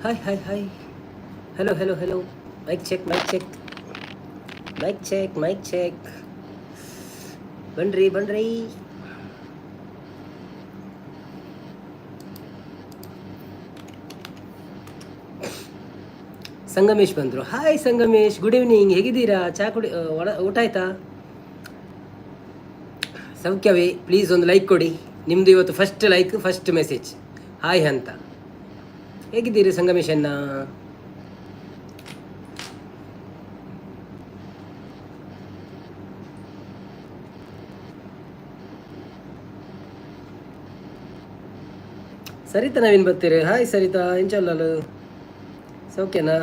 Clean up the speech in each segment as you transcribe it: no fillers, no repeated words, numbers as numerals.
Hi, hi, hi. Hello, hello, hello. Mic check, mic check, mic check, mic check. ಬನ್ರಿ ಬನ್ರಿ. ಸಂಗಮೇಶ್ ಬಂದರು. Hi Sangamesh, good evening. ಹೇಗಿದ್ದೀರಾ? ಚಹಾ ಕುಡಿ ಊಟ ಆಯ್ತಾ? ಸೌಖ್ಯವೇ? ಪ್ಲೀಸ್ ಒಂದು ಲೈಕ್ ಕೊಡಿ. ನಿಮ್ಮದು ಇವತ್ತು first like, first message hi ಅಂತ. ಹೇಗಿದ್ದೀರಿ ಸಂಗಮೇಶ್ ಅಣ್ಣ? ಸರಿತಾ ನವೀನ್ ಬರ್ತೀರಿ. ಹಾಯ್ ಸರಿತಾ, ಎಂಚಲ್ಲಲು? ಸೌಖ್ಯನಾ?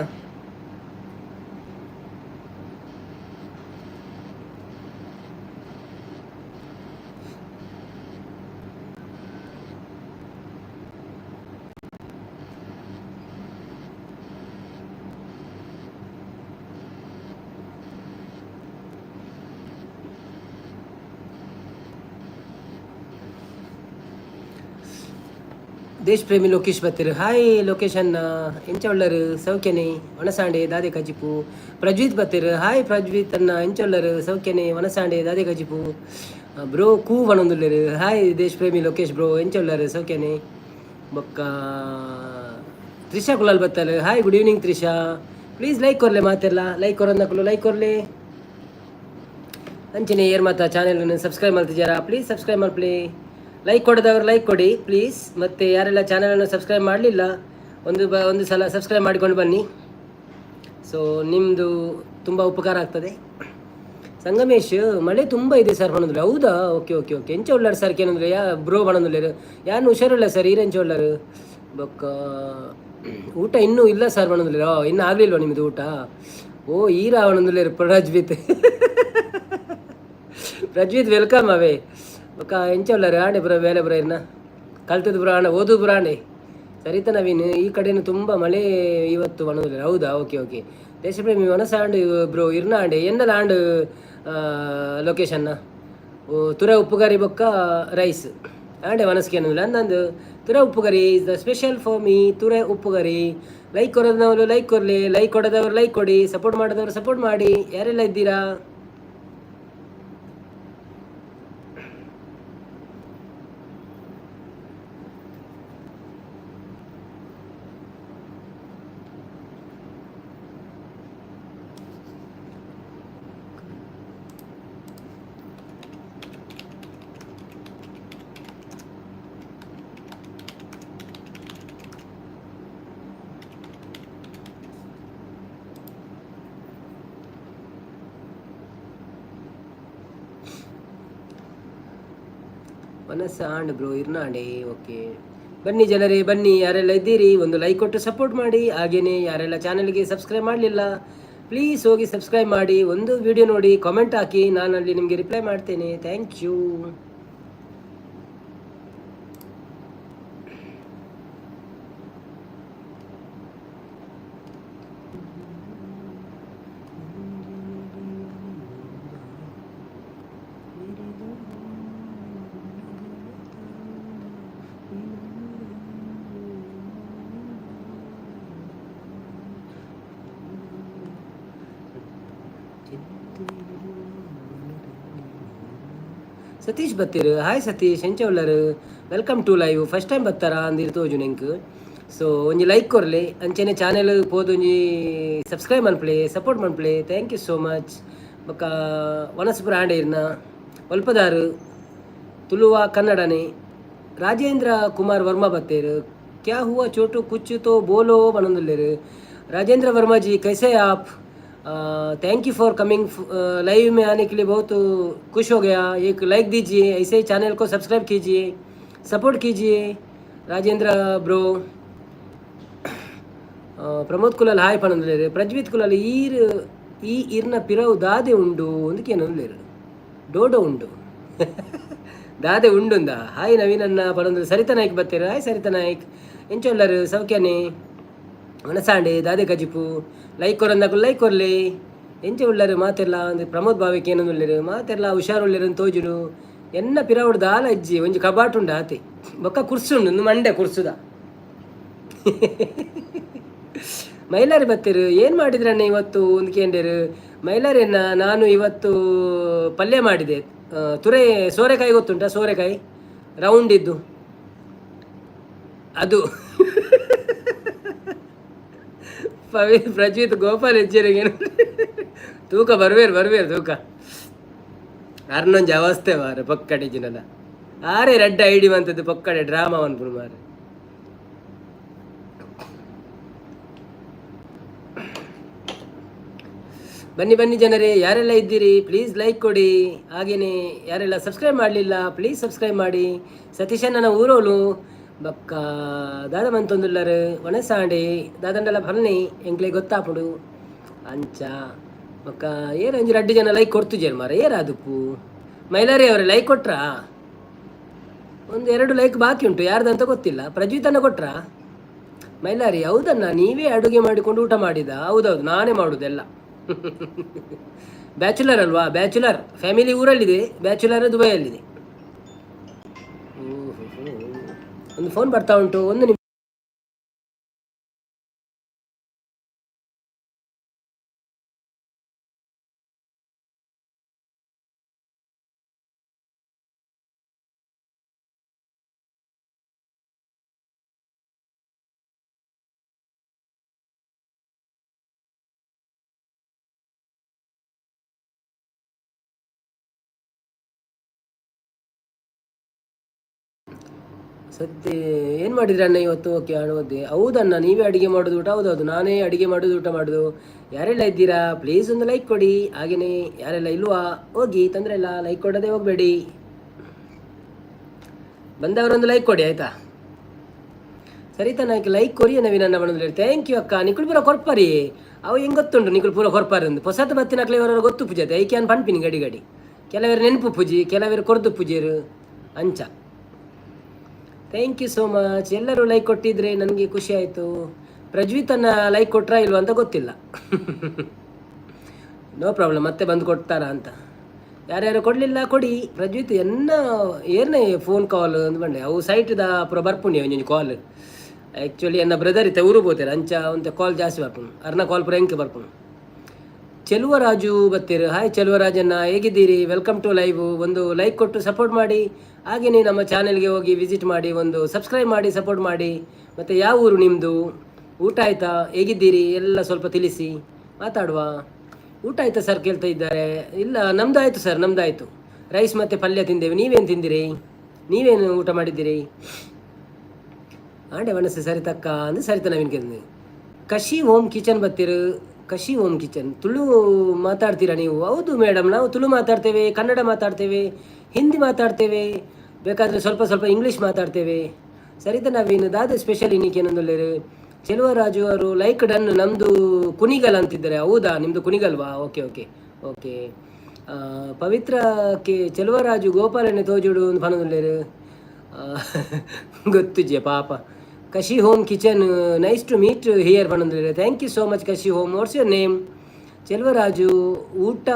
ದೇಶ ಪ್ರೇಮಿ ಲೋಕೇಶ್ ಬತ್ತೀರು. ಹಾಯ್ ಲೋಕೇಶ್ ಅಣ್ಣ, ಎಂಚ ಉಳ್ಳರು? ಸೌಖ್ಯನೆ? ವನಸಾಂಡೆ ದಾದೆ ಕಜಿಪು. ಪ್ರಜ್ವಿತ್ ಬತ್ತೀರು. ಹಾಯ್ ಪ್ರಜ್ವಿತ್ ಅಣ್ಣ, ಎಂಚ ಉಳ್ಳರು? ಸೌಖ್ಯನೆ? ವನಸಾಂಡೆ ದಾದೆ ಕಜಿಪು. ಬ್ರೋ ಕೂ ಬಣೊಂದುಲ್ಲೆರು. ಹಾಯ್ ದೇಶ ಪ್ರೇಮಿ ಲೋಕೇಶ್ ಬ್ರೋ, ಎಂಚ ಉಳ್ಳರು? ಸೌಖ್ಯನೆ? ಬೊಕ್ಕ Trisha Kulal ಬತ್ತಲು. Hi, good evening Trisha. Please like ಕೊರ್ಲೆ ಮಾತೆಲ್ಲ. ಲೈಕ್ ಕೊರೊಂದಕುಲು ಲೈಕ್ ಕೊರ್ಲೆ. ಅಂಚನೆ ಏರ್ ಮಾತ ಚಾನೆಲ್ ಸಬ್ಸ್ಕ್ರೈಬ್ ಮಾಡ್ತಿದ್ದೀರಾ? ಪ್ಲೀಸ್ ಸಬ್ಸ್ಕ್ರೈಬ್ ಮಾಡ್ಲಿ. ಲೈಕ್ ಕೊಡದವರು ಲೈಕ್ ಕೊಡಿ ಪ್ಲೀಸ್. ಮತ್ತು ಯಾರೆಲ್ಲ ಚಾನಲನ್ನು ಸಬ್ಸ್ಕ್ರೈಬ್ ಮಾಡಲಿಲ್ಲ, ಒಂದು ಸಲ ಸಬ್ಸ್ಕ್ರೈಬ್ ಮಾಡಿಕೊಂಡು ಬನ್ನಿ. ಸೊ ನಿಮ್ಮದು ತುಂಬ ಉಪಕಾರ ಆಗ್ತದೆ. ಸಂಗಮೇಶ್, ಮಳೆ ತುಂಬ ಇದೆ ಸರ್ ಬಣಂದ್ರೆ. ಹೌದಾ? Okay okay okay. ಎಂಚ ಉಳ್ಳಾರು ಸರ್ ಕೇನಂದ್ರೆ ಯಾ ಬ್ರೋ ಬಣಂದುಲ್ಲೇರು. ಯಾನು ಹುಷಾರಿಲ್ಲ ಸರ್. ಈರ್ ಎಂಚ ಉಳ್ಳಾರು? ಬೊಕ್ಕ ಊಟ ಇನ್ನೂ ಇಲ್ಲ ಸರ್ ಬಣಂದುಲ್ಲೇರು. ಇನ್ನೂ ಆಗಲಿಲ್ವ ನಿಮ್ಮದು ಊಟ? ಓ, ಈರ ಬಣಂದುಲ್ಲೇರು. ಪ್ರಜ್ವಿತ್, ಪ್ರಜ್ವಿತ್, welcome ಅವೇ. ಬೊಕ್ಕ ಎಂಚ ಉಳ್ಳಾರು? ಆಂಡೆ ಬ್ರೋ, ಬೇಲೆ ಬ್ರೋ, ಇರ್ನ ಕಲ್ತದ ಬ್ರೋ, ಆಂಡ ಓದು ಬ್ರೋ ಆಂಡೆ. ಸರಿತಾ ನವೀನ್, ಈ ಕಡೆನೂ ತುಂಬ ಮಳೆ ಇವತ್ತು ಬಣಂದುಲ್ಲೇರು. ಹೌದಾ? Okay okay. ದೇಶಪ್ರೇಮಿ ಮನಸಾಂಡ್ ಬ್ರೋ, ಇರ್ನ ಆಂಡೆ. ಎನ್ನಲ ಆಂಡ್ ಲೊಕೇಶನ್ನ? ತುರೆ ಉಪ್ಪುಗರಿ ಬೊಕ್ಕ ರೈಸ್ ಆಂಡೆ ಮನಸ್ಗೆ ಅನ್ನೋದಿಲ್ಲ ಅಂದಂದು. ತುರೆ ಉಪ್ಪುಗರಿ is the special for me. ತುರೆ ಉಪ್ಪುಗರಿ. ಲೈಕ್ ಕೊಡೋದವರು ಲೈಕ್ ಕೊರಲಿ, ಲೈಕ್ ಕೊಡೋದವರು ಲೈಕ್ ಕೊಡಿ, ಸಪೋರ್ಟ್ ಮಾಡೋದವರು ಸಪೋರ್ಟ್ ಮಾಡಿ. ಯಾರೆಲ್ಲ ಇದ್ದೀರಾ? ಮನಸ್ಸು ಆಂಡ್ ಬ್ರೋ, ಇರ್ನಾಂಡೆ. ಓಕೆ, ಬನ್ನಿ ಜನರೇ, ಬನ್ನಿ. ಯಾರೆಲ್ಲ ಇದ್ದೀರಿ, ಒಂದು ಲೈಕ್ ಕೊಟ್ಟು ಸಪೋರ್ಟ್ ಮಾಡಿ. ಹಾಗೆಯೇ ಯಾರೆಲ್ಲ ಚಾನಲ್ಗೆ ಸಬ್ಸ್ಕ್ರೈಬ್ ಮಾಡಲಿಲ್ಲ, ಪ್ಲೀಸ್ ಹೋಗಿ ಸಬ್ಸ್ಕ್ರೈಬ್ ಮಾಡಿ. ಒಂದು ವಿಡಿಯೋ ನೋಡಿ, ಕಾಮೆಂಟ್ ಹಾಕಿ, ನಾನು ಅಲ್ಲಿ ನಿಮಗೆ ರಿಪ್ಲೈ ಮಾಡ್ತೇನೆ. Thank you. Satish ಬತ್ತೀರು. ಹಾಯ್ ಸತೀಶ್, ಎಂಚ ಉಳ್ಳರು? Welcome to live. First time ಬತ್ತಾರಾ ಅಂದಿರ್ ತೋಜು ನೆಂಕ್. ಸೊ ಒಂಜಿ ಲೈಕ್ ಕೊರ್ಲಿ. ಅಂಚನೆ ಚಾನೆಲ್ ಪೋದು ಒಂಜಿ ಸಬ್ಸ್ಕ್ರೈಬ್ ಮನ್ಪುಲೆ, ಸಪೋರ್ಟ್ ಮನ್ಪುಲೆ. Thank you so much. ಬೊಕ್ಕ ವನಸ್ಪುರ ಆಂಡೆ ಇರ್ನ ಒಲ್ಪದಾರು? ತುಳುವ ಕನ್ನಡನೆ? ರಾಜೇಂದ್ರ ಕುಮಾರ್ ವರ್ಮಾ ಬತ್ತೇರು. क्या हुआ छोटू, कुछ तो बोलो बनंदुल्लेರು. राजेंद्र वर्मा जी, कैसे हैं आप? Thank you for coming. Live में आने के लिए बहुत खुश हो गया. एक लाइक दीजिए, ऐसे ही चैनल को सब्सक्राइब कीजिए, सपोर्ट कीजिए राजेंद्र ब्रो. ಪ್ರಮೋದ್ ಕುಲಾಲ್ ಹಾಯ್ ಪನಂದುಲ್ಲೇರು. ಪ್ರಜ್ವಿತ್ ಕುಲಾಲ್, ಈರ್ ಈ ಇರ್ನ ಪಿರವು ದಾದೆ ಉಂಡು ಅಂದ್ ಡೋಡೋ ಉಂಡು, ದಾದೆ ಉಂಡುಂದ. ಹಾಯ್ ನವೀನನ್ನ ಪನಂದು ಸರಿತಾ ನಾಯ್ಕ್ ಬತ್ತೀರು. ಹಾಯ್ ಸರಿತಾ ನಾಯ್ಕ್, ಎಂಚ ಉಲ್ಲರು? ಸೌಖ್ಯನೆ? ಮನಸಾಂಡೆ ದಾದೆ ಕಜಿಪು. ಲೈಕ್ ಕೊರಂದಕು ಲೈಕ್ ಕೊರ್ಲಿ. ಎಂಚ ಉಳ್ಳರು ಮಾತೆಲ್ಲ ಒಂದು ಪ್ರಮೋದ್ ಭಾವಿಕ್ ಏನಂದುಲ್ಲೆರು. ಮಾತೆಲ್ಲ ಹುಷಾರುಲ್ಲೆರು ಅಂತ ತೋಜುಡು. ಎನ್ನ ಪಿರವುಡು ದಾಲ ಅಜ್ಜಿ, ಒಂಜಿ ಕಬಾಟ್ ಉಂಡು ಆತೆ, ಬೊಕ್ಕ ಕುರ್ಸು ಉಂಡು, ಒಂದು ಮಂಡೆ ಕುರ್ಸುದ. ಮೈಲಾರಿ ಬತ್ತೀರು, ಏನು ಮಾಡಿದ್ರಣ್ಣ ಇವತ್ತು ಒಂದು ಕೇಂದ್ರರು? ಮೈಲಾರಿಯನ್ನ ನಾನು ಇವತ್ತು ಪಲ್ಯ ಮಾಡಿದೆ. ತುರೆ ಸೋರೆಕಾಯಿ ಗೊತ್ತುಂಟಾ? ಸೋರೆಕಾಯಿ ರೌಂಡ್ ಇದ್ದು ಅದು. ಪವಿ ಪ್ರಜ್ವಿತ್ ಗೋಪಾಲ್ ಹೆಜ್ಜೆರಿಗೆ ತೂಕ ಬರ್ವೇರು ಬರ್ವೇರು ತೂಕ ಅರ್ನೊಂಜಿ ಅವಸ್ಥೆ ಮಾರೆ ಪೊಕ್ಕಡೆ ಜಿನದ ಆರೆ ರಡ್ಡ ಐಡಿ ಬಂತದ್ದು ಪೊಕ್ಕಡೆ ಡ್ರಾಮಾ ಮನ್ಪುನು ಮಾರೆ. ಬನ್ನಿ ಬನ್ನಿ ಜನರೇ, ಯಾರೆಲ್ಲ ಇದ್ದೀರಿ ಪ್ಲೀಸ್ ಲೈಕ್ ಕೊಡಿ. ಹಾಗೆಯೇ ಯಾರೆಲ್ಲ ಸಬ್ಸ್ಕ್ರೈಬ್ ಮಾಡಲಿಲ್ಲ ಪ್ಲೀಸ್ ಸಬ್ಸ್ಕ್ರೈಬ್ ಮಾಡಿ. ಸತೀಶಣ್ಣನ ಊರೋಲು ಬೊಕ್ಕ ದಾದ ಮಂತೊಂದುಲ್ಲರು ಒಣಸಾಂಡೆ ದಾದಂಡಲ ಫಲ್ನಿ ಎಂಕ್ಲೆ ಗೊತ್ತಾಪುಡು ಅಂಚ. ಬೊಕ್ಕ ಏರ್ ಒಂಜಿ ರಡ್ಡು ಜನ ಲೈಕ್ ಕೊಡ್ತುಜೆರ್ ಮಾರ, ಏರ್ ಅದುಪ್ಪು? ಮೈಲಾರಿ ಅವರೇ ಲೈಕ್ ಕೊಟ್ರಾ? ಒಂದು ಎರಡು ಲೈಕ್ ಬಾಕಿ ಉಂಟು, ಯಾರ್ದಂತ ಗೊತ್ತಿಲ್ಲ. ಪ್ರಜ್ವಿತನ ಕೊಟ್ರಾ? ಮೈಲಾರಿ ಹೌದಣ್ಣ, ನೀವೇ ಅಡುಗೆ ಮಾಡಿಕೊಂಡು ಊಟ ಮಾಡಿದ? ಹೌದೌದು, ನಾನೇ ಮಾಡುದೆಲ್ಲ. ಬ್ಯಾಚುಲರ್ ಅಲ್ವಾ? ಬ್ಯಾಚುಲರ್ ಫ್ಯಾಮಿಲಿ ಊರಲ್ಲಿದೆ, ಬ್ಯಾಚುಲರ್ ದುಬೈಯಲ್ಲಿದೆ. ಒಂದು ಫೋನ್ ಬರ್ತಾ ಉಂಟು, ಒಂದು ನಿಮಿಷ. ಸತ್ಯ ಏನು ಮಾಡಿದ್ರಿ ಅಣ್ಣ ಇವತ್ತು? ಓಕೆ ಅಣ್ಣ, ಹೌದಣ್ಣ, ನೀವೇ ಅಡುಗೆ ಮಾಡೋದು ಊಟ? ಹೌದೌದು, ನಾನೇ ಅಡುಗೆ ಮಾಡೋದು ಊಟ ಮಾಡೋದು. ಯಾರೆಲ್ಲ ಇದ್ದೀರಾ ಪ್ಲೀಸ್ ಒಂದು ಲೈಕ್ ಕೊಡಿ. ಹಾಗೆಯೇ ಯಾರೆಲ್ಲ ಇಲ್ವಾ ಹೋಗಿ, ತೊಂದರೆ ಇಲ್ಲ, ಲೈಕ್ ಕೊಡೋದೇ ಹೋಗಬೇಡಿ. ಬಂದವರೊಂದು ಲೈಕ್ ಕೊಡಿ ಆಯಿತಾ? ಸರಿತಾ ನಾಯ್ಕ ಲೈಕ್ ಕೊರಿ ನವೀನ ಮನದಲ್ಲಿ. Thank you ಅಕ್ಕ. ನಿಕುಲ್ ಪೂರ ಕೊರ್ಪರಿ, ಅವು ಹೆಂಗೆ ಗೊತ್ತುಂಟು ನಿಕುಲ್ ಪೂರ ಕೊರ್ಪಾರಿ ಒಂದು ಹೊಸತು ಬತ್ತಿನಕ್ಲೆ ಇವರ ಗೊತ್ತು ಪೂಜೆ ಐಕೆ ಅನ್ ಪನ್ಪಿನಿ ಗಡಿ ಗಡಿ. ಕೆಲವರು ನೆನಪು ಪೂಜಿ, ಕೆಲವರು ಕೊರ್ದು ಪೂಜೆರು ಅಂಚ. Thank you so much. ಎಲ್ಲರೂ ಲೈಕ್ ಕೊಟ್ಟಿದ್ರೆ ನನಗೆ ಖುಷಿ ಆಯಿತು. ಪ್ರಜ್ವಿತನ ಲೈಕ್ ಕೊಟ್ರಾ ಇಲ್ವಾ ಅಂತ ಗೊತ್ತಿಲ್ಲ. ನೋ ಪ್ರಾಬ್ಲಮ್, ಮತ್ತೆ ಬಂದು ಕೊಡ್ತಾರಾ ಅಂತ. ಯಾರ್ಯಾರು ಕೊಡಲಿಲ್ಲ ಕೊಡಿ. ಪ್ರಜ್ವಿತ್ ಎನ್ನ ಏರ್ನೇ ಫೋನ್ ಕಾಲ್ ಅಂದ್ ಬಂಡೆ ಅವು ಸೈಟ್ದ ಪೂರ ಬರ್ಪುಂಡಿ ಒಂಜೊಂಜಿ ಕಾಲ್. ಆ್ಯಕ್ಚುಲಿ ಎನ್ನ ಬ್ರದರ್ ಇತ್ತೆ ಊರು ಪೋತೆರ್, ಅಂಚ ಒಂತೆ ಕಾಲ್ ಜಾಸ್ತಿ ಬರ್ಪುಂಡು. ಅರ್ನ ಕಾಲ್ ಪೂರ ಎಂಕ್ ಬರ್ಪುಂಡು. ಚೆಲುವರಾಜು ಬತ್ತೀರು, ಹಾಯ್ ಚೆಲುವರಾಜನ್ನ, ಹೇಗಿದ್ದೀರಿ? Welcome to live. ಒಂದು ಲೈಕ್ ಕೊಟ್ಟು ಸಪೋರ್ಟ್ ಮಾಡಿ. ಹಾಗೆಯೇ ನಮ್ಮ ಚಾನೆಲ್ಗೆ ಹೋಗಿ ವಿಸಿಟ್ ಮಾಡಿ, ಒಂದು ಸಬ್ಸ್ಕ್ರೈಬ್ ಮಾಡಿ, ಸಪೋರ್ಟ್ ಮಾಡಿ. ಮತ್ತು ಯಾವ ಊರು ನಿಮ್ಮದು? ಊಟ ಆಯಿತಾ? ಹೇಗಿದ್ದೀರಿ? ಎಲ್ಲ ಸ್ವಲ್ಪ ತಿಳಿಸಿ, ಮಾತಾಡುವ. ಊಟ ಆಯಿತಾ ಸರ್ ಕೇಳ್ತಾ ಇದ್ದಾರೆ. ಇಲ್ಲ, ನಮ್ಮದು ಆಯಿತು ಸರ್, ನಮ್ಮದಾಯಿತು. ರೈಸ್ ಮತ್ತು ಪಲ್ಯ ತಿಂದೇವೆ. ನೀವೇನು ತಿಂದಿರಿ? ನೀವೇನು ಊಟ ಮಾಡಿದ್ದೀರಿ? ಆಂಡೆ ಮನಸ್ಸು ಸರಿತಕ್ಕ ಅಂದ್ರೆ ಸರಿತ ನವೀನ್ ಕೇಳಿದೆ. ಕಶಿ ಹೋಮ್ ಕಿಚನ್ ಬತ್ತೀರು, ಕಶಿ ಹೋಮ್ ಕಿಚನ್. ತುಳು ಮಾತಾಡ್ತೀರಾ ನೀವು? ಹೌದು ಮೇಡಮ್, ನಾವು ತುಳು ಮಾತಾಡ್ತೇವೆ, ಕನ್ನಡ ಮಾತಾಡ್ತೇವೆ, ಹಿಂದಿ ಮಾತಾಡ್ತೇವೆ, ಬೇಕಾದರೆ ಸ್ವಲ್ಪ ಸ್ವಲ್ಪ ಇಂಗ್ಲೀಷ್ ಮಾತಾಡ್ತೇವೆ. ಸರಿತಾ ನವೀನ್ ದಾದ ಸ್ಪೆಷಲ್ ಇನ್ನಿಕ್ಕೆ ಏನಂದೊಲ್ಲೇರು. ಚೆಲುವರಾಜು ಅವರು ಲೈಕ್ ಡನ್. ನಮ್ಮದು ಕುಣಿಗಲ್ ಅಂತಿದ್ದಾರೆ. ಹೌದಾ, ನಿಮ್ಮದು ಕುಣಿಗಲ್ವಾ? Okay okay okay. Pavitra K Cheluvaraju ಗೋಪಾಲನೆ ತೋಜುಡು ಒಂದು ಪನೊಂದುಲ್ಲೇರು. ಗೊತ್ತುಜೆ ಪಾಪ. Kashi home kitchen, nice to meet here ಪನೊಂದುಲ್ಲೇರು. Thank you so much Kashi home. What's your name? Cheluvaraju ಊಟ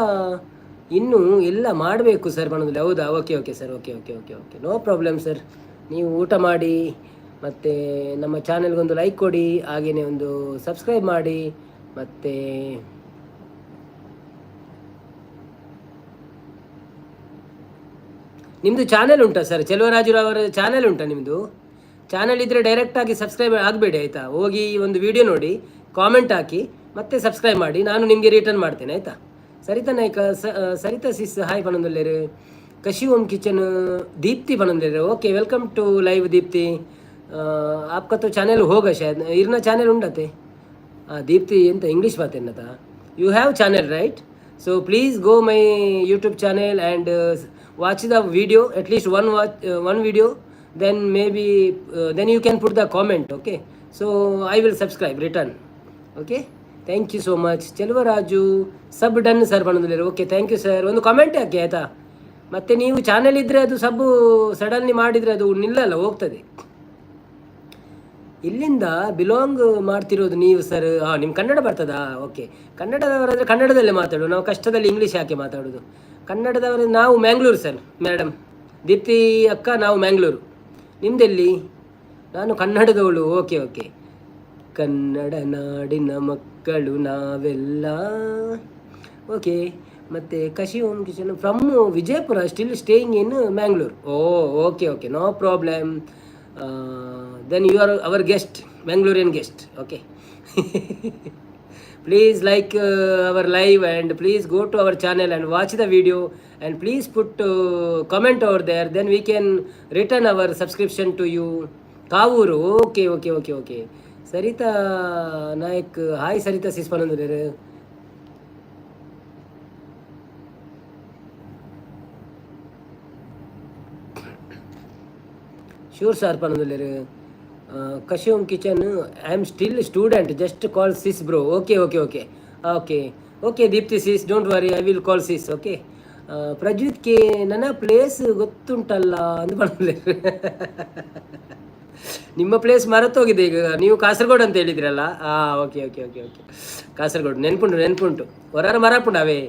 ಇನ್ನೂ ಎಲ್ಲ ಮಾಡಬೇಕು ಸರ್ ಪನೊಂದುಲ್ಲೆ. ಹೌದಾ? Okay okay sir, okay okay okay okay, no problem sir. ನೀವು ಊಟ ಮಾಡಿ, ಮತ್ತು ನಮ್ಮ ಚಾನೆಲ್ಗೊಂದು ಲೈಕ್ ಕೊಡಿ, ಹಾಗೆಯೇ ಒಂದು ಸಬ್ಸ್ಕ್ರೈಬ್ ಮಾಡಿ. ಮತ್ತು ನಿಮ್ಮದು ಚಾನೆಲ್ ಉಂಟಾ ಸರ್? ಚೆಲುವರಾಜುರವರ ಚಾನೆಲ್ ಉಂಟಾ ನಿಮ್ಮದು? ಚಾನೆಲ್ ಇದ್ದರೆ ಡೈರೆಕ್ಟಾಗಿ ಸಬ್ಸ್ಕ್ರೈಬ್ ಆಗಬೇಡಿ ಆಯಿತಾ? ಹೋಗಿ ಒಂದು ವಿಡಿಯೋ ನೋಡಿ, ಕಾಮೆಂಟ್ ಹಾಕಿ, ಮತ್ತೆ ಸಬ್ಸ್ಕ್ರೈಬ್ ಮಾಡಿ. ನಾನು ನಿಮಗೆ ರಿಟರ್ನ್ ಮಾಡ್ತೇನೆ ಆಯಿತಾ? ಸರಿತಾ ನಾಯ್ಕ ಸರಿತಾ ಸಿಸ್ ಹಾಯ್ ಪನೊಂದುಲ್ಲೇರು. ಕಶಿ ಹೋಮ್ ಕಿಚನ್ ದೀಪ್ತಿ ಪನೊಂದುಲ್ಲೇರು. Okay, welcome to live Deepti. ಆಪ್ಕ ತೋ ಚಾನೆಲ್ ಹೋಗ ಶಾಯದ್, ಇರ್ನ ಚಾನೆಲ್ ಉಂಡತೆ. ದೀಪ್ತಿ ಎಂತ ಇಂಗ್ಲೀಷ್ ಮಾತೇನತ? You have channel right? So please go my YouTube channel and watch the video, at least one watch one video, then maybe then you can put the comment. Okay, so I will subscribe return. Okay, thank you so much. Cheluvaraju sub done sir ಪನೊಂದುಲ್ಲೇರು. Okay, thank you sir. ಒಂದು comment hockey ಆಯಿತಾ? ಮತ್ತು ನೀವು channel ಇದ್ದರೆ ಅದು ಸಬ್ಬು suddenly ಮಾಡಿದರೆ ಅದು ನಿಲ್ಲಲ್ಲ, ಹೋಗ್ತದೆ. ಇಲ್ಲಿಂದ ಬಿಲಾಂಗ್ ಮಾಡ್ತಿರೋದು ನೀವು ಸರ್? ಹಾಂ, ನಿಮ್ಮ ಕನ್ನಡ ಬರ್ತದಾ? ಓಕೆ, ಕನ್ನಡದವರಾದರೆ ಕನ್ನಡದಲ್ಲೇ ಮಾತಾಡೋದು. ನಾವು ಕಷ್ಟದಲ್ಲಿ ಇಂಗ್ಲೀಷ್ ಯಾಕೆ ಮಾತಾಡೋದು? ಕನ್ನಡದವರು ನಾವು ಮ್ಯಾಂಗ್ಳೂರು ಸರ್. ಮೇಡಮ್ ದೀಪ್ತಿ ಅಕ್ಕ, ನಾವು ಮ್ಯಾಂಗ್ಳೂರು. ನಿಮ್ದೆಲ್ಲಿ? ನಾನು ಕನ್ನಡದವಳು. Okay okay. ಕನ್ನಡ ನಾಡಿನ ಮಕ್ಕಳು ನಾವೆಲ್ಲ. ಓಕೆ, ಮತ್ತು ಕಶಿ Om Kishan from Vijayapura, still staying in Mangalore. Oh, okay okay, no problem. Then you are our guest, Mangalorean guest. Okay, please like our live and please go to our channel and watch the video and please put comment over there, then we can return our subscription to you. Kavoor, okay okay okay okay. Sarita Nayak, hi Sarita sis ಪನೊಂದುಲ್ಲೆರ್. Sure sir ಪನೊಂದುಲ್ಲೆರ್. Kashivam kitchen, I am still student, just call sis bro. Okay okay okay okay okay Deepti sis, don't worry, I will call sis. Okay, Prajwith K, ನನ್ನ place ಗೊತ್ತುಂಟಲ್ಲ ಅಂದ್ ಪನೊಂದುಲ್ಲೆರ್. ನಿಮ್ಮ place ಮರೆತೋಗಿದೆ ಈಗ. ನೀವು ಕಾಸರಗೋಡು ಅಂತ ಹೇಳಿದ್ರಲ್ಲ? ಹಾಂ, okay okay okay okay, Kasaragod ನೆನ್ಪುಂಟು ನೆನ್ಪುಂಟು. ಹೊರರ ಮರಪುಂಡು ಅವೇ.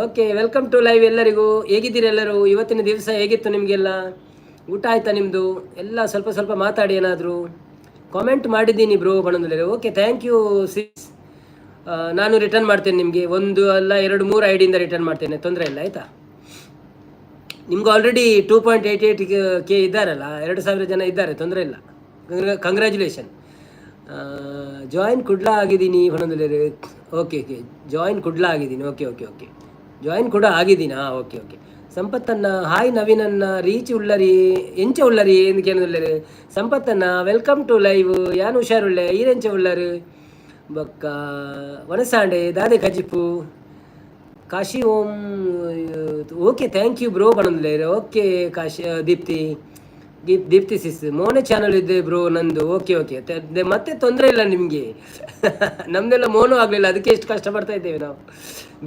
Okay, welcome to live ಎಲ್ಲರಿಗೂ. ಹೇಗಿದ್ದೀರಿ ಎಲ್ಲರೂ? ಇವತ್ತಿನ ದಿವಸ ಹೇಗಿತ್ತು ನಿಮಗೆಲ್ಲ? ಊಟ ಆಯ್ತಾ ನಿಮ್ಮದು ಎಲ್ಲ? ಸ್ವಲ್ಪ ಸ್ವಲ್ಪ ಮಾತಾಡಿ, ಏನಾದರೂ ಕಾಮೆಂಟ್ ಮಾಡಿದ್ದೀನಿ ಬ್ರೋ ಬಣ್ಣದಲ್ಲಿ. Okay, thank you sis. ನಾನು ರಿಟರ್ನ್ ಮಾಡ್ತೇನೆ ನಿಮಗೆ. ಒಂದು ಅಲ್ಲ, ಎರಡು ಮೂರು I ಡಿಯಿಂದ ರಿಟರ್ನ್ ಮಾಡ್ತೇನೆ, ತೊಂದರೆ ಇಲ್ಲ, ಆಯಿತಾ? ನಿಮ್ಗೆ ಆಲ್ರೆಡಿ 2.88K ಇದ್ದಾರಲ್ಲ, 2000 ಜನ ಇದ್ದಾರೆ, ತೊಂದರೆ ಇಲ್ಲ. ಕಂಗ್ರ್ಯಾಚುಲೇಷನ್. ಜಾಯಿನ್ ಕುಡ್ಲ ಆಗಿದ್ದೀನಿ ಹೊಣದಲ್ಲಿ. ಓಕೆ ಓಕೆ, ಜಾಯಿನ್ ಕುಡ್ಲ ಆಗಿದ್ದೀನಿ. ಓಕೆ ಓಕೆ ಓಕೆ, ಜಾಯಿನ್ ಕೂಡ ಆಗಿದ್ದೀನಿ. ಹಾಂ, ಓಕೆ ಓಕೆ. ಸಂಪತ್ತನ್ನ ಹಾಯ್, ನವೀನನ್ನ ರೀಚ್ ಉಳ್ಳರಿ, ಎಂಚ ಉಳ್ಳರಿ ಎಂದು ಕೇಳದುಲ್ಲರು. ಸಂಪತ್ತನ್ನ welcome to live. ಯಾನ್ ಹುಷಾರುಳ್ಳೆ, ಈರೆಂಚ ಉಳ್ಳರು? ಬೊಕ್ಕ ವನಸಾಂಡೆ ದಾದೆ ಕಜಿಪು. Kashi Om, okay, thank you bro ಪಣೊಂದುಲ್ಲೆರ್. Okay Kashi, Deepti Deepti sis, ಮೋನೆ ಚಾನಲ್ ಇದೆ ಬ್ರೋ ನಂದು. ಓಕೆ ಓಕೆ, ಮತ್ತೆ ತೊಂದರೆ ಇಲ್ಲ ನಿಮಗೆ. ನಮ್ಮದೆಲ್ಲ ಮೋನು ಆಗಲಿಲ್ಲ, ಅದಕ್ಕೆ ಎಷ್ಟು ಕಷ್ಟಪಡ್ತಾ ಇದ್ದೇವೆ ನಾವು.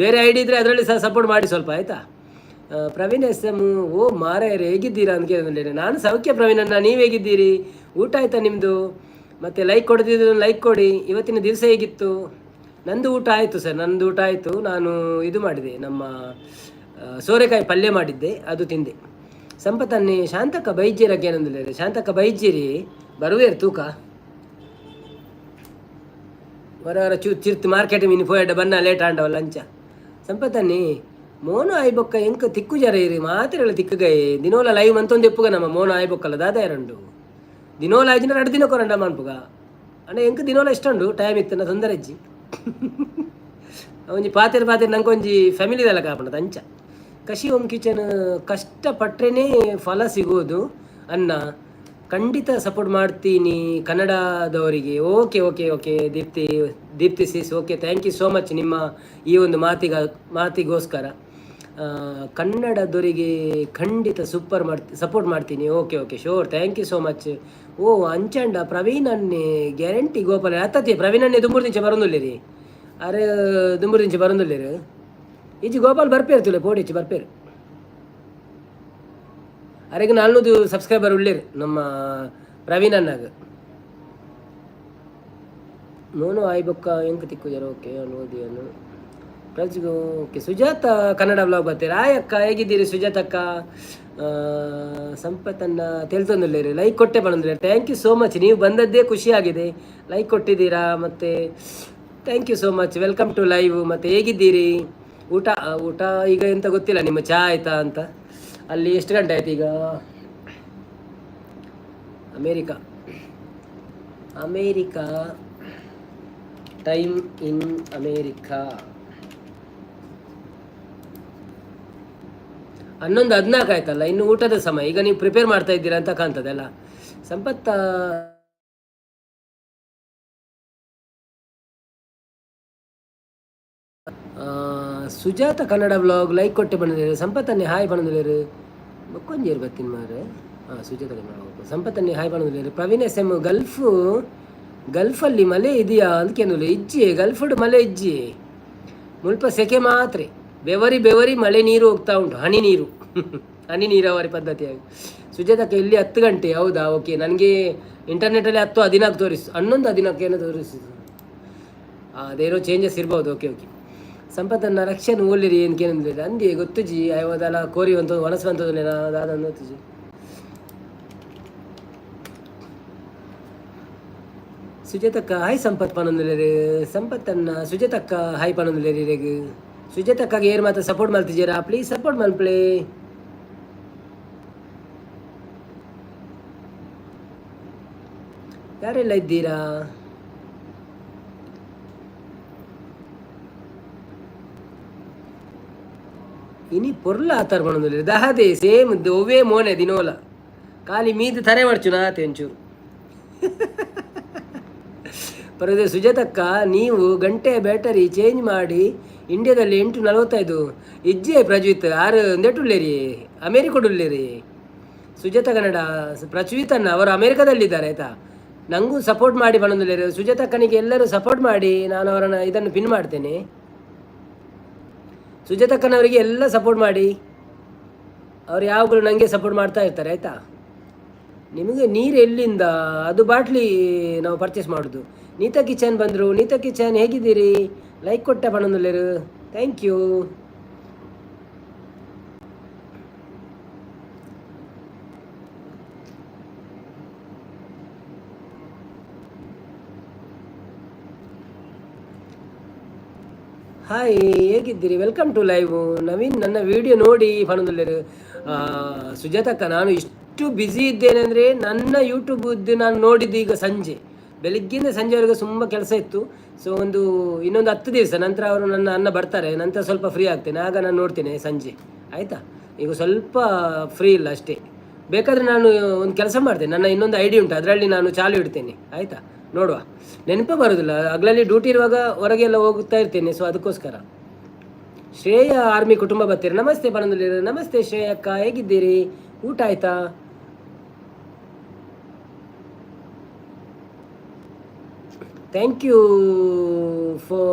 ಬೇರೆ I D ಇದ್ದರೆ ಅದರಲ್ಲಿ ಸಹ ಸಪೋರ್ಟ್ ಮಾಡಿ ಸ್ವಲ್ಪ, ಆಯಿತಾ? ಪ್ರವೀಣ್ ಎಸ್ ಎಮ್, ಓ ಮಾರಾಯರೆ, ಹೇಗಿದ್ದೀರಾ ಅಂತ ಕೇಳಿದ್ರೆ, ನಾನು ಸೌಖ್ಯ ಪ್ರವೀಣಣ್ಣ, ನೀವು ಹೇಗಿದ್ದೀರಿ? ಊಟ ಆಯಿತಾ ನಿಮ್ಮದು? ಮತ್ತು ಲೈಕ್ ಕೊಡದಿದ್ರು ಲೈಕ್ ಕೊಡಿ. ಇವತ್ತಿನ ದಿವಸ ಹೇಗಿತ್ತು? ನಂದು ಊಟ ಆಯಿತು ಸರ್, ನಂದು ಊಟ ಆಯಿತು. ನಾನು ಇದು ಮಾಡಿದೆ, ನಮ್ಮ ಸೋರೆಕಾಯಿ ಪಲ್ಯ ಮಾಡಿದ್ದೆ, ಅದು ತಿಂದೆ. ಸಂಪತ್ತನ್ನೇ ಶಾಂತಕ್ಕ ಬೈಜ್ಯರಕ್ಕೆ ಏನಂದಿಲ್ಲ? ಶಾಂತಕ್ಕ ಬೈಜ್ಯರಿ ಬರುವೇರು ತೂಕ ವರ ವರ ಚೂ ಚಿರ್ತು ಮಾರ್ಕೆಟ್ ಮೀನು ಪೋಯಡ್ಡ ಬನ್ನ ಲೇಟ್ ಆಂಡವ ಲಂಚ. ಸಂಪತ್ತನ್ನಿ ಮೋನು ಆಯ್ಬೊಕ್ಕ ಎಂಕ ತಿಕ್ಕು ಜರ ಇರಿ ಮಾತ್ರೆಗಳ ತಿಕ್ಕುಗೈ. ದಿನೋಲ ಲೈವ್ ಮಂತೊಂದು ಎಪ್ಪುಗ ನಮ್ಮ ಮೋನು ಆಯ್ಬೊಕ್ಕಲ್ಲ ದಾದ ಎರಡು ದಿನೋಲ ಆಯ್ಜಿನ 2 ದಿನ ಕೊರಂಡ ಮನ್ಪುಗ ಅಣ್ಣ. ಎಂಕ ದಿನೋಲ ಇಷ್ಟುಂಡು ಟೈಮ್ ಇತ್ತು ತೊಂದರೆ ಅಜ್ಜಿ. ಒಂಜಿ ಪಾತೆರ್ ಪಾತೆರ್ ನಂಗೆ ಒಂಜಿ ಫ್ಯಾಮಿಲಿದಲ್ಲ ಕಾಪುಂಡು ಅಂಚ. ಕಶಿ ಓಮ್ ಕಿಚನ್, ಕಷ್ಟಪಟ್ಟರೆ ಫಲ ಸಿಗೋದು ಅನ್ನ, ಖಂಡಿತ ಸಪೋರ್ಟ್ ಮಾಡ್ತೀನಿ ಕನ್ನಡದವರಿಗೆ. Okay okay okay Deepti, Deepti sis, okay, thank you so much ನಿಮ್ಮ ಈ ಒಂದು ಮಾತಿಗೋಸ್ಕರ. ಕನ್ನಡದವರಿಗೆ ಖಂಡಿತ ಸೂಪರ್ ಮಾಡ್ತಿ ಸಪೋರ್ಟ್ ಮಾಡ್ತೀನಿ. Okay okay, sure, thank you so much. ಓ ಅಂಚಂಡ ಪ್ರವೀಣ್ ಅನ್ನೆ ಗ್ಯಾರಂಟಿ ಗೋಪಾಲ ಅತ್ತತಿ. ಪ್ರವೀಣ್ ಅನ್ನೆ ದುಂಬುರು ದಿಂಚ ಬರೋದಿಲ್ಲ ಅರೆ, ದುಂಬುರು ದಿಂಚ ಬರೋದಿಲ್ಲ. ಈಚೆ ಗೋಪಾಲ್ ಬರ್ಪೇರು ತುಲೆ ಪೋಡಿಚ್ಚು ಬರ್ಪೇರು. ಅರೆಗೆ 400 ಸಬ್ಸ್ಕ್ರೈಬರ್ ಉಳ್ಳೇರು ನಮ್ಮ ಪ್ರವೀಣ್ ಅನ್ನಾಗ. ಮೋನು ಆಯ್ಬೊಕ್ಕ ಎಂಕ ತಿಕ್ಕು ಜರ. ಓಕೆ, ಓದಿಯನು ಪ್ರಜ್ಗು. ಓಕೆ, ಸುಜಾತ ಕನ್ನಡ ಬ್ಲಾಗ್ ಬರ್ತೀರಾ? ಆಯ್ ಅಕ್ಕ, ಹೇಗಿದ್ದೀರಿ ಸುಜಾತಕ್ಕ? ಸಂಪತ್ತನ್ನ ತೆಲ್ತೊಂದುಲ್ಲೇರಿ, ಲೈಕ್ ಕೊಟ್ಟೆ ಬಂದ್ರೆ. Thank you so much, ನೀವು ಬಂದದ್ದೇ ಖುಷಿಯಾಗಿದೆ. ಲೈಕ್ ಕೊಟ್ಟಿದ್ದೀರಾ ಮತ್ತು thank you so much. Welcome to live. ಮತ್ತು ಹೇಗಿದ್ದೀರಿ? ಊಟ ಊಟ ಈಗ ಎಂತ ಗೊತ್ತಿಲ್ಲ, ನಿಮ್ಮ ಚಹಾ ಆಯಿತಾ ಅಂತ. ಅಲ್ಲಿ ಎಷ್ಟು ಗಂಟೆ ಆಯ್ತು ಈಗ? America, America time in America 11:14 ಆಯ್ತಲ್ಲ, ಇನ್ನು ಊಟದ ಸಮಯ. ಈಗ ನೀವು ಪ್ರಿಪೇರ್ ಮಾಡ್ತಾ ಇದ್ದೀರಾ ಅಂತ ಕಾಣ್ತದಲ್ಲ ಸಂಪತ್ತ. ಸುಜಾತ ಕನ್ನಡ ಬ್ಲಾಗ್ ಲೈಕ್ ಕೊಟ್ಟೆ ಬಂದಿದ್ದಾರೆ. ಸಂಪತ್ತನ್ನೇ ಹಾಯ್ ಬಂದಿದ್ದಾರೆ. ಬೊಕ್ಕೊಂಜೇರು ಬತ್ತೀನಿ ಮಾರೆ. ಹಾಂ, ಸುಜಾತ ಕನ್ನಡ ಸಂಪತ್ತನ್ನೇ ಹಾಯ್ ಬಂದಿದ್ದಾರೆ. ಪ್ರವೀಣ್ ಎಸ್ ಎಮ್, ಗಲ್ಫಲ್ಲಿ ಮಲೆ ಇದೆಯಾ ಅಂತ ಕೇಳಿಲ್ಲ. ಇಜ್ಜಿ, ಗಲ್ಫಡ್ ಮಲೆ ಇಜ್ಜಿ, ಮುಲ್ಪ ಸೆಕೆ ಮಾತ್ರೆ. ಬೆವರಿ ಬೆವರಿ ಮಳೆ ನೀರು ಹೋಗ್ತಾ ಉಂಟು, ಹನಿ ನೀರು, ಹನಿ ನೀರಾವರಿ ಪದ್ಧತಿಯಾಗಿ. ಸುಜಾತಕ್ಕ ಇಲ್ಲಿ 10 ಗಂಟೆ, ಹೌದಾ? ಓಕೆ, ನನಗೆ ಇಂಟರ್ನೆಟಲ್ಲಿ 10:14 ತೋರಿಸು, 11:14 ಏನೋ ತೋರಿಸಿತು. ಅದೇನೋ ಚೇಂಜಸ್ ಇರ್ಬೋದು. Okay okay. ಸಂಪತ್ತನ್ನ ರಕ್ಷಣೆ ಓಲಿರಿ ಏನು ಕೇಳಿದ್ರೆ ಅಂದಿ ಗೊತ್ತುಜಿ. ಐವದಲ್ಲ ಕೋರಿ ಒಂದು ವನಸ್ ಬಂತದಲ್ಲ ದಾದ ಗೊತ್ತುಜಿ. ಸುಜಾತಕ್ಕ ಹಾಯ್ ಸಂಪತ್ ಪನೊಂದುಲ್ಲೆರ್. ಸಂಪತ್ತನ್ನ ಸುಜಾತಕ್ಕ ಹಾಯ್ ಪನೊಂದುಲ್ಲೆರ್ ಇರೆಗ್. ಸುಜಾತಕ್ಕಗ್ ಏರ್ ಮಾತ ಸಪೋರ್ಟ್ ಮಲ್ತಿಜೆರಾ, ಪ್ಲೀಸ್ ಸಪೋರ್ಟ್ ಮಲ್ಪುಲೆ. ಯಾರೆಲ್ಲ ಇದ್ದೀರಾ? ಇನಿ ಪೊರ್ಲ ಆತಾರ್ ಪನೊಂದುಲ್ಲೆರ್. ದಾದೆ ಸೇಮ್ ಒವ್ವೇ ಮೋನೆ ದಿನೋಲ, ಖಾಲಿ ಮೀದ್ ತರೆ ಮರ್ಚುನ ಆತೆ ಒಂಚೂರು. ಪರದೆ ಸುಜಾತಕ್ಕ, ನೀವು ಗಂಟೆ ಬ್ಯಾಟರಿ ಚೇಂಜ್ ಮಾಡಿ. ಇಂಡಿಯಾದಲ್ಲಿ 8:45. ಇಜ್ಜೆ ಪ್ರಜ್ವಿತ್ ಆರು ಒಂದೆಟುಲ್ಲೇರಿ, ಅಮೇರಿಕಡುಲ್ಲೇರಿ. ಸುಜಾತ ಕನ್ನಡ ಪ್ರಜ್ವಿತನ್ನ ಅವರು ಅಮೇರಿಕಾದಲ್ಲಿದ್ದಾರೆ, ಆಯಿತಾ? ನನಗೂ ಸಪೋರ್ಟ್ ಮಾಡಿ ಪನೊಂದುಲ್ಲೆರ್. ಸುಜಾತಕ್ಕನಿಗೆ ಎಲ್ಲರೂ ಸಪೋರ್ಟ್ ಮಾಡಿ. ನಾನು ಅವರನ್ನು ಇದನ್ನು ಪಿನ್ ಮಾಡ್ತೇನೆ. ಸುಜಾತಕ್ಕನವರಿಗೆ ಎಲ್ಲ ಸಪೋರ್ಟ್ ಮಾಡಿ. ಅವ್ರು ಯಾವಾಗಲೂ ನನಗೆ ಸಪೋರ್ಟ್ ಮಾಡ್ತಾ ಇರ್ತಾರೆ, ಆಯಿತಾ? ನಿಮಗೆ ನೀರು ಎಲ್ಲಿಂದ? ಅದು ಬಾಟ್ಲಿ ನಾವು ಪರ್ಚೇಸ್ ಮಾಡೋದು. ನೀತಾ ಕಿಚನ್ ಬಂದರು. ನೀತಾ ಕಿಚನ್, ಹೇಗಿದ್ದೀರಿ? ಲೈಕ್ ಕೊಟ್ಟೆ ಪನೊಂದುಲ್ಲೆರ್, thank you. Hi, ಹೇಗಿದ್ದೀರಿ? Welcome to live. Naveen, ನನ್ನ ವಿಡಿಯೋ ನೋಡಿ ಪನೊಂದುಲ್ಲೆರ್. ಸುಜಾತಕ್ಕ, ನಾನು ಇಷ್ಟು ಬ್ಯುಸಿ ಇದ್ದೇನೆ ಅಂದರೆ ನನ್ನ ಯೂಟ್ಯೂಬ್ ನಾನು ನೋಡಿದ್ದು ಈಗ ಸಂಜೆ. ಬೆಳಿಗ್ಗೆಯಿಂದ ಸಂಜೆವರೆಗೆ ತುಂಬ ಕೆಲಸ ಇತ್ತು. ಸೊ ಒಂದು ಇನ್ನೊಂದು 10 ದಿವಸ ನಂತರ ಅವರು ನನ್ನ ಅಣ್ಣ ಬರ್ತಾರೆ, ನಂತರ ಸ್ವಲ್ಪ ಫ್ರೀ ಆಗ್ತೇನೆ. ಆಗ ನಾನು ನೋಡ್ತೇನೆ ಸಂಜೆ, ಆಯಿತಾ? ಈಗ ಸ್ವಲ್ಪ ಫ್ರೀ ಇಲ್ಲ ಅಷ್ಟೇ. ಬೇಕಾದರೆ ನಾನು ಒಂದು ಕೆಲಸ ಮಾಡ್ತೇನೆ. ನನ್ನ ಇನ್ನೊಂದು ಐಡಿ ಉಂಟು, ಅದರಲ್ಲಿ ನಾನು ಚಾಲು ಇಡ್ತೇನೆ, ಆಯಿತಾ? ನೋಡುವ. ನೆನಪೇ ಬರೋದಿಲ್ಲ. ಹಗಲಲ್ಲಿ ಡ್ಯೂಟಿ ಇರುವಾಗ ಹೊರಗೆ ಎಲ್ಲ ಹೋಗ್ತಾ ಇರ್ತೇನೆ, ಸೊ ಅದಕ್ಕೋಸ್ಕರ. ಶ್ರೇಯ ಆರ್ಮಿ ಕುಟುಂಬ ಬರ್ತೀರಿ, ನಮಸ್ತೆ ಪನೊಂದುಲ್ಲೆರ್. ನಮಸ್ತೆ ಶ್ರೇಯಕ್ಕ, ಹೇಗಿದ್ದೀರಿ? ಊಟ ಆಯ್ತಾ? Thank you for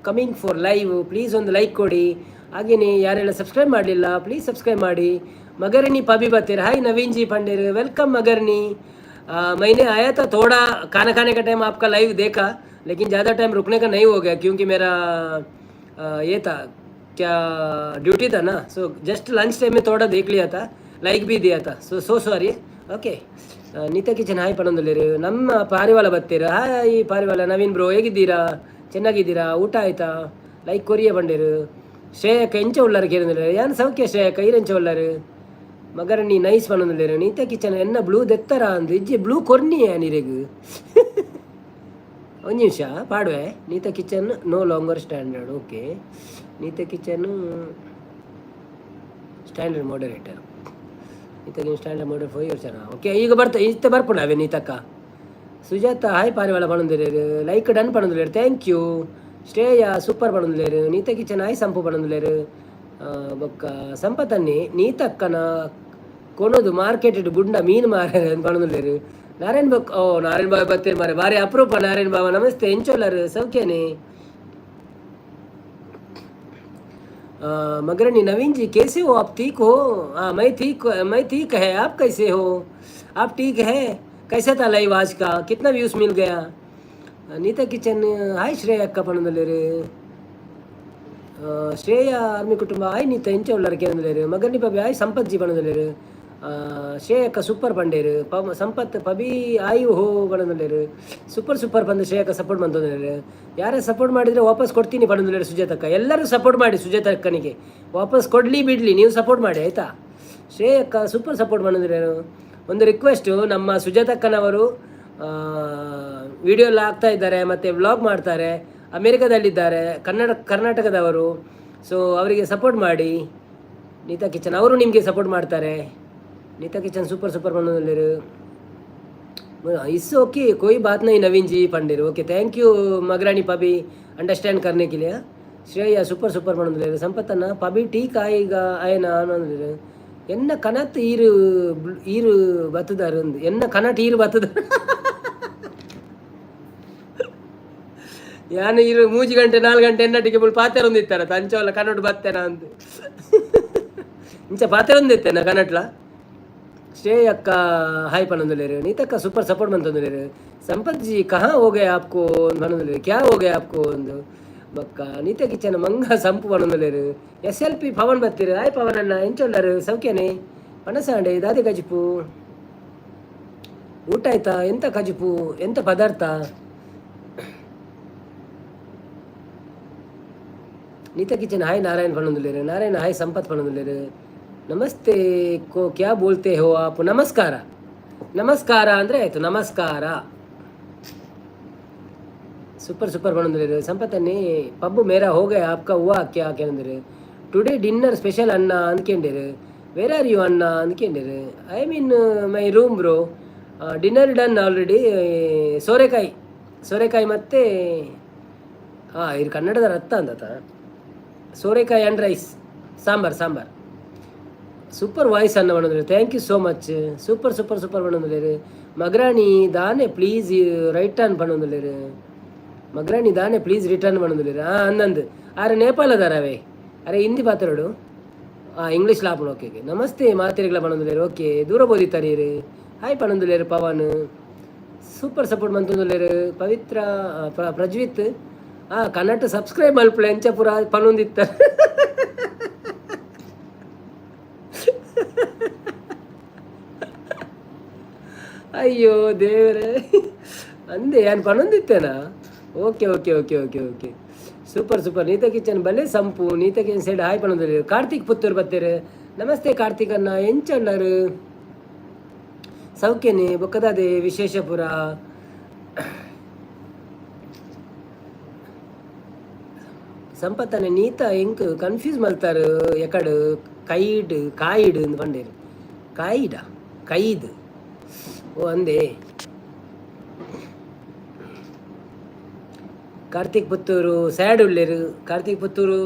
coming for live. Please ಒಂದು ಲೈಕ್ ಕೊಡಿ. ಹಾಗೆಯೇ ಯಾರೆಲ್ಲ ಸಬ್ಸ್ಕ್ರೈಬ್ ಮಾಡಲಿಲ್ಲ, ಪ್ಲೀಸ್ ಸಬ್ಸ್ಕ್ರೈಬ್ ಮಾಡಿ. ಮಗರಣಿ ಪಬಿ ಬರ್ತೀರ, ಹಾಯ್ ನವೀನ್ ಜಿ पंडेर, welcome मगरनी. मैंने आया था थोड़ा, खाना खाने का टाइम आपका लाइव देखा, लेकिन ज़्यादा टाइम रुकने का नहीं हो गया, क्योंकि मेरा ये था क्या, ड्यूटी था ना. So just lunch time में थोड़ा देख लिया था, लाइक भी दिया था. So so sorry, okay. Neeta kitchen hi ಪನೊಂದುಲ್ಲೆರ್. ನಮ್ಮ ಪಾರಿವಾಳ ಬತ್ತೀರ, ಹಾಯ್ ಪಾರಿವಾಳ. ನವೀನ್ ಬ್ರೋ, ಹೇಗಿದ್ದೀರಾ? ಚೆನ್ನಾಗಿದ್ದೀರಾ? ಊಟ ಆಯ್ತಾ? ಲೈಕ್ ಕೊರಿಯ ಬಂಡೇರು. ಶ್ರೇಯಕ್ಕ ಎಂಚ ಉಳ್ಳಾರು ಕೇಳಿದ್ರೆ, ಯಾನ್ ಸೌಖ್ಯ ಶ್ರೇಯಕ್ಕ, ಈರೆಂಚ ಉಳ್ಳಾರು? ಮಗರಣಿ ನೈಸ್ ಪನೊಂದುಲ್ಲೆರ್. ನೀತಾ ಕಿಚನ್ ಎನ್ನ ಬ್ಲೂ ದೆತ್ತರ ಅಂದು. ಇಜ್ಜಿ, ಬ್ಲೂ ಕೊರ್ನಿ ನೀರೆಗ್. ಒಂದು ನಿಮಿಷ ಪಾಡುವೆ. Neeta kitchen no longer standard, okay. Neeta kitchen standard moderator. Neeta standard moder 4 years, okay. ಈಗ ಬರ್ತಾ ಇತ್ತ ಬರ್ಪುಂಡು ಅವೇ ನೀತಕ್ಕ. ಸುಜಾತ ಹಾಯ್ ಪಾರಿವಾಳ ಪನೊಂದುಲ್ಲೆರ್. ಲೈಕ್ ಡನ್ ಪನೊಂದುಲ್ಲೆರ್, thank you. Shreya super ಪನೊಂದುಲ್ಲೆರ್. ನೀತಾ kitchen hi ಸಂಪು ಪನೊಂದುಲ್ಲೆರ್. ಬೊಕ್ಕ ಸಂಪತನ್ನಿ ನೀತಕ್ಕನ ಕೊನೊದು ಮಾರ್ಕೆಟ್ ಬುಂಡ ಮೀನು ಮಾರ ಪನೊಂದುಲ್ಲೆರ್. ನಾರಾಯಣ್ ಬೊಕ್, ಓ ನಾರಾಯಣ್ ಬಾಬಾ ಬತ್ತೇರ್ ಮಾರೆ, ಬಾರಿ ಅಪರೂಪ. ನಾರಾಯಣ್ ಬಾಬಾ ನಮಸ್ತೆ, ಎಂಚೊಲ್ಲರ್? ಸೌಖ್ಯನೇ? मगरनी नवीन जी, कैसे हो आप? ठीक हो? हाँ, मैं ठीक, मैं ठीक है. आप कैसे हो? आप ठीक है? कैसा था लाइव आज का? कितना व्यूज मिल गया? नीता किचन हाय ಶ್ರೇಯಕ್ಕ ಪನೊಂದುಲ್ಲೆರ್. ಶ್ರೇಯ ಆರ್ಮಿ ಕುಟುಂಬ ಹಾಯ್ ನೀತ, ಎಂಚ ಉಳ್ಳಾರ್ ಕೇಂದ್ಲೇರು. ಮಗರ್ನಿ ಪಬಿ ಹಾಯ್ ಸಂಪತ್ ಜಿ ಪನೊಂದುಲ್ಲೆರ್. ಶ್ರೇಯಕ್ಕ ಸೂಪರ್ ಪಂಡೇರು. ಸಂಪತ್ ಪಬಿ ಆಯ್ ಹೋ ಪನೊಂದುಲ್ಲೆರ್. ಸೂಪರ್ ಸೂಪರ್ ಬಂದು ಶ್ರೇಯಕ್ಕ ಸಪೋರ್ಟ್ ಮಂತೊಂದುಲ್ಲೆರ್. ಯಾರೇ ಸಪೋರ್ಟ್ ಮಾಡಿದರೆ ವಾಪಸ್ ಕೊಡ್ತೀನಿ ಪನೊಂದುಲ್ಲೆರ್ ಸುಜಾತಕ್ಕ. ಎಲ್ಲರೂ ಸಪೋರ್ಟ್ ಮಾಡಿ ಸುಜಾತಕ್ಕನಿಗೆ. ವಾಪಸ್ ಕೊಡಲಿ ಬಿಡಲಿ, ನೀವು ಸಪೋರ್ಟ್ ಮಾಡಿ, ಆಯಿತಾ? ಶ್ರೇಯಕ್ಕ ಸೂಪರ್ ಸಪೋರ್ಟ್ ಮಾಡಿದ್ರು. ಒಂದು ರಿಕ್ವೆಸ್ಟು, ನಮ್ಮ ಸುಜಾತಕ್ಕನವರು ವಿಡಿಯೋ ಎಲ್ಲ ಹಾಕ್ತಾ ಇದ್ದಾರೆ ಮತ್ತು ವ್ಲಾಗ್ ಮಾಡ್ತಾರೆ. ಅಮೇರಿಕಾದಲ್ಲಿದ್ದಾರೆ, ಕನ್ನಡ ಕರ್ನಾಟಕದವರು. ಸೊ ಅವರಿಗೆ ಸಪೋರ್ಟ್ ಮಾಡಿ. ನೀತಾ ಕಿಚನ್ ಅವರು ನಿಮಗೆ ಸಪೋರ್ಟ್ ಮಾಡ್ತಾರೆ. Neeta kitchen super super ಬಂದಿರು. It's okay, कोई बात नहीं नवीन जी पंडिर. Okay, thank you Magrani पबी understand करने के लिए. ಶ್ರೇಯ ಸೂಪರ್ ಸೂಪರ್ ಪನೊಂದುಲ್ಲೆರ್. ಸಂಪತ್ತನ್ನ ಪಬಿ ಟೀಕ್ ಆಯಿಗ ಆಯನ ಅನ್ನೊಂದುಲ್ಲೆರ್. ಎನ್ನ ಕನತ್ ಈರು ಈರು ಬತ್ತದಾರು ಅಂದು, ಎನ್ನ ಕನಟ್ ಈರು ಬತ್ತದ. ಯಾನ್ ಈರು 3 ಗಂಟೆ 4 ಗಂಟೆ ಎನ್ನಟಿಗೆ ಮುಲ್ ಪಾತೆರೊಂದಿತ್ತಾರ ತಂಚೋಲ ಕನ್ನಡ ಬತ್ತೇನ ಅಂದು. ಇಂಚ ಪಾತೆರೊಂದಿತ್ತೇನ ಕನ್ನಟ್ಲ. ಶ್ರೇಯಕ್ಕ ಹಾಯ್ ಪನೊಂದುಲ್ಲೆರ್. ನೀತಕ್ಕ ಸೂಪರ್ ಸಪೋರ್ಟ್ ಮಂತೊಂದುಲ್ಲೆರ್. ಸಂಪತ್ ಜಿ, कहाँ हो गया आपको ಪನೊಂದುಲ್ಲೆರ್. क्या हो गया आपको ಒಂದು. ಬೊಕ್ಕ ನೀತ ಕಿಚನ್ ಮಂಗ ಸಂಪು ಪನೊಂದುಲ್ಲೆರ್. S L P Pavan ಬತ್ತೀರ್. ಹಾಯ್ ಪವನ್ ಅಣ್ಣ, ಎಂಚೊಲ್ಲರ್? ಸೌಖ್ಯನೆ? ಪಣಸಾಂಡೆ ದಾದೆ ಕಜಿಪು? ಊಟ ಆಯ್ತಾ? ಎಂತ ಕಜಿಪು, ಎಂತ ಪದಾರ್ಥ? Neetha kitchen hi. ನಾರಾಯಣ್ ಪನ್ನೊಂದುಲ್ಲೇರು. ನಾರಾಯಣ ಹಾಯ್. ಸಂಪತ್ ಪನ್ನೊಂದುಲ್ಲೇರು. ನಮಸ್ತೆ ಕೋ ಕ್ಯಾ ಬೋಲ್ತೆ ಹೋ ಆಪ್? ನಮಸ್ಕಾರ, ನಮಸ್ಕಾರ ಅಂದರೆ ಆಯಿತು, ನಮಸ್ಕಾರ. ಸೂಪರ್ ಸೂಪರ್ ಪನ್ನೊಂದುಲ್ಲೇರು. ಸಂಪತ್ತನ್ನಿ ಪಬ್ಬು ಮೇರಾ ಹೋಗ ಆಪ್ಕ ಹೂವು ಕ್ಯಾ ಕೇಂದ್ರೆ. ಟುಡೇ ಡಿನ್ನರ್ ಸ್ಪೆಷಲ್ ಅನ್ನ ಅಂದ್ಕೊಂಡೇರು. ವೇರ್ are you ಅಣ್ಣ ಅಂದ್ಕೊಂಡೇರು. I mean my room bro. Dinner done already. ಸೋರೆಕಾಯಿ, ಸೋರೆಕಾಯಿ ಮತ್ತು ಹಾಂ ಇದು ಕನ್ನಡದ ರತ್ತ ಅಂದತ. ಸೋರೆಕಾಯಿ and rice, sambar, sambar. Super voice ಅನ್ನ ಪನ್ನೊಂದುಲ್ಲೇರು. Thank you so much. Super super super ಪನ್ನೊಂದುಲ್ಲೇರು. ಮಗ್ರಾಣಿ ದಾನೆ ಪ್ಲೀಸ್ ರೈಟ್ ಆನ್ ಪನ್ನೊಂದುಲ್ಲೇರು. ಮಗ್ರಾಣಿ ದಾನೆ ಪ್ಲೀಸ್ ರಿಟರ್ನ್ ಪನ್ನೊಂದುಲ್ಲೇರು. ಹಾಂ, ಅಂದಂದು ಆರೆ ನೇಪಾಳದಾರವೇ. ಅರೆ ಹಿಂದಿ ಪಾತೆರಡು. ಹಾಂ, ಇಂಗ್ಲೀಷ್ ಲಾಪುಂಡು. Okay okay. ನಮಸ್ತೆ ಮಾತೆರೆಗ್ಲ ಪನ್ನೊಂದುಲ್ಲೇರು. ಓಕೆ, ದೂರ ಬೋದಿತ್ತಾರೀರು. ಹಾಯ್ ಪನ್ನೊಂದುಲ್ಲೇರು. ಪವನ್ ಸೂಪರ್ ಸಪೋರ್ಟ್ ಮಂತೊಂದುಲ್ಲೇರು. ಪವಿತ್ರ ಪ್ರಜ್ವಿತ್ ಹಾಂ ಕನ್ನಡ ಸಬ್ಸ್ಕ್ರೈಬ್ ಮಲ್ಪಲೆ ಎಂಚ ಪೂರ ಪನೊಂದಿತ್ತ. ಅಯ್ಯೋ ದೇವರೇ, ಅಂದೆ ಯಾನ್ ಪನೊಂದಿತ್ತೇನಾ? Okay okay okay okay okay. Super super. Neetha kitchen ಬಲೆ ಸಂಪು. ನೀತಾ ಕಿಚನ್ ಸೈಡ್ ಹಾಯ್ ಪನೊಂದುಲ್ಲೇರು. ಕಾರ್ತಿಕ್ ಪುತ್ತೂರು ಬತ್ತೇರು. ನಮಸ್ತೆ ಕಾರ್ತಿಕ್ ಅಣ್ಣ, ಎಂಚಲ್ಲರು? ಸೌಖ್ಯನೆ? ಬೊಕ್ಕದಾದೆ ವಿಶೇಷಪುರ? ಸಂಪತ್ತನೆ ನೀತ ಎಂಕ್ ಕನ್ಫ್ಯೂಸ್ ಮಲ್ತಾರು. ಎಕಡು ಕೈಡ್ ಕಾಯಿಡ್ ಅಂದ್ ಪಂಡೇರು. ಕಾಯಿಡ ಕೈದ್ ಓ ಅಂದೆ. ಕಾರ್ತಿಕ್ ಪುತ್ತೂರು ಸ್ಯಾಡ್ ಉಲ್ಲೇರು. ಕಾರ್ತಿಕ್ ಪುತ್ತೂರು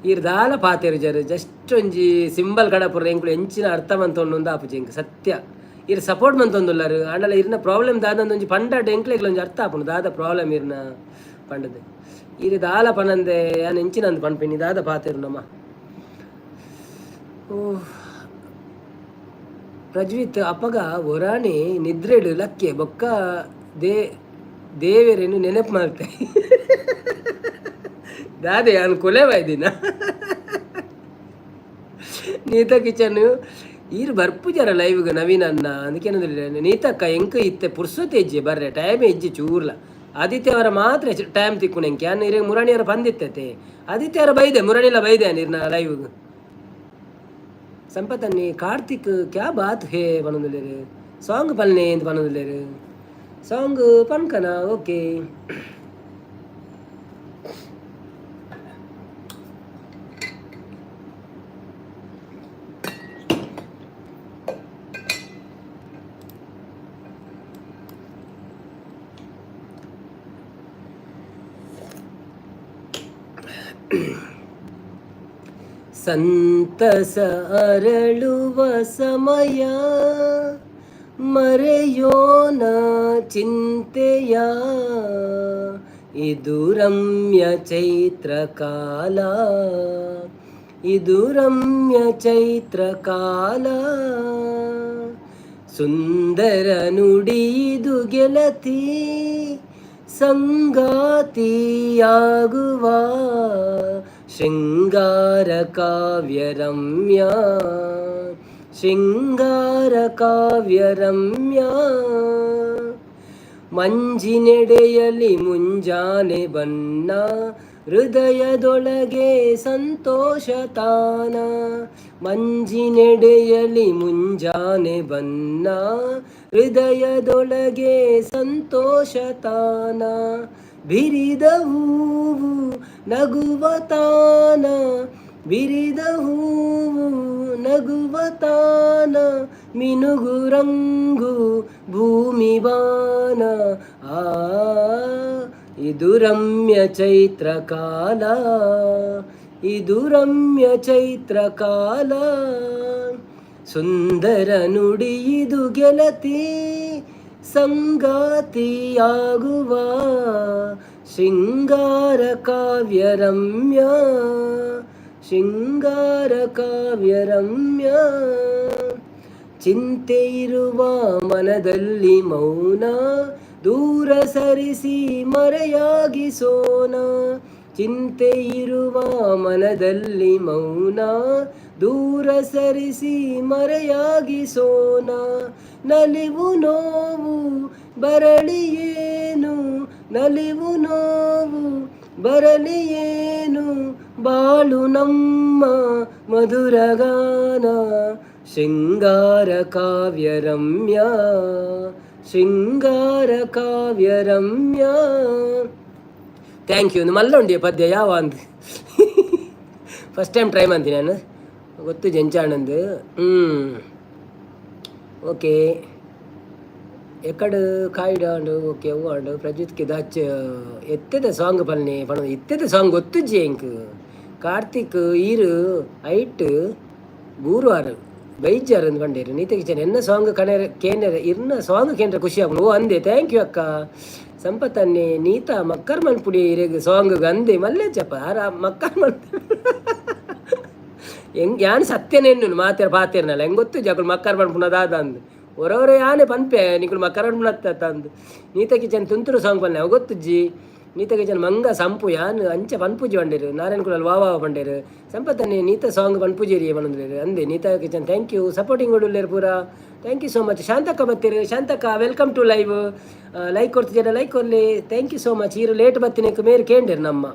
ಈರ್ ದಾಲ ಪಾತೆರು ಜರ್. ಜಸ್ಟ್ ಒಂಜಿ ಸಿಂಬಲ್ ಕಡಪುರ ಎಂಕುಲು ಎಂಚಿನ ಅರ್ಥ ಮಂತೊಂದು ಆಪುಜಿ ಎಂಕ್ ಸತ್ಯ. ಇರ್ ಸಪೋರ್ಟ್ ಮಂತೊಂದುಲ್ಲರು. ಆಂಡಲ ಇರ್ನ ಪ್ರಾಬ್ಲಮ್ ದಾದ ಒಂಜಿ ಪಂಡಾಡ್ ಎಂಕ್ಲೆಗ್ಲ ಒಂಜಿ ಅರ್ಥ ಆಪುಂಡು ದಾದ ಪ್ರಾಬ್ಲಮ್ ಇರ್ನ ಪಂಡದು. ಇರ್ ದಾಲ ಪನಂದೆ ಯಾನ್ ಎಂಚಿನ ಅಂದ್ ಪನ್ಪಿನಿ? ದಾದ ಪಾತೆರು ನಮ? ಓ ಪ್ರಜ್ವಿತ್ ಅಪಗ ಒರಾನೆ ನಿದ್ರೆಡ್ ಲಕ್ಕೆ ಬೊಕ್ಕ they ದೇವೆರೆನು ನೆನಪು ಮಲ್ತೆ. ದಾದೆ ಯಾನ್ ಕೊಲೆ ಬಾಯ್ದಿನ? ನೀತಾ ಕಿಚನ್ ಈರ್ ಬರ್ಪುಜರ ಲೈವ್ಗ್ ನವೀನ್ ಅಣ್ಣ ಅಂದಕೇನಂದ್ರೆ. ನೀತಕ್ಕ ಎಂಕ್ ಇತ್ತೆ ಪುರ್ಸೊತೆ ಇಜ್ಜಿ, ಬರ್ರೆ ಟೈಮ್ ಇಜ್ಜಿ ಚೂರ್ಲ. ಆದಿತ್ಯವಾರ ಮಾತ್ರ ಟೈಮ್ ತಿಕ್ಕುನ ಎಂಕ್. ಯಾನ್ ಇರೆಗ್ ಮುರಣಿಯರ ಪಂದಿತ್ತತೆ. ಆದಿತ್ಯವಾರ ಬೈದೆ, ಮುರಣಿಲ ಬೈದೆ ನೀರ್ನ ಲೈವ್ಗ್. ಸಂಪತ್ತನ್ನಿ ಕಾರ್ತಿಕ್ ಕ್ಯಾ ಬಾತ್ ಹೇ ಪನೊಂದುಲ್ಲೆರ್. ಸಾಂಗ್ ಪಲ್ನೆ ಇಂದ್ ಪನೊಂದುಲ್ಲೆರ್. ಸಾಂಗ್ ಪನ್ಕನ? ಓಕೆ. ಸಂತಸ ಅರಳುವ ಸಮಯ, ಮರೆಯೋಣ ಚಿಂತೆಯ, ಇದು ರಮ್ಯ ಚೈತ್ರ ಕಾಲ, ಇದು ರಮ್ಯ ಚೈತ್ರ ಕಾಲ. ಸುಂದರ ನುಡಿದು ಗೆಳತಿ, ಸಂಗಾತಿಯಾಗುವ ಶೃಂಗಾರ ಕಾವ್ಯ ರಮ್ಯ, ಶೃಂಗಾರ ಕಾವ್ಯ ರಮ್ಯ. ಮಂಜಿನೆಡೆಯಲಿ ಮುಂಜಾನೆ ಬನ್ನ, ಹೃದಯದೊಳಗೆ ಸಂತೋಷ ತಾನ. ಮಂಜಿನೆಡೆಯಲಿ ಮುಂಜಾನೆ ಬನ್ನ, ಹೃದಯದೊಳಗೆ ಸಂತೋಷ ತಾನ. ಬಿರಿದ ಹೂವು ನಗುವ ತಾನ, ಬಿರಿದ ಹೂವು ನಗುವ ತಾನ, ಮಿನುಗು ರಂಗು ಭೂಮಿ ಬಾನ. ಆ ಇದು ರಮ್ಯ ಚೈತ್ರ ಕಾಲ, ಇದು ರಮ್ಯ ಚೈತ್ರ ಕಾಲ. ಸುಂದರ ನುಡಿಯಿದು ಗೆಳತಿ, ಸಂಗಾತಿಯಾಗುವ ಶೃಂಗಾರ ಕಾವ್ಯ ರಮ್ಯ, ಶೃಂಗಾರ ಕಾವ್ಯ ರಮ್ಯ. ಚಿಂತೆ ಇರುವ ಮನದಲ್ಲಿ ಮೌನ ದೂರ ಸರಿಸಿ ಮರೆಯಾಗಿಸೋಣ. ಚಿಂತೆ ಇರುವ ಮನದಲ್ಲಿ ಮೌನ ದೂರ ಸರಿಸಿ ಮರೆಯಾಗಿಸೋಣ. ನಲಿವು ನೋವು ಬರಲಿಯೇನು, ನಲಿವು ನೋವು ಬರಲಿಯೇನು, ಬಾಳು ನಮ್ಮ ಮಧುರಗಾನ, ಶೃಂಗಾರ ಕಾವ್ಯ ರಮ್ಯ, ಶೃಂಗಾರ ಕಾವ್ಯ ರಮ್ಯ. Thank you. ಮಲ್ಲ ಉಂಡಿ ಪದ್ಯ ಯಾವ ಅಂದ್ ಫಸ್ಟ್ ಟೈಮ್ ಟ್ರೈ ಮಾಡ್ತೀನಿ ನಾನು. ಗೊತ್ತು ಜಂಚಾಣಂದು. ಓಕೆ, ಎಕ್ಕಡು ಕಾಯ್ಡಾಂಡು. ಓಕೆ, ಅವು ಆಂಡು. ಪ್ರಜ್ವಿತ್ಗೆ ದಾಚ್ ಎತ್ತೆದ ಸಾಂಗ್ ಪಲ್ನೆ ಪಣ. ಇತ್ತೆದ ಸಾಂಗ್ ಗೊತ್ತುಜ್ಜಿ ಎಂಕ್. ಕಾರ್ತಿಕ್ ಈರು ಐಟ್ ಗೂರುವಾರು ಬೈಜಾರ್ ಅಂದ್ ಪಂಡೇರು. ನೀತ ಕಿಚನ್ ಎನ್ನ ಸಾಂಗ್ ಕಣೆರೆ ಕೇಂದ್ರ ಇರ್ನ ಸಾಂಗ್ ಕೇಂದ್ರ ಖುಷಿ ಆಪುಂಡು. ಓ ಅಂದೆ, thank you ಅಕ್ಕ. ಸಂಪತ್ತನ್ನೆ ನೀತಾ ಮಕ್ಕರ್ ಮನ್ಪುಡಿ ಇರೆಗ್ ಸಾಂಗ್ ಅಂದೆ ಮಲ್ಲೆಚ್ಚಪ್ಪ ಆರ ಮಕ್ಕರ್ ಮನ್ ಎಂಗ್ ಯಾನ್ ಸತ್ಯನೇ ಎನ್ನುನು ಮಾತೆರ್ ಪಾತೆರ್ನಲ್ಲ. ಹೆಂಗ್ ಗೊತ್ತು ಜಕುಲು ಮಕ್ಕರ್ ಪನ್ಪುನ ದಾದ ಅಂದ್. ಒರವರೆ ಯಾನೆ ಪನ್ಪೆ ನಿಕುಲು ಮಕ್ಕರ್ ಪನ್ಪುನತ್ತ ಅಂದ್. ನೀತ ಕಿಚನ್ ತುಂತುರು ಸಾಂಗ್ ಪನ್ನೆ, ಅವು ಗೊತ್ತುಜ್ಜಿ. ನೀತ ಕಿಚನ್ ಮಂಗ ಸಂಪು ಯಾನ್ ಅಂಚ ಪನ್ಪುಜಿ ಪಂಡೇರು. ನಾರಾಯಣ ಕುಲಾಲ್ ವಾ ವಾ ಪಂಡೇರು. ಸಂಪತ್ತನ್ನೆ ನೀತ ಸಾಂಗ್ ಪನ್ಪುಜೇರಿ ಪನೊಂದುಲ್ಲೆರ್ ಅಂದೆ. Neetha kitchen thank you. Supporting ಉಲ್ಲೇರು ಪೂರ, thank you so much. ಶಾಂತಕ್ಕ ಬತ್ತೀರು. ಶಾಂತಕ್ಕ, welcome to live. Like ಕೊಡ್ತಿದ್ದೀರ, ಲೈಕ್ ಕೊರ್ಲಿ. Thank you so much. ಈರು ಲೇಟ್ ಬತ್ತಿನಕ್ಕೆ ಮೇರು ಕೇಂಡೇರು ನಮ್ಮ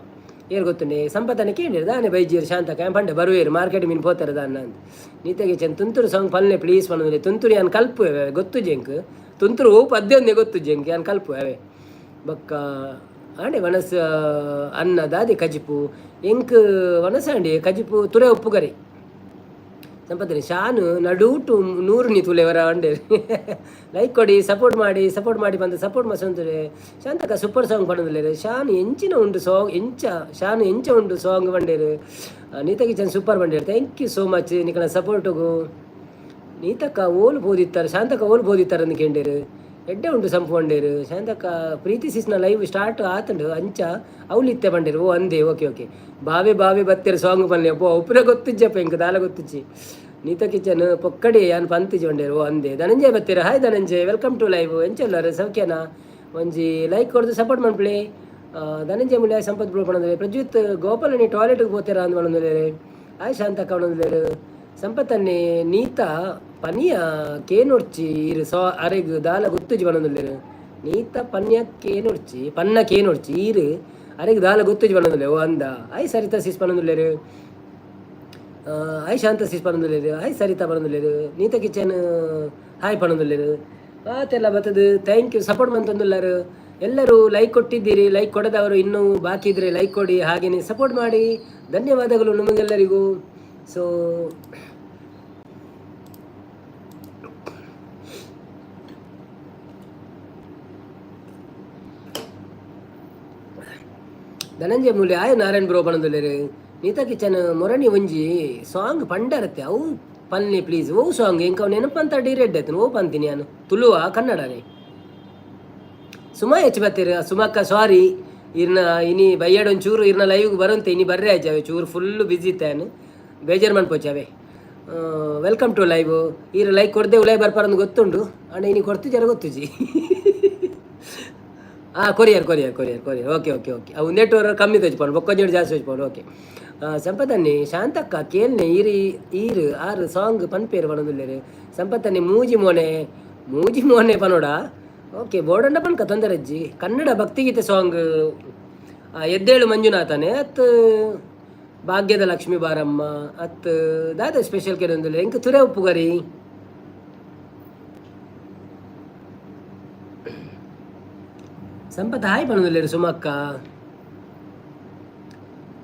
ಏರ್ ಗೊತ್ತುಂಡೆ. ಸಂಪತ್ತನೆ ಕೇಂಡೇರು ದಾನೆ ಬೈಜೀರು. ಶಾಂತಕ್ಕ ಪಂಡೆ ಬರುವೇರು ಮಾರ್ಕೆಟ್ ಮೀನು ಪೋತಾರೆ ದಾನ ಅಂದ್. ನೀತಗೆ ಚೆನ್ ತುಂತುರು ಸಾಂಗ್ ಪಲ್ನೆ ಪ್ಲೀಸ್ ಪನೊಂದುಲ್ಲೆ. ತುಂತುರು ಯಾನ್ ಕಲ್ಪು ಗೊತ್ತು ಜೆಂಕ್. ತುಂತುರು ಓ ಪದ್ಯ ಒಂದೇ ಗೊತ್ತು ಜೆಂಕ್, ಯಾನ್ ಕಲ್ಪು ಅವೇ. ಬೊಕ್ಕ ಆಂಡೆ ವನಸ್ ಅನ್ನ ದಾದೆ ಕಜಿಪು ಎಂಕ್ ವನಸಾಂಡೆ ಕಜಿಪು ತುರೆ ಉಪ್ಪು ಕರಿ. ಸಂಪತ್ತನೆ ಶಾನು ನಡೂಟು ನೂರು ನೀ ತುಲೆವರ ಅಂಡೆ. ಲೈಕ್ ಕೊಡಿ, ಸಪೋರ್ಟ್ ಮಾಡಿ, ಸಪೋರ್ಟ್ ಮಾಡಿ ಬಂದು ಸಪೋರ್ಟ್ ಮಸಂತಾರೆ. ಶಾಂತಕ ಸೂಪರ್ ಸಾಂಗ್ ಪಡೋದಿಲ್ಲ. ಶಾನ್ ಎಂಚಿನ ಉಂಡು ಸಾಂಗ್ ಎಂಚ ಶಾನ್ ಎಂಚ ಉಂಡು ಸಾಂಗ್ ಬಂಡೇರು. ನೀತ ಕಿಚನ್ ಸೂಪರ್ ಬಂಡೇರು. Thank you so much ನಿಕಲ ಸಪೋರ್ಟುಗು. ನೀತಕ್ಕ ಓಲು ಬೋದಿತ್ತಾರೆ, ಶಾಂತಕ್ಕ ಓಲು ಬೋದಿತ್ತಾರೆ ಅಂದ್ ಕೇಂಡೇರು. ಎಡ್ಡೆ ಉಂಡು ಸಂಪು ಬಂಡೇರು. ಶಾಂತಕ್ಕ ಪ್ರೀತಿ ಸಿಸ್ನ ಲೈವ್ ಸ್ಟಾರ್ಟ್ ಆತಂಡು ಅಂಚ ಅವ್ಲಿತ್ತೆ ಬಂಡೇರು. ಓ ಅಂದೆ, ಓಕೆ ಓಕೆ. ಬಾವೆ ಬಾವೆ ಬತ್ತೇರು ಸಾಂಗ್ ಪನ್ಲೆ. ಅಪ್ಪೋ ಉಪ್ಪುನ ಗೊತ್ತಿಜ್ಜಪ್ಪ ಎಂಕ್ ದಾಲ ಗೊತ್ತಿಜ್ಜಿ. ನೀತ ಕಿಚನ್ ಪೊಕ್ಕಡಿ ಯಾನ್ ಪಂತಿಜಿ ಬಂಡೇರು. ಓ ಅಂದೆ. ಧನಂಜಯ ಬತ್ತೀರ. Hi Dhananjay, welcome to live. ಎಂಚೊಲ್ಲರು ಸೌಖ್ಯನಾ? ಒಂಜಿ ಲೈಕ್ ಕೊಡ್ದು ಸಪೋರ್ಟ್ ಮನ್ಪುಲೆ. ಧನಂಜಯ ಮುಲ್ಯ ಸಂಪತ್ ಬ್ರೋ ಪಣಂದ್ರೆ. ಪ್ರಜ್ವಿತ್ ಗೋಪಾಲನಿ ಟಾಯ್ಲೆಟ್ಗೆ ಪೋತೇರಾ ಅಂದ್ ಪಣಂದುಲ್ಲೆರ್. ಹಾಯ್ ಶಾಂತಕ್ಕ ಪಣಂದುಲ್ಲೆರ್. ಸಂಪತ್ತನ್ನೆ ನೀತ ಪನಿಯ ಕೇನೊಡ್ಚಿ ಇರು ಸೊ ಅರೆಗ್ ದಾಲ ಗೊತ್ತುಜಿ ಪಣಂದುಲ್ಲೆರ್. ನೀತ ಪನ್ಯ ಕೇನೊಡ್ಚಿ ಪನ್ನ ಕೇನೊಡ್ಚಿ ಈರು ಅರೆಗ್ ದಾಲ ಗೊತ್ತುಜಿ ಪಣಂದುಲ್ಲೆ. ಓ ಅಂದ. ಆಯ್ ಸರಿತಾ ಸಿಸ್ ಪಣಂದುಲ್ಲೆರ್. ಹಾಯ್ ಶಾಂತ ಸಿಸ್ ಪಣಂದುಲ್ಲೆರ್. ಹಾಯ್ ಸರಿತಾ ಪಣಂದುಲ್ಲೆರ್. ನೀತ ಕಿಚನ್ ಹಾಯ್ ಪಣಂದುಲ್ಲೆರ್. ಆತೆಲ್ಲ ಬತ್ತದು. Thank you. Support ಮಂತೊಂದುಲ್ಲಾರು. ಎಲ್ಲರೂ ಲೈಕ್ ಕೊಟ್ಟಿದ್ದೀರಿ. ಲೈಕ್ ಕೊಡದವರು ಇನ್ನೂ ಬಾಕಿ ಇದ್ರೆ ಲೈಕ್ ಕೊಡಿ, ಹಾಗೆಯೇ ಸಪೋರ್ಟ್ ಮಾಡಿ. ಧನ್ಯವಾದಗಳು ನಿಮಗೆಲ್ಲರಿಗೂ. ಸೊ ಧನಂಜಯ ಮೂಲ್ಯ ಆಯ್ ನಾರಾಯಣ್ ಬ್ರೋ ಪಣಂದುಲ್ಲೆರ್. ನೀತಾ ಕಿಚನ್ ಮೊರಣಿ ಒಂಜಿ ಸಾಂಗ್ ಪಂಡರತ್ತೆ ಅವು ಪನ್ನಿ ಪ್ಲೀಸ್. ಓ ಸಾಂಗ್ ಎಂಕ ಅವು ನೆನಪಂತ ಡಿರೆಡ್ ಆಯ್ತು. ಓ ಪಂತೀನಿ ನಾನು ತುಳುವ ಕನ್ನಡನೇ. ಸುಮಾ ಹೆಚ್ಚು ಬತ್ತೀರಿ. ಸುಮಕ್ಕ ಸಾರಿ, ಇರ್ನ ಇನಿ ಬಯ್ಯಡ್ ಒಂಚೂರು ಇರ್ನ ಲೈವ್ಗೆ ಬರಂತೆ ಇನಿ ಬರ್ರೆ ಆಯ್ತು. ಚೂರು ಫುಲ್ ಬಿಸಿ ಇತ್ತಾನು, ಬೇಜಾರು ಮನ್ಪೋಚವೆ. Welcome to live. ಈರು ಲೈಕ್ ಕೊಡದೆ ಉಲೈ ಬರ್ಪಾರಂದು ಗೊತ್ತುಂಡು ಅಣ್ಣ. ಇನಿ ಕೊಡ್ತು ಜರ ಗೊತ್ತುಜಿ. ಹಾಂ, Courier courier courier courier. Okay okay okay. ಅವು ನೆಟ್ವರ್ಕ್ ಕಮ್ಮಿ ತೋಚ್ಪಾಡು, ಬೊಕ್ಕೊಂಜೋಡು ಜಾಸ್ತಿ ತೋಚ್ಪಾಡು. ಓಕೆ ಸಂಪತ್ತನ್ನಿ ಶಾಂತಕ್ಕ ಕೇಳ್ನೆ ಈರು ಈರು ಆರು ಸಾಂಗ್ ಪನ್ಪೇರು ಪನೊಂದುಲ್ಲೆರ್. ಸಂಪತ್ತನ್ನಿ ಮೂಜಿ ಮೋನೆ ಮೂಜಿ ಮೋನೆ ಪನೋಡ. ಓಕೆ, ಬೋರ್ಡಂಡ ಪನ್ಕ ತೊಂದರೆಜ್ಜಿ. ಕನ್ನಡ ಭಕ್ತಿಗೀತೆ ಸಾಂಗ್ ಎದ್ದೇಳು ಮಂಜುನಾಥನೇ ಅತ್ ಭಾಗ್ಯದ ಲಕ್ಷ್ಮೀ ಬಾರಮ್ಮ ಅತ್ ದಾದ ಸ್ಪೆಷಲ್ ಕೇಳೊಂದುಲ್ಲೆ. ಎಂಕ್ ತುರೆ ಉಪ್ಪುಗರಿ. ಸಂಪತ್ ಹಾಯ್ ಪನೊಂದುಲ್ಲೆರ್. ಸುಮಕ್ಕ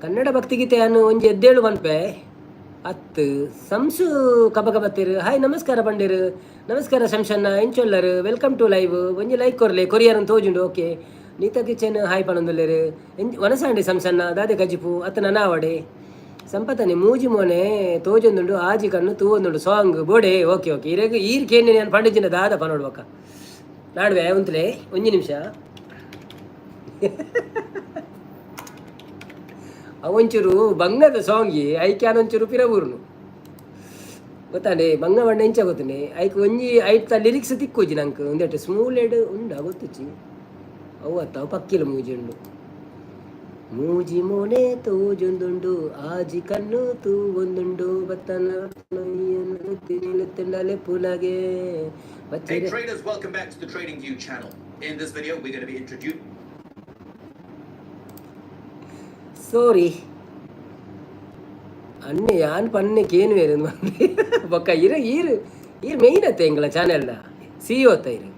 ಕನ್ನಡ ಭಕ್ತಿಗೀತೆ ಅನ್ನು ಒಂಜಿ ಎದ್ದೇಳು ಪನ್ಪೆ ಅತ್. ಸಂಸು ಕಬಕ ಬತ್ತೀರು. ಹಾಯ್ ನಮಸ್ಕಾರ ಪಂಡೇರು. ನಮಸ್ಕಾರ ಶಂಶನ್ನ, ಎಂಚೊಲ್ಲರು? Welcome to live. ಒಂಜಿ ಲೈಕ್ ಕೊರ್ಲೆ. ಕೊರಿಯರ್ ತೋಜುಂಡು. ಓಕೆ, ನೀತಾ ಕಿಚನ್ ಹಾಯ್ ಪನೊಂದುಲ್ಲೆರ್. ಎಂಚ್ ವನಸಾಂಡೆ ಸಂಸನ್ನ ದಾದೆ ಕಜಿಪು ಅತ್ತ ನನಾವಡೆ. ಸಂಪತನೆ ಮೂಜಿ ಮೋನೆ ತೋಜೊಂದುಂಡು ಆಜಿ ಕಣ್ಣು ತೂವೊಂದುಂಡು ಸಾಂಗ್ ಬೋಡೆ. ಓಕೆ ಓಕೆ, ಇರೆಗ್ ಈರ್ ಕೇಂದ್ರ ನಾನು ಪಂಡಿಜಿನ ದಾದ ಪನೋಡ್ಬಕ್ಕ ನಾಡುವೆ ಉಂತಲೆ ಒಂಜಿ ನಿಮಿಷ. ಅವೊಂಚೂರು ಬಂಗದ ಸಾಂಗಿ ಐಕ್ಯಾನ ಒಂಚೂರು ಪಿರಬೂರುನು ಗೊತ್ತಾಂಡೆ. ಬಂಗ ಬಣ್ಣ ಎಂಚ ಗೊತ್ತುಂಡೆ. ಐಕ್ ಒಂಜಿ ಐತ ಲಿರಿಕ್ಸ್ ತಿಕ್ಕುಜಿ ನಂಕ್. ಒಂದೆಟ್ ಸ್ಮೂಲ್ ಎಡ್ ಉಂಡ ಗೊತ್ತುಚಿ. ಅವು ಅತ್ತ ಅವು ಪಕ್ಕಿಲ ಮೂಜಿ ಉಂಡು. ಮೂಜಿ ಮೋನೆ ತೋಜೊಂದುಂಡು, ಆಜಿ ಕಣ್ಣು ತೂವೊಂದುಂಡು, ಬತ್ತನ ಪುಲಗೆ. Hey traders, welcome back to the Trading View channel. In this video, we're going to be introducing sorry ಅಣ್ಣೆ, ಯಾನ್ ಪನ್ನೆ ಕೇನುವೇರು ಬೊಕ್ಕ ಇರು ಈರು ಈರು ಮೇಯ್ನ್ ಅತ್ತೆ ಎಂಗ್ಲ ಚಾನೆಲ್ದ ಸಿ ಓತ್ತ ಇರು.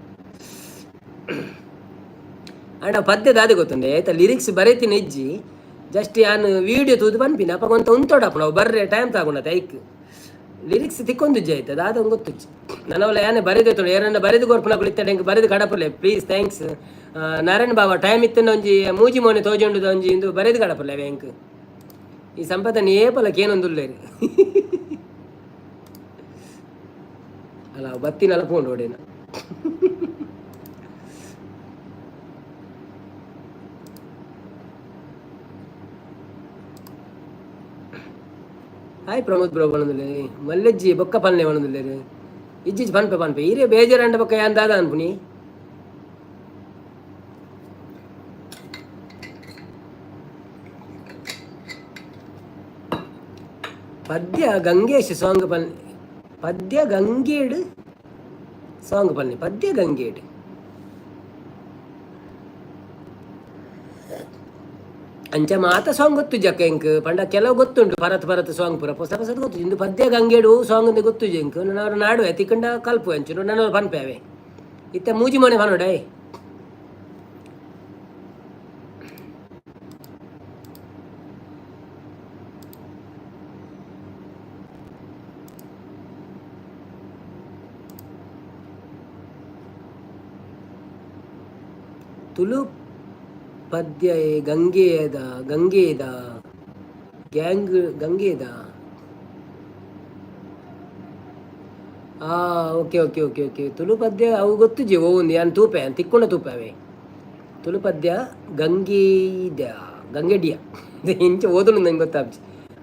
ಆಂಡ ಪದ್ಯ ದಾದೆ ಗೊತ್ತುಂಡೆ ಆಯ್ತಾ? ಲಿರಿಕ್ಸ್ ಬರೆತಿನ ಇಜ್ಜಿ, ಜಸ್ಟ್ ಯಾನ್ ವೀಡಿಯೋ ತೂದು ಪನ್ಪಿನ. ಅಪಗ ಒಂತ ಉಂತೊಡಪ್ಪ ನಾವು ಬರ್ರೆ ಟೈಮ್ ತಾಗುಂಡತೆ. ಐಕ್ ಲಿರಿಕ್ಸ್ ತಿಕ್ಕೊಂದುಜ್ಜಿ ಆಯ್ತಾ? ದಾದ ಗೊತ್ತುಜ್ಜಿ. ನನವಲ್ಲ ಯಾನೆ ಬರೆದು ಏರನ್ನ ಬರೆದು ಕೊರ್ಪುನಕುಲು ಇತ್ತಡ ಎಂಕ್ ಬರೆದು ಕಡಪುಲೆ ಪ್ಲೀಸ್, thanks. Narayana ಬಾವ, ಟೈಮ್ ಇತ್ತಂಡ ಒಂಜಿ ಮೂಜಿ ಮೋನೆ ತೋಜೊಂಡುದ ಒಂಜಿ ಇಂದು ಬರೆದು ಕಡಪುಲೆ ಅವೆ ಎಂಕ್. ಈ ಸಂಪತನ ಏಪಲ ಕೇನೊಂದುಲ್ಲೇರು ಅಲ್ಲ, ಬತ್ತಿನಲ್ಲ ಪೋಂಡು ಓಡೇನ. ಹಾಯ್ ಪ್ರಮೋದ್ ಬ್ರೋ ಪನೊಂದುಲ್ಲೆ. ಮಲ್ಲೆಜ್ಜಿ ಬೊಕ್ಕ ಪನ್ಲೆ ಪನೊಂದುಲ್ಲೆರ್. ಇಜ್ಜಿಜ್ಜಿ, ಪನ್ಪೆ ಪನ್ಪೆ. ಈರೆ ಬೇಜಾರಂಡ ಬೊಕ್ಕ ಯಾನ್ ದಾದ ಅನ್ಪುನಿ? ಪದ್ಯ ಗಂಗೇಶ್ ಸಾಂಗ್ ಪನ್, ಪದ್ಯ ಗಂಗೇಡ್ ಸಾಂಗ್ ಪನ್ನಿ, ಪದ್ಯ ಗಂಗೇಡ್. ಅಂಚ ಮಾತ ಸಾಂಗ್ ಗೊತ್ತು ಜಕ್ಕ ಎಂಕ್. ಪಂಡ ಕೆಲವು ಗೊತ್ತುಂಟು, ಪರತ್ ಪರತ್ ಸಾಂಗ್ ಪೂರ ಹೊಸ ಹೊಸದು ಗೊತ್ತು. ಇಂದು ಪದ್ಯ ಗಂಗೇಡು ಸಾಂಗ್ ಅಂದ್ ಗೊತ್ತು ಎಂಕ್. ನನ್ನ ನಾಡುವೆ ತಿಕ್ಕಂಡ ಕಲ್ಪು ಅಂಚು ನನ್ನ ಪನ್ಪೆ ಅವೆ. ಇತ್ತೆ ಮೂಜಿ ಮನೆ ಪನೋಡೆ. ತುಳು ಪದ್ಯ ಗಂಗೆಯದ ಗಂಗೆದ ಗ್ಯಾಂಗ್ ಗಂಗೆದ. ಆ okay okay okay okay. Tulu ಪದ್ಯ ಅವು ಗೊತ್ತುಜಿ ಓ ಯಾನ್ ತೂಪೆ, ತಿಕ್ಕೊಂಡ ತೂಪೆ ಅವೇ. ತುಳು ಪದ್ಯ ಗಂಗೀದ ಗಂಗೆಡಿಯ ಇಂಚ ಓದಲು ನಂಗೆ ಗೊತ್ತಾಪ್ಜಿ.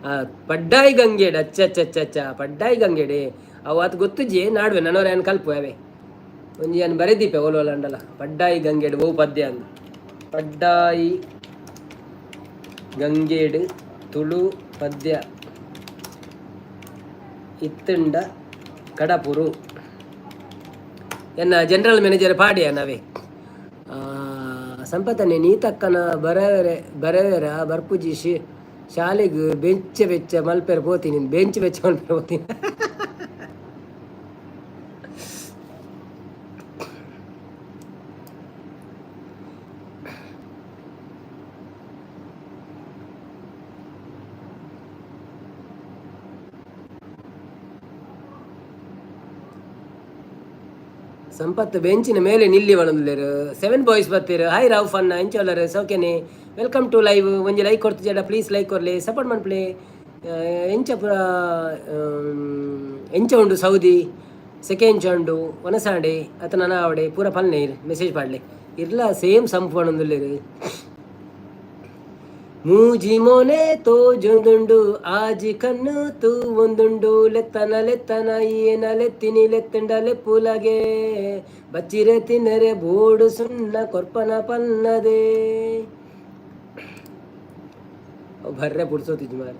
ಆ ಪಡ್ಡಾಯಿ ಗಂಗೆಡ್, ಅಚ್ಚ ಅಚ್ಚ ಅಚ್ಚ ಅಚ್ಚ, ಪಡ್ಡಾಯಿ ಗಂಗೆಡೆ. ಅವು ಆತು ಗೊತ್ತುಜಿ, ನಾಡುವೆ ನನೋರ ಯಾನ್ ಕಲ್ಪು ಅವೇ. ಒಂಜಿ ಯಾನ್ ಬರೆದೀಪೆ ಓಲೋಲ ಅಂಡಲ ಪಡ್ಡಾಯಿ ಗಂಗೆಡ್ ಓ ಪದ್ಯ ಅಂದ್. ಪಡ್ಡಾಯಿ ಗಂಗೇಡ್ ತುಳು ಪದ್ಯ ಇತ್ತಂಡ ಕಡಪುರು. ಎನ್ನ ಜನರಲ್ ಮ್ಯಾನೇಜರ್ ಪಾಡಿಯ ನಾವೇ. ಸಂಪತನೆ ನೀತಕ್ಕನ ಬರವೆರೆ ಬರವೆರ ಬರ್ಪುಜಿ. She ಶಾಲೆಗ್ ಬೆಂಚ ಬೆಚ್ಚ ಮಲ್ಪೆರ ಪೋತೀನಿ, ಬೆಂಚ್ ಬೆಚ್ಚ ಮಲ್ಪೆರ ಪೋತೀನಿ. ಸಂಪತ್ತು ಬೆಂಚಿನ ಮೇಲೆ ನಿಲ್ಲಿ ಒಣಂದುಲ್ಲೆರ್. ಸೆವೆನ್ ಬಾಯ್ಸ್ ಬತ್ತೀರ್. ಹಾಯ್ ರಾವ್ ಅಣ್ಣ, ಎಂಚ ಸೌಖ್ಯನೆ? Welcome to live. ಒಂಜಿ ಲೈಕ್ ಕೊಡ್ತಿಜಡ, ಪ್ಲೀಸ್ ಲೈಕ್ ಕೊರ್ಲೆ, ಸಪೋರ್ಟ್ ಮನ್ಪ್ಲೆ. ಎಂಚ ಪುರ ಎಂಚ ಉಂಡು ಸೌದಿ ಸೆಕೆಂಡ್ ಉಂಡು ವನಸಾಂಡೆ ಅತ ನನ ಆವಡೆ ಪೂರ ಪಲ್ನೆ ಮೆಸೇಜ್ ಪಾಡ್ಲೆ. ಇರ್ಲ ಸೇಮ್ ಸಂಪು ಪಣೊಂದುಲ್ಲೆರ್. ಮೂಜಿ ಮೋನೆ ತೋಜೊಂದುಂಡು, ಆಜಿ ಕಣ್ಣು ತೂವೊಂದುಂಡು, ಲೆತ್ತನ ಲೆತ್ತನ ಏನ ಲೆತ್ತಿನಿ ಲೆತ್ತಂಡ ಲೆಪ್ಪುಲಗೆ, ಬಚ್ಚಿರೆ ತಿನ್ನರೆ ಬೋಡು ಸುಣ್ಣ ಕೊರ್ಪನ ಪನ್ನದೆ. ಬರ್ರೆ ಪುಡ್ಸೋತಿಜ್ ಮಾರೆ.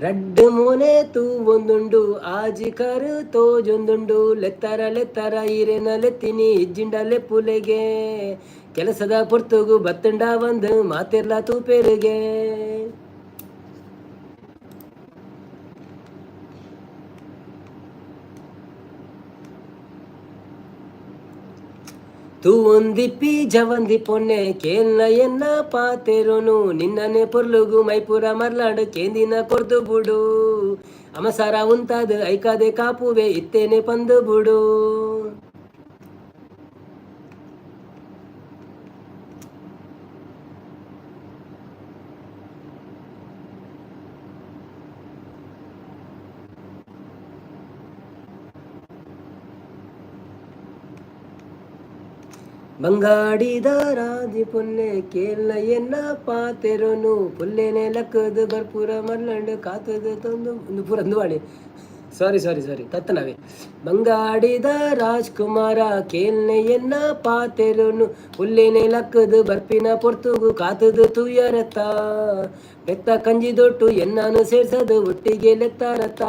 ರಡ್ಡ್ ಮೋನೆ ತೂವೊಂದುಂಡು, ಆಜಿ ಕರು ತೋಜೊಂದುಂಡು, ಲೆತ್ತರ ಲೆತ್ತರ ಈರೆನ ಲೆತ್ತಿನಿ ಇಜ್ಜಿಂಡ ಲೆಪ್ಪುಲೆಗೆ, ಕೆಲಸದ ಪೊರ್ತುಗು ಬತ್ತಂಡ ಬಂದು ಮಾತಿರ್ಲ ತೂಪೆರುಗೆ. ತೂವೊಂದಿಪ್ಪಿ ಜವಂದಿ ಪೊನ್ನೆ ಕೇಲ್ನ ಎನ್ನ ಪಾತೆರುನು, ನಿನ್ನನೆ ಪೊರ್ಲುಗು ಮೈಪುರ ಮರ್ಲಾಡು ಕೇಂದಿನ ಕೊರ್ದು ಬುಡು, ಅಮಸಾರ ಉಂತಾದ ಐಕಾದೆ ಕಾಪುವೆ ಇತ್ತೇನೆ ಪಂದು ಬುಡು. ಬಂಗಾಡಿದ ರಾಜಿ ಪೊನ್ನೆ ಕೇಲ್ನ ಎನ್ನ ಪಾತೆರುನು, ಪುಲ್ಲೇನೆ ಲಕ್ಕದು ಬರ್ಪುರ ಮಲ್ಲಂಡು ಕಾತದು ತಂದು ಒಂದು ಪೂರ ಅಂದು. ಸಾರಿ ಸಾರಿ ಸಾರಿ, ತತ್ತನವೇ. ಬಂಗಾಡಿದ ರಾಜ್ಕುಮಾರ ಕೇಲ್ನೆ ಎನ್ನ ಪಾತೆರುನು, ಉಲ್ಲೇನೆ ಲಕ್ಕದು ಬರ್ಪಿನ ಪೊರ್ತುಗು ಕಾತದು ತೂಯರತ್ತ, ಬೆತ್ತ ಕಂಜಿ ದೊಟ್ಟು ಎನ್ನಾನು ಸೇರ್ಸದು ಒಟ್ಟಿಗೆ ಲೆತ್ತಾರತ್ತ.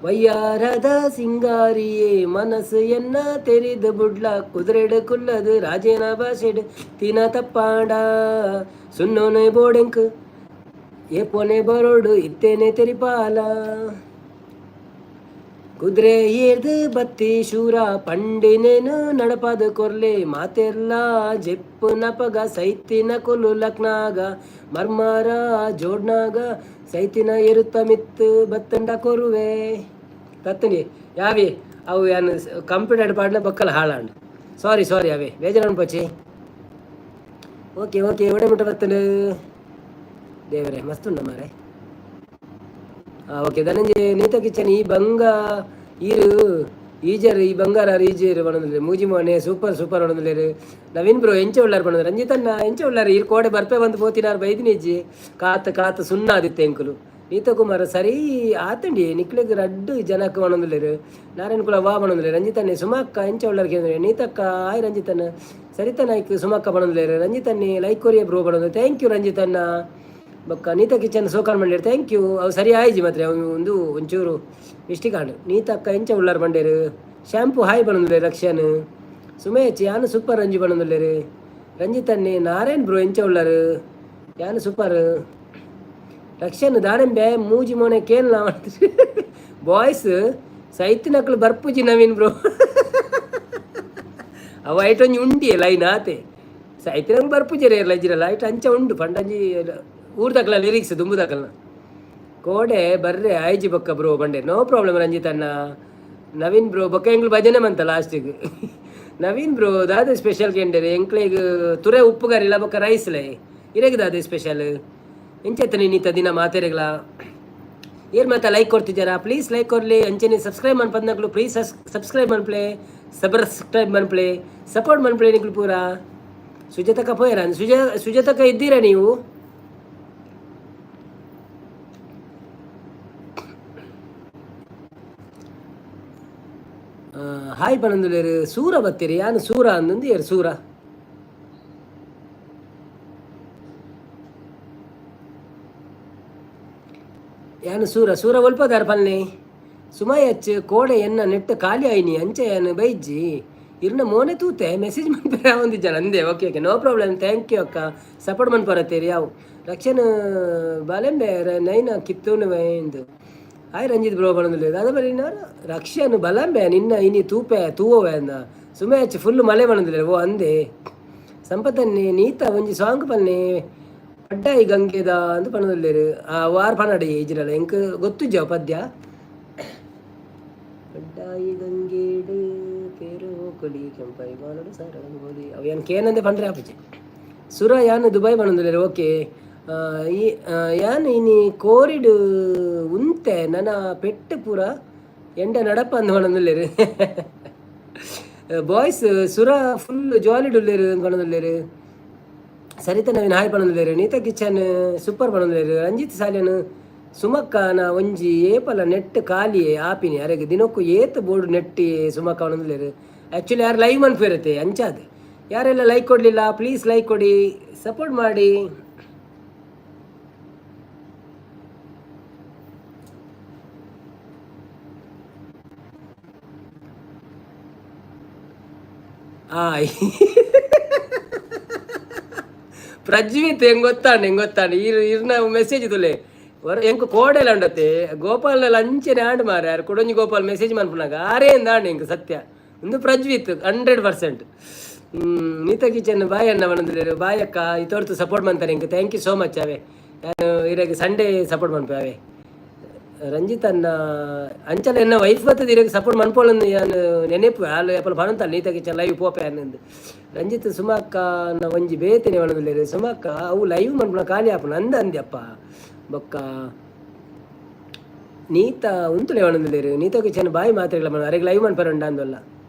ವಯ್ಯಾರದ ಸಿಂಗಾರಿಯೇ ಮನಸ್ಸು ಎನ್ನ ತೆರಿದು ಬುಡ್ಲ, ಕುದುರೆಡು ಕುಲ್ಲದು ರಾಜೇನ ಭಾಷೆಡು ತಿನ ತಪ್ಪಾಂಡ, ಸುನ್ನೋನೆ ಬೋಡೆಂಕ್ ಏಪೋನೆ ಬರೋಡು ಇತ್ತೇನೆ ತೆರಿಪಾಲ. ಕುದುರೆ ಏರ್ದು ಬತ್ತಿ ಶೂರ ಪಂಡಿನೇನು ನಡಪದು ಕೊರ್ಲೆ, ಮಾತೆರ್ಲ ಜೆಪ್ಪು ನಪಗ ಸೈತಿನ ಕೊಲು ಲಕ್ನಾಗ, ಮರ್ಮಾರ ಜೋಡ್ನಾಗ ಸೈತಿನ ಎರುತ್ತ ಮಿತ್ತು ಬತ್ತಂಡ ಕೊರುವೆ. ತತ್ತನಿ ಯಾವಿ ಅವು ಯಾನ್ ಕಂಪ್ಯೂಟರ್ ಪಾಡ್ನ ಬಕ್ಕಲ ಹಾಳಾಂಡ್. ಸಾರಿ ಸಾರಿ, ಅವೇ ಬೇಜಾರು ಪಚ್ಚಿ. ಓಕೆ ಓಕೆ, ಒಡೆ ಮುಟ್ಟ ಬತ್ತನು ದೇವರೇ, ಮಸ್ತ್ ಉಂಡ ಮಾರೆ. ಓಕೆ ಧನಂಜಯ, ನೀತ ಕಿಚನ್ ಈ ಬಂಗ ಈರು ಈಜರ್ ಈ ಬಂಗಾರ ಈಜರ್ ಬಣಂದಿಲ್ಲ. ಮೂಜಿ ಮೋನೆ ಸೂಪರ್ ಸೂಪರ್ ಬಣಂದಿಲ್ಲೇರು. ನವೀನ್ ಬ್ರೋ ಎಂಚ ಉಳ್ಳಾರ್ ಬಣಂದ್ರೆ. ರಂಜಿತನ್ನ ಎಂಚ ಉಳ್ಳಾರ? ಈರ್ ಕೋಡೆ ಬರ್ಪೆ ಬಂದು ಪೋತಿನಾರ್ ಬೈದಿನಿಜ್ಜಿ. ಕಾತ ಕಾತ ಸುಣ್ಣ ಆದಿತ್ತೆ ಎಂಕುಲು. ನೀತ ಕುಮಾರ ಸರಿ ಆತಂಡಿ, ನಿಕ್ಲೆಗ್ ರಡ್ಡು ಜನಕ್ಕೆ ಬಣಂದಿಲ್ಲೇರು. ನಾರಾಯಣ ಕುಲ ವಾ ಬಣಂದಿಲ್ಲೇರು. ರಂಜಿತನ್ನೆ ಸುಮಕ್ಕ ಎಂಚ ಉಳ್ಳಾರ್ ಕೇಂದ್ರ. ನೀತಕ್ಕ ಆಯ್ ರಂಜಿತನ್ನ. ಸರಿತ ನಾಯ್ಕ್ ಸುಮಕ್ಕ ಬಣಂದಿಲ್ಲೇರು. ರಂಜಿತನ್ನೆ ಲೈಕ್ ಕೊರಿಯ ಬ್ರೋ ಬಣಂದು. Thank you ರಂಜಿತನ್ನ. ಬೊಕ್ಕ ನೀತ ಕಿಚನ್ ಸೋಕಾನ್ ಮಂಡೇರು, thank you. ಅವು ಸರಿ ಆಯ್ಜಿ ಮಾತ್ರ, ಅವು ಒಂದು ಒಂಚೂರು ಮಿಸ್ಟೇಕ್ ಆಂಡ್. ನೀತಕ್ಕ ಎಂಚ ಉಳ್ಳಾರ್ ಬಂಡೇರು. ಶಾಂಪು ಹಾಯ್ ಬಣಂದುಲ್ಲೇರು. ರಕ್ಷನ್ ಸುಮೇಚ್ ಯಾನ್ ಸೂಪರ್ ರಂಜು ಬಣಂದುಲ್ಲೇರು. ರಂಜಿತನ್ನೆ ನಾರಾಯಣ್ ಬ್ರೋ ಎಂಚ ಉಳ್ಳಾರು? ಯಾನ್ ಸೂಪರ್. ರಕ್ಷನ್ ದಾನೆಂಬೆ ಮೂಜಿ ಮೋನೆ ಕೇನ್ಲ ಬಾಯ್ಸ್ ಸೈತಿನಕ್ಲು ಬರ್ಪುಜಿ. ನವೀನ್ ಬ್ರೋ, ಅವ ಐಟ್ ಒಂಜಿ ಉಂಡಿ ಲೈನ್ ಆತೆ. ಸೈತಿನಕ್ಲು ಬರ್ಪುಜಿ ಲಜ್ಜಿರಲ್ಲ, ಐಟ್ ಅಂಚ ಉಂಡು ಪಂಡಂಜಿ ಊರ್ದಕ್ಲ ಲಿರಿಕ್ಸ್ ದುಂಬುದಕಲ್ನ. ಕೋಡೆ ಬರ್ರೆ ಆಯ್ಜಿ ಬೊಕ್ಕ ಬ್ರೋ ಬಂಡೆ. ನೋ ಪ್ರಾಬ್ಲಮ್ ರಂಜಿತ್ ಅಣ್ಣ. ನವೀನ್ ಬ್ರೋ ಬೊಕ್ಕ ಎಂಗ್ಲು ಭಜನೆ ಮಂತ ಲಾಸ್ಟಿಗೆ. ನವೀನ್ ಬ್ರೋ ದಾದೆ ಸ್ಪೆಷಲ್ ಕೆಂಡೇರಿ? ಎಂಕ್ಲೆಗ್ ತುರೆ ಉಪ್ಪುಗರಿಲ್ಲ ಬೊಕ್ಕ ರೈಸ್ ಲೇ. ಇರೆಗ್ ದಾದೆ ಸ್ಪೆಷಲ್? ಎಂಚೆತ್ತ ನೀತ ದಿನ ಮಾತೆರೆಗ್ಲ? ಏರ್ ಮಾತ ಲೈಕ್ ಕೊಡ್ತಿದ್ದಾರಾ? ಪ್ಲೀಸ್ ಲೈಕ್ ಕೊರ್ಲಿ. ಅಂಚನೆ ಸಬ್ಸ್ಕ್ರೈಬ್ ಮನ್ಪದ್ನಕ್ಲು ಪ್ಲೀಸ್ ಸಬ್ಸ್ಕ್ರೈಬ್ ಮನ್ಪ್ಲೆ, ಸಬ್ಸ್ಕ್ರೈಬ್ ಮನ್ಪ್ಲೆ, ಸಪೋರ್ಟ್ ಮನ್ಪ್ಲೆ ನಿಕ್ಲು ಪೂರ. ಸುಜಾತಕ್ಕ ಪೋಯರ? ಸುಜಾತಕ್ಕ ಇದ್ದೀರಾ ನೀವು? ಹಾಯ್ ಪನಂದುಲೇರು. ಸೂರ ಬತ್ತೀರಿ ಯಾನು ಸೂರ ಅಂದಂದು ಏರು ಸೂರ. ಯಾನು ಸೂರ ಸೂರ ಒಲ್ಪದಾರ ಪಲ್ನೆ. ಸುಮಯಚ್ ಕೋಡೆ ಎನ್ನ ನೆಟ್ ಖಾಲಿ ಆಯ್ನಿ, ಅಂಚೆ ಯಾನು ಬೈಜ್ಜಿ. ಇರ್ನ ಮೋನೆ ತೂತೆ ಮೆಸೇಜ್ ಮನ್ಪೆರ ಒಂದಿಜ್ಜನ ಅಂದೆ. Okay okay, no problem. Thank you ಅಕ್ಕ, ಸಪೋರ್ಟ್ ಮನ್ಪರತ್ತೇರಿ. ಯಾವು ರಕ್ಷಣ ಬಾಲೆಂಬೆ ನೈನ ಕಿತ್ತೂನು ಇಂದು. ಹಾಯ್ ರಂಜಿತ್ ಬ್ರೋ ಬಣಂದುಲ್ಲೇರು. ಅದ ಬರೀ ರಕ್ಷನ್ ಬಲಂಬೆ ನಿನ್ನ ಇನಿ ತೂಪೆ ತೂವವೆ ಅಂದ. ಸುಮೇಚ್ ಫುಲ್ ಮಳೆ ಬಣಂದುಲ್ಲೇರು. ಓ ಅಂದೆ. ಸಂಪತನ್ನಿ ನೀತ ಒಂಜಿ ಸಾಂಗ್ ಪನ್ನೆ, ಪಡ್ಡಾಯಿ ಗಂಗೆದ ಅಂದ್ ಪನೊಂದುಲ್ಲೆರ್. ಆ ವಾರ್ ಪನಡೆ ಇಜ್ಜಿರಲ್ಲ, ಎಂಕ್ ಗೊತ್ತುಜ್ಜ ಪದ್ಯ. ಪಡ್ಡಾಯಿ ಗಂಗೆಡ್ ಪೇರು ಕೊಲಿ ಕೆಂಪೈ ಬಾನಡು ಸಾರಂಗೋಲಿ. ಅವು ಯಾನ್ ಕೇನಂದೆ ಪಂಡ್ರೆ ಆಪುಜಿ. ಸುರ ಯಾನ್ ದುಬೈ ಪನೊಂದುಲ್ಲೆರ್. ಓಕೆ. ಈ ಯಾನ್ ಇನಿ ಕೋರಿಡ್ ಉಂತೆ, ನನ ಪೆಟ್ಟ್ ಪೂರ ಎಂಡ ನಡಪ ಅಂದ್ ಪನೊಂದುಲ್ಲೆರ್. ಬಾಯ್ಸ್ ಸುರ ಫುಲ್ ಜಾಲಿಡ್ ಉಲ್ಲೆರ್ ಪನೊಂದುಲ್ಲೆರ್. ಸರಿತ ನವೀನ್ ಹಾಯ್ ಪನೊಂದುಲ್ಲೆರ್. ನೀತಾ ಕಿಚನ್ ಸೂಪರ್ ಪನೊಂದುಲ್ಲೆರ್. ರಂಜಿತ್ ಸಾಲ್ಯನ್ ಸುಮಕ್ಕನ ಒಂಜಿ ಏಪಲ ನೆಟ್ ಖಾಲಿಯೇ ಆಪಿನಿ, ಅರೆಗ್ ದಿನಕ್ಕು ಏತ್ ಬೋರ್ಡ್ ನೆಟ್ಟಿ ಸುಮಕ್ಕ ಪನೊಂದುಲ್ಲೆರ್. ಆ್ಯಕ್ಚುಲಿ ಯಾರು ಲೈವ್ ಮನ್ಪಿರತ್ತೆ ಅಂಚಾದ್. ಯಾರೆಲ್ಲ ಲೈಕ್ ಕೊಡಲಿಲ್ಲ, ಪ್ಲೀಸ್ ಲೈಕ್ ಕೊಡಿ, ಸಪೋರ್ಟ್ ಮಾಡಿ. ಆಯ್ ಪ್ರಜ್ವಿತ್ ಹೆಂಗ್ ಗೊತ್ತಾಂಡ್, ಹೆಂಗ್ ಗೊತ್ತಾಂಡ್? ಇರ್ ಇರ್ನ ಮೆಸೇಜ್ ತುಲೆ ಎಂಕ್ ಕೋಡೆಲ ಉಂಡತೆ. ಗೋಪಾಲ್ನೆಲ್ಲ ಅಂಚೆನೆ ಆಂಡ್ ಮಾರೆ. ಯಾರು ಕೊಡೊಂಜಿ ಗೋಪಾಲ್ ಮೆಸೇಜ್ ಮನ್ಪುನಾಗ ಆರೇ ಆಂಡ್ ಎಂಕ್ ಸತ್ಯ. ಉಂದು ಪ್ರಜ್ವಿತ್ 100%. ನೀತಾ ಕಿಚನ್ ಬಾಯ್ ಅಣ್ಣ ಪನೊಂದುಲ್ಲೆರ್. ಬಾಯ್ ಅಕ್ಕ. ಇತೋರ್ತು ಸಪೋರ್ಟ್ ಮಂತಾರೆ ಎಂಕ್, thank you so much. ಅವೆ ಯಾನ್ ಇರೆಗ್ ಸಂಡೇ ಸಪೋರ್ಟ್ ಮನ್ಪೆ. ಅವೆ ರಂಜಿತ್ ಅಣ್ಣ ಅಂಚಲ ಎನ್ನ ವೈಫ್ ಬತ್ತದ ಇರೆಗ್ ಸಪೋರ್ಟ್ ಮನ್ಪೋಳಂದು ಯಾನ್ ನೆನೆಪು. ಆಲ್ ಏಪಲ ಪನೊಂತಲ್ ನೀತಾ ಕಿಚನ್ ಲೈವ್ ಪೋಪೆ ಅನ್ನಂದು. ರಂಜಿತ್ ಸುಮಕ್ಕ ನ ಒಂಜಿ ಬೇತೆನೆ ಪನೊಂದುಲ್ಲೆರ್. ಸುಮಕ್ಕ ಅವು ಲೈವ್ ಮನ್ಪುನ ಖಾಲಿ ಆಪುಂಡು ಅಂದ ಅಂದ್ಯಪ್ಪ. ಬೊಕ್ಕ ನೀತಾ ಉಂತುಲೆ ಪನೊಂದುಲ್ಲೆರ್. ನೀತಾ ಕಿಚನ್ ಬಾಯ್ ಮಾತ್ರೆಗ್ಲ ಪನ ಅರೆಗ್ ಲೈವ್ ಮನ್ಪರೆ ಉಂಡ ಅಂದೊಲ್ಲ.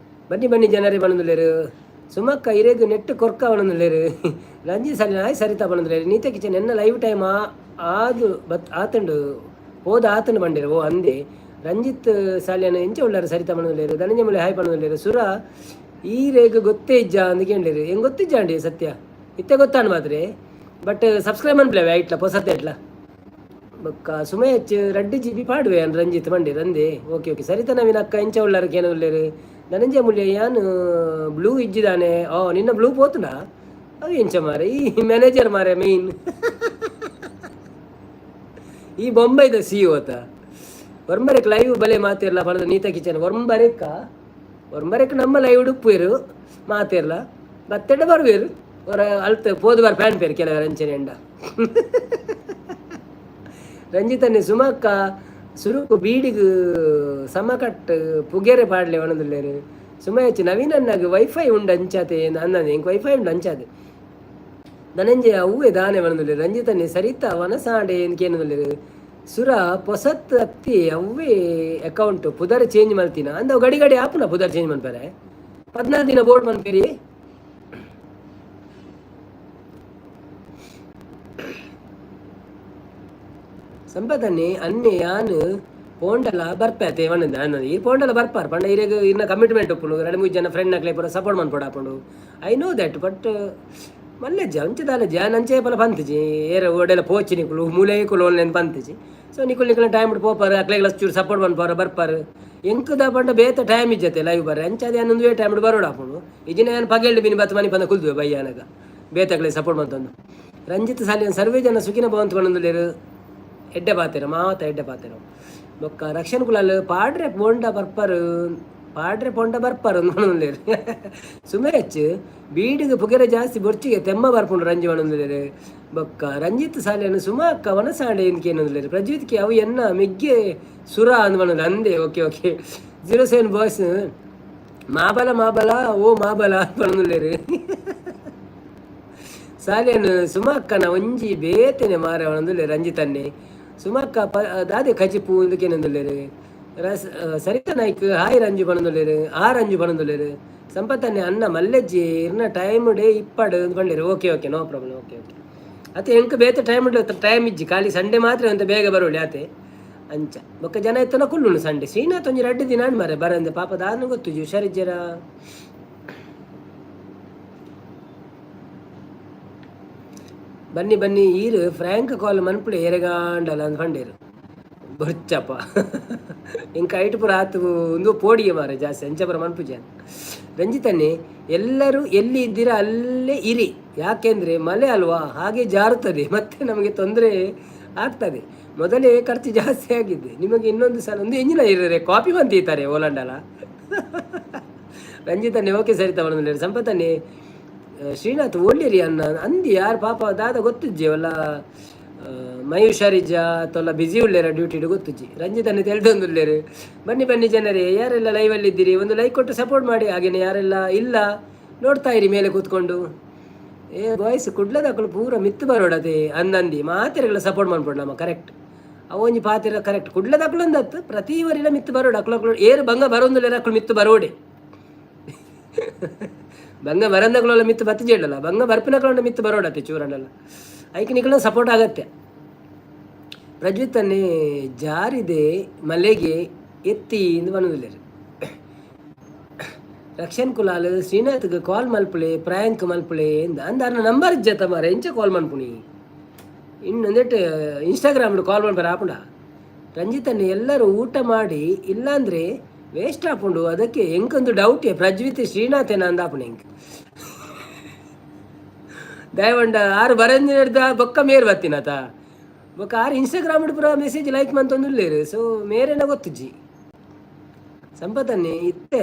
ಬನ್ನಿ ಬನ್ನಿ ಜನರೇ ಪನೊಂದುಲ್ಲೆರ್. ಸುಮಕ್ಕ ಇರೆಗ್ ನೆಟ್ ಕೊರ್ಕ ಪನೊಂದುಲ್ಲೆರ್. ರಂಜಿತ್ ಸರಿ ನಾಯಿ ಸರಿತಾ ಪನೊಂದುಲ್ಲೆರ್. ನೀತ ಕಿಚನ್ ಎನ್ನ ಲೈವ್ ಟೈಮ್ ಆದು ಬತ್ ಆತುಂಡು ಪೋದು ಆತುಂಡು ಪಂಡೆರ್. ಓ ಅಂದೆ. ರಂಜಿತ್ ಸಾಲ್ಯಾನ್ ಎಂಚ ಉಲ್ಲರ್ ಸರಿತಾ ಪನೊಂದುಲ್ಲೆರ್. ಧನಂಜಯ ಮೂಲ್ಯ ಹಾಯ್ ಪನೊಂದುಲ್ಲೆರ್. ಸುರ ಈರೆಗ್ ಗೊತ್ತೇ ಇಜ್ಜಾ ಅಂದ್ ಕೇಂಡೆರ್. ಎಂಕ್ ಗೊತ್ತಿಜ್ಜಾಂಡಿ ಸತ್ಯ. ಇತ್ತೆ ಗೊತ್ತಾಂಡ್ ಮಾತ್ರೆ. ಬಟ್ ಸಬ್ಸ್ಕ್ರೈಬ್ ಮನ್ಪುಲೆ ಐಟ್ಲ ಪೊಸತೆಟ್ಲ. ಬೊಕ್ಕ ಸುಮಯಚ್ ರಡ್ಡ್ ಜಿ ಬಿ ಪಾಡುವೆ ಅನ್ ರಂಜಿತ್ ಪಂಡೆರ್ ಅಂದೆ. ಓಕೆ ಓಕೆ ಸರಿತಾ ನವೀನ್ ಅಕ್ಕ ಎಂಚ ಉಲ್ಲರ್ ಕೇನೊಂದುಲ್ಲೆರ್. ಧನಂಜಯ ಮೂಲ್ಯ ಯಾನ್ ಬ್ಲೂ ಇಜ್ಜಿದಾನೆ. ಓ ನಿನ್ನ ಬ್ಲೂ ಪೋತುಂಡಾ. ಅವು ಎಂಚ ಮಾರೆ ಈ ಮ್ಯಾನೇಜರ್ ಮಾರೆ ಮೇನ್. ಈ ಬೊಂಬೈದ ಸಿ ಅತ. ಒರ್ಂಬರೆಕ್ ಲೈವ್ ಬಲೆ ಮಾತೆರ್ಲ ಪಂದ್ ನೀತಾ ಕಿಚನ್. ಒರ್ಂಬರೆಕ್ಕ ಒರ್ಂಬರೆಕ್ ನಮ್ಮ ಲೈವ್ ಉಪ್ಪುವೆರ್ ಮಾತೆರ್ಲ. ಬತ್ತೆಡ ಬರುವೆರ್. ಒರ ಅಲ್ತ್ ಪೋದು ಬರ್ ಪ್ಯಾನ್ಪೇರ್ ಕೆಲವೆರ್ ಅಂಚನೆ ಅಂಡ. ರಂಜಿತನ್ನೆ ಸುಮಕ್ಕ ಸುರುಕು ಬೀಡಿಗ್ ಸಮಕಟ್ಟ್ ಪುಗೆರೆ ಪಾಡ್ಲೆ ಪನೊಂದುಲ್ಲೆರ್. ಸುಮಯಚ್ಚಿ ನವೀನ್ ಅಣ್ಣಗ್ ವೈಫೈ ಉಂಡು ಅಂಚಾತೆ ಅಂದಂದೆ ಎಂಕ್ ವೈಫೈ ಉಂಡು ಅಂಚಾತೆ. ಧನಂಜಯ ಅವ್ವೆ ದಾನೆ ಪನೊಂದುಲ್ಲೆರ್. ರಂಜಿತನ್ನೆ ಸರಿತ ವನಸಾಂಡೆ ಇಂದ್ ಕೇನೊಂದುಲ್ಲೆರ್. ಸುರ ಪೊಸತ್ ಅತ್ತಿ ಅವ್ವೆ ಅಕೌಂಟ್ ಪುದರ್ ಚೇಂಜ್ ಮಲ್ತಿನ ಅಂದ್ ಅವು ಗಡಿ ಗಡಿ ಆಪುನ ಪುದರ್ ಚೇಂಜ್ ಮನ್ಪೆರೆ ಪದ್ನಾಲ್ ದಿನ ಬೋರ್ಡ್ ಮನ್ಪೆರಿ. ಸಂಪತನ್ನೆ ಅನ್ನೆ ಯಾನ್ ಪೋಂಡಲ ಬರ್ಪೆ ಅತೆ ಪಂಡ ಈರ್ ಪೋಂಡಲ ಬರ್ಪಾರ್ ಪಂಡ ಇರೆಗ್ ಇರ್ನ ಕಮಿಟ್ಮೆಂಟ್ ಉಪ್ಪುಂಡು ರಡ್ಡ್ ಮೂಜಿ ಜನ ಫ್ರೆಂಡ್ ನಕ್ಲೆ ಪೂರ ಸಪೋರ್ಟ್ ಮನ್ಪೊಡಾಪುಂಡು I know that but ಮಲ್ಲೆಜ್ಜ ಅಂಚ ದಾಲಜ್ಜಿ ಯಾನ್ ಅಂಚೆ ಏಪಲ ಪಂತಿಜಿ ಏರ ಓಡೆಲ ಪೋಚಿ ನಿಕುಲು ಮೂಲೆ ಕುಲೋನ್ಲೆನ್ ಪಂತಿಜಿ ಸೊ ನಿಕುಲು ನಿಕಲ್ನ ಟೈಮ್ ಪೋಪರ್ ಅಕ್ಲೆಗ್ಲ ಚೂರು ಸಪೋರ್ಟ್ ಮನ್ಪರ ಬರ್ಪರ್ ಎಂಕ್ ದ ಪಂಡ ಬೇತೆ ಟೈಮ್ ಇಜ್ಜತೆ ಲೈವ್ ಬರ್ರೆ ಅಂಚಾದ್ ಯಾನ್ ಉಂದುವೇ ಟೈಮ್ ಬರೋಡಾಪುಂಡು ಇಜಿನ ಯಾನ್ ಪಗೆಲ್ಡ್ ಮಿನಿ ಬತ್ತ್ ಮನಿಪಂದೆ ಕುಲ್ದುವೆ ಬಯ್ಯಾನಗ ಬೇತೆಕ್ಲೆ ಸಪೋರ್ಟ್ ಮಲ್ತೊಂದು. ರಂಜಿತ್ ಸಾಲಿಯನ್ ಸರ್ವೇ ಜನ ಸುಖಿನ ಭವಂತು ಪನೊಂದುಲ್ಲೆರ್. ಎಡ್ಡೆ ಪಾತೆರ ಮಾತ ಎಡ್ಡೆ ಪಾತೆರ. ಬೊಕ್ಕ ರಕ್ಷಣ್ ಕುಲಾಲ್ ಪಾಡ್ರೆ ಪೋಂಡ ಬರ್ಪರ್ ಪಾಡ್ರೆ ಪೋಂಡ ಬರ್ಪರ್ ಅಂದ್ ಪನೊಂದುಲ್ಲೆರ್. ಸುಮೇಶ್ ಬೀಡಿಗ್ ಪುಗೆರೆ ಜಾಸ್ತಿ ಬೊರ್ಚಿಗೆ ತೆಮ್ಮ ಬರ್ಪುಂಡು ರಂಜಿ ಪನೊಂದುಲ್ಲೆರ್. ಬೊಕ್ಕ ರಂಜಿತ್ ಸಾಲಿಯನ್ ಸುಮಾ ಅಕ್ಕ ವನಸಾಂಡೆ ಇಂದ್ ಕೇನೊಂದುಲ್ಲೆರ್. ಪ್ರಜ್ವಿತ್ ಕೆ ಅವು ಎನ್ನ ಮೆಗ್ಯೆ ಸುರ ಅಂದ್ ಪನೊಂದುಲ್ಲೆರ್. ಅಂದೆ ಓಕೆ ಓಕೆ 07 ಬಾಯ್ಸ್ ಮಾಬಲ ಮಾಬಲ ಓ ಮಾಬಲ ಪನೊಂದುಲ್ಲೆರ್. ಸಾಲ್ಯಾನ್ ಸುಮಕ್ಕನ ಒಂಜಿ ಬೇತೆನೆ ಮಾರೆ ಪನೊಂದುಲ್ಲೆರ್ ರಂಜಿತನ್ನೆ. ಸುಮಕ್ಕ ಪ ದಾದೆ ಕಜಿಪು ಇಂದ್ ಕೇನೊಂದುಲ್ಲೆರ್. ರಸ್ ಸರಿತಾ ನಾಯ್ಕ್ ಹಾಯ್ ರಂಜು ಪನೊಂದುಲ್ಲೆರ್. ಆ ರಂಜು ಪನೊಂದುಲ್ಲೆರ್. ಸಂಪತ್ತನ್ನೆ ಅಣ್ಣ ಮಲ್ಲೆಜ್ಜಿ ಇರ್ನ ಟೈಮ್ ಡೇ ಇಪ್ಪಡ್ ಇಂದ್ ಪಂಡೆರ್. Okay okay no problem okay okay. ಅತ್ತೆ ಎಂಕ್ ಬೇತೆ ಟೈಮ್ ಟೈಮ್ ಇಜ್ಜಿ ಖಾಲಿ ಸಂಡೆ ಮಾತ್ರ ಒಂತೆ ಬೇಗ ಬರೋಳಿ ಆತೆ. ಅಂಚ ಬೊಕ್ಕ ಜನ ಇತ್ತನ ಕುಲ್ಲುನು ಸಂಡೆ. ಶ್ರೀನಾಥ್ ಒಂಜಿ ರಡ್ಡ್ ದಿನ ಆಂಡ್ ಮಾರ್ರೆ ಬರಂದೆ ಪಾಪ ದಾನ ಗೊತ್ತುಜಿ ಹುಷಾರಿಜ್ಜೆರಾ. ಬನ್ನಿ ಬನ್ನಿ ಈರ್ ಫ್ರ್ಯಾಂಕ್ ಕಾಲ್ ಮನ್ಪುಲೆ ಏರೆಗಾಂಡಲ ಅಂದ್ ಪಂಡೆರ್. ಬೊರ್ಚಪ್ಪ ಎಂಕ್ ಐಟ್ ಪೂರ ಆತ್ ಉಂದು ಪೋಡಿಗೆ ಮಾರ್ರೆ ಜಾಸ್ತಿ ಅಂಚ ಪೂರ ಮನ್ಪುಜಿ ಯಾನ್. ರಂಜಿತನ್ನೇ ಎಲ್ಲರೂ ಎಲ್ಲಿ ಇದ್ದೀರಾ ಅಲ್ಲೇ ಇರಿ ಯಾಕೆಂದ್ರೆ ಮಳೆ ಅಲ್ವಾ ಹಾಗೆ ಜಾರುತ್ತದೆ ಮತ್ತೆ ನಮಗೆ ತೊಂದರೆ ಆಗ್ತದೆ. ಮೊದಲೇ ಖರ್ಚು ಜಾಸ್ತಿ ಆಗಿದೆ ನಿಮಗೆ ಇನ್ನೊಂದು ಸಲ ಒಂದು ಎಂಜಿನ ಇರ್ರೆ ಕಾಪಿ ಬಂತೀತಾರೆ ಓಲಂಡಲ. ರಂಜಿತನ್ನೇ ಓಕೆ ಸರಿತಾ ಪನೊಂದುಲ್ಲೆರ್. ಸಂಪತನ್ನೇ ಶ್ರೀನಾಥ್ ಒಳ್ಳೆರಿ ಅನ್ನ ಅಂದಿ ಯಾರ್ ಪಾಪ ದಾದ ಗೊತ್ತಿಜ್ಜಿ ಅವಲ್ಲ ಮೈ ಹುಷಾರಿಜ್ಜ ತೊಲ್ಲ ಬ್ಯುಸಿ ಉಳ್ಳೇರ ಡ್ಯೂಟಿಡ್ ಗೊತ್ತುಜ್ಜಿ. ರಂಜಿತನ್ನೇ ತೆಲ್ದೊಂದುಲ್ಲೆರ್. ಬನ್ನಿ ಬನ್ನಿ ಜನರೇ ಯಾರೆಲ್ಲ ಲೈವಲ್ಲಿ ಇದ್ದೀರಿ ಒಂದು ಲೈಕ್ ಕೊಟ್ಟು ಸಪೋರ್ಟ್ ಮಾಡಿ. ಹಾಗೇನೆ ಯಾರೆಲ್ಲ ಇಲ್ಲ ನೋಡ್ತಾ ಇರಿ ಮೇಲೆ ಕೂತ್ಕೊಂಡು. ಏ ಬಾಯ್ಸ್ ಕುಡ್ಲದಕುಲು ಪೂರ ಮಿತ್ತ್ ಬರೋಡತೆ ಅಂದಂದಿ ಮಾತೆರೆಗ್ಲ ಸಪೋರ್ಟ್ ಮನ್ಪೊಡು ನಮ ಕರೆಕ್ಟ್. ಅವು ಒಂಜಿ ಪಾತೆರ ಕರೆಕ್ಟ್ ಕುಡ್ಲದಕುಲು ಅಂದತ್ ಪ್ರತಿ ಒರಿಲ ಮಿತ್ತ್ ಬರೋಡು ಅಕ್ಲು ಅಕ್ಲು ಏರ್ ಬಂಗ ಬರೋಂದುಲ್ಲೆರ್ ಅಕ್ಲು ಮಿತ್ತ್ ಬರೋಡೆ. ಬಂಗ ಬರಂದಕ್ಲೆಲ್ಲ ಮಿತ್ತ್ ಬತ್ತಿಜೆಡಲ್ಲ ಬಂಗ ಬರ್ಪಿನಕ್ಲಂಡ ಮಿತ್ತ್ ಬರೋಡತ್ತೆ ಚೂರಂಡಲ್ಲ ಐಕ್ ನಿಕಲ್ನ ಸಪೋರ್ಟ್ ಆಗತ್ತೆ. ಪ್ರಜ್ವಿತನ್ನೇ ಜಾರಿದೆ ಮಲೆಗೆ ಎತ್ತಿ ಇಂದ್ ಪನೊಂದುಲ್ಲೆರ್. ರಕ್ಷಣ್ ಕುಲಾಲ್ ಶ್ರೀನಾಥ್ಗ್ ಕಾಲ್ ಮಲ್ಪುಲೆ ಪ್ರಾಂಕ್ ಮಲ್ಪುಲೆ ಇಂದ್ ಅಂದ್ ಅರ್ನ ನಂಬರ್ ಇಜ್ಜತ್ತ ಮಾರ್ರೆ ಎಂಚ ಕಾಲ್ ಮನ್ಪುನಿ ಇನ್ ಉಂದೆಟ್ ಇನ್ಸ್ಟಾಗ್ರಾಮ್ ಡ್ ಕಾಲ್ ಮನ್ಪರೆ ಆಪುಂಡ. ರಂಜಿತನ್ನೇ ಎಲ್ಲರೂ ಊಟ ಮಾಡಿ ಇಲ್ಲಾಂದ್ರೆ ವೇಸ್ಟ್ ಆಪುಂಡು ಅದಕ್ಕೆ ಎಂಕೊಂದು ಡೌಟ್ ಪ್ರಜ್ವಿತ್ ಶ್ರೀನಾಥೇನ ಅಂದ್ ಆಪುಂಡು ಎಂಕ್. ದಾಯೆ ಆರ್ ಬರಂದಿನಡ್ದ ಬೊಕ್ಕ ಮೇರ್ ಬತ್ತಿನತ ಬೊಕ್ಕ ಆರ್ ಇನ್ಸ್ಟಾಗ್ರಾಮ್ ಪೂರ ಮೆಸೇಜ್ ಲೈಕ್ ಮಂತೊಂದುಲ್ಲೆರ್ ಸೊ ಮೇರೆನ ಗೊತ್ತುಜ್ಜಿ. ಸಂಪತನ್ನೇ ಇತ್ತೆ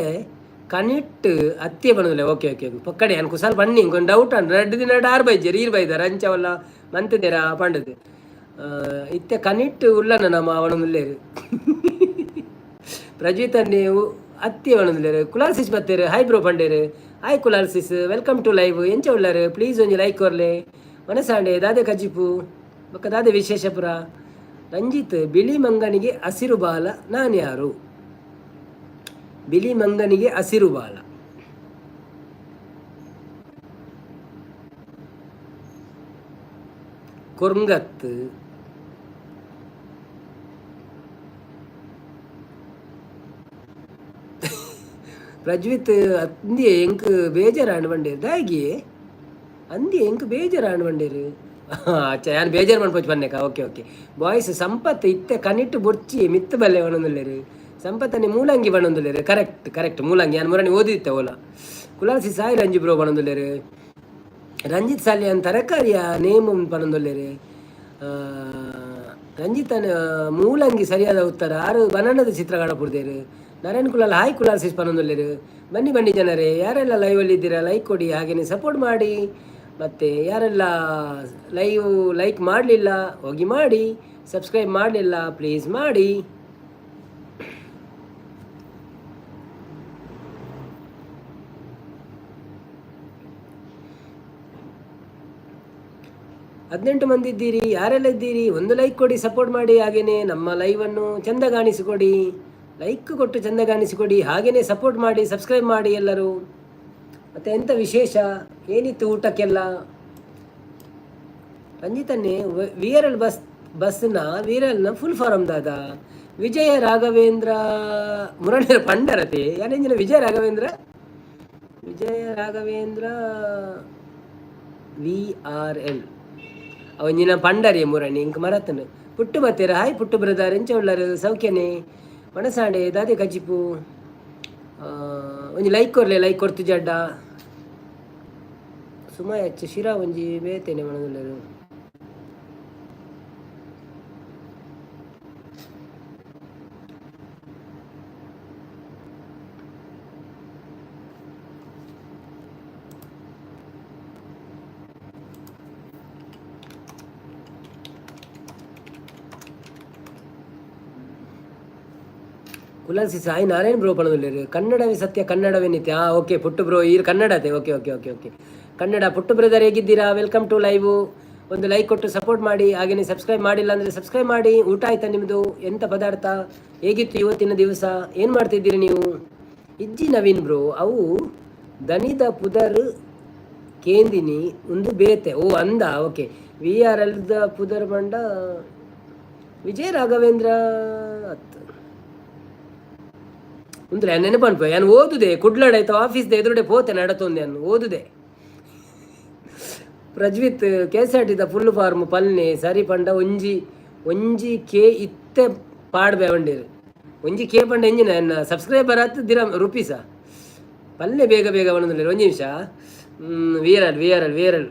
ಕನಿಟ್ ಅತ್ಯೆ ಪನೊಂದುಲ್ಲೆ ಓಕೆ ಓಕೆ ಪೊಕ್ಕಡೆ ಯಾನ್ ಕುಸಾಲ್ ಪನ್ನಿ ಎಂಕೊಂಜಿ ಡೌಟ್ ಆಂಡ್ ರಡ್ಡ್ ದಿನಡ್ ಆರ್ ಬೈಜೆರ್ ಈರ್ ಬೈದರ್ ಅಂಚ ಅವಲ್ಲ ಮಂತುದೆರಾ ಪಂಡುದು ಇತ್ತೆ ಕನಿಟ್ ಉಲ್ಲನ ನಮ ಪನೊಂದುಲ್ಲೆರ್. ಪ್ರಜಿತನ್ನೇ ಅತ್ತಿ ಪನೊಂದುಲ್ಲೆರ್. ಕುಲಾಲ್ ಸಿಸ್ ಬತ್ತೆರ್ ಹಾಯ್ ಬ್ರೋ ಪಂಡೆರ್. Hi Kulal sis welcome to live ಎಂಚ ಉಲ್ಲರ್ ಪ್ಲೀಸ್ ಒಂಜಿ ಲೈಕ್ ಕೊರ್ಲೆ. ಮನಸಾಂಡೆ ದಾದೆ ಕಜಿಪು ಬೊಕ್ಕ ದಾದೆ ವಿಶೇಷ ಪುರ. ರಂಜಿತ್ ಬಿಳಿ ಮಂಗನಿಗೆ ಹಸಿರು ಬಾಲ ನಾನ್ಯಾರು. ಬಿಳಿ ಮಂಗನಿಗೆ ಹಸಿರು ಬಾಲ. ಕೊರ್ಂಗತ್. ಪ್ರಜ್ವಿತ್ ಅಂದಿ ಎಂಕ್ ಬೇಜಾರಾಂಡ್ ಬಂಡೇರು ದಾಗಿ ಅಂದಿ ಎಂಕ್ ಬೇಜಾರಾಂಡ್ ಬಂಡೇರು. ಅಚ್ಚ, ಯಾನ್ ಬೇಜಾರು ಮನ್ಪೊಚ್ಚಿ ಪನ್ನೆಕ. Okay okay boys. Sampath ಇತ್ತೆ ಕನಿಟ್ ಬೊರ್ಚಿ ಮಿತ್ತು ಬಲ್ಲೆ ಪನೊಂದುಲ್ಲೆರ್. ಸಂಪತ್ತನಿ ಮೂಲಂಗಿ ಪನೊಂದುಲ್ಲೆರ್. ಕರೆಕ್ಟ್ ಕರೆಕ್ಟ್, ಮೂಲಂಗಿ. ಯಾನ್ ಮುರಣಿ ಓದಿತ್ತೆ ಓಲ. ಕುಲಾಲ್ಸಿ ಸಾಯಿ ರಂಜಿ ಬ್ರೋ ಪನೊಂದುಲ್ಲೆರ್. ರಂಜಿತ್ ಸಾಲಿಯಾನ್ ತರಕಾರಿಯ ನೇಮ್ ಪನೊಂದುಲ್ಲೆರ್. ರಂಜಿತನ ಮೂಲಂಗಿ ಸರಿಯಾದ ಉತ್ತರ. ಆರು ಬನನದ ಚಿತ್ರ ಕಾಣಪುಡ್ದೇರು. ನಾರಾಯಣ್ ಕುಲಾಲ್ ಹಾಯ್ ಕುಲಾಲ್ ಸಿಸ್ ಪನೊಂದುಲ್ಲೆರ್. ಬನ್ನಿ ಬನ್ನಿ ಜನರೇ, ಯಾರೆಲ್ಲ ಲೈವಲ್ಲಿ ಇದ್ದೀರಾ ಲೈಕ್ ಕೊಡಿ, ಹಾಗೆಯೇ ಸಪೋರ್ಟ್ ಮಾಡಿ. ಮತ್ತು ಯಾರೆಲ್ಲ ಲೈವ್ ಲೈಕ್ ಮಾಡಲಿಲ್ಲ ಹೋಗಿ ಮಾಡಿ, ಸಬ್ಸ್ಕ್ರೈಬ್ ಮಾಡಲಿಲ್ಲ ಪ್ಲೀಸ್ ಮಾಡಿ. 18 ಮಂದಿ ಇದ್ದೀರಿ, ಯಾರೆಲ್ಲ ಇದ್ದೀರಿ ಒಂದು ಲೈಕ್ ಕೊಡಿ, ಸಪೋರ್ಟ್ ಮಾಡಿ. ಹಾಗೆಯೇ ನಮ್ಮ ಲೈವನ್ನು ಚೆಂದ ಕಾಣಿಸಿಕೊಡಿ, ಲೈಕ್ ಕೊಟ್ಟು ಚೆಂದ ಕಾಣಿಸಿಕೊಡಿ, ಹಾಗೆಯೇ ಸಪೋರ್ಟ್ ಮಾಡಿ, ಸಬ್ಸ್ಕ್ರೈಬ್ ಮಾಡಿ ಎಲ್ಲರೂ. ಮತ್ತು ಎಂಥ ವಿಶೇಷ, ಏನಿತ್ತು ಊಟಕ್ಕೆಲ್ಲ? ರಂಜಿತನ್ನೇ ವೀರಲ್ ಬಸ್ ಬಸ್ನ ವೀರಲ್ನ ಫುಲ್ ಫಾರಮ್ ದಾದ ವಿಜಯ ರಾಘವೇಂದ್ರ ಮುರಳಿ ಪಂಡರತೆ ಯಾನೆಂಜಿನ ವಿಜಯ ರಾಘವೇಂದ್ರ, ವಿಜಯ ರಾಘವೇಂದ್ರ VRL ಅವಂಜಿನ ಪಂಡರಿ ಮುರಣಿ ಇಂಕ್ ಮರತನು. ಪುಟ್ಟು ಬತ್ತೀರ? ಹಾಯ್ ಪುಟ್ಟು ಬ್ರದರ್, ಎಂಚ ಉಳ್ಳರು? ಸೌಖ್ಯನೆ? ಮನಸಾಂಡೆ ದಾದೆ ಕಜಿಪು? ಒಂಜಿ ಲೈಕ್ ಕೊರ್ಲೆ, ಲೈಕ್ ಕೊರ್ತು ಜಡ್ಡ. ಸುಮಾಯಚ್ಚ ಶಿರಾ ಒಂಜಿ ಬೇತೇನೆ ಮನದುಲ್ಲರು. ಕುಲಾಲ್ಸಿ ಸಾಯಿ ನಾರಾಯಣ್ ಬ್ರೋ ಪಣದುಲ್ಲೆರ್. ಕನ್ನಡವೇ ಸತ್ಯ, ಕನ್ನಡವೇ ನಿತ್ಯ. ಹಾಂ ಓಕೆ ಪುಟ್ಟು ಬ್ರೋ, ಈರ್ ಕನ್ನಡತೆ. Okay okay okay okay Kannada. ಪುಟ್ಟು ಬ್ರದರ್ ಹೇಗಿದ್ದೀರಾ? Welcome to live. ಒಂದು ಲೈಕ್ ಕೊಟ್ಟು ಸಪೋರ್ಟ್ ಮಾಡಿ, ಹಾಗೆಯೇ ಸಬ್ಸ್ಕ್ರೈಬ್ ಮಾಡಿಲ್ಲ ಅಂದರೆ ಸಬ್ಸ್ಕ್ರೈಬ್ ಮಾಡಿ. ಊಟ ಆಯ್ತಾ ನಿಮ್ಮದು? ಎಂಥ ಪದಾರ್ಥ? ಹೇಗಿತ್ತು ಇವತ್ತಿನ ದಿವಸ? ಏನು ಮಾಡ್ತಿದ್ದೀರಿ ನೀವು? ಇಜ್ಜಿ ನವೀನ್ ಬ್ರೋ, ಅವು ದನಿದ ಪುದರ್ ಕೇಂದಿನಿ ಒಂದು ಬೇತೆ. ಓ ಅಂದ, ಓಕೆ. VRL the ಪುದರ್ ಬಂಡ ವಿಜಯ ರಾಘವೇಂದ್ರ ಅತ್ ಅಂದ್ರೆ ನೆನಪನ್ಪ. ಯಾನು ಓದುದೆ ಕುಡ್ಲಡ್ ಆಯ್ತು, ಆಫೀಸ್ದ ಎದುರುಡೆ ಪೋತೆ ನಡತೊಂದೆ ಅನ್ನು ಓದುದೆ. ಪ್ರಜ್ವಿತ್ KSRTದ ಫುಲ್ ಫಾರ್ಮ್ ಪಲ್ನೆ ಸರಿ ಪಂಡ ಒಂಜಿ ಒಂಜಿ ಕೆ ಇತ್ತೆ ಪಾಡ್ಬೆ ಬಂಡೇರು. ಒಂಜಿ ಕೆ ಪಂಡ ಎಂಜಿನ ಎನ್ನ ಸಬ್ಸ್ಕ್ರೈಬರ್ ಆತು ದಿರ ರುಪೀಸ ಪಲ್ಲೆ ಬೇಗ ಬೇಗ ಒಂದೊಂದು. ಒಂಜಿ ನಿಮಿಷ. VRL VRL VRL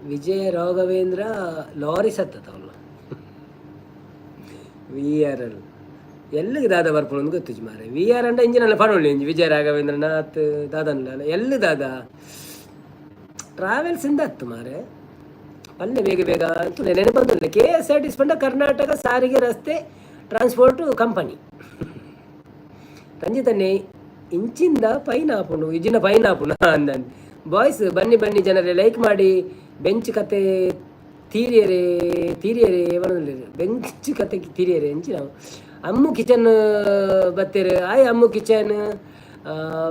Vijaya Raghavendra lorry ಸತ್ತವಲ್ಲ. VRL ಎಲ್ಲಿಗೆ ದಾದ ಬರ್ಪುಂಡು ಗೊತ್ತುಜಿ ಮಾರೆ. VR ಅಂಡ ಇಂಜಿನ್ ಅಲ್ಲ ಪಡೊಳ್ಳಿ ಇಂಜಿ ವಿಜಯ ರಾಘವೇಂದ್ರನಾಥ್ ದಾದನ್ಲ ಎಲ್ಲಿ ದಾದ ಟ್ರಾವೆಲ್ಸ್ ಇಂದ ಅತ್ತು ಮಾರೆ. ಪಲ್ಲೆ ಬೇಗ ಬೇಗ ಅಂತ ನೆನಪಂದಿಲ್ಲ. KSRTC ಪಂಡ ಕರ್ನಾಟಕ ಸಾರಿಗೆ ರಸ್ತೆ ಟ್ರಾನ್ಸ್ಪೋರ್ಟ್ ಕಂಪನಿ. ರಂಜಿತನ್ನೇ ಇಂಚಿಂದ ಪೈನ್ ಆಪುಂಡು ಇಜಿನ ಪೈನ್ ಆಪುಂಡು ಅಂದನ್. ಬಾಯ್ಸ್ ಬನ್ನಿ ಬನ್ನಿ ಜನರೇ, ಲೈಕ್ ಮಾಡಿ. ಬೆಂಚ್ ಕತೆ ತೀರಿಯರೆ ತೀರಿಯರೆ ಪನೊಂದುಲ್ಲೆರ್. ಬೆಂಚ್ ಕತೆ ತೀರಿಯರೆ ಎಂಚಿನ. ಅಮ್ಮು ಕಿಚನ್ ಬತ್ತೆರ್. Hi Ammu kitchen,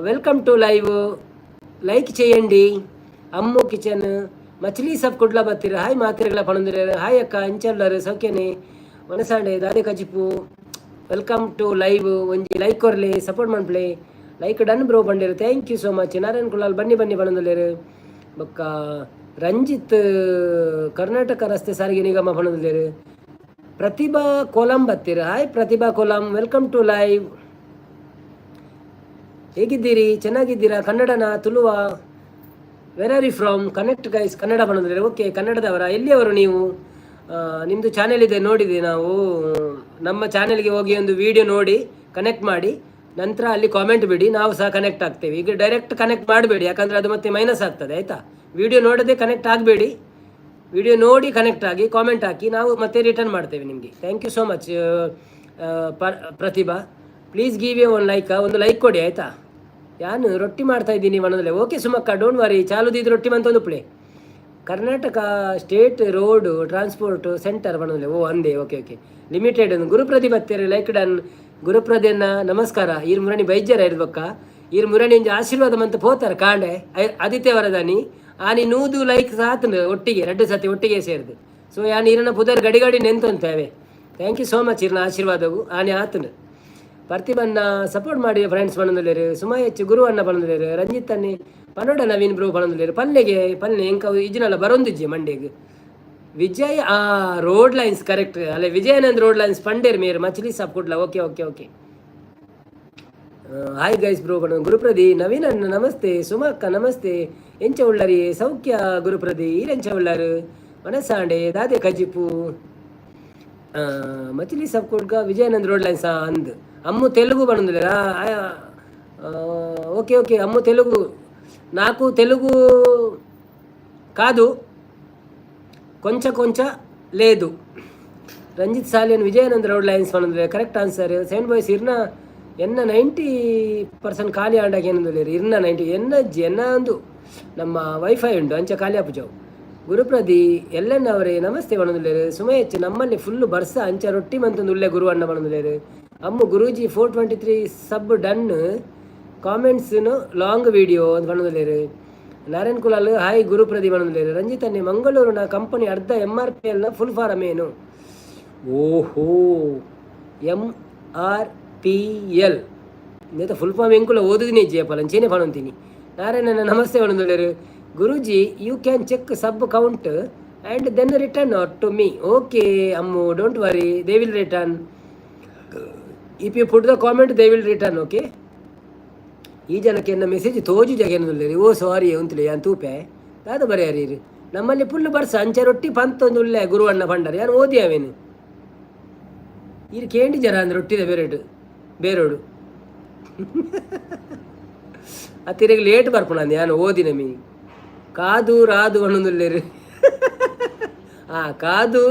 welcome to live. Like చేయండి. ಅಮ್ಮು ಕಿಚನ್ ಮಚ್ಲಿ ಸಬ್ ಕುಡ್ಲ ಬತ್ತೀರ. ಹಾಯ್ ಮಾತಿರ್ಗಳ ಪಣಂದಿರ. ಹಾಯ್ ಅಕ್ಕ, ಇಂಚಲ್ಲರು? ಸೌಖ್ಯನೆ? ಮನಸಾಂಡೆ ದಾದೆ ಕಜಿಪು? Welcome to live. ಒಂಜಿ ಲೈಕ್ ಕೊರ್ಲೆ, ಸಪೋರ್ಟ್ ಮನ್ಪುಲೆ. Like done bro ಬಂಡೇರು. Thank you so much. Narayan Kulal ಬನ್ನಿ ಬನ್ನಿ ಪಣಂದುಲ್ಲೆರ್. ಬೊಕ್ಕ ರಂಜಿತ್ ಕರ್ನಾಟಕ ರಸ್ತೆ ಸಾರಿಗೆ ನಿಗಮ ಪಣಂದುಲ್ಲೆರ್. ಪ್ರತಿಭಾ ಕೋಲಂ ಬತ್ತೀರ. Hi Pratibha Kolam, welcome to live. ಹೇಗಿದ್ದೀರಿ? ಚೆನ್ನಾಗಿದ್ದೀರಾ? ಕನ್ನಡನ Tuluva? Where are you from? Connect guys. Kannada ಬಂದರೆ ಓಕೆ. ಕನ್ನಡದವರ? ಎಲ್ಲಿಯವರು ನೀವು? ನಿಮ್ಮದು ಚಾನೆಲ್ ಇದೆ, ನೋಡಿದೆ ನಾವು. ನಮ್ಮ ಚಾನೆಲ್ಗೆ ಹೋಗಿ ಒಂದು ವಿಡಿಯೋ ನೋಡಿ, ಕನೆಕ್ಟ್ ಮಾಡಿ, ನಂತರ ಅಲ್ಲಿ ಕಾಮೆಂಟ್ ಬಿಡಿ, ನಾವು ಸಹ ಕನೆಕ್ಟ್ ಆಗ್ತೇವೆ. ಈಗ ಡೈರೆಕ್ಟ್ ಕನೆಕ್ಟ್ ಮಾಡಬೇಡಿ, ಯಾಕಂದರೆ ಅದು ಮತ್ತೆ ಮೈನಸ್ ಆಗ್ತದೆ, ಆಯಿತಾ? ವಿಡಿಯೋ ನೋಡದೆ ಕನೆಕ್ಟ್ ಆಗಬೇಡಿ. ವಿಡಿಯೋ ನೋಡಿ ಕನೆಕ್ಟ್ ಆಗಿ ಕಾಮೆಂಟ್ ಹಾಕಿ, ನಾವು ಮತ್ತೆ ರಿಟರ್ನ್ ಮಾಡ್ತೇವೆ ನಿಮಗೆ. Thank you so much Pratibha. Please give a one like. ಒಂದು ಲೈಕ್ ಕೊಡಿ, ಆಯಿತಾ? ಯಾನು ರೊಟ್ಟಿ ಮಾಡ್ತಾ ಇದ್ದೀನಿ ಮನದಲ್ಲೇ. ಓಕೆ ಸುಮಕ್ಕ, don't worry. ಚಾಲುದಿದ್ದು ರೊಟ್ಟಿ ಮಂತೊಂದು play. Karnataka state road transport centre ಮನದಲ್ಲೇ. ಓ ಅಂದೆ, okay okay. Limited ಗುರು ಪ್ರತಿಭತ್ತೆರ್ ಲೈಕ್ ಡನ್. ಗುರುಪ್ರದೇನ ನಮಸ್ಕಾರ. ಈರ್ ಮುರಣಿ ಬೈಜ್ಯರ ಇರ್ಬಕ್ಕ ಈರ್ ಮುರಣಿ ಒಂಜಿ ಆಶೀರ್ವಾದ ಮಂತ ಪೋತಾರ ಕಾಂಡೆ ಆದಿತ್ಯ ವರದಾನಿ ಆನಿ 100 ಲೈಕ್ ಸಾತನು ಒಟ್ಟಿಗೆ ರಡ್ಡು ಸತಿ ಒಟ್ಟಿಗೆ ಸೇರಿದು. ಸೊ ಯಾನ್ ಈರನ ಪುದರ್ ಗಡಿ ಗಡಿ ನೆಂತೊಂತೇವೆ. Thank you so much ಇರ್ನ ಆಶೀರ್ವಾದವು ಆನಿ ಆತನು. ಪ್ರತಿಬನ್ನ ಸಪೋರ್ಟ್ ಮಾಡಿ ಫ್ರೆಂಡ್ಸ್ ಪಣೊಂದುಲ್ಲೆರ್. ಸುಮಯಚ್ ಗುರು ಅಣ್ಣ ಪಣೊಂದುಲ್ಲೆರ್. ರಂಜಿತ್ ಅನ್ನಿ ಪನೋಡ ನವೀನ್ ಬ್ರೋ ಪಣೊಂದುಲ್ಲೆರ್. ಪಲ್ಲೆಗೆ ಪಲ್ಲೆ ಎಂಕ ಇಜ್ಜಿನಲ್ಲ ಬರೊಂದಿಜ್ಜಿ ಮಂಡೆಗ್. ವಿಜಯ್ ಆ road lines correct ಅಲ್ಲ, ವಿಜಯಾನಂದ್ ರೋಡ್ ಲೈನ್ಸ್ ಪಂಡೇರ್ ಮೇರ್ ಮಚ್ಲಿ ಸಾಪ್ Kudla. Okay okay okay. Hi guys bro ಬಣ ಗುರುಪ್ರದಿ ನವೀನ್ ಅಣ್ಣ ನಮಸ್ತೆ. ಸುಮಕ್ಕ ನಮಸ್ತೆ. ಎಂಚ ಉಳ್ಳರಿ ಸೌಖ್ಯ ಗುರುಪ್ರದಿ ಈರೆಂಚ ಉಳ್ಳರು ಮನಸಾಂಡೆ ದಾದೆ ಕಜಿಪು ಮಚಿಲಿ ಸಾಪ್ ಕುಡ್ಗ ವಿಜಯಾನಂದ್ ರೋಡ್ ಲೈನ್ಸ್ ಅಂದ್ ಅಮ್ಮು ತೆಲುಗು ಬಣಂದುಲ್ಲೆರಾ. ఓకే ఓకే అమ్ము తెలుగు నాకు తెలుగు కాదు కొంచెం కొంచెం లేదు. రంజిత్ సాలియన్ విజయానంద్ ರೋಡ್ ಲೈನ್ಸ್ ಪನೊಂದುಲ್ಲೆರ್. Correct answer. Seven boys ಇರ್ನ ಎನ್ನ 90% ಖಾಲಿ ಆಂಡಾಗ ಏನಂದುಲ್ಲೆರ್. ಇರ್ನ 90 ಎನ್ನ ಎನ್ನ ಅಂದು ನಮ್ಮ ವೈಫೈ ಉಂಡು ಅಂಚ ಖಾಲಿ ಆಪುಜವು. ಗುರುಪ್ರದಿ ಎಲ್ಲಣ್ಣ ಅವರೇ ನಮಸ್ತೆ ಪನೊಂದುಲ್ಲೆರ್. ಸುಮಯಚ್ ನಮ್ಮಲ್ಲಿ ಫುಲ್ಲು ಬರ್ಸ ಅಂಚ ರೊಟ್ಟಿ ಮಂತೊಂದು ಉಲ್ಲೆ ಗುರು ಅಣ್ಣ ಪನೊಂದುಲ್ಲೆರ್. Ammu Guruji 423 sub done comments long video ಅಂತ ಪನೊಂದುಲ್ಲೆರ್. ನಾರಾಯಣ್ ಕುಲಾಲ್ ಹಾಯ್ ಗುರುಪ್ರದಿ ಪನೊಂದುಲ್ಲೆರ್. ರಂಜಿತ್ ಅನ್ನೆ ಮಂಗಳೂರಿನ ಕಂಪನಿ ಅರ್ಧ MRPL ನ ಫುಲ್ ಫಾರಮ್ ಏನು? ಓಹೋ MRPL ನೇತ ಫುಲ್ ಫಾರ್ಮ್ ಎಂಕುಲ ಓದುದಿನಿ ಜಯಪಾಲ ಅಂಚೇನೆ ಪನೊಂತೀನಿ. ನಾರಾಯಣನ namaste ಪನೊಂದುಲ್ಲೆರ್. Guruji you can check sub count and then return to me. Okay Ammu don't worry, they will return. If you put the comment they will return. Okay. ಈ ಜನಕ್ಕೆ ಎನ್ನ message ತೋಜು ಜಗೇನದುಲ್ಲೆರ್. ಓ ಸಾರಿ ಉಂತುಲೆ ಯಾನ್ ತೂಪೆ ದಾದ ಬರೆಯರೀರ್. ನಮ್ಮಲ್ಲಿ full ಬರ್ಸ ಅಂಚ ರೊಟ್ಟಿ ಪಂತೊಂದು ಉಲ್ಲೆ ಗುರುವಣ್ಣ ಪಂಡರ್ ಯಾರು ಓದಿ ಅವೇನು ಈರ್ ಕೇಂಡಿ ಜರ ಅಂದ್ರೆ ರೊಟ್ಟಿದ ಬೇರೆಡು ಬೇರೋಡು ಅತ್ತಿರಿಗೆ ಲೇಟ್ ಬರ್ಪುಣ ಯಾನು ಓದಿನ ಮೀ ಕಾದು ರಾದು ಅನ್ನೊಂದುಲ್ಲೆರ್. ಆ ಕಾದು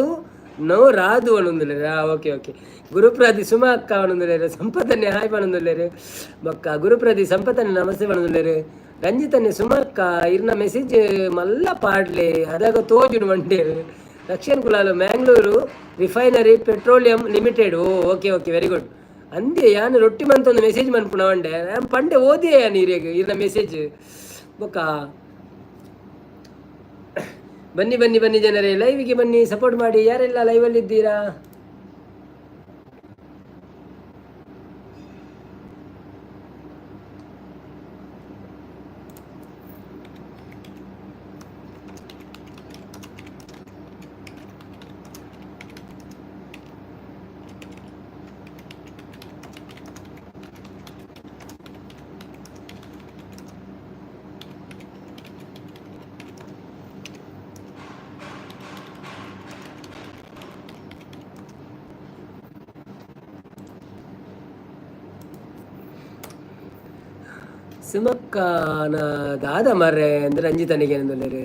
ನೋ ರಾದು ಅನ್ನೊಂದುಲ್ಲೆರ್. Okay okay. ಗುರುಪ್ರದಿ ಸುಮಾ ಅಕ್ಕ ಪನೊಂದುಲ್ಲೆರ್. ಸಂಪತನ್ನೆ ಹಾಯ್ ಪನೊಂದುಲ್ಲೆರ್. ಬೊಕ್ಕ ಗುರುಪ್ರದಿ ಸಂಪತನ್ನೆ ನಮಸ್ತೆ ಪನೊಂದುಲ್ಲೆರ್. ರಂಜಿತನ್ನೆ ಸುಮಕ್ಕ ಇರ್ನ ಮೆಸೇಜ್ ಮಲ್ಲ ಪಾಡ್ಲೆ ಅದಾಗ ತೋಜುಡು ಮಂಡೇರು. Rakshan Kulal Mangalore refinery petroleum limited. Oh okay okay very good. ಅಂದೆ ಯಾನ್ ರೊಟ್ಟಿ ಮಂತೊಂದು ಮೆಸೇಜ್ ಮನ್ಪುಣ వంಡೆ ಯಾನ್ ಪಂಡೆ ಓದಿಯೇ ಯಾನ್ ಇರೆಗ್ ಇರ್ನ ಮೆಸೇಜ್. ಬೊಕ್ಕ ಬನ್ನಿ ಬನ್ನಿ ಬನ್ನಿ ಜನರೇ ಲೈವ್ಗೆ ಬನ್ನಿ ಸಪೋರ್ಟ್ ಮಾಡಿ. ಯಾರೆಲ್ಲ ಲೈವಲ್ಲಿ ಇದ್ದೀರಾ? ಸುಮಕ್ಕನ ದಾದ ಮಾರ್ರೆ ಅಂದ್ರೆ ರಂಜಿತನಿಗೆ ಏನಂದುಲ್ಲೆರ್.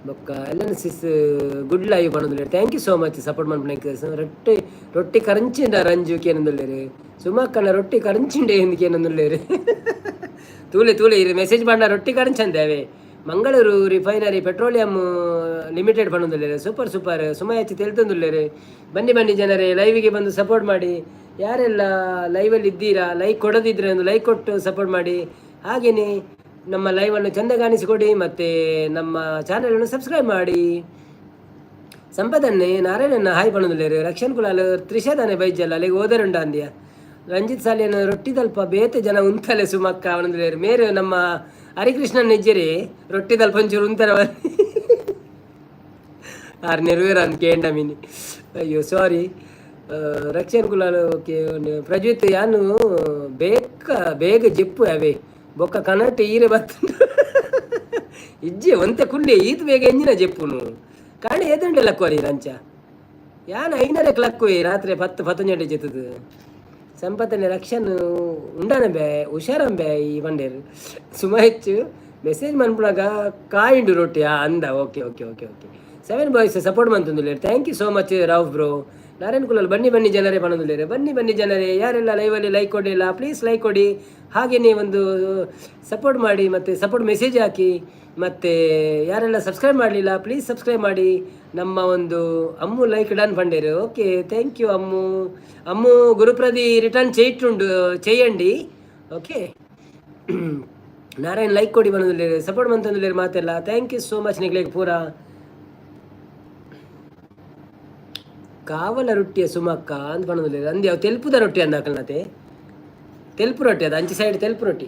ಬೊಕ್ಕ ಎಲ್ಲನ ಸಿಸ್ ಗುಡ್ ಲೈವ್ ಪನೊಂದುಲ್ಲೆರ್. Thank you so much support ಮನ್ಪುನೈಕ್. ರೊಟ್ಟಿ ರೊಟ್ಟಿ ಕರಂಚಿಂಡ ರಂಜು ಕೇನೊಂದುಲ್ಲೆರ್. ಸುಮಕ್ಕನ ರೊಟ್ಟಿ ಕರಂಚಿಂಡೆ ಎಂದು ಕೇನೊಂದುಲ್ಲೆರ್. ತೂಲೆ ತೂಲೆ ಇರು ಮೆಸೇಜ್ ಪಂಡ ರೊಟ್ಟಿ ಕರಂಚಂದೆ ಅವೇ. Mangaluru refinery petroleum limited ಪನೊಂದುಲ್ಲೆರ್. Super super ಸುಮಯಚ್ಚಿ ತೆಲ್ತೊಂದುಲ್ಲೆರ್. ಬನ್ನಿ ಬನ್ನಿ ಜನರೇ ಲೈವಿಗೆ ಬಂದು ಸಪೋರ್ಟ್ ಮಾಡಿ. ಯಾರೆಲ್ಲ ಲೈವಲ್ಲಿ ಇದ್ದೀರಾ ಲೈಕ್ ಕೊಡದಿದ್ರೆ ಒಂದು ಲೈಕ್ ಕೊಟ್ಟು ಸಪೋರ್ಟ್ ಮಾಡಿ. ಹಾಗೆಯೇ ನಮ್ಮ ಲೈವನ್ನು ಚೆಂದ ಕಾಣಿಸಿಕೊಡಿ ಮತ್ತು ನಮ್ಮ ಚಾನಲನ್ನು ಸಬ್ಸ್ಕ್ರೈಬ್ ಮಾಡಿ. ಸಂಪದನ್ನೇ ನಾರಾಯಣನ ಹಾಯ್ ಪನೊಂದುಲ್ಲೆರ್. ರಕ್ಷನ್ ಕುಲಾಲ್ ತ್ರಿಷಾದಾನೆ ಬೈಜಲ್ಲ ಅಲ್ಲಿಗೆ ಓದರುಂಡ ಅಂದ್ಯ. ರಂಜಿತ್ ಸಾಲಿಯನ ರೊಟ್ಟಿದಲ್ಪ ಬೇತೆ ಜನ ಉಂತಲೆ ಸುಮಕ್ಕ ಪನೊಂದುಲ್ಲೆರ್. ಮೇರು ನಮ್ಮ ಹರಿಕೃಷ್ಣನ್ ನಿಜ್ಜರಿ ರೊಟ್ಟಿದಲ್ಪ ಒಂಚೂರು ಉಂತರ ಆರ್ ನೆರವೇರ ಅಂತ ಕೇಂಡ ಮೀನಿ. ಅಯ್ಯೋ ಸಾರಿ ರಕ್ಷನ್ ಕುಲಾಲ್. ಓಕೆ ಪ್ರಜ್ವಿತ್ ಯಾನು ಬೇಕ ಬೇಗ ಜೆಪ್ಪು ಅವೇ ಬೊಕ್ಕ ಕನಟ್ ಈರೆ ಬತ್ತುಂಡು ಇಜ್ಜೆ ಒಂತೆ ಕುಲ್ಲೆ ಈತ್ ಬೇಗ ಎಂಜಿನ ಜೆಪ್ಪುನು ಕಾಂಡೆ ಏತುಂಡೆ ಲಕ್ಕುವರಿ ರಂಚ ಯಾನ್ ಐನರೆ ಲಕ್ಕುವೆ ರಾತ್ರಿ 10 10 ಜೆತ್ತದು. ಸಂಪತ್ತನೆ ರಕ್ಷನ್ ಉಂಡಾನೆ ಬೇ ಹುಷಾರಂಬೆ ಈ ಬಂಡೇರು. ಸುಮ ಹೆಚ್ಚು ಮೆಸೇಜ್ ಮನ್ಪುನಗ ಕಾಯಿಂಡು ರೊಟ್ಟಿ ಅಂದ. Okay okay okay okay. Seven boys support ಮಂತೊಂದುಲ್ಲೆರ್. Thank you so much Rao bro. Narayan Kulal ಬನ್ನಿ ಬನ್ನಿ ಜನರೇ ಬನ್ನೊಂದುಲ್ಲೇರು. ಬನ್ನಿ ಬನ್ನಿ ಜನರೇ, ಯಾರೆಲ್ಲ ಲೈವಲ್ಲಿ ಲೈಕ್ ಕೊಡಲಿಲ್ಲ ಪ್ಲೀಸ್ ಲೈಕ್ ಕೊಡಿ. ಹಾಗೆಯೇ ಒಂದು ಸಪೋರ್ಟ್ ಮಾಡಿ ಮತ್ತು ಸಪೋರ್ಟ್ ಮೆಸೇಜ್ ಹಾಕಿ. ಮತ್ತು ಯಾರೆಲ್ಲ ಸಬ್ಸ್ಕ್ರೈಬ್ ಮಾಡಲಿಲ್ಲ ಪ್ಲೀಸ್ ಸಬ್ಸ್ಕ್ರೈಬ್ ಮಾಡಿ. ನಮ್ಮ ಒಂದು ಅಮ್ಮು ಲೈಕ್ ಡನ್ ಪಂಡೇರು. Okay, thank you Ammu. Ammu ಗುರುಪ್ರದಿ return చేయిట్టుండు చేయండి. ಓಕೆ, ನಾರಾಯಣ್ ಲೈಕ್ ಕೊಡಿ ಬಂದಿಲ್ಲ, ಸಪೋರ್ಟ್ ಮಂತಂದಿಲ್ಲ ಮಾತೆಲ್ಲ. Thank you so much ನಿಗ್ಲೇಗ್ ಪೂರ. ಕಾವಲ ರೊಟ್ಟಿಯ ಸುಮಕ್ಕ ಅಂತ ಪಣೊಂದುಲ್ಲೆರ್. ಅಂದೆ ಅವು ತೆಲ್ಪುದ ರೊಟ್ಟಿ ಅಂದಾಕಲ್ನತೆ, ತೆಲ್ಪು ರೊಟ್ಟಿ ಅದು, ಅಂಚೆ ಸೈಡ್ ತೆಲ್ಪು ರೊಟ್ಟಿ.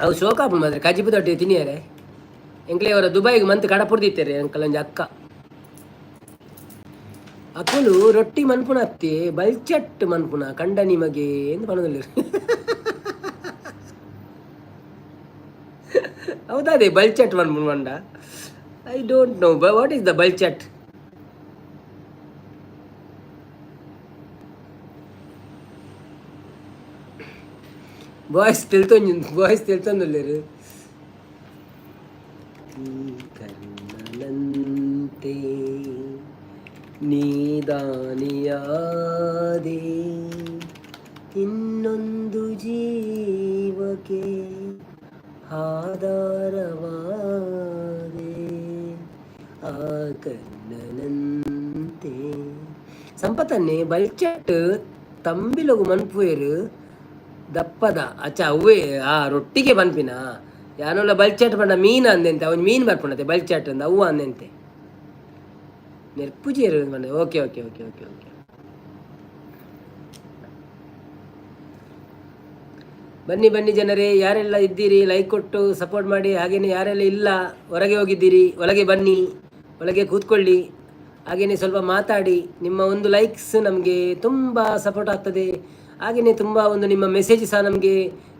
ಅವು ಶೋಕಾಪುಂಡು ಮಾತ್ರ ಕಜಿಪು ರೊಟ್ಟಿ ತಿನಿಯರೆ. ಎಂಕ್ಲೆ ಅವರ ದುಬೈಗೆ ಮಂತ್ ಕಡಪುಡ್ದಿತ್ತೆರ್ ಎಂಕಲೊಂಜಿ ಅಕ್ಕ. ಅಕುಲು ರೊಟ್ಟಿ ಮನ್ಪುನ ಅತ್ತೆ, ಬಲ್ಚಟ್ ಮನ್ಪುನ ಕಂಡ ನಿಮಗೆ ಎಂದು ಪಣೊಂದುಲ್ಲೆರ್. ಹೌದಾ, ಬಲ್ಚಟ್ ಮನ್ಪುನ ಪಂಡ I don't know what is the ಬಲ್ಚಟ್. Boys ತೆಲ್ತೊಂಜಿ, boys ತೆಲ್ತೊಂದುಲ್ಲೆರ್. ಕರ್ಣನಂತೆ ನೀದಾನಿಯಾದೆ ಇನ್ನೊಂದು ಜೀವಕ್ಕೆ ಆಧಾರವಾದೆ, ಆ ಕರ್ಣನಂತೆ. ಸಂಪತ್ತನ್ನೇ ಬಲ್ಚಟ್ ತಂಬಿಲಗು ಮನ್ಪುವೆರ್ ದಪ್ಪದ. ಅಚ್ಚ, ಅವ್ವೇ ಆ ರೊಟ್ಟಿಗೆ ಪನ್ಪಿನ. ಯಾನೊಲ್ಲ ಬಲ್ಚಟ್ ಪಂಡ ಮೀನ್ ಅಂದೆಂತೆ, ಅವನ್ ಮೀನ್ ಬರ್ಪುಂಡತೆ ಬಲ್ಚಟ್ ಅಂದ ಅವ್ವ ಅಂದೆಂತೆ ನೆರ್ಪುಜೇರು ಪಂಡ. Okay okay okay okay okay. ಬನ್ನಿ ಬನ್ನಿ ಜನರೇ, ಯಾರೆಲ್ಲ ಇದ್ದೀರಿ ಲೈಕ್ ಕೊಟ್ಟು ಸಪೋರ್ಟ್ ಮಾಡಿ. ಹಾಗೆಯೇ ಯಾರೆಲ್ಲ ಇಲ್ಲ ಹೊರಗೆ ಹೋಗಿದ್ದೀರಿ, ಒಳಗೆ ಬನ್ನಿ, ಒಳಗೆ ಕೂತ್ಕೊಳ್ಳಿ, ಹಾಗೆಯೇ ಸ್ವಲ್ಪ ಮಾತಾಡಿ. ನಿಮ್ಮ ಒಂದು ಲೈಕ್ಸ್ ನಮಗೆ ತುಂಬ ಸಪೋರ್ಟ್ ಆಗ್ತದೆ. ಹಾಗೆಯೇ ತುಂಬ ಒಂದು ನಿಮ್ಮ ಮೆಸೇಜ್ ಸಹ ನಮಗೆ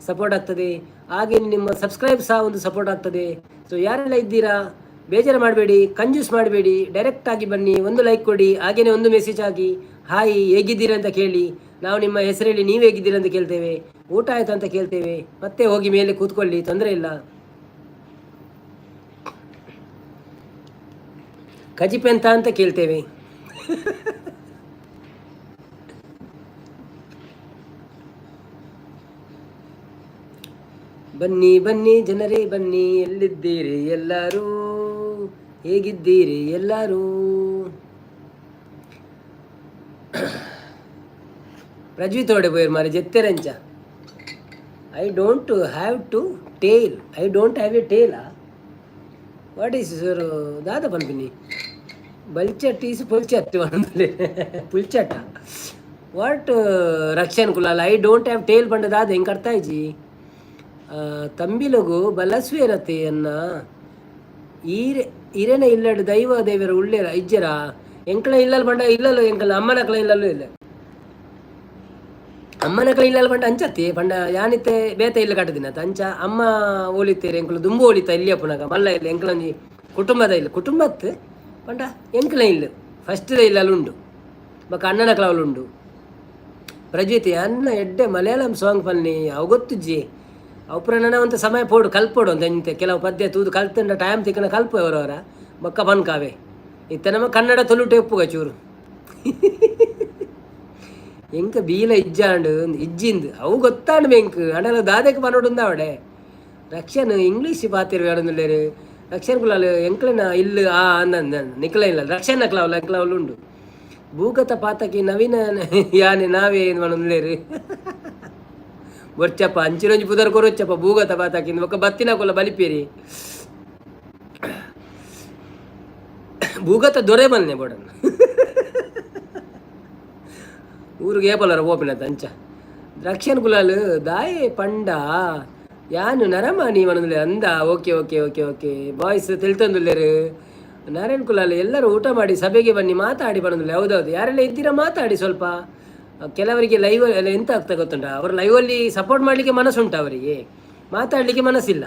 ಸಪೋರ್ಟ್ ಆಗ್ತದೆ. ಹಾಗೆಯೇ ನಿಮ್ಮ ಸಬ್ಸ್ಕ್ರೈಬ್ ಸಹ ಒಂದು ಸಪೋರ್ಟ್ ಆಗ್ತದೆ. ಸೊ ಯಾರೆಲ್ಲ ಇದ್ದೀರಾ ಬೇಜಾರು ಮಾಡಬೇಡಿ, ಕಂಜೂಸ್ ಮಾಡಬೇಡಿ, ಡೈರೆಕ್ಟಾಗಿ ಬನ್ನಿ, ಒಂದು ಲೈಕ್ ಕೊಡಿ, ಹಾಗೆಯೇ ಒಂದು ಮೆಸೇಜ್ ಹಾಕಿ, ಹಾಯ್ ಹೇಗಿದ್ದೀರಾ ಅಂತ ಕೇಳಿ. ನಾವು ನಿಮ್ಮ ಹೆಸರಲ್ಲಿ ನೀವು ಹೇಗಿದ್ದೀರಾ ಅಂತ ಕೇಳ್ತೇವೆ, ಊಟ ಆಯಿತು ಅಂತ ಕೇಳ್ತೇವೆ. ಮತ್ತೆ ಹೋಗಿ ಮೇಲೆ ಕೂತ್ಕೊಳ್ಳಿ, ತೊಂದರೆ ಇಲ್ಲ. ಕಜಿಪೆಂತ ಅಂತ ಕೇಳ್ತೇವೆ. ಬನ್ನಿ ಬನ್ನಿ ಜನರೇ ಬನ್ನಿ, ಎಲ್ಲಿದ್ದೀರಿ ಎಲ್ಲರೂ, ಹೇಗಿದ್ದೀರಿ ಎಲ್ಲರೂ? ಪ್ರಜ್ವಿತೋಡೆ ಪೋಯರ್ ಮಾರೆ ಜೆತ್ತೆರಂಚ. I don't have to tail, I don't have a ಟೇಲಾ? What is sir ದಾದ ಪನ್ಪಿನಿ? ಬಲ್ಚಟ್ is ಪುಲ್ಚಟ್, ಪುಲ್ಚಟ what? Rakshan Kulal, I don't have tail ಪಂಡ ದಾದ ಹೆಂಗೆ ಅರ್ಥ ಆಯ್ಜಿ? ತಂಬಿಲಗು ಬಲಸ್ವೇರತೆ ಅನ್ನ ಈರೆ ಇರೆನ ಇಲ್ಲಡು ದೈವ ದೇವರ ಉಳ್ಳೇರ ಇಜ್ಜರ ಎಂಕಲ ಇಲ್ಲಲ್ ಪಂಡ ಇಲ್ಲಲು ಎಂಕಲ ಅಮ್ಮನಕಲ ಇಲ್ಲಲ್ಲೂ ಇಲ್ಲ, ಅಮ್ಮನಕಲ ಇಲ್ಲಲ್ ಪಂಡ ಅಂಚತ್ತಿ ಪಂಡ ಯಾನಿತ್ತೆ ಬೇತ ಇಲ್ಲ ಕಟ್ಟದಿನ ಅಂಚ ಅಮ್ಮ ಓಲಿತ್ತೇರೆ ಎಂಕಲು ದುಂಬು ಓಲಿತ್ತ ಇಲ್ಲಿ ಅಪ್ಪುನಗ ಮಲ್ಲ ಇಲ್ಲ ಎಂಕಲೊಂಜಿ ಕುಟುಂಬದ ಇಲ್ಲ ಕುಟುಂಬತ್ ಪಂಡ ಎಂಕಲ ಇಲ್ಲ ಫಸ್ಟ್ ಇಲ್ಲ ಉಂಡು ಬೊಕ ಅಣ್ಣನ ಉಂಡು. ಪ್ರಜ್ವಿತಿ ಅನ್ನ ಎಡ್ಡೆ ಮಲಯಾಳಂ ಸಾಂಗ್ ಪನ್ನಿ ಅವು ಗೊತ್ತುಜ್ಜಿ. ಅವು ಪೂರ ನನ ಒಂತ ಸಮಯ ಪೋಡು ಕಲ್ಪೋಡು ಅಂತ ಇಂತೆ ಕೆಲವು ಪದ್ಯ ತೂದು ಕಲ್ತಂಡ ಟೈಮ್ ತಿಕ್ಕನ ಕಲ್ಪ ಅವರವರ ಬೊಕ್ಕ ಪನ್ಕಾವೆ. ಇತ್ತೆ ನಮ್ಮ ಕನ್ನಡ ತುಳುಟೆ ಉಪ್ಪುಗ ಚೂರು ಎಂಕ ಬೀಲ ಇಜ್ಜಾಂಡು ಇಜ್ಜಿಂದು ಅವು ಗೊತ್ತಾಂಡು ಬೆಂಕ್ ಅಂಡಲ ದಾದೆಕ್ ಪನೊಡುಂದ ಅವಡೆ. ರಕ್ಷನ್ ಇಂಗ್ಲೀಷ್ ಪಾತೆರ್ ಬೇಡೊಂದುಲ್ಲೆರ್. ರಕ್ಷನ್ ಕುಲಾಲ್ ಎಂಕ್ಲೆನ ಇಲ್ಲು ಆ ಅಂದ ನಿಕ್ಲ ಇಲ್ಲ ರಕ್ಷನ್ ಅಕ್ಲಾವಲ್ಲ ಎಂಕ್ಲಾವಲ್ಲ ಉಂಡು. ಭೂಗತ ಪಾತಕಿ ನವೀನ ಯಾನೆ ನಾವೇ ಪನೊಂದುಲ್ಲೆರ್. ಬೊರ್ಚಪ್ಪ ಅಂಚಿನೊಂಜಿ ಪುದರ್ ಕೊರೊಚ್ಚಪ್ಪ ಭೂಗತ ಪಾತಕಿ ಬೊಕ್ಕ ಬತ್ತಿನ ಕುಲ ಬಲಿಪೇರಿ ಭೂಗತ ದೊರೆ ಬನ್ನೆ ಬೋಡನ್ ಊರಿಗೆ ಏಪಲರ ಓಪಿನತ ಅಂಚ. ರಕ್ಷನ್ ಕುಲಾಲ್ ದಾಯೆ ಪಂಡ ಯಾನು ನರಮಾನಿ ಮನದುಲ್ಲೆ ಅಂದ. Okay okay okay okay boys ತೆಲ್ತೊಂದುಲ್ಲೆರ್. Narayan Kulal ಎಲ್ಲರೂ ಊಟ ಮಾಡಿ ಸಭೆಗೆ ಬನ್ನಿ ಮಾತಾಡಿ ಬನ್ನೊಂದುಲ್ಲೆ. ಹೌದೌದು, ಯಾರೆಲ್ಲ ಇದ್ದೀರಾ ಮಾತಾಡಿ ಸ್ವಲ್ಪ. ಕೆಲವರಿಗೆ ಲೈವ್ ಎಲ್ಲ ಎಂತ ಆಗ್ತಾ ಗೊತ್ತುಂಟ, ಅವರು ಲೈವಲ್ಲಿ ಸಪೋರ್ಟ್ ಮಾಡಲಿಕ್ಕೆ ಮನಸ್ಸುಂಟು, ಅವರಿಗೆ ಮಾತಾಡಲಿಕ್ಕೆ ಮನಸ್ಸಿಲ್ಲ.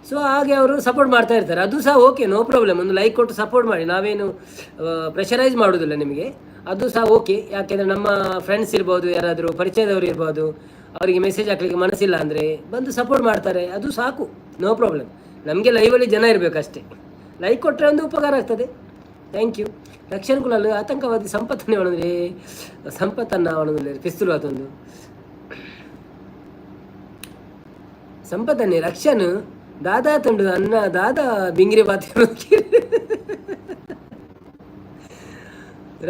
ಸೊ ಹಾಗೆ ಅವರು ಸಪೋರ್ಟ್ ಮಾಡ್ತಾ ಇರ್ತಾರೆ, ಅದು ಸಹ okay, no problem. ಒಂದು ಲೈಕ್ ಕೊಟ್ಟು ಸಪೋರ್ಟ್ ಮಾಡಿ, ನಾವೇನು ಪ್ರೆಷರೈಸ್ ಮಾಡೋದಿಲ್ಲ ನಿಮಗೆ, ಅದು ಸಹ ಓಕೆ. ಯಾಕೆಂದರೆ ನಮ್ಮ ಫ್ರೆಂಡ್ಸ್ ಇರ್ಬೋದು, ಯಾರಾದರೂ ಪರಿಚಯದವರು ಇರ್ಬೋದು, ಅವರಿಗೆ ಮೆಸೇಜ್ ಹಾಕ್ಲಿಕ್ಕೆ ಮನಸ್ಸಿಲ್ಲ ಅಂದರೆ ಬಂದು ಸಪೋರ್ಟ್ ಮಾಡ್ತಾರೆ, ಅದು ಸಾಕು, ನೋ ಪ್ರಾಬ್ಲಮ್. ನಮಗೆ ಲೈವಲ್ಲಿ ಜನ ಇರಬೇಕಷ್ಟೇ, ಲೈಕ್ ಕೊಟ್ಟರೆ ಒಂದು ಉಪಕಾರ ಆಗ್ತದೆ. Thank you. Rakshan Kulal ಆತಂಕವಾದಿ ಸಂಪತ್ತನ್ನೇ ಒಣಂದ್ರೆ ಸಂಪತ್ತನ್ನ ಒಣಂದ್ರೆ ಪಿಸ್ತೂಲ್ ಆತೊಂದು ಸಂಪತ್ತನ್ನೇ ರಕ್ಷನ್ ದಾದಾ ತಂಡು ಅನ್ನ ದಾದಾ ಬಿಂಗಿರಿ ಬಾತಿ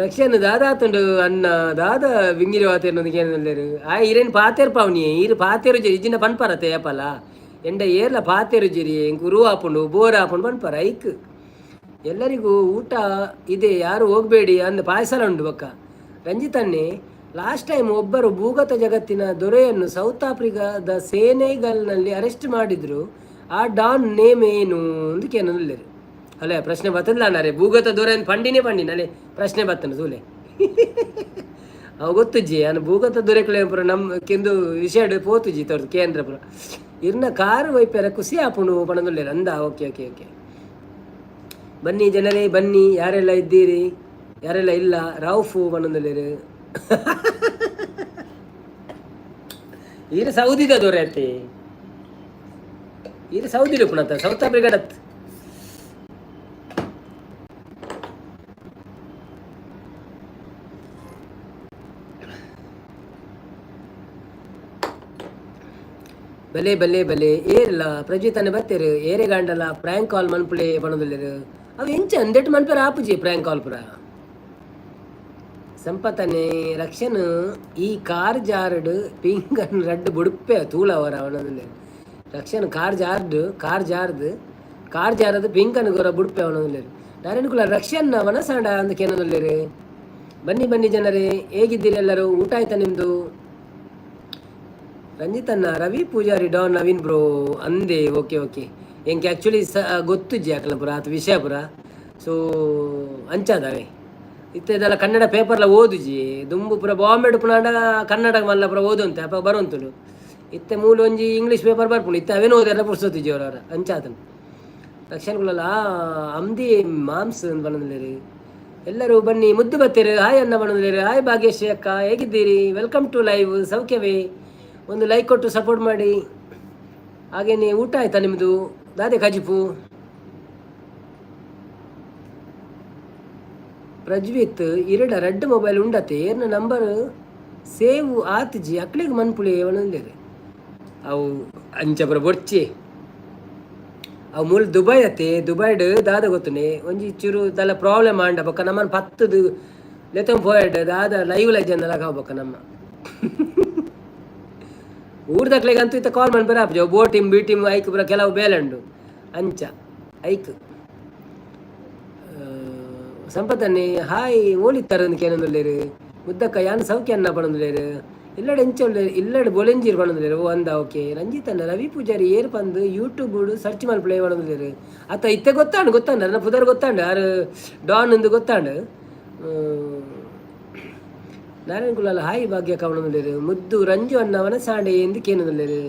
ರಕ್ಷನ್ ದಾದಾ ತುಂಡು ಅನ್ನ ದಾದಾ ಬಿಂಗಿರಿ ವಾತೇರು ಕೇನಲ್ಲೇರು ಆ ಇರೇನು ಪಾತೇರು ಪಾವನಿ ಇರು ಪಾತೇರು ಜರಿ ಇಜ್ಜಿನ ಪನ್ಪರತೆ ಏಪಲ ಎಂಡ ಏರ್ಲ ಪಾತೇರು ಜಿರಿ ಎಂಕ್ ರು ಆಪುಂಡು ಬೋರ್ ಆಪುಂಡು ಪನ್ಪರ ಐಕ್ ಎಲ್ಲರಿಗೂ ಊಟ ಇದೆ ಯಾರು ಹೋಗಬೇಡಿ ಅಂದ ಪಾಯಸಲ ಉಂಡು ಬಕ್ಕ. ರಂಜಿತನ್ನೇ ಲಾಸ್ಟ್ ಟೈಮ್ ಒಬ್ಬರು ಭೂಗತ ಜಗತ್ತಿನ ದೊರೆಯನ್ನು ಸೌತ್ ಆಫ್ರಿಕಾದ ಸೇನೆಗಲ್ನಲ್ಲಿ ಅರೆಸ್ಟ್ ಮಾಡಿದ್ರು, ಆ ಡಾನ್ ನೇಮ್ ಏನು ಅಂತ ಕೇನಲ್ಲೇರು. ಅಲ್ಲೇ ಪ್ರಶ್ನೆ ಬತ್ತಲ್ಲ ಅರೆ ಭೂಗತ ದೊರೆ ಪಂಡಿನೇ ಪಂಡಿನ ಅಲ್ಲೇ ಪ್ರಶ್ನೆ ಬತ್ತನ ತೂಲೆ. ಅವು ಗೊತ್ತುಜ್ಜಿ ಅನ್ನ ಭೂಗತ ದೊರೆಕ್ಲೆ ಪುರ ನಮ್ಮ ಕೆಂದು ವಿಷಯ ಪೋತುಜಿ ತೋರ್ದು ಕೇಂದ್ರ ಪುರ ಇರ್ನ ಕಾರು ವೈಪೆರ ಖುಷಿ ಆಪುಂಡು ಪಣದುಲ್ಲೇರು ಅಂದ. Okay okay okay, ಬನ್ನಿ ಜನರೇ ಬನ್ನಿ, ಯಾರೆಲ್ಲ ಇದ್ದೀರಿ ಯಾರೆಲ್ಲ ಇಲ್ಲ. ರೌಫು ಪಣದುಲ್ಲೇರು ಈರ ಸೌದಿದ ದೊರೆ ಅತ್ತೆ ಈರ ಸೌದಿ ಪುಣತ ಸೌತ್ ಆಫ್ರಿಕಾಡತ್. ಬಲೆ ಬಲೆ ಬಲೆ ಏರ್ಲ ಪ್ರಜ್ವಿತನೆ ಬತ್ತೆರು ಏರೆ ಗಾಂಡಲ ಪ್ರಾಂಕ್ ಕಾಲ್ ಮನ್ಪುಲೆ ಪಣದುಲ್ಲೆರು ಅವು ಎಂಚ ಅಂದೆಟ್ ಮನ್ಪೆರ ಆಪುಜಿ ಪ್ರಾಂಕ್ ಕಾಲ್ ಪುರ. ಸಂಪತನೆ ರಕ್ಷನ್ ಈ ಕಾರ್ ಜಾರ್ಡ್ ಪಿಂಗನ್ ರಡ್ಡ್ ಬುಡುಪೆ ತೂಲವರ ಅವನದುಲ್ಲೆರು. ರಕ್ಷನ್ ಕಾರ್ ಜಾರ್ಡ್ ಕಾರ್ ಜಾರ್ದ್ ಕಾರ್ ಜಾರದ್ ಪಿಂಕನ್ ಗೊರ ಬುಡುಪೆ ಅವನದುಲ್ಲೆರು. ನಾರಾಯಣ ರಕ್ಷನ್ ವನಸಾಂಡ ಅಂದ್ ಕೇನದುಲ್ಲೆರು. ಬನ್ನಿ ಬನ್ನಿ ಜನರೇ, ಹೇಗಿದ್ದೀರಿ ಎಲ್ಲರೂ? ಊಟ ಆಯ್ತಾ ನಿಮ್ಮದು? ರಂಜಿತಣ್ಣ ರವಿ ಪೂಜಾರಿ ಡಾನ್ ನವೀನ್ ಬ್ರೋ ಅಂದೆ. ಓಕೆ ಓಕೆ, ಎಂಕೆ ಆ್ಯಕ್ಚುಲಿ ಸ ಗೊತ್ತುಜ್ಜಿ ಅಕಲ ಪುರ ಆತ ವಿಷಯ ಪುರ. ಸೊ ಅಂಚಾದವೆ ಇತ್ತೆದೆಲ್ಲ ಕನ್ನಡ ಪೇಪರ್ಲ ಓದುಜಿ ದುಂಬು ಪುರ ಬಾಂಬೆ ಪುನಾಂಡ ಕನ್ನಡ ಮಲ್ಲ ಪುರ ಓದುಂತೆ ಅಪ್ಪ ಬರುಂತುಂಡು. ಇತ್ತೆ ಮೂಲ ಒಂಜಿ ಇಂಗ್ಲೀಷ್ ಪೇಪರ್ ಬರ್ಪುಂಡು ಇತ್ತೆ ಅವೇನು ಓದೆಲ್ಲ ಪುರ್ಸೊತ್ತಿಜಿ ಅವರವರ ಅಂಚಾತನು. ರಕ್ಷಣಗುಲಲ್ಲ ಅಮ್ದಿ ಮಾಂಸ ಬಣ್ಣದಲ್ಲಿರಿ. ಎಲ್ಲರೂ ಬನ್ನಿ, ಮುದ್ದು ಬತ್ತೀರಿ. ಹಾಯ್ ಅನ್ನ ಬಣ್ಣದಲ್ಲಿರಿ. ಹಾಯ್ ಭಾಗ್ಯಶ್ರೀ ಅಕ್ಕ, ಹೇಗಿದ್ದೀರಿ? Welcome to live. ಸೌಖ್ಯವೇ? ಒಂದು ಲೈಕ್ ಕೊಟ್ಟು ಸಪೋರ್ಟ್ ಮಾಡಿ. ಹಾಗೇನೆ ಊಟ ಆಯ್ತಾ ನಿಮ್ಮದು? ದಾದೆ ಕಜಿಪು ಪ್ರಜ್ವಿತ್ ಇರಡ ರಡ್ಡ್ ಮೊಬೈಲ್ ಉಂಡತೆ ಏರ್ನ ನಂಬರ್ ಸೇವ್ ಆತ್ಜಿ ಅಕ್ಲೆಗ್ ಮನ್ಪುಲೆ ಒಣಂದೇರು ಅವು ಅಂಚ ಪೂರ ಬೊಡ್ಚಿ. ಅವು ಮೂಲ ದುಬೈ ಅತ್ತೆ, ದುಬೈಡ್ ದಾದ ಗೊತ್ತುಂಡೆ ಒಂಜಿ ಚೂರು ದಾಲ ಪ್ರಾಬ್ಲಮ್ ಆಂಡ ಬೊಕ್ಕ ನಮ್ಮನ್ ಪತ್ತದು ಲೆತೊಂದು ಪೋಯೆಡ್ ದಾದ ಲೈವ್ ಲಜ್ಜಂದಲ ಬೊಕ್ಕ ನಮ್ಮ ಊರ್ದಕ್ಲೆಗಂತೂ ಇತ್ತ ಕಾಲ್ ಮನ್ಪೆರೆ ಆಪುಜಿ. ಅವು ಬೋ team B team ಐಕ್ ಪೂರ ಕೆಲವು ಬೇಲೆ ಉಂಡು ಅಂಚ ಐಕ್. ಸಂಪತ್ತನ್ನೇ ಹಾಯ್ ಓಲಿತ್ತರ ಕೇನೊಂದುಲ್ಲೆರ್. ಮುದ್ದಕ್ಕ ಯಾನ್ ಸೌಖ್ಯ ಅನ್ನ ಪಣೊಂದುಲ್ಲೆರ್. ಇಲ್ಲಡೆ ಎಂಚ ಉಲ್ಲೆರ್? ಇಲ್ಲಡೆ ಬೊಲೆಂಜೀರ್ ಪಣೊಂದುಲ್ಲೆರ್. ಓ ಅಂದ ಓಕೆ. ರಂಜಿತಣ್ಣ ರವಿ ಪೂಜಾರಿ ಏರ್ ಪಂದ್ ಯೂಟ್ಯೂಬ್ ಸರ್ಚ್ ಮಲ್ಪುಲೆ ಪಣೊಂದುಲ್ಲೆರ್. ಅತ್ತ ಇತ್ತೆ ಗೊತ್ತಾಂಡ್ ಗೊತ್ತಾಂಡ್ ಅರ್ನ ಪುದರ್ ಗೊತ್ತಾಂಡ್, ಆರ್ ಡಾನ್ ಇಂದು ಗೊತ್ತಾಂಡ್. ನಾರಾಯಣ ಕುಲಾಲ್ ಹಾಯ್ ಭಾಗ್ಯ ಪಣೊಂದುಲ್ಲೆರ್. ಮುದ್ದು ರಂಜು ಅಣ್ಣ ವನಸಾಂಡೆ ಎಂದು ಕೇನೊಂದುಲ್ಲೆರ್.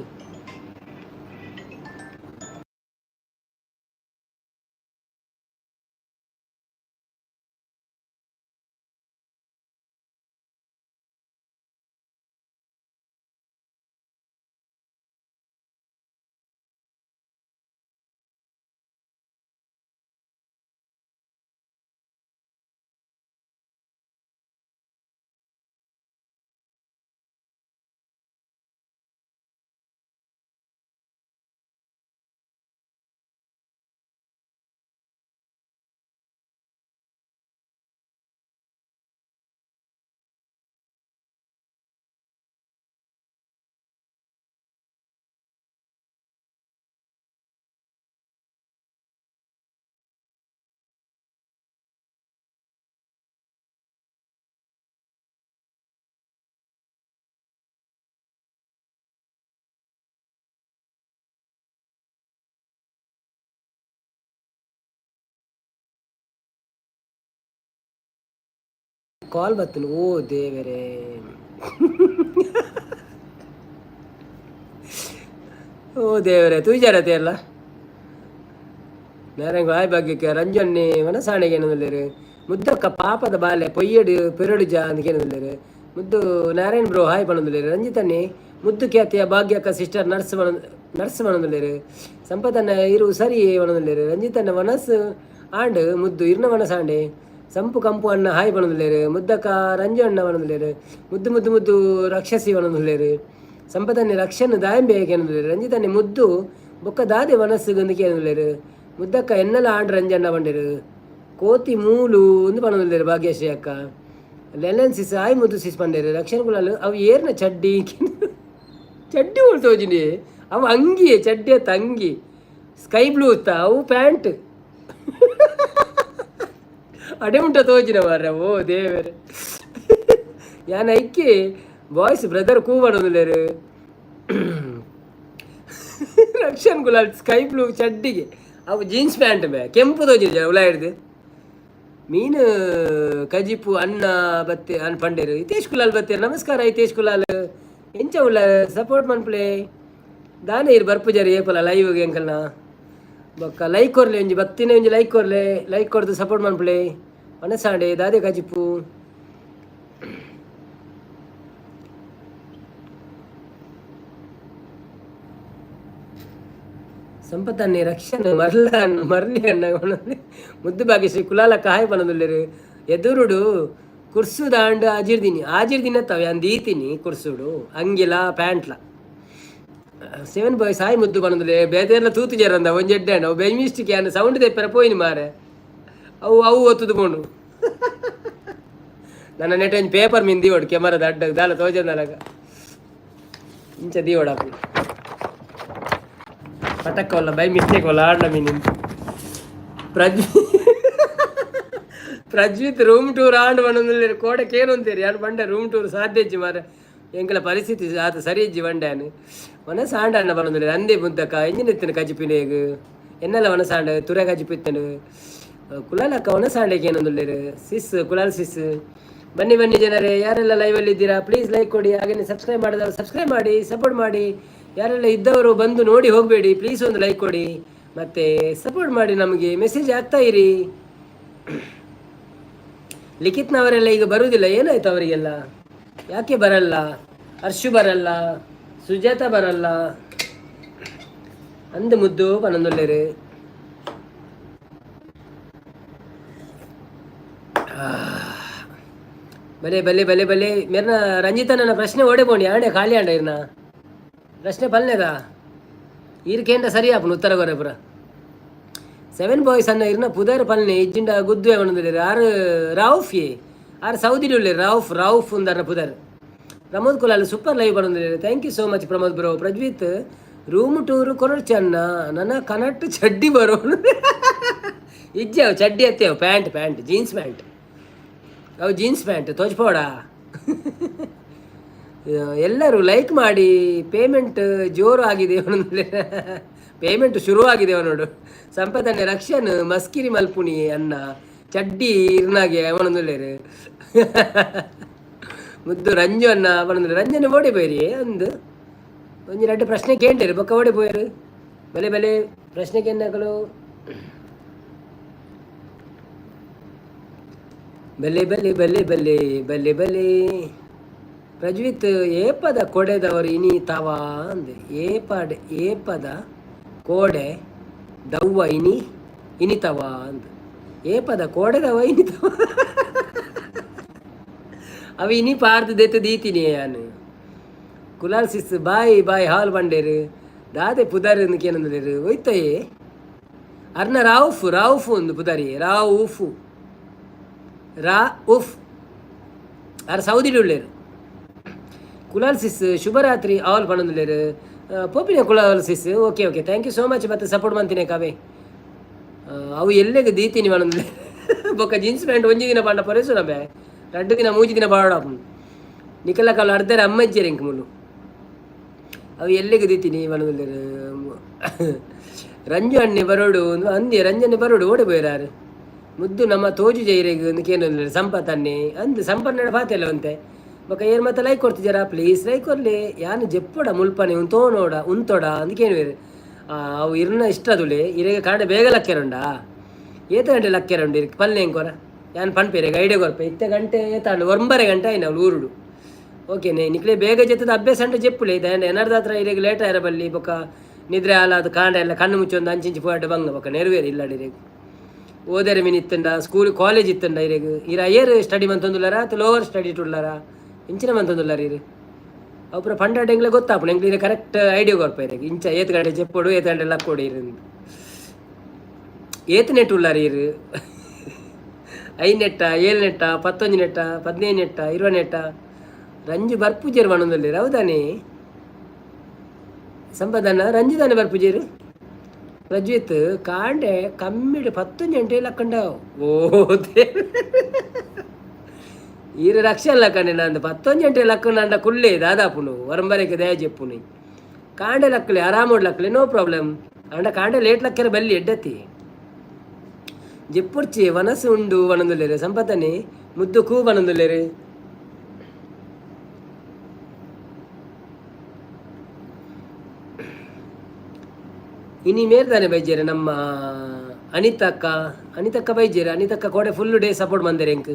ಕಾಲ್ ಬತ್ತನು. ಓ ದೇವರೇ, ಓ ದೇವರೇ, ತೂಜಾರತೆ ಅಲ್ಲ. ನಾರಾಯಣ ಹಾಯ್ ಭಾಗ್ಯಕ್ಕೆ ರಂಜನ್ನೆ ವನಸಾಣೆಗೆ ಏನೊಂದುಲ್ಲೆರ್. ಮುದ್ದಕ್ಕ ಪಾಪದ ಬಾಲೆ ಪೊಯ್ಯಡು ಪೆರಡು ಜಾ ಅಂದ್ ಕೇನೊಂದುಲ್ಲೆರ್. ಮುದ್ದು ನಾರಾಯಣ್ ಬ್ರೋ ಹಾಯ್ ಪಣೊಂದುಲ್ಲೆರ್. ರಂಜಿತನ್ನೇ ಮುದ್ದು ಖ್ಯಾತಿಯ ಭಾಗ್ಯಕ್ಕ ಸಿಸ್ಟರ್ ನರ್ಸ್ ನರ್ಸ್ ಪಣೊಂದುಲ್ಲೆರ್. ಸಂಪತನ್ನ ಇರು ಸರಿ ಪಣೊಂದುಲ್ಲೆರ್. ರಂಜಿತನ್ನ ವನಸ್ ಆಂಡ್ ಮುದ್ದು ಇರ್ನ ಮನಸಾಂಡೆ ಸಂಪು ಕಂಪು ಅಣ್ಣ ಹಾಯ್ ಪನೊಂದುಲ್ಲೆರ್ ಮುದ್ದಕ್ಕ ರಂಜು ಅಣ್ಣ ಪನೊಂದುಲ್ಲೆರ್ ಮುದ್ದು ಮುದ್ದು ಮುದ್ದು ರಾಕ್ಷಸಿ ಪನೊಂದುಲ್ಲೆರ್ ಸಂಪತನ್ನೆ ರಕ್ಷನ್ ದಾಯಂಬೆ ಕೇನೊಂದುಲ್ಲೆರ್ ರಂಜಿತನ್ನೆ ಮುದ್ದು ಬೊಕ್ಕ ದಾದೆ ಮನಸ್ಸುಗಂದು ಕೇನೊಂದುಲ್ಲೆರ್ ಮುದ್ದಕ್ಕ ಎನ್ನಲ ಆಂಡ್ ರಂಜಣ್ಣ ಪಂಡೆರ್ ಕೋತಿ ಮೂಲು ಇಂದು ಪನೊಂದುಲ್ಲೆರ್ ಭಾಗ್ಯಶ್ರೀ ಅಕ್ಕ ಲೆಲನ್ ಸಿಸ್ ಆಯ್ ಮುದ್ದು ಸಿಸ್ ಪಂಡೆರ್ ರಕ್ಷನ್ ಕುಲಾಲ್ ಅವು ಏರ್ನ ಚಡ್ಡಿ ಚಡ್ಡಿ ಉಂಟು ತೋಜಿನಿ ಅವು ಅಂಗಿ ಚಡ್ಡಿ ಅತ್ತ ಅಂಗಿ ಸ್ಕೈ ಬ್ಲೂ ಇತ್ತ ಅವು ಪ್ಯಾಂಟ್ ಅಡೆ ಉಂಟ ತೋಜಿನ ಮಾರ್ರೆ ಓ ದೇವರೇ ಯಾನ್ ಐಕೆ ಬಾಯ್ಸ್ ಬ್ರದರ್ ಕೂ ಪನೊಂದುಲ್ಲೆರ್ ರಕ್ಷನ್ ಕುಲಾಲ್ ಸ್ಕೈ ಬ್ಲೂ ಚಡ್ಡಿಗೆ ಅವು ಜೀನ್ಸ್ ಪ್ಯಾಂಟ್ ಬೇ ಕೆಂಪು ತೋಜಿನ ಉಲಾಯಿಡ್ದು ಮೀನು ಕಜಿಪು ಅನ್ನ ಬತ್ತೆ ಅನ್ ಪಂಡೇರು ಹಿತೇಶ್ ಕುಲಾಲ್ ಬತ್ತೇರು ನಮಸ್ಕಾರ ಹಿತೇಶ್ ಕುಲಾಲ್ ಎಂಚ ಉಲ್ಲ ಸಪೋರ್ಟ್ ಮನ್ಪುಲೆ ದಾನೆ ಇರು ಬರ್ಪುಜಾರಿ ಏಪಲ ಲೈವ್ ಎಂಕಲ್ನ ಬೊಕ್ಕ ಲೈಕ್ ಕೊರ್ಲೆ ಒಂಜಿ ಬತ್ತಿನ ಒಂಜಿ ಲೈಕ್ ಕೊರ್ಲೆ ಲೈಕ್ ಕೊರ್ದು ಸಪೋರ್ಟ್ ಮನ್ಪುಲೆ ಮನಸಾಂಡೆ ದಾದೆ ಕಜಿಪು ಸಂಪತ್ತನ್ನೇ ರಕ್ಷಣೆ ಮರ್ಲ ಮರ್ಲಿ ಅಣ್ಣ ಮುದ್ದು ಭಾಗ್ಯಶ್ರೀ ಕುಲಾಲ ಕಾಯ್ ಪನೊಂದುಲ್ಲೆರ್ ಎದುರುಡು ಕುರ್ಸು ದಾಂಡ್ ಆಜಿರ್ದಿನಿ ಆಜಿರ್ದಿನ ತವೆ ಅಂದ್ ದೀತಿನಿ ಕುರ್ಸುಡು ಅಂಗಿಲ ಪ್ಯಾಂಟ್ಲ ಸೆವೆನ್ ಬಾಯ್ ಸಾಯಿ ಮುದ್ದು ಪನೊಂದುಲ್ಲೆ ಬೇತೆರ್ಲ ತೂತು ಜರಂದ ಒಂಜಿ ಎಡ್ಡೆ ಅವು ಬೈ ಮಿಸ್ಟೇಕ್ ಯಾನ್ ಸೌಂಡ್ ದೆಪ್ಪೆರ ಪೋಯಿನಿ ಮಾರೆ ಅವು ಅವು ಒತ್ತುದು ಪೋಂಡು ನನ್ನ ನೆಟ್ ಒಂಜಿ ಪೇಪರ್ ಮಿನ್ ದೀವೊಡು ಕೆಮರಾದ ಅಡ್ಡ ದಾಲ ತೋಜಂದಲಗ ಇಂಚ ದೀವೊಡಪ್ಪು ಪಟಕ್ ಬೈ ಮಿಸ್ಟೇಕ್ ಒಲ್ಲ ಆಡ್ಲ ಮೀನ್ ಪ್ರಜ್ವಿತ್ ರೂಮ್ ಟೂರ್ ಆಂಡ್ ಪನೊಂದುಲ್ಲೆರ್ ಕೋಡೆ ಕೇನೊಂತೇರಿ ಯಾನ್ ಪಂಡೆ ರೂಮ್ ಟೂರ್ ಸಾಧ್ಯ ಇಜ್ಜಿ ಮಾರ್ರೆ ಎಂಕಲ ಪರಿಸ್ಥಿತಿ ಆತ ಸರಿ ಇಜ್ಜಿ ಪಂಡ್ಯಾನ್ ವನಸ್ ಆಂಡ ಅಣ್ಣ ಪನೊಂದುಲ್ಲೆರ್ ಅಂದೆ ಮುದ್ದಕ್ಕ ಎಂಜಿನ ಇತ್ತಿನ ಕಜಿಪಿನೇಗ್ ಎನ್ನಲ ವನಸ್ ಆಂಡ್ ತುರೆ ಕಜಿಪು ಇತ್ತಂಡ್ ಕುಲಾಲಕ್ಕ ವನಸ್ ಆಂಡೆ ಕೇನೊಂದುಲ್ಲೆರ್ ಸಿಸ್ ಕುಲಾಲ್ ಸಿಸ್ ಬನ್ನಿ ಬನ್ನಿ ಜನರೇ ಯಾರೆಲ್ಲ ಲೈವಲ್ಲಿ ಇದ್ದೀರಾ ಪ್ಲೀಸ್ ಲೈಕ್ ಕೊಡಿ ಹಾಗೆಯೇ ಸಬ್ಸ್ಕ್ರೈಬ್ ಮಾಡಿದವರು ಸಬ್ಸ್ಕ್ರೈಬ್ ಮಾಡಿ ಸಪೋರ್ಟ್ ಮಾಡಿ ಯಾರೆಲ್ಲ ಇದ್ದವರು ಬಂದು ನೋಡಿ ಹೋಗಬೇಡಿ ಪ್ಲೀಸ್ ಒಂದು ಲೈಕ್ ಕೊಡಿ ಮತ್ತು ಸಪೋರ್ಟ್ ಮಾಡಿ ನಮಗೆ ಮೆಸೇಜ್ ಆಗ್ತಾ ಇರಿ. ಲಿಖಿತ್ನವರೆಲ್ಲ ಈಗ ಬರುವುದಿಲ್ಲ, ಏನಾಯ್ತು ಅವರಿಗೆಲ್ಲ? ಯಾಕೆ ಬರಲ್ಲ? ಹರ್ಷು ಬರಲ್ಲ, ಸುಜಾತ ಬರಲ್ಲ, ಅಂದು ಮುದ್ದು ಪನೊಂದುಲ್ಲೆರ್. ಬಲೆ ಬಲೆ ಬಲೆ ಬಲೆ ಮೆರ್ನ ರಂಜಿತ ನನ್ನ ಪ್ರಶ್ನೆ ಓಡೆ ಬೋಣಿ ಆಂಡೆ ಖಾಲಿ ಆಂಡ ಇರ್ನ ಪ್ರಶ್ನೆ ಪಲ್ನೆದ ಈರ್ ಕೇಂದ್ರ ಸರಿ ಆಪುಂಡು ಉತ್ತರ ಕೊರೆ ಪೂರ. ಸೆವೆನ್ ಬಾಯ್ಸ್ ಅನ್ನ ಇರ್ನ ಪುದರ್ ಪಲ್ನೆ ಇಜ್ಜಿಂಡ ಗುದ್ದುವೆ ಪನೊಂದುಲ್ಲೆರ್. ಆರ್ ರೌಫ್ ಯೇ ಆರ್ ಸೌದಿಡ್ ಉಲ್ಲೆರ್ ರೌಫ್ ರೌಫ್ ಉಂದರ್ನ ಪುದರ್. ಪ್ರಮೋದ್ ಕುಲಾಲ್ ಸೂಪರ್ ಲೈವ್ ಪನೊಂದುಲ್ಲೆರ್. Thank you so much Pramod bro. Prajwith room tour ಕೊರೊಡ್ಚಿ ಅನ್ನ ನನ ಕನಟ್ ಚಡ್ಡಿ ಬರೋ ಇಜ್ಜಿ ಅವು ಚಡ್ಡಿ ಅತ್ತೆ ಅವು ಪ್ಯಾಂಟ್ ಪ್ಯಾಂಟ್ ಜೀನ್ಸ್ ಪ್ಯಾಂಟ್ ಅವು ಜೀನ್ಸ್ ಪ್ಯಾಂಟ್ ತೋಜ್ಪೋಡ. ಎಲ್ಲರೂ ಲೈಕ್ ಮಾಡಿ. ಪೇಮೆಂಟ್ ಜೋರು ಆಗಿದೆ, ಪೇಮೆಂಟ್ ಶುರು ಆಗಿದೆ ಅವನೋಡು. ಸಂಪದನೆ ರಕ್ಷನ್ ಮಸ್ಕಿರಿ ಮಲ್ಪುಣಿ ಅನ್ನ ಚಡ್ಡಿ ಇರ್ನಾಗೆ ಅವನೊಂದುಲ್ಲೇರು. ಮುದ್ದು ರಂಜು ಅನ್ನ ಅವನೊಂದು ರಂಜನೆ ಓಡಿ ಪೋಯಿರಿ ಅಂದು ಒಂಜಿ ರಡ್ಡ್ ಪ್ರಶ್ನೆ ಕೇಂಡೇರು ಬೊಕ್ಕ ಓಡಿ ಪೋಯರು. ಬಲೆ ಬಲೆ ಪ್ರಶ್ನೆ ಕೇಂದಕಲು ಬಲೆ ಬಲೆ ಬಲೆ ಬಲೆ ಬಲೆ ಬಲೆ. ಪ್ರಜ್ವಿತ್ ಏಪದ ಕೊಡೆದವರು ಇನಿ ತವ ಅಂದೆ ಏಪಡೆ ಏಪದ ಕೋಡೆ ದವ್ವ ಇನಿ ಇನಿತವ ಅಂದ್ ಏಪದ ಕೋಡೆದವ ಇನಿತವ ಅವ ಇನಿ ಪಾರ್ದು ದೆತ್ತು ದೀತಿನಿ ಯಾನು. ಕುಲಾಲ್ ಸಿಸ್ ಬಾಯ್ ಬಾಯ್ ಹಾಲ್ ಬಂಡೇರು ದಾದೆ ಪುದರ್ ಕೇನಂದುಲ್ಲೆರ್ ಒಯ್ತಯೇ ಅರ್ನ ರಾವುಫ್ ರಾವುಫ್ ಒಂದು ಪುದರಿ ರಾವುಫು ರಾ ಉಫ್ ಅರ್ ಸೌದಿಡ್ ಉಲ್ಲೆರ್. ಕುಲಾಲ್ ಸಿಸ್ ಶುಭರಾತ್ರಿ ಆಲ್ ಪನೊಂದುಲ್ಲೆರ್. ಪೋಪಿನ Kulal sis okay okay thank you so much ಮತ್ತು ಸಪೋರ್ಟ್ ಮಂತಿನೇ ಕಾವೆ ಅವು ಎಲ್ಲೆಗ್ ದೀತಿನಿ ಪನೊಂದುಲ್ಲೆರ್. ಬೊಕ್ಕ ಜೀನ್ಸ್ ಪ್ಯಾಂಟ್ ಒಂಜಿ ದಿನ ಪಂಡ ಪೊರೆಸುನ ಬೇ ರಡ್ಡ್ ದಿನ ಮೂಜಿ ದಿನ ಬಾಡಾಪುಂಡು ನಿಕಲ ಕಲ್ಲ ಅರ್ಧರ ಅಮ್ಮ ಇಜ್ಜೆರ್ ಎಂಕ್ ಮುಲು ಅವು ಎಲ್ಲೆಗ್ ದೀತಿನಿ ಪನೊಂದುಲ್ಲೆರ್. ರಂಜು ಅಣ್ಣೆ ಬರೋಡು ಅಂದೆ ರಂಜನೆ ಬರೋಡು ಓಡೆ ಪೋಯೆರ್ ಮುದ್ದು ನಮ್ಮ ತೋಜು ಜೈರೆಗ್ ಅಂದ್ ಕೇನೊಂದುಲ್ಲೆರ್ ಸಂಪತ್ ಅಣ್ಣೆ ಅಂದ್ ಸಂಪನ್ನಡ ಪಾತೆಲ್ಲ ಒಂತೆ ಬೊಕ ಏರ್ ಮಾತ ಲೈಕ್ ಕೊರ್ತಿಜರಾ ಪ್ಲೀಸ್ ಲೈಕ್ ಕೊರ್ಲೆ ಯಾನ್ ಜೆಪ್ಪೊಡ ಮುಲ್ಪನೆ ಉಂತೋನೋಡ ಉಂತೊಡ ಅಂದ್ ಕೇನುವೆರ್. ಅವು ಇರ್ನ ಇಷ್ಟ ತುಲೆ ಇರೆಗ್ ಕಾಂಡೆ ಬೇಗ ಲಕ್ಕೆರುಂಡ ಏತ ಗಂಟೆ ಲಕ್ಕೆರುಂಡು ಇರ್ ಪಲ್ಲೆ ಎಂಕೊರ ಯಾನ್ ಪನ್ಪೆರೆ ಐಡಿಯಾ ಕೊರ್ಪೆ ಇತ್ತೆ ಗಂಟೆ ಏತಾಂಡ್ ಒಂಬರೆ ಗಂಟೆ ಆಯ್ನ ಅವ್ಲು ಊರುಡು ಓಕೆನೆ ನಿಕ್ಲೆ ಬೇಗ ಜೆತ್ತದ ಅಭ್ಯಾಸ ಅಂಡ ಜೆಪ್ಪುಲೆ ದಾಯೆ ಎನರ್ದಾತ್ರ ಇರೆಗ್ ಲೇಟ್ ಆಯರ ಬಲ್ಲಿ ಬೊಕ ನಿದ್ರೆ ಆಲಾದ್ ಕಾಂಡೆ ಎಲ್ಲ ಕಣ್ಣು ಮುಚ್ಚೊಂದು ಅಂಚಿಂಚಿ ಪೋಯಡ್ ಬಂಗ ಬೊಕ ನೆರವೇರು ಇಲ್ಲಡ್ ಇರೆಗ್. ಓದರೆ ಮೀನ್ ಇತ್ತಂಡ, ಸ್ಕೂಲ್ ಕಾಲೇಜ್ ಇತ್ತಂಡ ಇರೆಗ್. ಇರ ಹೈಯರ್ ಸ್ಟಡಿ ಮಂತೊಂದುಲ್ಲಾರ ಅಥವಾ ಲೋವರ್ ಸ್ಟಡಿ ಉಳ್ಳಾರ? ಇಂಚಿನ ಮಂತೊಂದುಲ್ಲಾರ ಇರು? ಅವು ಪೂರ ಪಂಡಾಟ ಎಂಗ್ಲೆ ಗೊತ್ತಾಪುಂಡು. ಎಂಕ್ಲೆ ಇರೆ ಕರೆಕ್ಟ್ ಐಡಿಯಾ ಕೊರ್ಪ ಇರೆಗ್. ಇಂಚ ಏತ್ ಗಂಟೆ ಜೆಪ್ಪೊಡು, ಏತ್ ಗಂಟೆ ಲಕ್ಕೊಡು ಇರು. ಏತ್ ನೆಟ್ ಉಳ್ಳಾರ ಇರು? 5 ನೆಟ್ಟ, 7 ನೆಟ್ಟ, 11 ನೆಟ್ಟ, 15 ನೆಟ್ಟ, 20 ನೆಟ್ಟ? ರಂಜು ಬರ್ಪುಜೆರ್ ಪನೊಂದುಲ್ಲೆರ್, ಹೌದಾನೆ ಸಂಪದಣ್ಣ? ರಂಜು ದಾನೆ ಬರ್ಪುಜೆರ್? ಪ್ರಜ್ವಿತ್ ಕಾಂಡೆ ಕಮ್ಮಿಡ್ 10 ಗಂಟೆ ಲಕ್ಕಂಡ. ಓ ಈರು ರಕ್ಷಣ ಲಕ್ಕಂಡೆ ನಂದು 11 ಗಂಟೆ ಲಕ್ಕಂಡ ಕುಲ್ಲೆ ದಾದಾಪುನು ವರಂಬರೆಗೆ ದಯ ಜೆಪ್ಪುನು. ಕಾಂಡೆ ಲಕ್ಕಲೆ, ಆರಾಮೋಡ್ ಲಕ್ಕಲೆ, ನೋ ಪ್ರಾಬ್ಲಮ್. ಅಂಡ ಕಾಂಡೆ ಲೇಟ್ ಲಕ್ಕೆರೆ ಬಲ್ಲಿ ಎಡ್ಡತಿ. ಜೆಪ್ಪುರ್ಚಿ ವನಸು ಉಂಡು ವನಂದುಲ್ಲೆರ್. ಸಂಪತನೆ ಮುದ್ದು ಕೂ ಪನೊಂದುಲ್ಲೆರ್. ಇನಿ ಮೇರ್ದಾನೆ ಬೈಜೆರ್ ನಮ್ಮ ಅನಿತಕ್ಕ. ಅನಿತಕ್ಕ ಬೈಜೆರ್. ಅನಿತಕ್ಕ ಕೋಡೆ ಫುಲ್ ಡೇ ಸಪೋರ್ಟ್ ಮಂದೆರ್ ಎಂಕ್.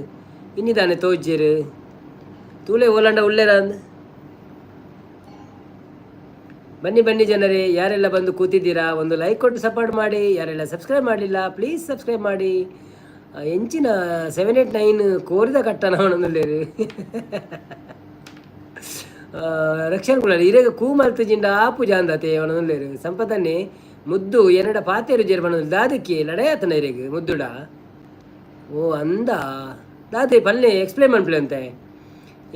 ಇನ್ನಿದಾನೆ ತೋಜ್ಜೆರ್? ತೂಲೆ ಓಲಂಡ ಉಲ್ಲೆರ. ಬನ್ನಿ ಬನ್ನಿ ಜನರೇ, ಯಾರೆಲ್ಲ ಬಂದು ಕೂತಿದ್ದೀರಾ ಒಂದು ಲೈಕ್ ಕೊಟ್ಟು ಸಪೋರ್ಟ್ ಮಾಡಿ. ಯಾರೆಲ್ಲ ಸಬ್ಸ್ಕ್ರೈಬ್ ಮಾಡಲಿಲ್ಲ, ಪ್ಲೀಸ್ ಸಬ್ಸ್ಕ್ರೈಬ್ ಮಾಡಿ. ಎಂಚಿನ 789 ಕೋರಿದ ಕಟ್ಟನ ಅವನೊಂದುಲ್ಲೇರು. ರಕ್ಷಣ್ ಕುಲಾಲ್ ಇರೆಗ್ ಕೂ ಮಲ್ತುಜಿಂಡ ಆಪು ಜಾಂದತೆ ಅವನೊಂದುಲ್ಲೇರು. ಸಂಪತನ್ನೇ ಮುದ್ದು ಎನ್ನಡ ಪಾತೆರು ಜೇರ್ ಪನೊಂದು. ದಾದಕ್ಕೆ ಲಡಾಯತನ ಇರೆಗ್ ಮುದ್ದುಡ? ಓ ಅಂದ ದಾದೆ ಪಲ್ಲೆ ಎಕ್ಸ್ಪ್ಲೇನ್ ಮನ್ಪುಲೆ ಅಂತೆ.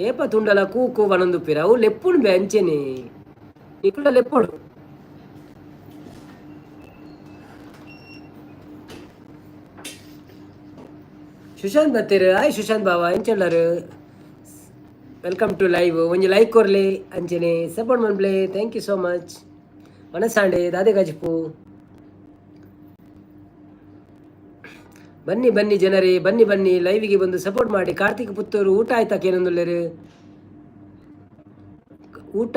ಏಪ ತುಂಡಲ ಕೂ ಕೂ ಪನೊಂದುಪ್ಪಿರ. ಅವು ಲೆಪ್ಪುಂಡು ಬೆ ಅಂಚೆನೆ. ನಿಕುಲ ಲೆಪ್ಪೊಡು. ಸುಶಾಂತ್ ಬತ್ತೆರ್. ಆಯ್ ಸುಶಾಂತ್ ಬಾವ, ಎಂಚುಲ್ಲರ್? Welcome to live. ಒಂಜಿ ಲೈಕ್ ಕೊರ್ಲೆ, ಅಂಚೆನೆ ಸಪೋರ್ಟ್ ಮನ್ಪುಲೆ. Thank you so much. ಮನಸಾಂಡೆ ದಾದೆ ಗಜ್ಪು? ಬನ್ನಿ ಬನ್ನಿ ಜನರೇ, ಬನ್ನಿ ಬನ್ನಿ, ಲೈವಿಗೆ ಬಂದು ಸಪೋರ್ಟ್ ಮಾಡಿ. ಕಾರ್ತಿಕ್ ಪುತ್ತೂರು ಊಟ ಆಯ್ತಾ ಕೇನೊಂದುಲ್ಲೆರ್. ಊಟ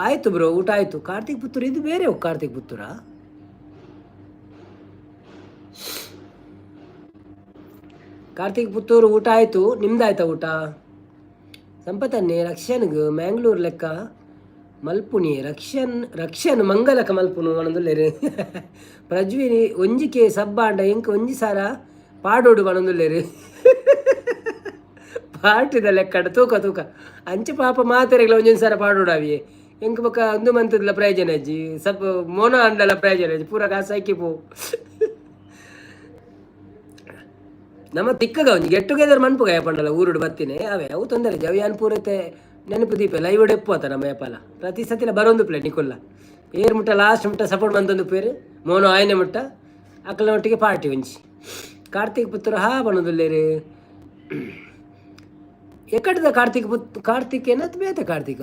ಆಯ್ತು ಬ್ರೋ, ಊಟ ಆಯ್ತು. ಕಾರ್ತಿಕ್ ಪುತ್ತೂರು ಇದು ಬೇರೆ. ಕಾರ್ತಿಕ್ ಪುತ್ತೂರಾ? ಕಾರ್ತಿಕ್ ಪುತ್ತೂರು ಊಟ ಆಯ್ತು. ನಿಮ್ದಾಯ್ತಾ ಊಟ? ಸಂಪತನ್ನೇ ರಕ್ಷನ್ಗ್ ಮ್ಯಾಂಗ್ಳೂರ್ ಲೆಕ್ಕ ಮಲ್ಪುನಿ. ರಕ್ಷನ್ ರಕ್ಷನ್ ಮಂಗಲಕ ಮಲ್ಪುನು ಪನೊಂದುಲ್ಲೆರ್. ಪ್ರಜ್ವಿನಿ ಒಂಜಿಕೆ ಸಬ್ಬಾಂಡ ಎಂಕ್ ಒಂಜಿ ಸಾರ ಪಾಡೋಡು ಪನೊಂದುಲ್ಲೆರ್. ಪಾಟಿದ ಲೆಕ್ಕಡ ತೂಕ ತೂಕ ಅಂಚ ಪಾಪ ಮಾತೆರೆಗ್ಲ ಒಂಜೊಂದು ಸಾರ ಪಾಡೋಡು ಅವಿಯೇ. ಎಂಕ್ ಬೊಕ ಅಂದು ಮಂತುದ್ಲ ಪ್ರಯೋಜನ ಅಜ್ಜಿ. ಸಪ್ ಮೋನ ಅಂಡಲ ಪ್ರಯೋಜನ ಅಜ್ಜಿ. ಪೂರ ಕಾಸು ಐಕಿ ಪೋ. ನಮ್ಮ ತಿಕ್ಕಗ ಒಂಜಿ ಗೆಟ್ ಟುಗೆದರ್ ಮನ್ಪುಗ ಪಂಡಲ ಊರುಡು ಬತ್ತಿನಿ ಅವೇ. ಅವು ತೊಂದರೆ ಅವು ಯಾನ್ ಪೂರೈತೆ ನೆನಪು ದೀಪೆ. ಲೈವ್ ಎಪ್ಪು ಆತ ನಮ್ಮ ಏಪಾಲ ಪ್ರತಿ ಸತಿಲ ಬರೋಂದು ಪ್ಲೇ. ನಿಕುಲ್ಲ ಏರ್ ಮುಟ್ಟ ಲಾಸ್ಟ್ ಮುಟ್ಟ ಸಪೋರ್ಟ್ ಮಂತೊಂದು ಪೇರು ಮೋನು ಆಯ್ನೆ ಮುಟ್ಟ ಅಕ್ಕಲ ಒಟ್ಟಿಗೆ ಪಾರ್ಟಿ ಒಂಜಿ. ಕಾರ್ತಿಕ್ ಪುತ್ತೂರು ಹಾ ಪನೊಂದುಲ್ಲೆರ್. ಎಕಡ್ದ ಕಾರ್ತಿಕ್ ಪುತ್? ಕಾರ್ತಿಕ್ ಏನತ್ ಬೇತೆ ಕಾರ್ತಿಕ?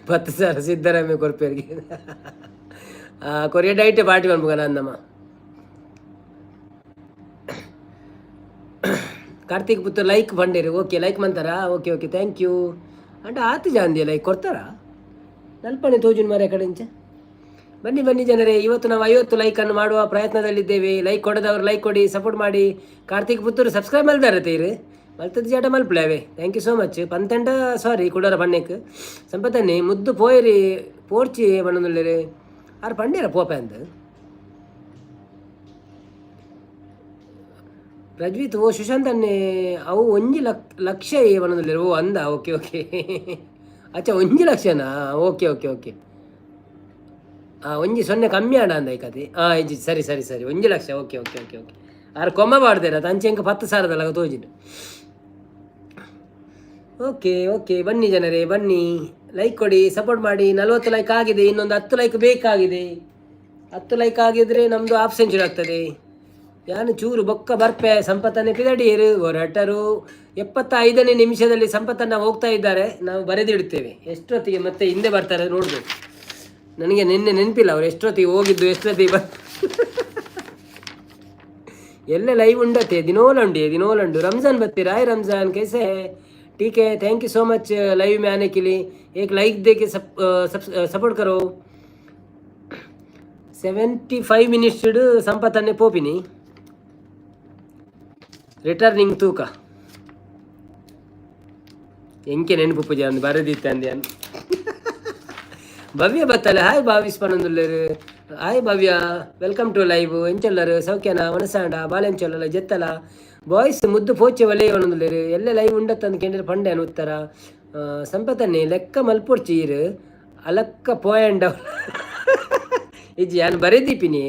10,000 ಸಿದ್ದರಾಮಯ್ಯ ಕೊರ್ಪೇರಿಗೆ ಕೊರಿಯ ಡೈಟ್ ಪಾರ್ಟಿ ಮನ್ಪುಗ ನಂದಮ್ಮ. ಕಾರ್ತಿಕ್ ಪುತ್ತೂರು ಲೈಕ್ ಬಂಡೇರು. ಓಕೆ, ಲೈಕ್ ಮಂತಾರಾ? Okay okay, thank you. ಅಂಡ ಆತು ಜಾಂದಿ ಲೈಕ್ ಕೊಡ್ತಾರಾ? ನಲ್ಪನೆ ತೋಜುನ್ ಮಾರೆ ಕಡೆಂಚ. ಬನ್ನಿ ಬನ್ನಿ ಜನರೇ, ಇವತ್ತು ನಾವು 50 ಲೈಕನ್ನು ಮಾಡುವ ಪ್ರಯತ್ನದಲ್ಲಿದ್ದೇವೆ. ಲೈಕ್ ಕೊಡದವರು ಲೈಕ್ ಕೊಡಿ, ಸಪೋರ್ಟ್ ಮಾಡಿ. ಕಾರ್ತಿಕ್ ಪುತ್ತೂರು ಸಬ್ಸ್ಕ್ರೈಬ್ ಮಲ್ದಾರ ತೀರು ಮಲ್ತದ ಜಾಟ ಮಲ್ಪಲೆ ಅವೇ. Thank you so much. ಪಂತೆಂಡ ಸಾರಿ ಕುಡರ ಬನ್ನೆಕ್. ಸಂಪತನ್ನಿ ಮುದ್ದು ಪೋಯರಿ ಪೋರ್ಚಿ ಪನೊಂದುಲ್ಲೆರ್. ಆರ್ ಪಂಡೇರ ಪೋಪೆ ಅಂದ್. ಪ್ರಜ್ವಿತ್ ಓ ಸುಶಾಂತ್ ಅನ್ನೆ ಅವು ಒಂಜಿ ಲಕ್ಷ ಪನೊಂದುಲ್ಲೆರ್. ಓ ಅಂದ, ಓಕೆ ಓಕೆ. ಅಚ್ಚ, 1 ಲಕ್ಷನಾ? Okay okay okay. ಒಂಜಿ ಸೊನ್ನೆ ಕಮ್ಮಿ ಆಡ ಅಂದ ಕತೆ. ಹಾಂ ಇಜ್ಜಿ, ಸರಿ ಸರಿ ಸರಿ, 1 ಲಕ್ಷ. Okay okay okay okay. ಆರ್ ಕೊಮ್ಮ ಪಾಡ್ದೇರ ಅಂಚೆ ಎಂಕ್ 10,000ದಲ್ಲ ತೋಜಿಂಡು. ಓಕೆ ಓಕೆ, ಬನ್ನಿ ಜನರೇ ಬನ್ನಿ, ಲೈಕ್ ಕೊಡಿ, ಸಪೋರ್ಟ್ ಮಾಡಿ. 40 ಲೈಕ್ ಆಗಿದೆ, ಇನ್ನೊಂದು 10 ಲೈಕ್ ಬೇಕಾಗಿದೆ. 10 ಲೈಕ್ ಆಗಿದ್ರೆ ನಮ್ಮದು ಹಾಫ್ ಸೆಂಚುರಿ ಆಗ್ತದೆ. ಯಾನು ಚೂರು ಬೊಕ್ಕ ಬರ್ಪೆ ಸಂಪತ್ತನ್ನೇ ಪಿದಡಿಯರು ಹೊರಟರು. 75ನೇ ನಿಮಿಷದಲ್ಲಿ ಸಂಪತ್ತನ್ನು ಹೋಗ್ತಾ ಇದ್ದಾರೆ. ನಾವು ಬರೆದಿಡುತ್ತೇವೆ ಎಷ್ಟೊತ್ತಿಗೆ ಮತ್ತೆ ಹಿಂದೆ ಬರ್ತಾರೆ ನೋಡಬೇಕು. ನನಗೆ ನಿನ್ನೆ ನೆನಪಿಲ್ಲ ಅವ್ರು ಎಷ್ಟೊತ್ತಿಗೆ ಹೋಗಿದ್ದು, ಎಷ್ಟೊತ್ತಿಗೆ ಎಲ್ಲ ಲೈವ್ ಉಂಡತೆ ದಿನೋಲುಂಡಿ ದಿನೋಲುಂಡು. रमज़ान बत्ती राय रमज़ान कैसे है? ठीक है, thank you so much live में आने के लिए। एक लाइक दे के सब सब सपोर्ट करो। 75 ಮಿನಿಟ್ಸ್ ಸಂಪತ್ತನ್ನೇ ಪೋಪಿನಿ ರಿಟರ್ನಿಂಗ್ ತೂಕ ಎಂಕೆ ನೆನಪು ಪೂಜೆ ಅಂದು ಬರದಿತ್ತೆ ಅಂದೆ. ಭವ್ಯ ಬತ್ತಲೆ, ಹಾಯ್ ಭಾವಿಸ್ ಪನೊಂದುಲ್ಲೆರ್. Hi Bhavya, welcome to live. ಎಂಚೊಲ್ಲರು ಸೌಖ್ಯನ ವನಸಾಂಡ ಬಾಲೆಂಚೊಲ್ಲಲ ಜೆತ್ತಲ ಬಾಯ್ಸ್ ಮುದ್ದು ಪೋಚೆ ವಲಯ ಪನೊಂದುಲ್ಲೆರ್. ಎಲ್ಲ ಲೈವ್ ಉಂಡತ್ತಂದು ಕೆಂಡರ್ ಪಂಡೆ ಉತ್ತರ. ಸಂಪತನ್ನಿ ಲೆಕ್ಕ ಮಲ್ಪೊಡ್ಚಿ ಈರ್ ಅಲಕ್ಕ ಪೋಯಂಡ ಇಜ್ಜಿ ಯಾನ್ ಬರೆದೀಪಿನಿ.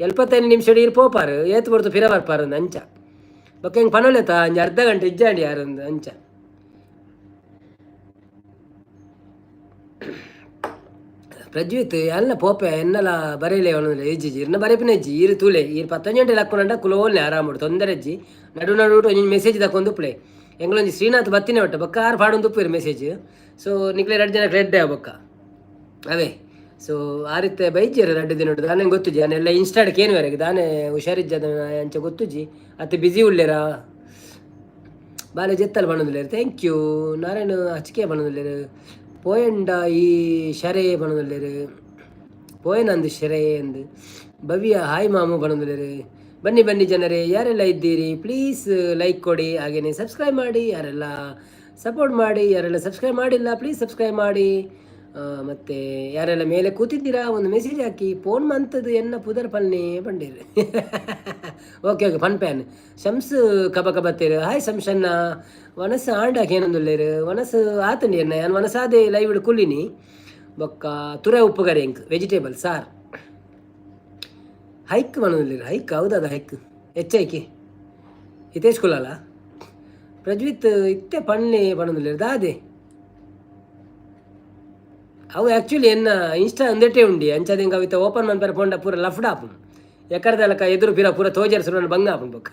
75 ನಿಮಿಷ ಈರ್ ಪೋಪಾರು ಏತ್ ಬಡ್ತು ಫಿರ ಬರ್ಪಾರು ಅಂಚ. ಬೊಕ್ಕ ಹೆಂಗೆ ಪನೊಲೆತ ಅಂಜ ಅರ್ಧ ಗಂಟೆ ಇಜ್ಜಾಂಡಿ ಯಾರೊಂದು ಅಂಚ. ಪ್ರಜ್ವಿತ್ ಎಲ್ಲ ಪೋಪೆ ಎನ್ನಲ ಬರೆಯಲೇ ಅವನು ಇಜ್ಜಿ ಇರ್ನ ಬರೆಪಿನ ಇಜ್ಜಿ. ಈರು ತೂಲೆ ಈರ್ 10 ಗಂಟೆ ಲಕ್ಕೊಂಡ ಕುಲೋಲ್ನೆ ಆರಾಮುಡು ತೊಂದರೆ ಇಜ್ಜಿ. ನಡು ನಡು ಒಂಜಿ ಮೆಸೇಜ್ ದಕ್ಕೊಂದು ಪ್ಲೇ ಎಂಗ್ಲೊಂಜಿ ಶ್ರೀನಾಥ್ ಬತ್ತಿನೇ ಒಟ್ಟ ಬೊಕ್ಕ ಆರು ಪಾಡೊಂದು ಉಪ್ಪುರು ಮೆಸೇಜ್. ಸೊ ನಿಕ್ಲೆ ರಡ್ಡ್ ಜನ ರೆಡ್ ಬೊಕ್ಕ ಅವೇ. ಸೊ ಆ ರೀತಿ ಬೈಜೆರ್ ರಡ್ಡ್ ದಿನ ದಾನೆ ಗೊತ್ತುಜಿ. ಎಲ್ಲ ಇನ್ಸ್ಟಾಡ್ ಕೇನುವೆರೆಗ್ ದಾನೆ ಹುಷಾರಿಜ್ಜದ ಅಂಚ ಗೊತ್ತುಜಿ ಅತ್ತೆ ಬಿಸಿ ಉಲ್ಲೇರಾ. ಬಾಲೆ ಜೆತ್ತಲ್ ಬಣ್ಣದುಲ್ಲೇರು, thank you. Narayana ಹಚ್ಕೆ ಬಣ್ಣದುಲ್ಲೇರು. ಪೋಯಂಡ ಈ ಶರೆ ಬಣ್ಣದುಲ್ಲೇರು. ಪೋಯನಂದು ಶರೆ ಅಂದು. ಭವ್ಯ ಹಾಯ್ ಮಾಮು ಬಣ್ಣದುಲ್ಲೇರು. ಬನ್ನಿ ಬನ್ನಿ ಜನರೇ, ಯಾರೆಲ್ಲ ಇದ್ದೀರಿ ಪ್ಲೀಸ್ ಲೈಕ್ ಕೊಡಿ, ಹಾಗೆಯೇ ಸಬ್ಸ್ಕ್ರೈಬ್ ಮಾಡಿ. ಯಾರೆಲ್ಲ ಸಪೋರ್ಟ್ ಮಾಡಿ, ಯಾರೆಲ್ಲ ಸಬ್ಸ್ಕ್ರೈಬ್ ಮಾಡಿಲ್ಲ ಪ್ಲೀಸ್ ಸಬ್ಸ್ಕ್ರೈಬ್ ಮಾಡಿ. ಮತ್ತು ಯಾರೆಲ್ಲ ಮೇಲೆ ಕೂತಿದ್ದೀರಾ ಒಂದು ಮೆಸೇಜ್ ಹಾಕಿ. ಫೋನ್ ಮಂತದ್ದು ಎನ್ನ ಪುದರ್ ಪನ್ನೆ ಪಂಡೀರ್. ಓಕೆ ಓಕೆ ಫನ್ ಪ್ಯಾನ್ ಶಮ್ಸ್ ಕಬ ಕಬತ್ತೇರು. ಹಾಯ್ ಶಂಶನ್ನ. ವನಸು ಆಂಡಾಕ ಏನೊಂದುಲ್ಲೇರು? ವನಸು ಆತಂಡಿ ಎನ್ನ ಯಾನ್ ವನಸಾದೆ ಲೈವ್ ಕುಲ್ಲಿನಿ. ಬೊಕ್ಕ ತುರೆ ಉಪ್ಪುಗರೆ ಎಂಕ್ ವೆಜಿಟೇಬಲ್ ಸಾರ್. ಹೈಕ್ ಮನೋದುಲ್ಲೇರು. ಹೈಕ್ ಹೌದಾದ ಹೈಕ್ ಎಚ್ ಐಕೆ ಹಿತೇಶ್ ಕುಲಾಲ. ಪ್ರಜ್ವಿತ್ ಇತ್ತೆ ಪಣ್ಣೆ ಪಣೊಂದುಲ್ಲೇರು ದಾದೆ ಅವು ಆ್ಯಕ್ಚುಲಿ ಎನ್ನ ಇನ್ಸ್ಟಾ ಒಂದೆಟ್ಟೆ ಉಂಡಿ ಅಂಚಾದ ಎಂಕ್ ಅವಿತ ಓಪನ್ ಮನ್ಪೆರೆ ಪೋಂಡ ಪೂರ ಲಫ್ಡ್ ಆಪುಂಡು. ಎಕ್ಕರ್ದಲಕ ಎದುರು ಪಿರ ಪೂರ ತೋಜರ್ ಸುರನ ಬಂಗ ಆಪುಂಡು ಬೊಕ್ಕ.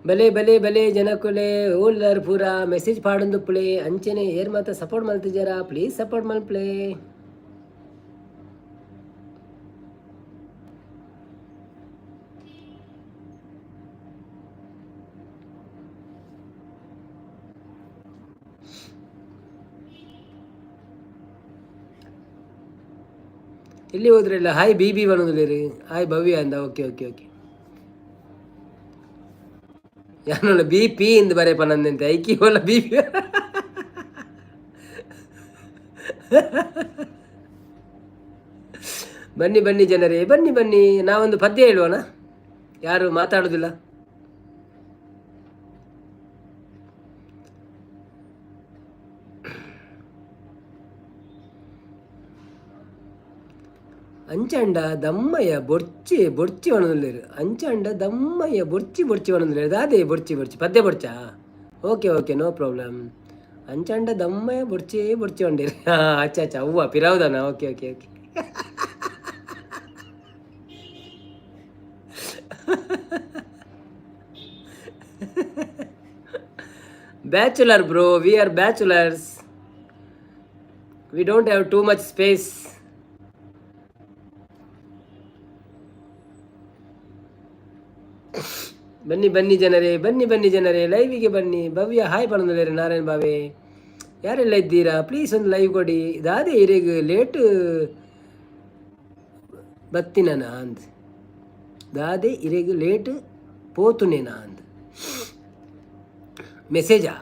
ಬಲೆ ಬಲೆ ಬಲೆ ಜನಕುಲೆ ಓಲ್ಲರ್ ಪೂರ ಮೆಸೇಜ್ ಪಾಡೊಂದುಪ್ಪುಲೆ. ಅಂಚೆನೆ ಏರ್ ಮಾತ ಸಪೋರ್ಟ್ ಮಲ್ತಿಜರಾ ಪ್ಲೀಸ್ ಸಪೋರ್ಟ್ ಮಲ್ಪ್ಲೆ. ಇಲ್ಲಿ ಹೋದ್ರಲ್ಲ. ಹಾಯ್ ಬಿ ಬಿ ಬನ್ನೊಂದುಲ್ಲೇರು. ಹಾಯ್ ಭವ್ಯ ಅಂದ. ಓಕೆ ಓಕೆ ಓಕೆ ಯಾನೊಲ್ಲ ಬಿ ಪಿ ಇಂದು ಬರೆಪ ನಂದೆಂತೆ ಐಕಿ ಓಲ ಬಿ ಪಿ. ಬನ್ನಿ ಬನ್ನಿ ಜನರೇ, ಬನ್ನಿ ಬನ್ನಿ. ನಾವೊಂದು ಪದ್ಯ ಹೇಳುವಣ, ಯಾರು ಮಾತಾಡುವುದಿಲ್ಲ. ಅಂಚಂಡ ದಮ್ಮಯ್ಯ ಬೊರ್ಚಿ ಬೊರ್ಚಿ ಒಣದುಲ್ಲೇರು. ಅಂಚಂಡ ದಮ್ಮಯ್ಯ ಬೊರ್ಚಿ ಬೊರ್ಚಿ ಒಣದುಲ್ಲೇರು. ದಾದೆ ಬೊರ್ಚಿ ಬೊರ್ಚಿ ಪದ್ಯ ಬೊರ್ಚಾ? Okay okay no problem. ಅಂಚಂಡ ದಮ್ಮಯ್ಯ ಬೊರ್ಚಿ ಬೊರ್ಚಿ ಒಂಡೇರು. ಹಾಂ ಅಚ್ಚ ಅಚ್ಚ ಅವ್ವ ಪಿರಾವ್ದಾನ. Okay okay okay. Bachelor bro, we are bachelors, we don't have too much space. ಬನ್ನಿ ಬನ್ನಿ ಜನರೇ, ಬನ್ನಿ ಬನ್ನಿ ಜನರೇ, ಲೈವಿಗೆ ಬನ್ನಿ. ಭವ್ಯ ಹಾಯ್ ಪಣಂದುಲ್ಲೇರು. ನಾರಾಯಣ್ ಬಾವೆ ಯಾರೆಲ್ಲ ಇದ್ದೀರಾ ಪ್ಲೀಸ್ ಒಂದು ಲೈವ್ ಕೊಡಿ. ದಾದೆ ಇರೆಗ್ ಲೇಟ್ ಬತ್ತಿನ ಅಂದ್. ದಾದೆ ಇರೆಗ್ ಲೇಟ್ ಪೋತುನೇನಾ ಅಂದ್ ಮೆಸೇಜಾ?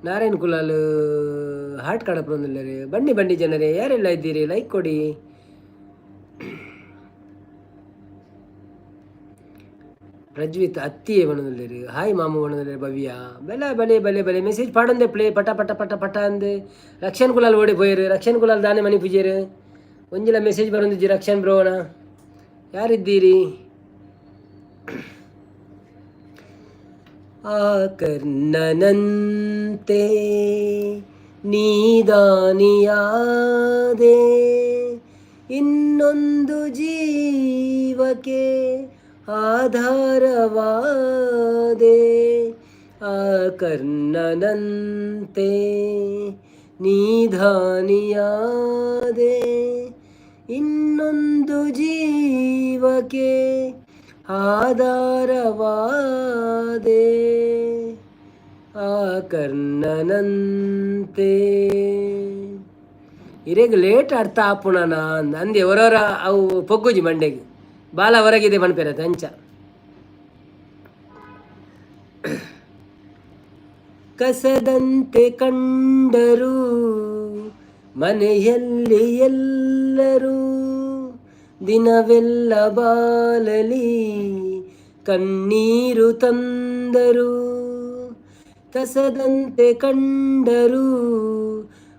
ನಾರಾಯಣ್ ಕುಲಾಲ್ ಹಾರ್ಟ್ ಕಡಪ್ರೊಂದುಲ್ಲೇರು. ಬನ್ನಿ ಬನ್ನಿ ಜನರೇ, ಯಾರೆಲ್ಲ ಇದ್ದೀರಿ ಲೈಕ್ ಕೊಡಿ. ಪ್ರಜ್ವಿತ್ ಅತ್ತಿಯೇ ಬಣದಲ್ಲೇರು. ಹಾಯ್ ಮಾಮು ಬಣದಲ್ಲೇರು. ಭವ್ಯ ಬೆಲೆ ಬಲೆ ಬಲೆ ಬಲೆ ಮೆಸೇಜ್ ಪಾಡೊಂದೆ ಪ್ಲೇ ಪಟ ಪಟ ಪಟ ಪಟ ಅಂದ್. ರಕ್ಷನ್ ಕುಲಾಲ್ ಓಡಿ ಪೋಯೆರು. ರಕ್ಷನ್ ಕುಲಾಲ್ ದಾನೆ ಮನಿ ಪೂಜೆರು. ಒಂಜಿಲ ಮೆಸೇಜ್ ಬರೊಂದಿಜ್ಜಿ ರಕ್ಷನ್ ಬ್ರೋನ. ಯಾರಿದ್ದೀರಿ? ಆ ಕರ್ಣನಂತೆ ನೀದಾನಿಯಾದೆ, ಇನ್ನೊಂದು ಜೀವಕ್ಕೆ ಆಧಾರವಾದೆ. ಆ ಕರ್ಣನಂತೆ ನೀದಾನಿಯಾದೆ, ಇನ್ನೊಂದು ಜೀವಕ್ಕೆ ಆಧಾರವಾದೆ. ಆ ಕರ್ಣನಂತೆ. ಇರೆಗ್ ಲೇಟ್ ಅರ್ಥ ಆಪುಣನ ಅಂದೆ. ಹೊರವರ ಅವು ಪೊಗ್ಗುಜಿ ಮಂಡೆಗ್ ಬಾಲ ಹೊರಗಿದೆ ಪನ್ಪೆರತೆ ಅಂಚ. ಕಸದಂತೆ ಕಂಡರು ಮನೆಯಲ್ಲಿ ಎಲ್ಲರೂ, ದಿನವೆಲ್ಲ ಬಾಲಲಿ ಕಣ್ಣೀರು ತಂದರು. ಕಸದಂತೆ ಕಂಡರು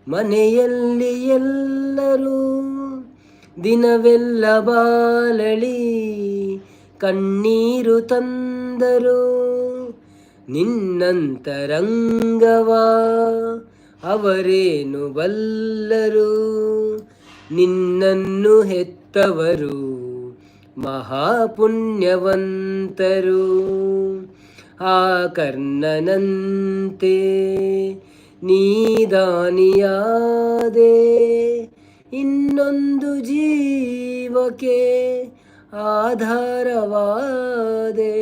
ಮನೆಯಲ್ಲಿ ಎಲ್ಲರೂ, ದಿನವೆಲ್ಲ ಬಾಲಳಿ ಕಣ್ಣೀರು ತಂದರು. ನಿನ್ನಂತರಂಗವ ಅವರೇನು ಬಲ್ಲರು, ನಿನ್ನನ್ನು ಹೆತ್ತವರು ಮಹಾಪುಣ್ಯವಂತರು. ಆ ಕರ್ಣನಂತೆ ನೀದಾನಿಯಾದೆ, ಇನ್ನೊಂದು ಜೀವಕ್ಕೆ ಆಧಾರವಾದೆ.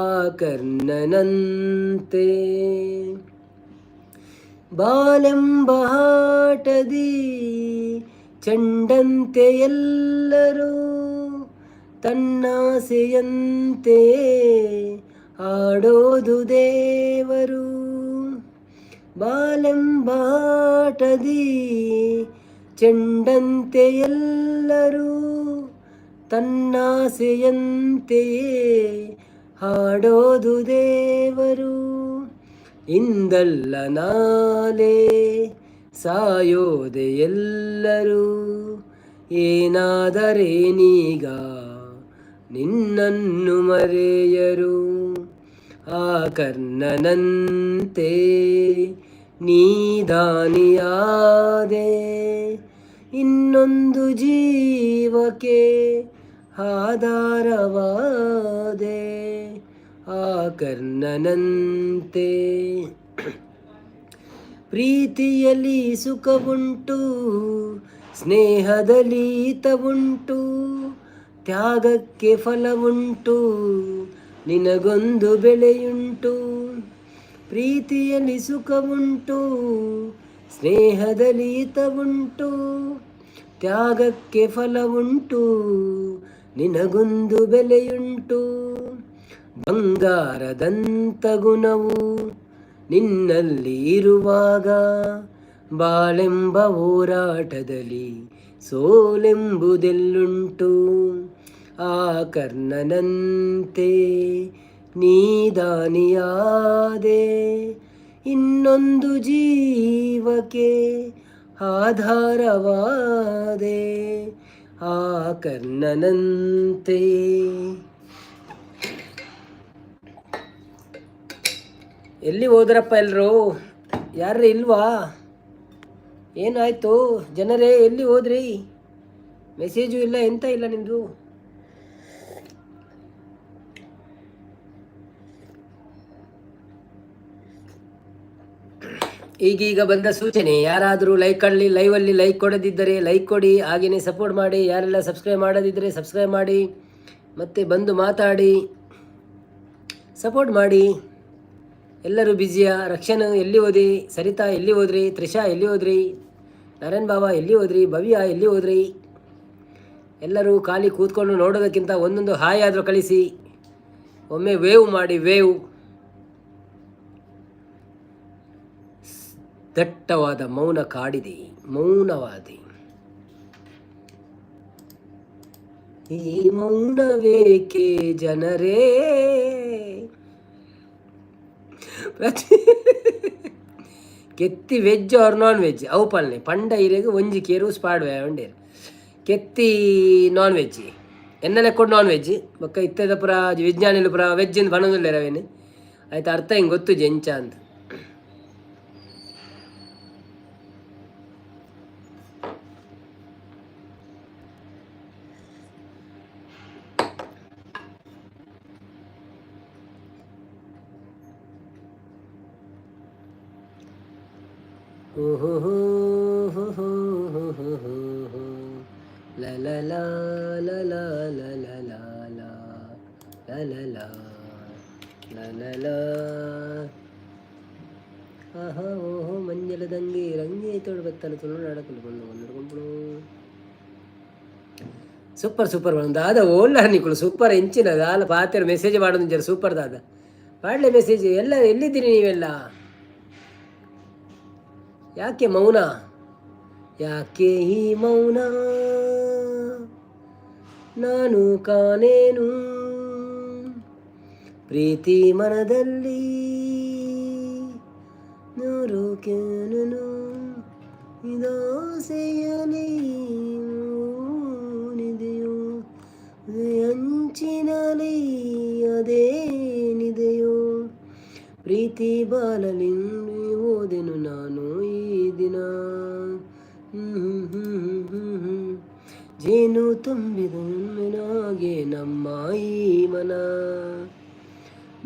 ಆ ಕರ್ಣನಂತೆ. ಬಾಲೆಂಬ ಆಟದಿ ಚಂಡಂತೆ ಎಲ್ಲರೂ, ತನ್ನಾಸೆಯಂತೆ ಆಡೋದು ದೇವರು. ಬಾಲೆಂಬಾಟದಿ ಚೆಂಡಂತೆ ಎಲ್ಲರೂ, ತನ್ನಾಸೆಯಂತೆಯೇ ಹಾಡೋದು ದೇವರು. ಇಂದಲ್ಲ ನಾಲೆ ಸಾಯೋದೆ ಎಲ್ಲರೂ, ಏನಾದರೇನೀಗ ನಿನ್ನನ್ನು ಮರೆಯರು. ಆ ಕರ್ಣನಂತೆ ನೀದಾನಿಯಾದೆ, ಇನ್ನೊಂದು ಜೀವಕ್ಕೆ ಆಧಾರವಾದೆ. ಆ ಕರ್ಣನಂತೆ. ಪ್ರೀತಿಯಲ್ಲಿ ಸುಖವುಂಟು, ಸ್ನೇಹದಲ್ಲಿ ಹಿತವುಂಟು, ತ್ಯಾಗಕ್ಕೆ ಫಲವುಂಟು, ನಿನಗೊಂದು ಬೆಲೆಯುಂಟು. ಪ್ರೀತಿಯಲ್ಲಿ ಸುಖವುಂಟು, ಸ್ನೇಹದಲ್ಲಿ ಹಿತವುಂಟು, ತ್ಯಾಗಕ್ಕೆ ಫಲವುಂಟು, ನಿನಗೊಂದು ಬೆಲೆಯುಂಟು. ಬಂಗಾರದಂತ ಗುಣವು ನಿನ್ನಲ್ಲಿ ಇರುವಾಗ, ಬಾಳೆಂಬ ಹೋರಾಟದಲ್ಲಿ ಸೋಲೆಂಬುದೆಲ್ಲುಂಟು? ಆ ಕರ್ಣನಂತೆ ನೀದಾನಿಯಾದೆ, ಇನ್ನೊಂದು ಜೀವಕ್ಕೆ ಆಧಾರವಾದೆ. ಆ ಕರ್ಣನಂತೆ. ಎಲ್ಲಿ ಹೋದ್ರಪ್ಪ ಎಲ್ಲರೂ? ಯಾರು ಇಲ್ವಾ? ಏನಾಯಿತು ಜನರೇ, ಎಲ್ಲಿ ಹೋದ್ರಿ? ಮೆಸೇಜು ಇಲ್ಲ, ಎಂತ ಇಲ್ಲ ನಿಮ್ಮದು. ಈಗೀಗ ಬಂದ ಸೂಚನೆ, ಯಾರಾದರೂ ಲೈಕ್ ಅಲ್ಲಿ ಲೈವಲ್ಲಿ ಲೈಕ್ ಕೊಡದಿದ್ದರೆ ಲೈಕ್ ಕೊಡಿ, ಹಾಗೆಯೇ ಸಪೋರ್ಟ್ ಮಾಡಿ. ಯಾರೆಲ್ಲ ಸಬ್ಸ್ಕ್ರೈಬ್ ಮಾಡದಿದ್ದರೆ ಸಬ್ಸ್ಕ್ರೈಬ್ ಮಾಡಿ, ಮತ್ತೆ ಬಂದು ಮಾತಾಡಿ, ಸಪೋರ್ಟ್ ಮಾಡಿ. ಎಲ್ಲರೂ ಬ್ಯುಸಿಯಾ? ರಕ್ಷಣ್ ಎಲ್ಲಿ ಹೋದ್ರಿ? ಸರಿತಾ ಎಲ್ಲಿ ಹೋದ್ರಿ? ತ್ರಿಷಾ ಎಲ್ಲಿ ಹೋದ್ರಿ? ನಾರಾಯಣ್ ಬಾಬಾ ಎಲ್ಲಿ ಹೋದ್ರಿ? ಭವ್ಯ ಎಲ್ಲಿ ಹೋದ್ರಿ? ಎಲ್ಲರೂ ಖಾಲಿ ಕೂತ್ಕೊಂಡು ನೋಡೋದಕ್ಕಿಂತ ಒಂದೊಂದು ಹಾಯ್ ಆದರೂ ಕಳಿಸಿ, ಒಮ್ಮೆ ವೇವ್ ಮಾಡಿ, ವೇವ್. ದಟ್ಟವಾದ ಮೌನ ಕಾಡಿದೆ, ಮೌನವಾದಿ. ಈ ಮೌನವೇಕೆ ಜನರೇ? ಪ್ರತಿ ಕೆತ್ತಿ ವೆಜ್ ಆರ್ ನಾನ್ ವೆಜ್ ಅವು ಪಲ್ನೆ ಪಂಡ ಇರೆಗ್ ಒಂಜಿ ಕೇರು ಸ್ಪಾಡ್ವೆ ಉಂಡೇರು. ಕೆತ್ತಿ ನಾನ್ ವೆಜ್ ಎನ್ನಲೆ ಕೊಡು ನಾನ್ ವೆಜ್ ಬೊಕ್ಕ ಇತ್ತೆದ ಪುರ ವಿಜ್ಞಾನಿಲು ಪುರ ವೆಜ್ ಇಂದ್ ಪನೊಂದುಲ್ಲೆರ್ ಅವೇನು. ಆಯ್ತು, ಅರ್ಥ ಹಿಂಗೆ ಗೊತ್ತುಜಿ ಎಂಚ ಅಂತ. ಓಹೋ ಹೋ ಹೋ ಹೋ ಹೋ ಹೋ ಹೋ, ಲ ಲ ಲ ಲ ಲ ಲ ಲ ಲ ಲ ಲ ಲ ಲ ಲ ಲ. ಆಹಾ ಓಹೋ, ಮಂಜಲದಂಗೆ ರಂಗೆ ತೋಡು ಬತ್ತಲ ತುಳುನಾಡಕಲು ಬಂದು ಒಂದು. Super super madam. ದಾದ ಓಲ್ಲ ನಿಕುಲು ಸೂಪರ್ ಎಂಚಿನ ದಾಲ ಪಾತೆರ ಮೆಸೇಜ್ ಮಾಡೋದು. ಸೂಪರ್ ದಾದ ಪಾಡ್ಲೆ ಮೆಸೇಜ್ ಎಲ್ಲ. ಎಲ್ಲಿದ್ದೀರಿ ನೀವೆಲ್ಲ? ಯಾಕೆ ಮೌನ, ಯಾಕೆ ಈ ಮೌನ? ನಾನು ಕಾಣೇನು ಪ್ರೀತಿ ಮನದಲ್ಲಿ ನೂರು ಕೇಳನು ಇದಾಸೆಯಲಿ ಇದೆಯೋ ಅಂಚಿನಲ್ಲಿ ಅದೇನಿದೆಯೋ ಪ್ರೀತಿ ಬಾಲಲಿಂದು ಓದೆನು ನಾನು ಈ ದಿನ. ಜೇನು ತುಂಬಿದ ಹಾಗೆ ನಮ್ಮ ಈ ಮನ.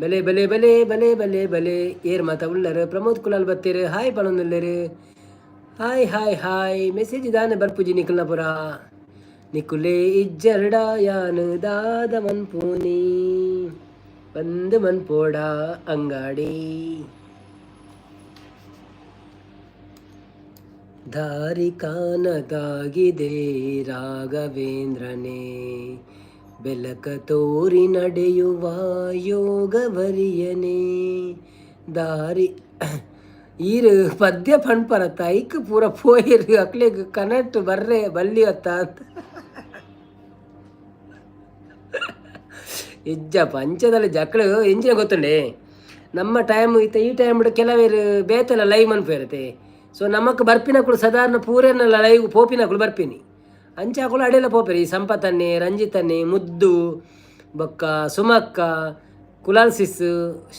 ಬಲೆ ಬಲೆ ಬಲೆ ಬಲೆ ಬಲೆ ಬಲೆ. ಏರ್ ಮಾತ ಉಳ್ಳರು? ಪ್ರಮೋದ್ ಕುಲಾಲ್ ಬತ್ತೀರು, ಹಾಯ್ ಪನೊಂದುಲ್ಲೆರ್. Hi hi hi. ಮೆಸೇಜ್ ದಾನೆ ಬರ್ಪುಜಿ ನಿಕುಲ್ನ ಪುರ. ನಿಕುಲೆ ಇಜ್ಜರ್ಡ ಯಾನ್ ದಾದ ಮನ್ಪೂನಿ? ಬಂದು ಮನ್ಪೋಡ ಅಂಗಾಡಿ. ದಾರಿ ಕಾಣದಾಗಿದೆ ರಾಘವೇಂದ್ರನೇ, ಬೆಲಕ ತೋರಿ ನಡೆಯುವ ಯೋಗವರಿಯನೇ. ದಾರಿ ಈರು ಪದ್ಯ ಪಣ್ಪರತ್ತ ಐಕ್ ಪೂರ ಪೋಯಿರು. ಅಕ್ಲೆಗ್ ಕನಟ್ ಬರ್ರೆ ಬಲ್ಲಿ ಅತ್ತ ಅಂತ ಇಜ್ಜ ಪಂಚದಲ್ಲಿ ಜಕ್ಳು ಎಂಚಿನ ಗೊತ್ತುಂಡೆ. ನಮ್ಮ ಟೈಮ್ ಇತ್ತ ಈ ಟೈಮ್ ಕೆಲವೇರು ಬೇತೆಲ್ಲ ಲೈವ್ ಮನ್ಪೇರತೆ. ಸೊ ನಮಕ್ ಬರ್ಪಿನಕುಲು ಸಾಧಾರಣ ಪೂರೆನೆಲ್ಲ ಲೈವ್ ಪೋಪಿನಕುಲು ಬರ್ಪಿನಿ. ಅಂಚ ಅಕುಲು ಅಡೆಲ್ಲ ಪೋಪೆರ್. ಈ ಸಂಪತನ್ನೆ, ರಂಜಿತನ್ನೆ, ಮುದ್ದು ಬೊಕ್ಕ ಸುಮಕ್ಕ, ಕುಲಾಲ್ ಸಿಸ್,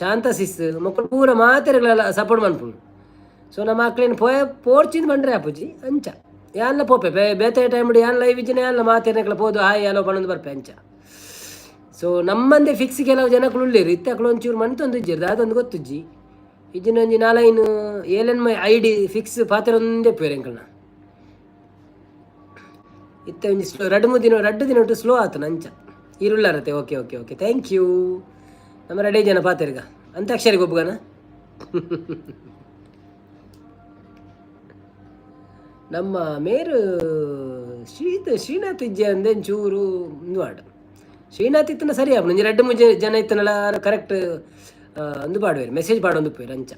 ಶಾಂತ ಸಿಸ್ ಮೊಕ್ಕಳು ಪೂರ ಮಾತೆರೆಗ್ಲ ಸಪೋರ್ಟ್ ಮನ್ಪುಂಡು. ಸೊ ನಮ್ಮ ಅಕ್ಲೆನ್ ಪೋಯ ಪೋರ್ಚಿಂದ್ ಬಂಡ್ರೆ ಆಪುಜಿ. ಅಂಚ ಯಾನ್ಲ ಪೋಪೆ ಬೇತೆ ಟೈಮ್ ಯಾನ್ ಲೈವ್ ಇಜ್ಜಿನ ಯಾನ್ಲ ಮಾತೆರ್ನಕ್ಲ ಪೋದು ಹಾಯ್ ಹಲೋ ಪನೊಂದು ಬರ್ಪೆ ಅಂಚ. ಸೊ ನಮ್ಮಂದೆ ಫಿಕ್ಸ್ ಕೆಲವು ಜನಕುಲು ಉಲ್ಲೆರ್. ಇತ್ತೆ ಅಕುಲು ಒಂಚೂರು ಮಂತೊಂದು ಇಜ್ಜೆರ್, ದಾದೊಂದು ಗೊತ್ತುಜ್ಜಿ. ಇಜ್ಜಿನ ಒಂಜಿ ನಾಲೈನ್ ಏಲೆನ್ I D fix ಪಾತೆರೊಂದೇ ಪೋಯೆರ್ ಎಂಕಲ್ನ. ಇತ್ತೆ ಒಂಜಿ ಸ್ಲೋ ರಡ್ಡು ಮೂರು ದಿನ, ರಡ್ಡು ದಿನ ಒಟ್ಟು ಸ್ಲೋ ಆತನ ಅಂಚ. ಈರುಳ್ಳಾರತೆ. Okay okay okay, thank you. ನಮ್ಮ ರೆಡಿ ಜನ ಪಾತೆರ್ಗ ಅಂತಾಕ್ಷರಿ ಗೊಬ್ಬುಗನ. ನಮ್ಮ ಮೇರು ಶ್ರೀತ ಶ್ರೀನಾಥ್ ಇಜ್ಜೆ ಅಂದೆ ಒಂಚೂರು ಉಂದು. ಶ್ರೀನಾಥ್ ಇತ್ತನ ಸರಿ ಆಪುಂಡು. ಒಂಜಿ ರಡ್ಡು ಮೂಜಿ ಜನ ಇತ್ತನಲ್ಲ ಕರೆಕ್ಟ್ ಅಂದು ಪಾಡುವೆರ್, ಮೆಸೇಜ್ ಪಾಡೊಂದು ಪೋಯೆರ್ ಅಂಚ.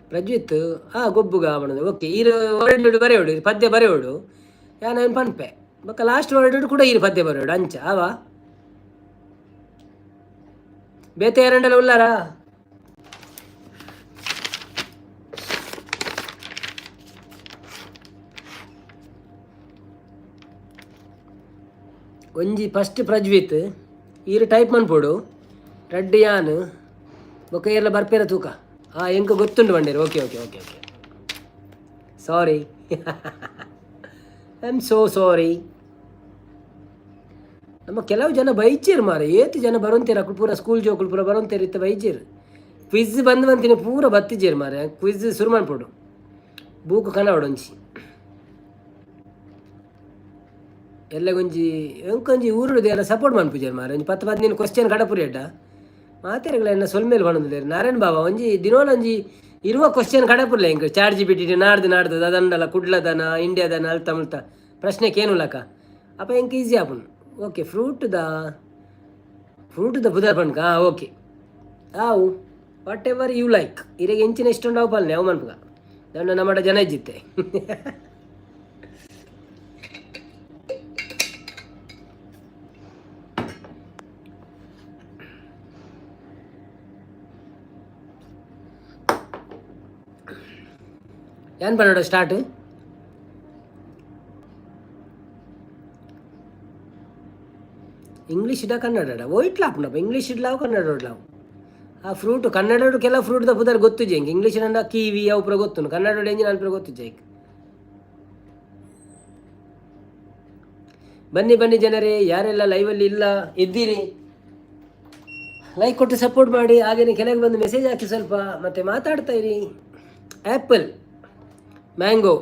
ಪ್ರಜ್ವಿತ್ ಆ ಗೊಬ್ಬುಗ ಪಣೊಂದು. ಓಕೆ, ಈರು ವರ್ಡ್ ಬರೆಯೋಡು, ಪದ್ಯ ಬರೆಯೋಡು, ಯಾನ್ ಅವೆನ್ ಪನ್ಪೆ. ಬೊಕ್ಕ ಲಾಸ್ಟ್ ವರ್ಡ್ ಕೂಡ ಈರು ಪದ್ಯ ಬರೆಯೋಡು ಅಂಚ ಆವಾ. ಬೇತೆ ಏರಂಡಲ ಉಲ್ಲಾರಾ? ಒಂಜಿ ಫಸ್ಟ್ ಪ್ರಜ್ವಿತ್ ಈರು ಟೈಪ್ ಮನ್ಪೊಡು, ರಡ್ಡ್ ಯಾನ್, ಬೊಕ್ಕ ಏರ್ಲ ಬರ್ಪೇರ ತೂಕ. ಆ ಎಂಕ್ ಗೊತ್ತುಂಡು ಬಂಡೇರು. Okay okay okay okay, sorry, I am so sorry. ನಮ್ಮ ಕೆಲವು ಜನ ಬೈಚೇರು ಮಾರ. ಏತ್ ಜನ ಬರೋಂತೇರು ಅಕುಲು ಪೂರ ಸ್ಕೂಲ್ ಜೋಕುಲು ಪೂರ ಬರೋಂತೇರು. ಇತ್ತ ಬೈಚೇರು ಕ್ವಿಜ್ ಬಂದು ಬಂತೀನಿ ಪೂರ ಬತ್ತಿಜೇರು ಮಾರ. ಕ್ವಿಜ್ ಶುರು ಮನ್ಪೊಡು, ಬೂಕು ಕನವಡು ಒಂಜಿ ಎಲ್ಲಗೊಂಜಿ ಎಂಕೊಂಜಿ ಊರುಡು ಎಲ್ಲ ಸಪೋರ್ಟ್ ಮನ್ಪುಜೇರು ಮಾರ. ಒಂಜಿ 10 15 ಕ್ವಶನ್ ಕಡಪುರಿ ಅಡ್ಡ ಮಾತೆರೆಗ್ಲ ಎನ್ನ ಸೊಲ್ಮೇಲ್ ಪನೊಂದುಲ್ಲೆರ್. ನಾರಾಯಣ ಬಾಬಾ ಒಂಜಿ ದಿನೋಲ ಒಂಜಿ ಇರುವ ಕ್ವಶನ್ ಕಡಪುರ್ಲೆ. ಎಂಕ್ ಚಾಟ್ ಜಿಪಿಟಿ ನಾಡ್ದು ನಾಡ್ದು ದಾದಂಡಲ ಕುಡ್ಲದನ ಇಂಡಿಯಾದನ ಅಲ್ತ ಮುಲ್ತ ಪ್ರಶ್ನೆ ಕೇನುಲಕ ಅಪ್ಪ ಎಂಕ್ ಈಸಿ ಆಪುಂಡು. ಓಕೆ, ಫ್ರೂಟ್ದ ಫ್ರೂಟ್ದ ಬುಧರ್ ಪನ್ಕ. ಹಾಂ ಓಕೆ, ಆವು what ever you like. ಇರೆಗ್ ಎಂಚಿನ ಇಷ್ಟ ಉಂಡು ಅವು ಪಲ್ನೆ, ಅವು ಮನ್ಪುಗ. ದಂಡ ನಮ್ಮಡ ಜನ ಇಜ್ಜಿತ್ತೆ. ಏನು ಪನ್ನೋಡ ಸ್ಟಾರ್ಟ್? ಇಂಗ್ಲೀಷ್ ಇಡ ಕನ್ನಡ ಒಯ್ಟ್ಲ ಆಪುಂಡಪ್ಪ. ಇಂಗ್ಲೀಷ್ ಇಡ್ಲಾವು, ಕನ್ನಡ ಇಡ್ಲಾವು. ಆ ಫ್ರೂಟ್ ಕನ್ನಡ ಕೆಲವು ಫ್ರೂಟ್ ದ ಪುದರ್ ಗೊತ್ತುಜಿ ಎಂಕ್. ಇಂಗ್ಲೀಷ್ ನಂಡ ಕೀವಿ ಅವು ಪೂರ ಗೊತ್ತುಂಡು. ಕನ್ನಡ ಎಂಜಿನ ಅಲ್ಪ ಗೊತ್ತುಜಿ ಐಕ್. ಬನ್ನಿ ಬನ್ನಿ ಜನರೇ, ಯಾರೆಲ್ಲ ಲೈವಲ್ಲಿ ಇಲ್ಲ ಇದ್ದೀರಿ, ಲೈಕ್ ಕೊಟ್ಟು ಸಪೋರ್ಟ್ ಮಾಡಿ. ಹಾಗೇನೆ ಕೆಳಗೆ ಬಂದು ಮೆಸೇಜ್ ಹಾಕಿ ಸ್ವಲ್ಪ, ಮತ್ತೆ ಮಾತಾಡ್ತಾ ಇರಿ. ಆ್ಯಪಲ್, ಮ್ಯಾಂಗೋ,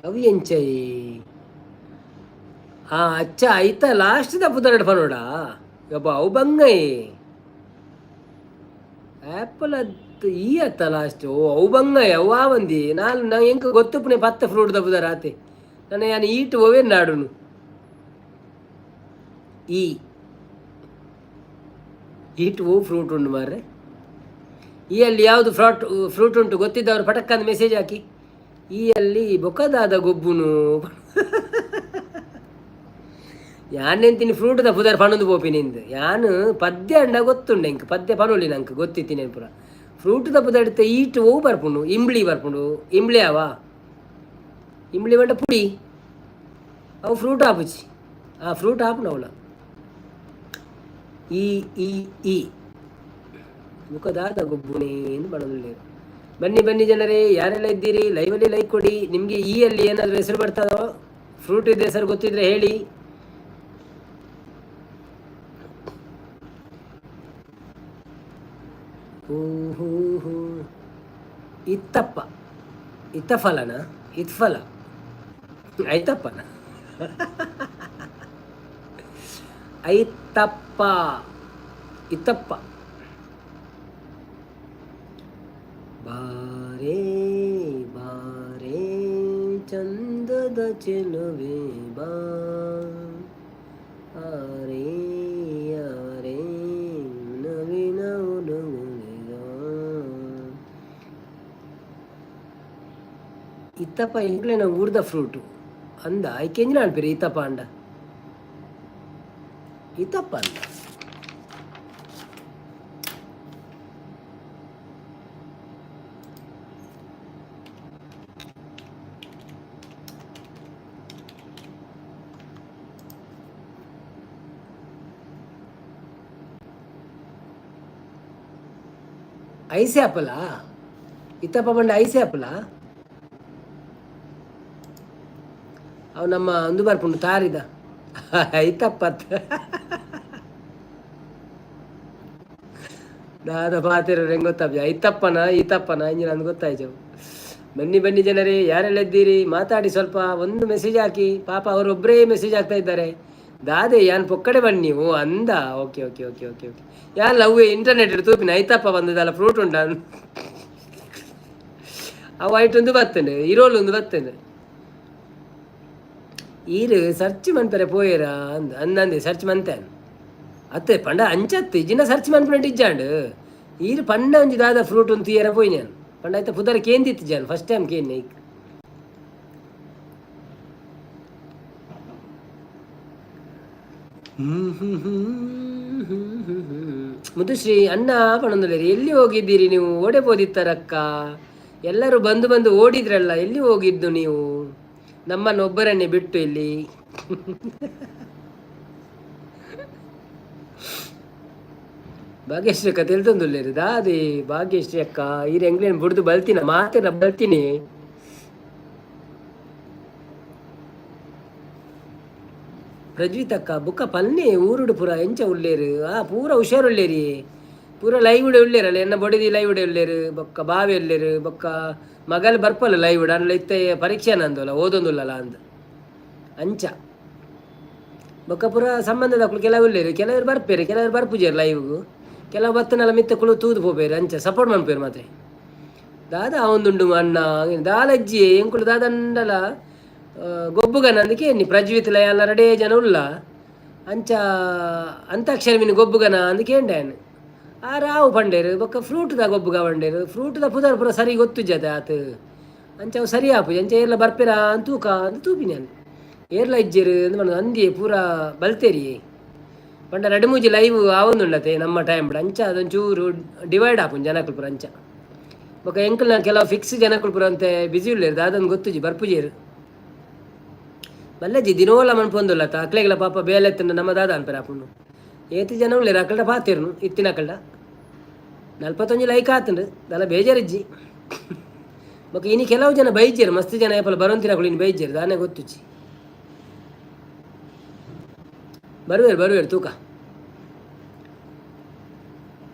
ಅವು ಎಂಚೈ? ಹಾಂ, ಅಚ್ಚ ಐತ ಲಾಸ್ಟ್ ಪುದರಡ್ ಪನೋಡ ಯಬ್ಬ ಅವು ಬಂಗೈ. ಆ್ಯಪಲ್ ಅತ್ ಈ ಅತ್ತ ಲಾಸ್ಟ್. ಓ, ಅವು ಬಂಗೈ, ಅವು ಆ ಬಂದಿ ನಾನು ನಂಗೆ ಎಂಕ ಗೊತ್ತುಪ್ಪನೆ ಪತ್ತ ಫ್ರೂಟ್ ದ ಪುದರ್ ಆತೆ. ನನ್ನ ಯಾನ್ ಈಟ್ ಓವೇ ನಾಡುನು. ಈ ಈಟ್ ಓ ಫ್ರೂಟ್ ಉಂಡು ಮಾರ್ರೆ. ಈ ಅಲ್ಲಿ ಯಾವುದು ಫ್ರಾಟ್ ಫ್ರೂಟ್ ಉಂಟು ಗೊತ್ತಿದ್ದವರು ಪಟಕ್ಕಂದು ಮೆಸೇಜ್ ಹಾಕಿ. ಈ ಅಲ್ಲಿ ಬೊಕ್ಕದಾದ ಗೊಬ್ಬುನು ಯಾನೆಂತೀನಿ ಫ್ರೂಟ್ದ ಪುದರ್ ಪಣೊಂದು ಪೋಪಿನಿಂದ್. ಯಾನ್ ಪದ್ಯ ಅಂಡ ಗೊತ್ತುಂಡು ಎಂಕ್, ಪದ್ಯ ಪನೊಲಿ ನಂಕ್ ಗೊತ್ತಿತ್ತೀನಿ ಪುರ. ಫ್ರೂಟ್ದ ಪುದರ್ ಈಟ್ ಓವು ಬರ್ಪುಂಡು? ಇಂಬ್ಳಿ ಬರ್ಪುಂಡು. ಇಂಬ್ಳಿ ಅವ ಇಂಬ್ಳಿ ಪಂಡ ಪುಡಿ, ಅವು ಫ್ರೂಟ್ ಆಪುಜಿ. ಆ ಫ್ರೂಟ್ ಆಪುಂಡು ಅವಳ. ಈ ಈ ಈ ಮುಖದಾದ ಗೊಬ್ಬುನೇ ಎಂದು ಪಣೊಂದುಲ್ಲೆರ್. ಬನ್ನಿ ಬನ್ನಿ ಜನರೇ, ಯಾರೆಲ್ಲ ಇದ್ದೀರಿ ಲೈವಲ್ಲಿ ಲೈಕ್ ಕೊಡಿ. ನಿಮಗೆ ಈ ಅಲ್ಲಿ ಏನಾದರೂ ಹೆಸರು ಬರ್ತದೋ, ಫ್ರೂಟ್ ಇದೆ ಹೆಸರು ಗೊತ್ತಿದ್ರೆ ಹೇಳಿ. ಹೂ ಹೂ, ಇತ್ತಪ್ಪ ಇತ್ತಫಲನ ಇತ್ಫಲ ಐತಪ್ಪನ ಐತಪ್ಪ ಇತ್ತಪ್ಪ. ಬಾರೇ ಬಾರೇ ಚಂದದ ಚೆಲುವೆ ಬಾ, ಆರೇ ಆರೇ ನವಿನ ಉಲುಗುಲಿಗ. ಇತ್ತಪ್ಪ ಎಂಕ್ಲೆನ ಊರ್ದ ಫ್ರೂಟು ಅಂದ. ಐಕೆಂಜಿನ ಅನ್ಪಿರಿ ಇತ್ತಪ್ಪ ಅಂಡ? ಇತ್ತಪ್ಪ ಅಂದ ಐಸ್ ಆ್ಯಪಲಾ? ಇತ್ತಪ್ಪ ಬಂಡ ಐಸ್ ಆ್ಯಪಲಾ? ಅವು ನಮ್ಮ ಒಂದು ಬರ್ಪುಂಡು ತಾರಿದ ಐತಪ್ಪ. ದಾದ ಪಾತೆರ ಹೆಂಗ್ ಗೊತ್ತಾಪ ಐತಪ್ಪನ ಈತಪ್ಪನ ಇಂಜಿನ ಅಂದ್ ಗೊತ್ತಾಯ್ತು. ಬನ್ನಿ ಬನ್ನಿ ಜನರೇ, ಯಾರೆಲ್ಲ ಇದ್ದೀರಿ ಮಾತಾಡಿ ಸ್ವಲ್ಪ, ಒಂದು ಮೆಸೇಜ್ ಹಾಕಿ. ಪಾಪ ಅವರೊಬ್ಬರೇ ಮೆಸೇಜ್ ಹಾಕ್ತಾ ಇದ್ದಾರೆ. ದಾದೆ ಯಾನ್ ಪೊಕ್ಕಡೆ ಬನ್ನಿ. ಓ ಅಂದ, okay okay okay okay okay. ಯಾನ್ ಲವ್ ಇಂಟರ್ನೆಟ್ ತೂಪಿನ ಐತಪ್ಪ ಬಂದದಲ್ಲ ಫ್ರೂಟ್ ಉಂಟ. ಅವು ಐಟ್ ಒಂದು ಬರ್ತೇನೆ, ಇರೋಲು ಒಂದು ಬರ್ತೇನೆ. ಈರು ಸರ್ಚ್ ಮನ್ಪೆರೆ ಪೋಯೇರಾ ಅಂದ್ ಅಂದಂದೆ ಸರ್ಚ್ ಮಂತೆ ಅತ್ತೆ ಪಂಡ ಅಂಚತ್ತೆ ಜಿನ ಸರ್ಚ್ ಮನ್ಪುನಟ್ ಇಜ್ಜಾಂಡ್. ಈರು ಪಂಡ ಒಂಜಿ ದಾದ ಫ್ರೂಟ್ ಒಂದು ತೀಯರ ಪೋಯಿ ನಾನು ಪಂಡ ಐತ ಪುದರ್ ಕೇಂದಿತ್ತು ಜಾನ್ ಫಸ್ಟ್ ಟೈಮ್ ಕೇನ್ ಐಕ್. ಮುದುಶ್ರೀ ಅಣ್ಣ ಪಣಂದುಲೇರಿ, ಎಲ್ಲಿ ಹೋಗಿದ್ದೀರಿ ನೀವು? ಓಡೆ ಪೋದಿತ್ತಾರಕ್ಕ. ಎಲ್ಲರೂ ಬಂದು ಬಂದು ಓಡಿದ್ರಲ್ಲ, ಎಲ್ಲಿ ಹೋಗಿದ್ದು ನೀವು ನಮ್ಮನ್ನೊಬ್ಬರನ್ನೇ ಬಿಟ್ಟು ಇಲ್ಲಿ? ಭಾಗ್ಯಶ್ರೀ ಅಕ್ಕ ತೆಲ್ತೊಂದುಲ್ಲೇರಿ ದಾದಿ. ಭಾಗ್ಯಶ್ರೀ ಅಕ್ಕ ಈರ್ ಎಂಗ್ಲೇನ್ ಬುಡ್ದು ಬಲ್ತಿನ ಮಾತೆನ ಬಲ್ತೀನಿ. ಪ್ರಜ್ವಿತಕ್ಕ ಬುಕ್ಕ ಪನ್ನೆ ಊರುಡು ಪೂರ ಎಂಚ ಉಲ್ಲೇರು? ಆ ಪೂರ ಹುಷಾರುಳ್ಳೇರಿ, ಪೂರ ಲೈವ್ ಉಳ್ಳೇರಲ್ಲ. ಎನ್ನ ಬೊಡಿದಿ ಲೈವ್ ಉಳ್ಳೇರು, ಬೊಕ್ಕ ಬಾವಿ ಉಳ್ಳೇರು, ಬೊಕ್ಕ ಮಗಲ್ ಬರ್ಪಲ್ಲ ಲೈವ್ ಅನ್ಲ. ಇತ್ತೆ ಪರೀಕ್ಷೆ ನಂದಲ್ಲ, ಓದೊಂದುಲ್ಲಲ್ಲ ಅಂದ್ ಅಂಚ. ಬೊಕ್ಕ ಪೂರ ಸಂಬಂಧದಕ್ಕಳು ಕೆಲವು ಉಳ್ಳೇರು, ಕೆಲವರು ಬರ್ಪೇರು, ಕೆಲವರು ಬರ್ಪುಜೇರು ಲೈವ್ಗು. ಕೆಲವು ಬತ್ತನಲ್ಲ ಮಿತ್ತ ಕುಳು ತೂದು ಪೋಪೇರು, ಅಂಚ ಸಪೋರ್ಟ್ ಮನ್ಪೇರು ಮಾತ್ರ. ದಾದ ಅವಂದುಂಡು ಅಣ್ಣ ದಾಲಜ್ಜಿ ಎಂಕುಲು ದಾದಂಡಲ ಗೊಬ್ಬುಗನ ಅಂದಕ್ಕೆ ಎನ್ನಿ ಪ್ರಜ್ವಿತ್ಲ ಎಲ್ಲ ರಡೇ ಜನ ಉಲ್ಲ. ಅಂಚ ಅಂತಾಕ್ಷರಿ ಮಿನಿ ಗೊಬ್ಬುಗನ ಅಂದ್ ಕೇಂಡೆ ಆರ್ ಆವು ಪಂಡೇರು. ಬೊಕ್ಕ ಫ್ರೂಟ್ದ ಗೊಬ್ಬುಗ ಪಂಡೇರು. ಫ್ರೂಟ್ದ ಪುದರ್ ಪೂರ ಸರಿ ಗೊತ್ತುಜ್ಜತೆ ಆತು. ಅಂಚ ಅವು ಸರಿ ಆಪುಜಿ. ಅಂಚ ಏರ್ಲ ಬರ್ಪೆರಾ ಅಂದ್ ತೂಕ ಅಂದ್ ತೂಪಿನಿ ಯಾನ್. ಏರ್ಲ ಇಜ್ಜೆರ್ ಅಂದ್ ಪಂಡ ಅಂದಿಯೇ ಪೂರ ಬಲ್ತೆರಿಯೇ. ಪಂಡ ರಡ್ಡ್ ಮೂಜಿ ಲೈವ್ ಆವೊಂದುಂಡತೆ ನಮ್ಮ ಟೈಮ್. ಅಂಚ ಅದೊಂಚೂರು ಡಿವೈಡ್ ಆಪುಂಡು ಜನಕುಲು ಪೂರ ಅಂಚ. ಬೊಕ್ಕ ಎಂಕಲ್ನ ಕೆಲವು ಫಿಕ್ಸ್ ಜನಕುಲು ಪೂರ ಅಂತೆ ಬಿಸಿ ಉಲ್ಲೆರ್, ದಾದಂದ್ ಗೊತ್ತುಜಿ, ಬರ್ಪುಜೆರ್. ಮಲ್ಲಜ್ಜಿ ದಿನೋಲ ಮನ್ಪೊಂದುಲ್ಲತ. ಅಕ್ಲೆಗ್ಲ ಪಾಪ ಬೇಲೆ ಇತ್ತುಂಡ ನಮ್ಮ ದಾದ ಅನ್ಪೆರ್ ಆಪುಂಡು. ಏತ್ ಜನ ಉಲ್ಲೆರ್ ಅಕಲ್ಡ ಪಾತೆರ್ನು ಇತ್ತಿನಕಲ್ಡ. 41 ಲೈಕ್ ಆತುಂಡು, ದಾಲ ಬೇಜಾರಿಜ್ಜಿ. ಬೊಕ್ಕ ಇನಿ ಕೆಲವು ಜನ ಬೈಜೆರ್, ಮಸ್ತ್ ಜನ ಏಪಲ ಬರೊಂತಿನಕುಲು ಇನಿ ಬೈಜೆರ್, ದಾನೆ ಗೊತ್ತುಜ್ಜಿ. ಬರುವೆರ್ ಬರುವೆರ್ ತೂಕ.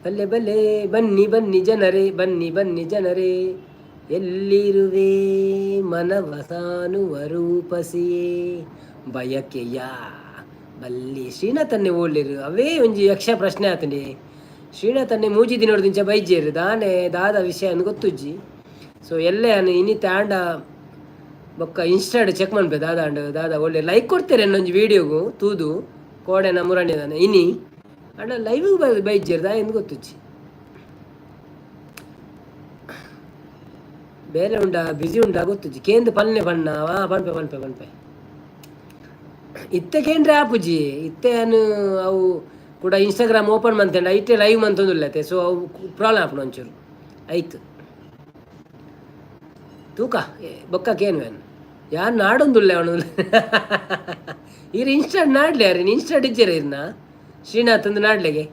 ಬಲ್ಲೆ ಬಲ್ಲೆ, ಬನ್ನಿ ಬನ್ನಿ ಜನರೇ, ಬನ್ನಿ ಬನ್ನಿ ಜನರೇ, ಎಲ್ಲಿರುವೆ ಮನವಸಾನುವ ರೂಪಸಿಯೇ ಬಯಕೆಯ ಬಲ್ಲಿ. ಶ್ರೀನಾಥನ್ನೇ ಓಲ್ಲೆರ್? ಅವೇ ಒಂಜಿ ಯಕ್ಷ ಪ್ರಶ್ನೆ ಆತುಂಡೆ. ಶ್ರೀನಾಥನ್ನೇ ಮೂಜಿ ದಿನೊಡ್ದಿಂಚ ಬೈಜೆರ್, ದಾನೆ ದಾದ ವಿಷಯ ಅಂದ್ ಗೊತ್ತುಜ್ಜಿ. ಸೊ ಎಲ್ಲೆ ಯಾನ್ ಇನಿ ತಾಂಡ ಬೊಕ್ಕ ಇನ್ಸ್ಟಾಡ್ ಚೆಕ್ ಮನ್ಪೆ ದಾದ ಅಂಡ್ ದಾದ ಒಳ್ಳೆ. ಲೈಕ್ ಕೊಡ್ತೇನೆ ಒಂಜಿ ವೀಡಿಯೋಗು ತೂದು ಕೋಡೆನ ಮುರಣ್ಯದಾನೆ ಇನಿ. ಅಂಡ ಲೈವ್ ಬೈಜೆರ್, ದಾಯೆ ಅಂದ್ ಗೊತ್ತುಜ್ಜಿ. ಬೇಲೆ ಉಂಡಾ, ಬಿಸಿ ಉಂಡಾ ಗೊತ್ತುಜ್ಜಿ. ಕೇಂದ್ ಪನ್ನೆ ಪಣ್ಣ. ಪನ್ಪೆ ಪನ್ಪೆ ಪನ್ಪೆ. ಇತ್ತೆ ಕೇಂದ್ರೆ ಆಪುಜಿ. ಇತ್ತೆ ಯಾನ್ ಅವು ಕೂಡ ಇನ್ಸ್ಟಾಗ್ರಾಮ್ ಓಪನ್ ಮಂತಂಡ ಐಟೆ ಲೈವ್ ಮಂತೊಂದುಲ್ಲತೆ. ಸೊ ಅವು ಪ್ರಾಬ್ಲಮ್ ಆಪುಂಡು ಒಂಚೂರು ಐಕ್. ತೂಕ, ಬೊಕ್ಕ ಕೇನ್ವೆನ್. ಯಾನ್ ನಾಡೊಂದುಲ್ಲೆ ಅವನು. ಈರ್ ಇನ್ಸ್ಟಾಡ್ ನಾಡ್ಲೆ ಯಾರು ಇನ್ಸ್ಟಾಡ್ ಇಜ್ಜೆರ ಇರ್ನ ಶ್ರೀನಾಥ್ ಒಂದು ನಾಡ್ಲೆಗೆ.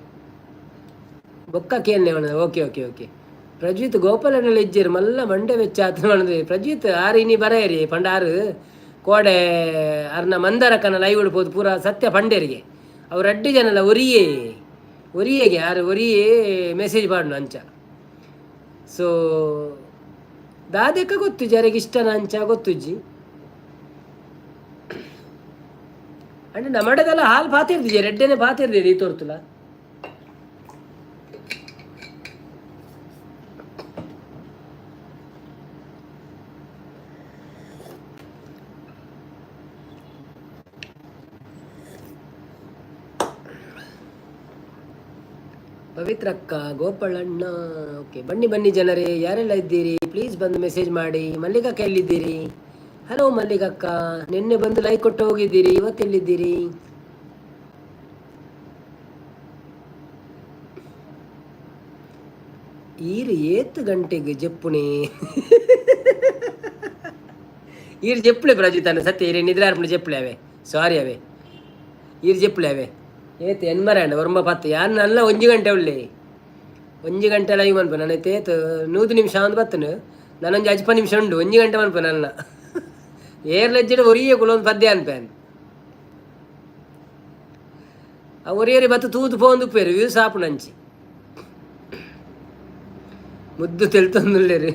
ಬೊಕ್ಕ ಕೇನ್ಲೆ ಅವನು. ಓಕೆ ಓಕೆ ಓಕೆ ಪ್ರಜ್ವಿತ್ ಗೋಪಾಲಣ್ಣಲ ಇಜ್ಜೆರ್, ಮಲ್ಲ ಮಂಡೆ ವೆಚ್ಚ ಆತ ಪಂಡ್ದ್. ಪ್ರಜ್ವಿತ್ ಆರ್ ಇನಿ ಬರಯರಿ ಪಂಡ ಆರ್ ಕೋಡೆ ಅರ್ನ ಮಂದರಕ್ಕನ ಲೈವ್ ಪೋದು ಪೂರ ಸತ್ಯ ಪಂಡೇರಿಗೆ. ಅವು ರಡ್ಡ್ ಜನಲ ಒರಿಯೇ ಒರಿಯೆಗೆ ಆರ್ ಒರಿಯೇ ಮೆಸೇಜ್ ಪಾಡ್ನು ಅಂಚ. ಸೊ ದಾದೆಕ್ಕ ಗೊತ್ತುಜ್ಜಿ, ಅರೆಗ್ ಇಷ್ಟನ ಅಂಚ ಗೊತ್ತುಜ್ಜಿ. ಅಂಡ ನಮ್ಮಡೆದಲ್ಲ ಹಾಲು ಪಾತಿರ್ದಿಜೆ, ರೆಡ್ಡೆನೆ ಪಾತಿರ್ದಿದೆ ಈ ತೋರ್ತುಲ. ಪವಿತ್ರಕ್ಕ, ಗೋಪಾಲಣ್ಣ, ಓಕೆ. ಬನ್ನಿ ಬನ್ನಿ ಜನರೇ, ಯಾರೆಲ್ಲ ಇದ್ದೀರಿ ಪ್ಲೀಸ್ ಬಂದು ಮೆಸೇಜ್ ಮಾಡಿ. ಮಲ್ಲಿಕಕ್ಕ ಎಲ್ಲಿದ್ದೀರಿ? ಹಲೋ ಮಲ್ಲಿಕಕ್ಕ, ನಿನ್ನೆ ಬಂದು ಲೈಕ್ ಕೊಟ್ಟು ಹೋಗಿದ್ದೀರಿ, ಇವತ್ತೆಲ್ಲಿದ್ದೀರಿ? ಈರು ಏತ್ ಗಂಟೆಗೆ ಜಪ್ಪುಣೆ? ಈರು ಜಪ್ಪುಳೆ ಪ್ರಜಿತಾನೆ ಸತ್ಯ. ಈರೆ ನಿದ್ರೆ ಆರ್ಪುಣ ಜಪ್ಪುಳೆ ಅವೆ. ಸಾರಿ ಅವೆ, ಈರು ಜಪ್ಪುಳೆ ಅವೆ. ಏತ್ ಎನ್ಮರ ಒರ್ಂಬ ಪತ್ತು. ಯಾನ್ ನಲ್ಲ ಒಂಜಿ ಗಂಟೆ ಉಳ್ಳೆ, ಒಂಜಿ ಗಂಟೆ ಲೈವ್ ಮನ್ಪು ನನ್ನ. ಏತ್ 100 ನಿಮಿಷ ಅಂದ್ ಬತ್ತನು, ನಾನೊಂಜಿ ಅಜ್ಪ ನಿಮಿಷ ಉಂಡು. ಒಂಜಿ ಗಂಟೆ ಮನ್ಪು ನನ್ನ. ಏರ್ ಲಜ್ಜೆಡ್ ಒರಿಯೇ ಕುಲೊಂದು ಪದ್ಯ ಅನ್ಪೇನ್. ಆ ಒರಿಯರಿ ಬತ್ತು ತೂದು ಪೋಂದು ಉಪ್ಪೇರು ವ್ಯೂಸ್ ಆಪುನಂಚಿ. ಮುದ್ದು ತೆಲ್ತೊಂದುಲ್ಲೆರ್.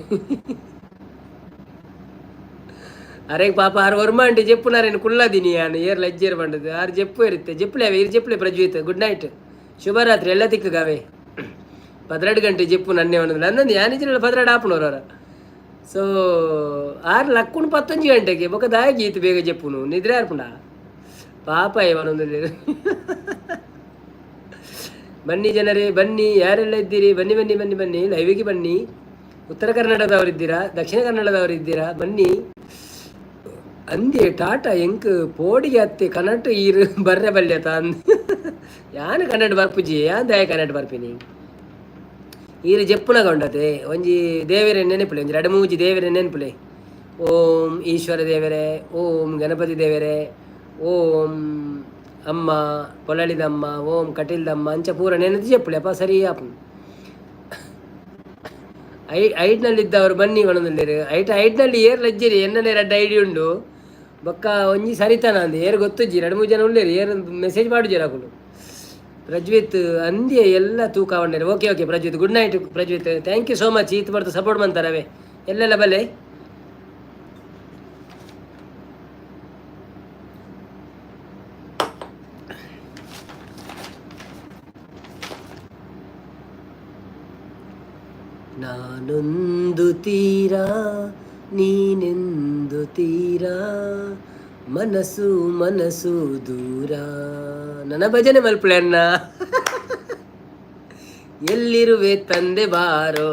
ಅರೆ ಪಾಪ ಆರ್ ಒರ್ಮಾಂಟಿ ಜೆಪ್ಪುನಾರೇನು ಕುಲ್ಲದಿನಿ ಯಾನ್. ಏರ್ ಲಜ್ಜೇರ್ ಪಂಡದು ಆರ್ ಜೆಪ್ಪು ಇರುತ್ತೆ. ಜೆಪ್ಪುಲೆ ಅವೆ, ಇರ್ ಜೆಪ್ಪುಲೆ. ಪ್ರಜ್ವಿತ್ ಗುಡ್ ನೈಟ್, ಶುಭರಾತ್ರಿ. ಎಲ್ಲ ತಿಕ್ಕುಗಾವೆ 12 ಗಂಟೆ ಜೆಪ್ಪು ನನ್ನೆ ಒಂದು ನನ್ನೊಂದು ಯಾನಿಜಿನ 12 ಆಪುನವರ. ಸೊ ಆರ್ ಲಕ್ಕುನು 11 ಗಂಟೆಗೆ. ಬೊಕ ದಾಯಗೆ ಈತ್ ಬೇಗ ಜೆಪ್ಪುನು? ನಿದ್ರೆ ಆರ್ಪುಂಡ ಪಾಪ ಇವನೊಂದು. ಬನ್ನಿ ಜನರೇ ಬನ್ನಿ, ಯಾರೆಲ್ಲ ಇದ್ದೀರಿ ಬನ್ನಿ ಬನ್ನಿ ಬನ್ನಿ ಬನ್ನಿ, ಲೈವಿಗೆ ಬನ್ನಿ. ಉತ್ತರ ಕನ್ನಡದವರಿದ್ದೀರಾ, ದಕ್ಷಿಣ ಕನ್ನಡದವರಿದ್ದೀರಾ, ಬನ್ನಿ. ಅಂದೆ ಟಾಟಾ ಎಂಕ್ ಪೋಡಿಗೆ ಅತ್ತೆ ಕನ್ನಡ ಈರು ಬರ್ರೆ ಬಲ್ಯತ ಅಂದ್. ಯಾನ್ ಕನ್ನಡ ಬರ್ಪುಜಿ, ಯಾನ್ ದಾಯ ಕನ್ನಡ ಬರ್ಪಿನಿ? ಈರು ಜೆಪ್ಪುನಗ ಉಂಡತೆ ಒಂಜಿ ದೇವೆರೆ ನೆನಪುಲೆ, ಒಂಜಿ ರಡ್ಡ್ ಮೂಜಿ ದೇವೆರೆ ನೆನಪುಲೆ. ಓಂ ಈಶ್ವರ ದೇವರೇ, ಓಂ ಗಣಪತಿ ದೇವರೇ, ಓಂ ಅಮ್ಮ ಪೊಲಳಿದಮ್ಮ, ಓಂ ಕಟೀಲ್ದಮ್ಮ, ಅಂಚ ಪೂರ ನೆನದು ಜೆಪ್ಪುಲೆ ಅಪ್ಪ, ಸರಿ ಆಪುಂಡು. ಐಟ್ನಲ್ಲಿದ್ದವರು ಬನ್ನಿ ಪನೊಂದುಲ್ಲೆರ್. ಐಟ್ ಐಟ್ನಲ್ಲಿ ಏರ್ ಲಜ್ಜೆರಿ? ಎನ್ನನೆ ರಡ್ಡ್ ಐಡಿ ಉಂಡು. ಬೊಕ್ಕ ಒಂಜಿ ಸರಿತನ ಅಂದ್ ಏರ್ ಗೊತ್ತುಜ್ಜಿ. ರಡ್ಡ್ ಮೂಜಿ ಜನ ಉಲ್ಲೆರ್, ಏರ್ ಮೆಸೇಜ್ ಪಾಡುಜೆರ್ ಅಕುಲು. ಪ್ರಜ್ವಿತ್ ಅಂದ್ಯೆ ಎಲ್ಲ ತೂಕ ಪಂಡೆರ್. Okay okay Prajwith, good night Prajwith, thank you so much. ಈತ್ ಬರ್ದು ಸಪೋರ್ಟ್ ಮಂತಾರವೆ ಎಲ್ಲೆಲ್ಲ ಬಲೆ. ನಾನೊಂದು ತೀರಾ ನೀನೆಂದು ತೀರಾ ಮನಸ್ಸು ಮನಸ್ಸು ದೂರ. ನನ್ನ ಭಜನೆ ಮಲ್ಪುಳೆ ಅಣ್ಣ. ಎಲ್ಲಿರುವೆ ತಂದೆ ಬಾರೋ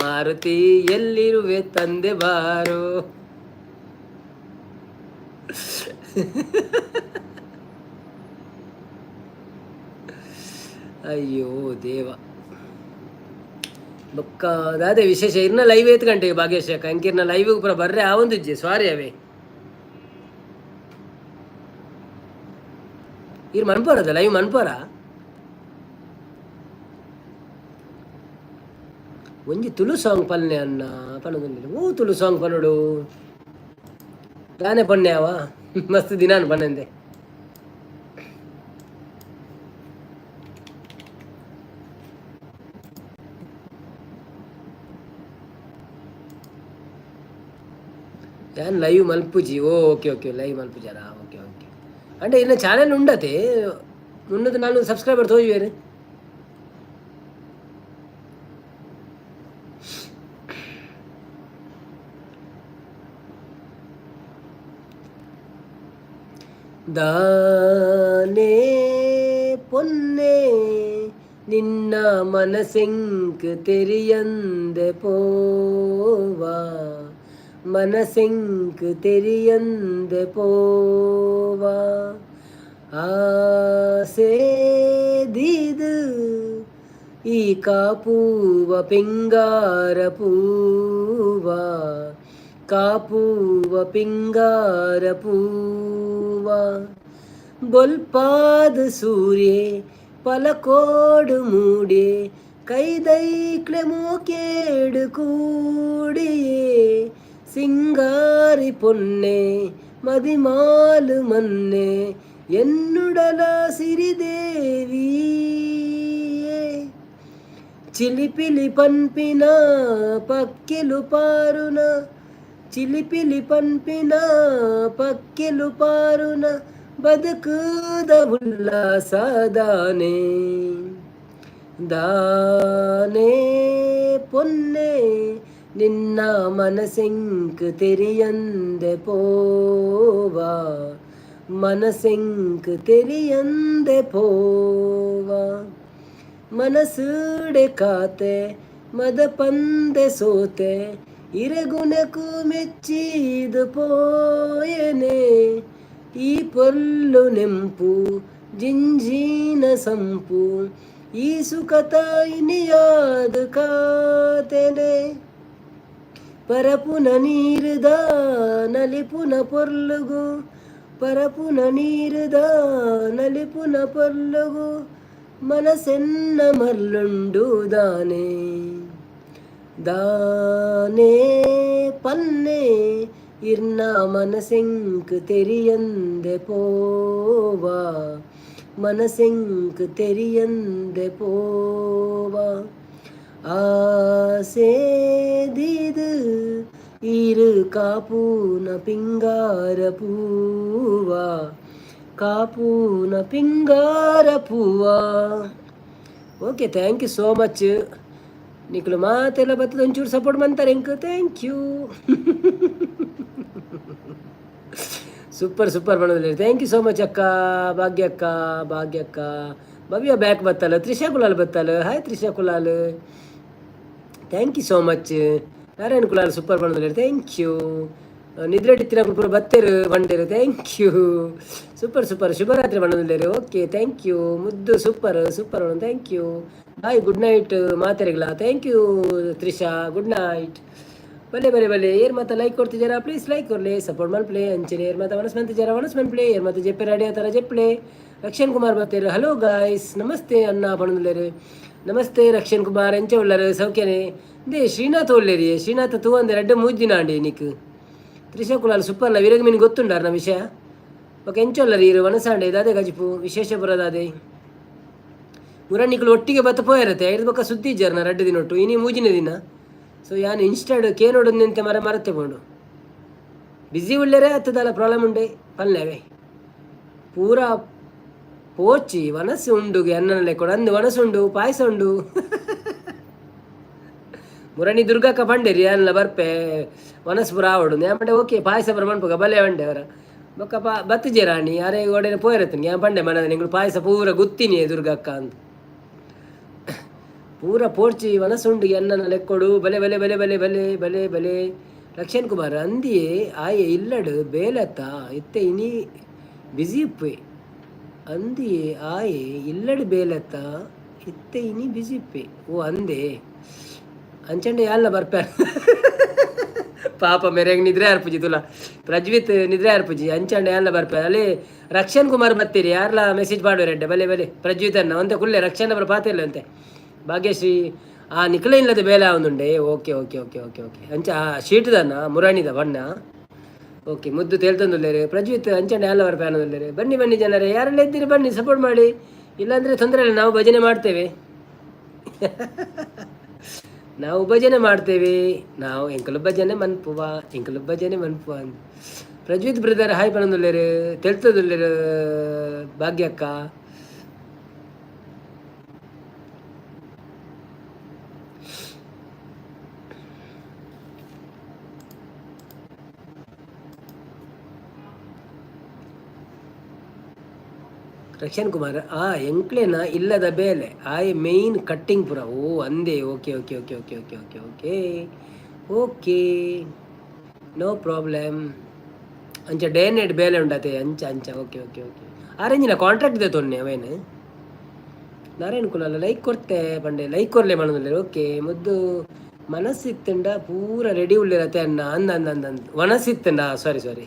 ಮಾರುತಿ, ಎಲ್ಲಿರುವೆ ತಂದೆ ಬಾರೋ. ಅಯ್ಯೋ ದೇವ. ಬೊಕ್ಕ ದಾದೆ ವಿಶೇಷ? ಇರ್ನ ಲೈವ್ ಏತ್ ಗಂಟೆಗೆ ಭಾಗ್ಯಶ್? ಅಂಕಿರ್ನ ಲೈವ್ ಪೂರ ಬರ್ರೆ ಆವೊಂದಿಜ್ಜಿ, ಸಾರಿ. ಅವೇ ಇರ್ ಮನ್ಪೋರದ ಲೈವ್ ಮನ್ಪೋರ. ಒಂಜಿ ತುಳು ಸಾಂಗ್ ಪಲ್ನೆ ಅನ್ನ ಪನ್ನೊಂದುಲ್ಲೆರ್. ಓ ತುಳು ಸಾಂಗ್ ಪನೊಡು? ದಾನೆ ಪನ್ನೆ ಅವ? ಮಸ್ತ್ ದಿನಾನ್ ಪನ್ನಂದೆ. ಯಾನ್ ಲೈವ್ ಮಲ್ಪುಜಿ. ಓ okay okay, live ಮಲ್ಪುಜಾರಾ? Okay okay. ಅಂದ್ರೆ ಇನ್ನ ಚಾನೆಲ್ ಉಂಡತೆ? 304 ಸಬ್ಸ್ಕ್ರೈಬರ್ ತೋಜುವೇರು. ದಾನೆ ಪೊನ್ನೆ ನಿನ್ನ ಮನಸೆಂಕ್ ತೆರಿಯಂದೆ ಪೋವಾ, ಮನಸೆಂಕ್ ತೆರಿಯಂದೆ ಪೋವಾ, ಆಸೆ ದೀದು ಈ ಕಾಪೂವ ಪಿಂಗಾರ ಪೂವ, ಕಾಪೂವ ಪಿಂಗಾರ ಪೂವ, ಬೊಲ್ಪಾದ ಸೂರ್ಯೆ ಪಲಕೋಡು ಮೂಡೆ ಕೈದೈಕ್ಲೆ ಮೋಕೇಡು ಕೂಡಿಯೇ, ಸಿಂಗಾರಿ ಪೊನ್ನೆ ಮದಿಮಾಲು ಮನ್ನೆ ಎನ್ನುಡಲ ಸಿರಿದೇವಿಯೇ, ಚಿಲಿಪಿಲಿ ಪನ್ಪಿನ ಪಕ್ಕಿಲು ಪಾರುನ, ಚಿಲಿಪಿಲಿ ಪನ್ಪಿನ ಪಕ್ಕಿಲು ಪಾರುನ ಬದುಕುದ ಉಲ್ಲಾಸದಾನೆ. ದಾನೆ ಪೊನ್ನೆ ನಿನ್ನ ಮನಸೆಂಕ್ ತೆರಿಯಂದೆ ಪೋವಾ, ಮನಸೆಂಕ್ ತೆರಿಯಂದೆ ಪೋವಾ, ಮನಸ್ಸುಡೆ ಕಾತೆ ಮದ ಪಂದೆ ಸೋತೆ ಇರಗುಣಕು ಮೆಚ್ಚಿದು ಪೋಯನೆ, ಈ ಪೊಲ್ಲು ನೆಂಪು ಜಿಂಜಿನ ಸಂಪು ಈ ಸುಖತ ಇನಿಯಾದ ಕಾತೆನೆ, ಪರಪುನ ನೀರುದ ನಲಿಪುನ ಪೊರ್ಲುಗು, ಪರಪುನ ನೀರುದ ನಲಿಪುನ ಪೊರ್ಲುಗು ಮನಸೆನ್ನ ಮರ್ಲುಂಡು ದಾನೆ. ದಾನೆ ಪನ್ನೆ ಇರ್ನ ಮನಸೆಂಕ್ ತೆರಿಯಂದೆ ಪೋವಾ, ಮನಸೆಂಕ್ ತೆರಿಯಂದೆ ಪೋವಾ, ಆಸೇದಿದು ಇರು ಕಾಪೂನ ಪಿಂಗಾರ ಪೂವ, ಕಾಪೂನ ಪಿಂಗಾರ ಪೂವ. Okay, thank you so much. ನಿಕ್ಲು ಮಾತೆಲ್ಲ ಬತ್ತದ, ಒಂಚೂರು ಸಪೋರ್ಟ್ ಮಂತಾರೆ ಎಂಕ್. Thank you. Super super ಬಣ್ಣದಲ್ಲಿ. Thank you so much ಅಕ್ಕ. ಭಾಗ್ಯಕ್ಕ, ಭಾಗ್ಯಕ್ಕ, ಭವ್ಯ ಬ್ಯಾಕ್ ಬತ್ತಲ್ಲ. ತ್ರಿಷಾ ಕುಲಾಲ್ ಬತ್ತಲ್ಲ. Hi Trisha Kulal, thank you so much. Narayan Kulal super ಬಣ್ಣದಲ್ಲಿ. Thank you. ನಿದ್ರೆ ಟಿತ್ತಿನ ಪೂರ ಬತ್ತೇರು ಬಂಡೇರು. Thank you. Super super. ಶುಭರಾತ್ರಿ ಬಣ್ಣದಲ್ಲೇರು. Okay, thank you. ಮುದ್ದು super super. Thank you. Bye, good night ಮಾತಾರಿಗಳ. Thank you Trisha, good night. ಬಲೆ ಬಲೆ ಬಲೆ. ಏರ್ ಮಾತ ಲೈಕ್ ಕೊಡ್ತಿದ್ದೀರಾ? ಪ್ಲೀಸ್ ಲೈಕ್ ಕೊರ್ಲೆ, ಸಪೋರ್ಟ್ ಮಲ್ಪ್ಲೆ. ಅಂಚನೆ ಏರ್ ಮಾತ ಮನಸ್ ಮಂತಿದ್ದೀರಾ? ಮನಸ್ ಮನ್ಪ್ಲೆ. ಏರ್ ಮಾತ ಜೆಪ್ಪೆ ರೆಡಿ ಆತರ ಜೆಪ್ಲೆ. ರಕ್ಷಣ್ ಕುಮಾರ್ ಬತ್ತೇರು. ಹಲೋ ಗಾಯ್ಸ್, ನಮಸ್ತೆ ಅಣ್ಣ ಪಣಂದುಲ್ಲೇರು. ನಮಸ್ತೆ ರಕ್ಷಣ್ ಕುಮಾರ್, ಎಂಚ ಉಳ್ಳರು? ಸೌಖ್ಯನೆ? They Srinath ಒಲ್ಲೇರಿ. ಶ್ರೀನಾಥ ತೂವಂದೆ ರಡ್ಡ ಮೂಜ್ ದಿನ ಅಂಡಿ ನಿಕ್. ತ್ರಿಷಾ ಕುಲಾಲ್ ಸೂಪರ್ಲ. ವೀರಗ್ ಮೀನು ಗೊತ್ತುಂಡಾರ ನ ವಿಷಯ. ಓಕೆ, ಎಂಚೊಲ್ಲರಿ ಇರು? ವನಸಾಂಡೆ ದಾದೆ ಗಜಿಪು ವಿಶೇಷ ಬರೋದಾದೆ? ಮುರಣಿಕುಲು ಒಟ್ಟಿಗೆ ಬತ್ತ ಪೋಯರತ್ತೆ. ಐದು ಬೊಕ್ಕ ಸುದ್ದಿ ಇಜ್ಜಾರ ರಡ್ಡು ದಿನ ಒಟ್ಟು. ಇನಿ ಮೂಜಿನ ದಿನ. ಸೊ ಯಾನ್ ಇನ್ಸ್ಟಾಡ್ ಕೇನೋಡು ನಿಂತೆ ಮರ ಮರತ್ತೆ ಪೋಂಡು. ಬಿಸಿ ಉಳ್ಳೇರೆ ಹತ್ತದಲ್ಲ ಪ್ರಾಬ್ಲಮ್ ಉಂಡೆ ಪಲ್ಲೆವೆ ಪೂರ ಪೋಚಿ ವನಸು ಉಂಡುಗೆ ಅನ್ನನ ಲೆಕ್ಕೊಡು ಅಂದು ವನಸು ಉಂಡು, ಪಾಯಸ ಉಂಡು. ಮುರಣಿ ದುರ್ಗಕ್ಕ ಪಂಡೇರಿ ಅಲ್ಲ ಬರ್ಪೆ, ವನಸ್ ಪೂರ ಆವಡು. ನ್ಯಾ ಪಂಡೆ, ಓಕೆ, ಪಾಯಸ ಪೂರ ಮನ್ಪುಗ ಬಲೆ ಬಂಡೆ ಅವರ. ಬೊಕ್ಕ ಪಾ ಬತ್ತಿಜೆ ರಾಣಿ ಅರೆ ಒಡೆನೆ ಪೋಯಿರತ್ತಿನ ಯಾನ್ ಪಂಡೆ ಮನದ ನಿಂಗಳು ಪಾಯಸ ಪೂರ ಗುತ್ತಿನಿ ದುರ್ಗಕ್ಕ ಅಂತ. ಪೂರ ಪೋರ್ಚಿ ವನಸುಂಡು ಎನ್ನನ ಲೆಕ್ಕೊಡು. ಬಲೆ ಬಲೆ ಬಲೆ ಬಲೆ ಬಲೆ ಬಲೆ ಬಲೆ. ಲಕ್ಷಣ್ ಕುಮಾರ್ ಅಂದಿಯೇ ಆಯೆ ಇಲ್ಲಡು ಬೇಲತ್ತ ಇತ್ತೆ ಇನಿ ಬಿಸಿ ಇಪ್ಪೆ. ಅಂದಿಯೇ ಆಯೆ ಇಲ್ಲಡು ಬೇಲತ್ತ ಇತ್ತೆ ಇನಿ ಬಿಸಿ ಇಪ್ಪೆ. ಓ ಅಂದೆ ಅಂಚಂಡೆ ಯಾಲ್ಲ ಬರ್ಪೆ. ಪಾಪ ಮೇರೆಗ್ ನಿದ್ರೆ ಆರ್ಪುಜಿ ತುಲ ಪ್ರಜ್ವಿತ್ ನಿದ್ರೆ ಆರ್ಪುಜಿ ಅಂಚಂಡೆ ಯಾಲ್ಲ ಬರ್ಪೆ. ಅಲ್ಲಿ ರಕ್ಷಣ್ ಕುಮಾರ್ ಬತ್ತೀರಿ, ಯಾರ್ಲ ಮೆಸೇಜ್ ಮಾಡುವರೆಡ್ಡೆ. ಬಲೆ ಬಲೆ ಪ್ರಜ್ವಿತ್ ಅನ್ನ ಒಂತೆ ಕುಲ್ಲೆ ರಕ್ಷಣ್ ಬರ ಪಾತಿಲ್ಲ ಅಂತೆ. ಭಾಗ್ಯಶ್ರೀ ಆ ನಿಕ್ಲೆ ಇಲ್ಲದ ಬೇಲೆ ಒಂದುಂಡೆ. Okay okay okay okay okay. ಅಂಚ ಆ ಶೀಟ್ದನ್ನ ಮುರಾಣಿದ ಬಣ್ಣ. ಓಕೆ ಮುದ್ದು ತೇಲ್ತೊಂದುಲ್ಲೇರು ಪ್ರಜ್ವಿತ್ ಅಂಚಂಡೆ ಯಾಲ್ಲ ಬರ್ಪೆ ಅನ್ನೋದುಲ್ಲೇರು. ಬನ್ನಿ ಬನ್ನಿ ಜನರೇ, ಯಾರೆಲ್ಲ ಇದ್ದೀರಿ ಬನ್ನಿ, ಸಪೋರ್ಟ್ ಮಾಡಿ. ಇಲ್ಲಾಂದ್ರೆ ತೊಂದರೆ ಇಲ್ಲ, ನಾವು ಭಜನೆ ಮಾಡ್ತೇವೆ, ನಾವು ಭಜನೆ ಮಾಡ್ತೇವೆ. ನಾವು ಎಂಕಲು ಭಜನೆ ಮನ್ಪುವ, ಎಂಕಲು ಭಜನೆ ಮನ್ಪುವ ಅಂತ. ಪ್ರಜ್ವಿತ್ ಬ್ರದರ್ ಹಾಯ್ ಪನೊಂದುಲ್ಲೇರು, ತೆಲ್ತದುಲ್ಲೇರು ಭಾಗ್ಯಕ್ಕ. ರಕ್ಷಣ್ ಕುಮಾರ್ ಆ ಎಂಕ್ಲೆನ ಇಲ್ಲದ ಬೇಲೆ ಆಯ್ ಮೇಯ್ನ್ ಕಟ್ಟಿಂಗ್ ಪುರ. ಓ ಅಂದೆ. Okay okay okay okay okay okay okay okay no problem. ಅಂಚ ಡೇ ನೈಟ್ ಬೇಲೆ ಉಂಡತೆ ಅಂಚ ಅಂಚ. Okay okay okay. ಆರೆಂಜಿನ contract ಇದೆ ತೊನ್ನೆ ಅವೇನು. ನಾರಾಯಣ ಕುಲಾಲ ಲೈಕ್ ಕೊರ್ತೆ ಪಂಡೆ, ಲೈಕ್ ಕೊರ್ಲೆ ಮನದುಲ್ಲೆ. ಓಕೆ ಮುದ್ದು ಮನಸ್ಸಿತ್ತಂಡ ಪೂರ ರೆಡಿ ಉಳ್ಳಿರತೆ ಅನ್ನ ಅಂದ ಅಂದ ಅಂದ ಅಂದ ವನಸ್ಸಿತ್ತಂಡ. ಸಾರಿ ಸಾರಿ,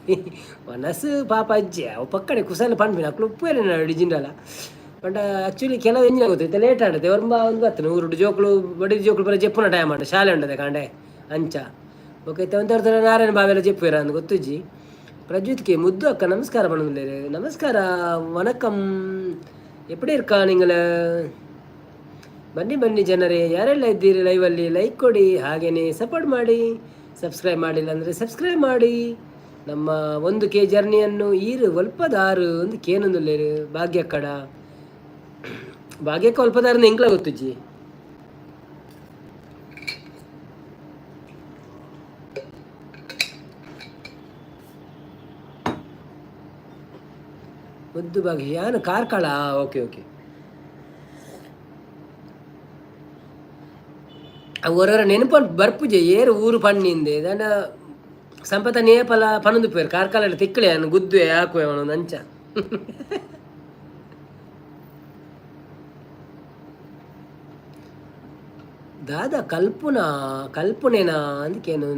ವನಸ್ಸು ಪಾಪ ಅಜ್ಜಿ ಅವು ಪಕ್ಕಡೆ ಕುಸಲ ಪನ್ಪಿನ ಅಕ್ಲು ಉಪ್ಪು ಡಿಜಿಂಡಲ. ಪಂಡ ಆಕ್ಚುಲಿ ಕೆಲವು ಎಂಜಿನ ಗೊತ್ತೈತೆ ಲೇಟ್ ಆಡತ್ತೆ ಒರ್ಂಬ ಒಂದು ಬತ್ತನೆ ಊರುಡು ಜೋಕುಲು ಬಡಿ ಜೋಕುಲು ಬರ ಜೆಪ್ಪುನ ಟೈಮ್ ಆಂಡ ಶಾಲೆ ಉಂಡದೆ ಕಾಂಡೆ ಅಂಚ. ಓಕೆ ಒಂಥರ ನಾರಾಯಣ ಬಾವೆಲ್ಲ ಜೆಪ್ಪುವೆರ ಅಂದ್ ಗೊತ್ತುಜ್ಜಿ. ಪ್ರಜ್ವಿತ್ಗೆ ಮುದ್ದು ಅಕ್ಕ ನಮಸ್ಕಾರ ಪಣ್ಣುಲ್ಲೇರು. ನಮಸ್ಕಾರ, ವಣಕಂ. ಎಪ್ಪಡಿ ಇರ್ಕಾ ನಿಂಗಳ? ಬನ್ನಿ ಬನ್ನಿ ಜನರೇ, ಯಾರೆಲ್ಲ ಇದ್ದೀರಿ ಲೈವಲ್ಲಿ ಲೈಕ್ ಕೊಡಿ, ಹಾಗೆಯೇ ಸಪೋರ್ಟ್ ಮಾಡಿ. ಸಬ್ಸ್ಕ್ರೈಬ್ ಮಾಡಿಲ್ಲ ಅಂದರೆ ಸಬ್ಸ್ಕ್ರೈಬ್ ಮಾಡಿ. ನಮ್ಮ 1K ಜರ್ನಿಯನ್ನು ಈರು ಒಲ್ಪದಾರು ಒಂದು ಕೇನೊಂದುಲ್ಲೇರು ಭಾಗ್ಯಕ್ಕಡ. ಭಾಗ್ಯಕ್ಕ ಒಲ್ಪದಾರನ ಎಂಕ್ಲ ಗೊತ್ತುಜ್ಜಿ. ಮುದ್ದು ಭಾಗ್ಯ ಯಾನು ಕಾರ್ಕಳ. Okay okay. ಒರೊರ ನೆನಪು ಬರ್ಪುಜೆ ಏರು ಊರು ಪಣ್ಣಿಂದೆ ದಾಂಡ ಸಂಪತ ನೇಪಲ ಪನೊಂದು ಪೇರು ಕಾರ್ಕಳ ತಿಕ್ಕಳೆ ಅನ್ನು ಗುದ್ದುವೆ ಹಾಕುವೆ ಅವನೊಂದು ಅಂಚ. ದಾದ ಕಲ್ಪುನಾ ಕಲ್ಪುನೇನಾ ಅಂದಕೇನು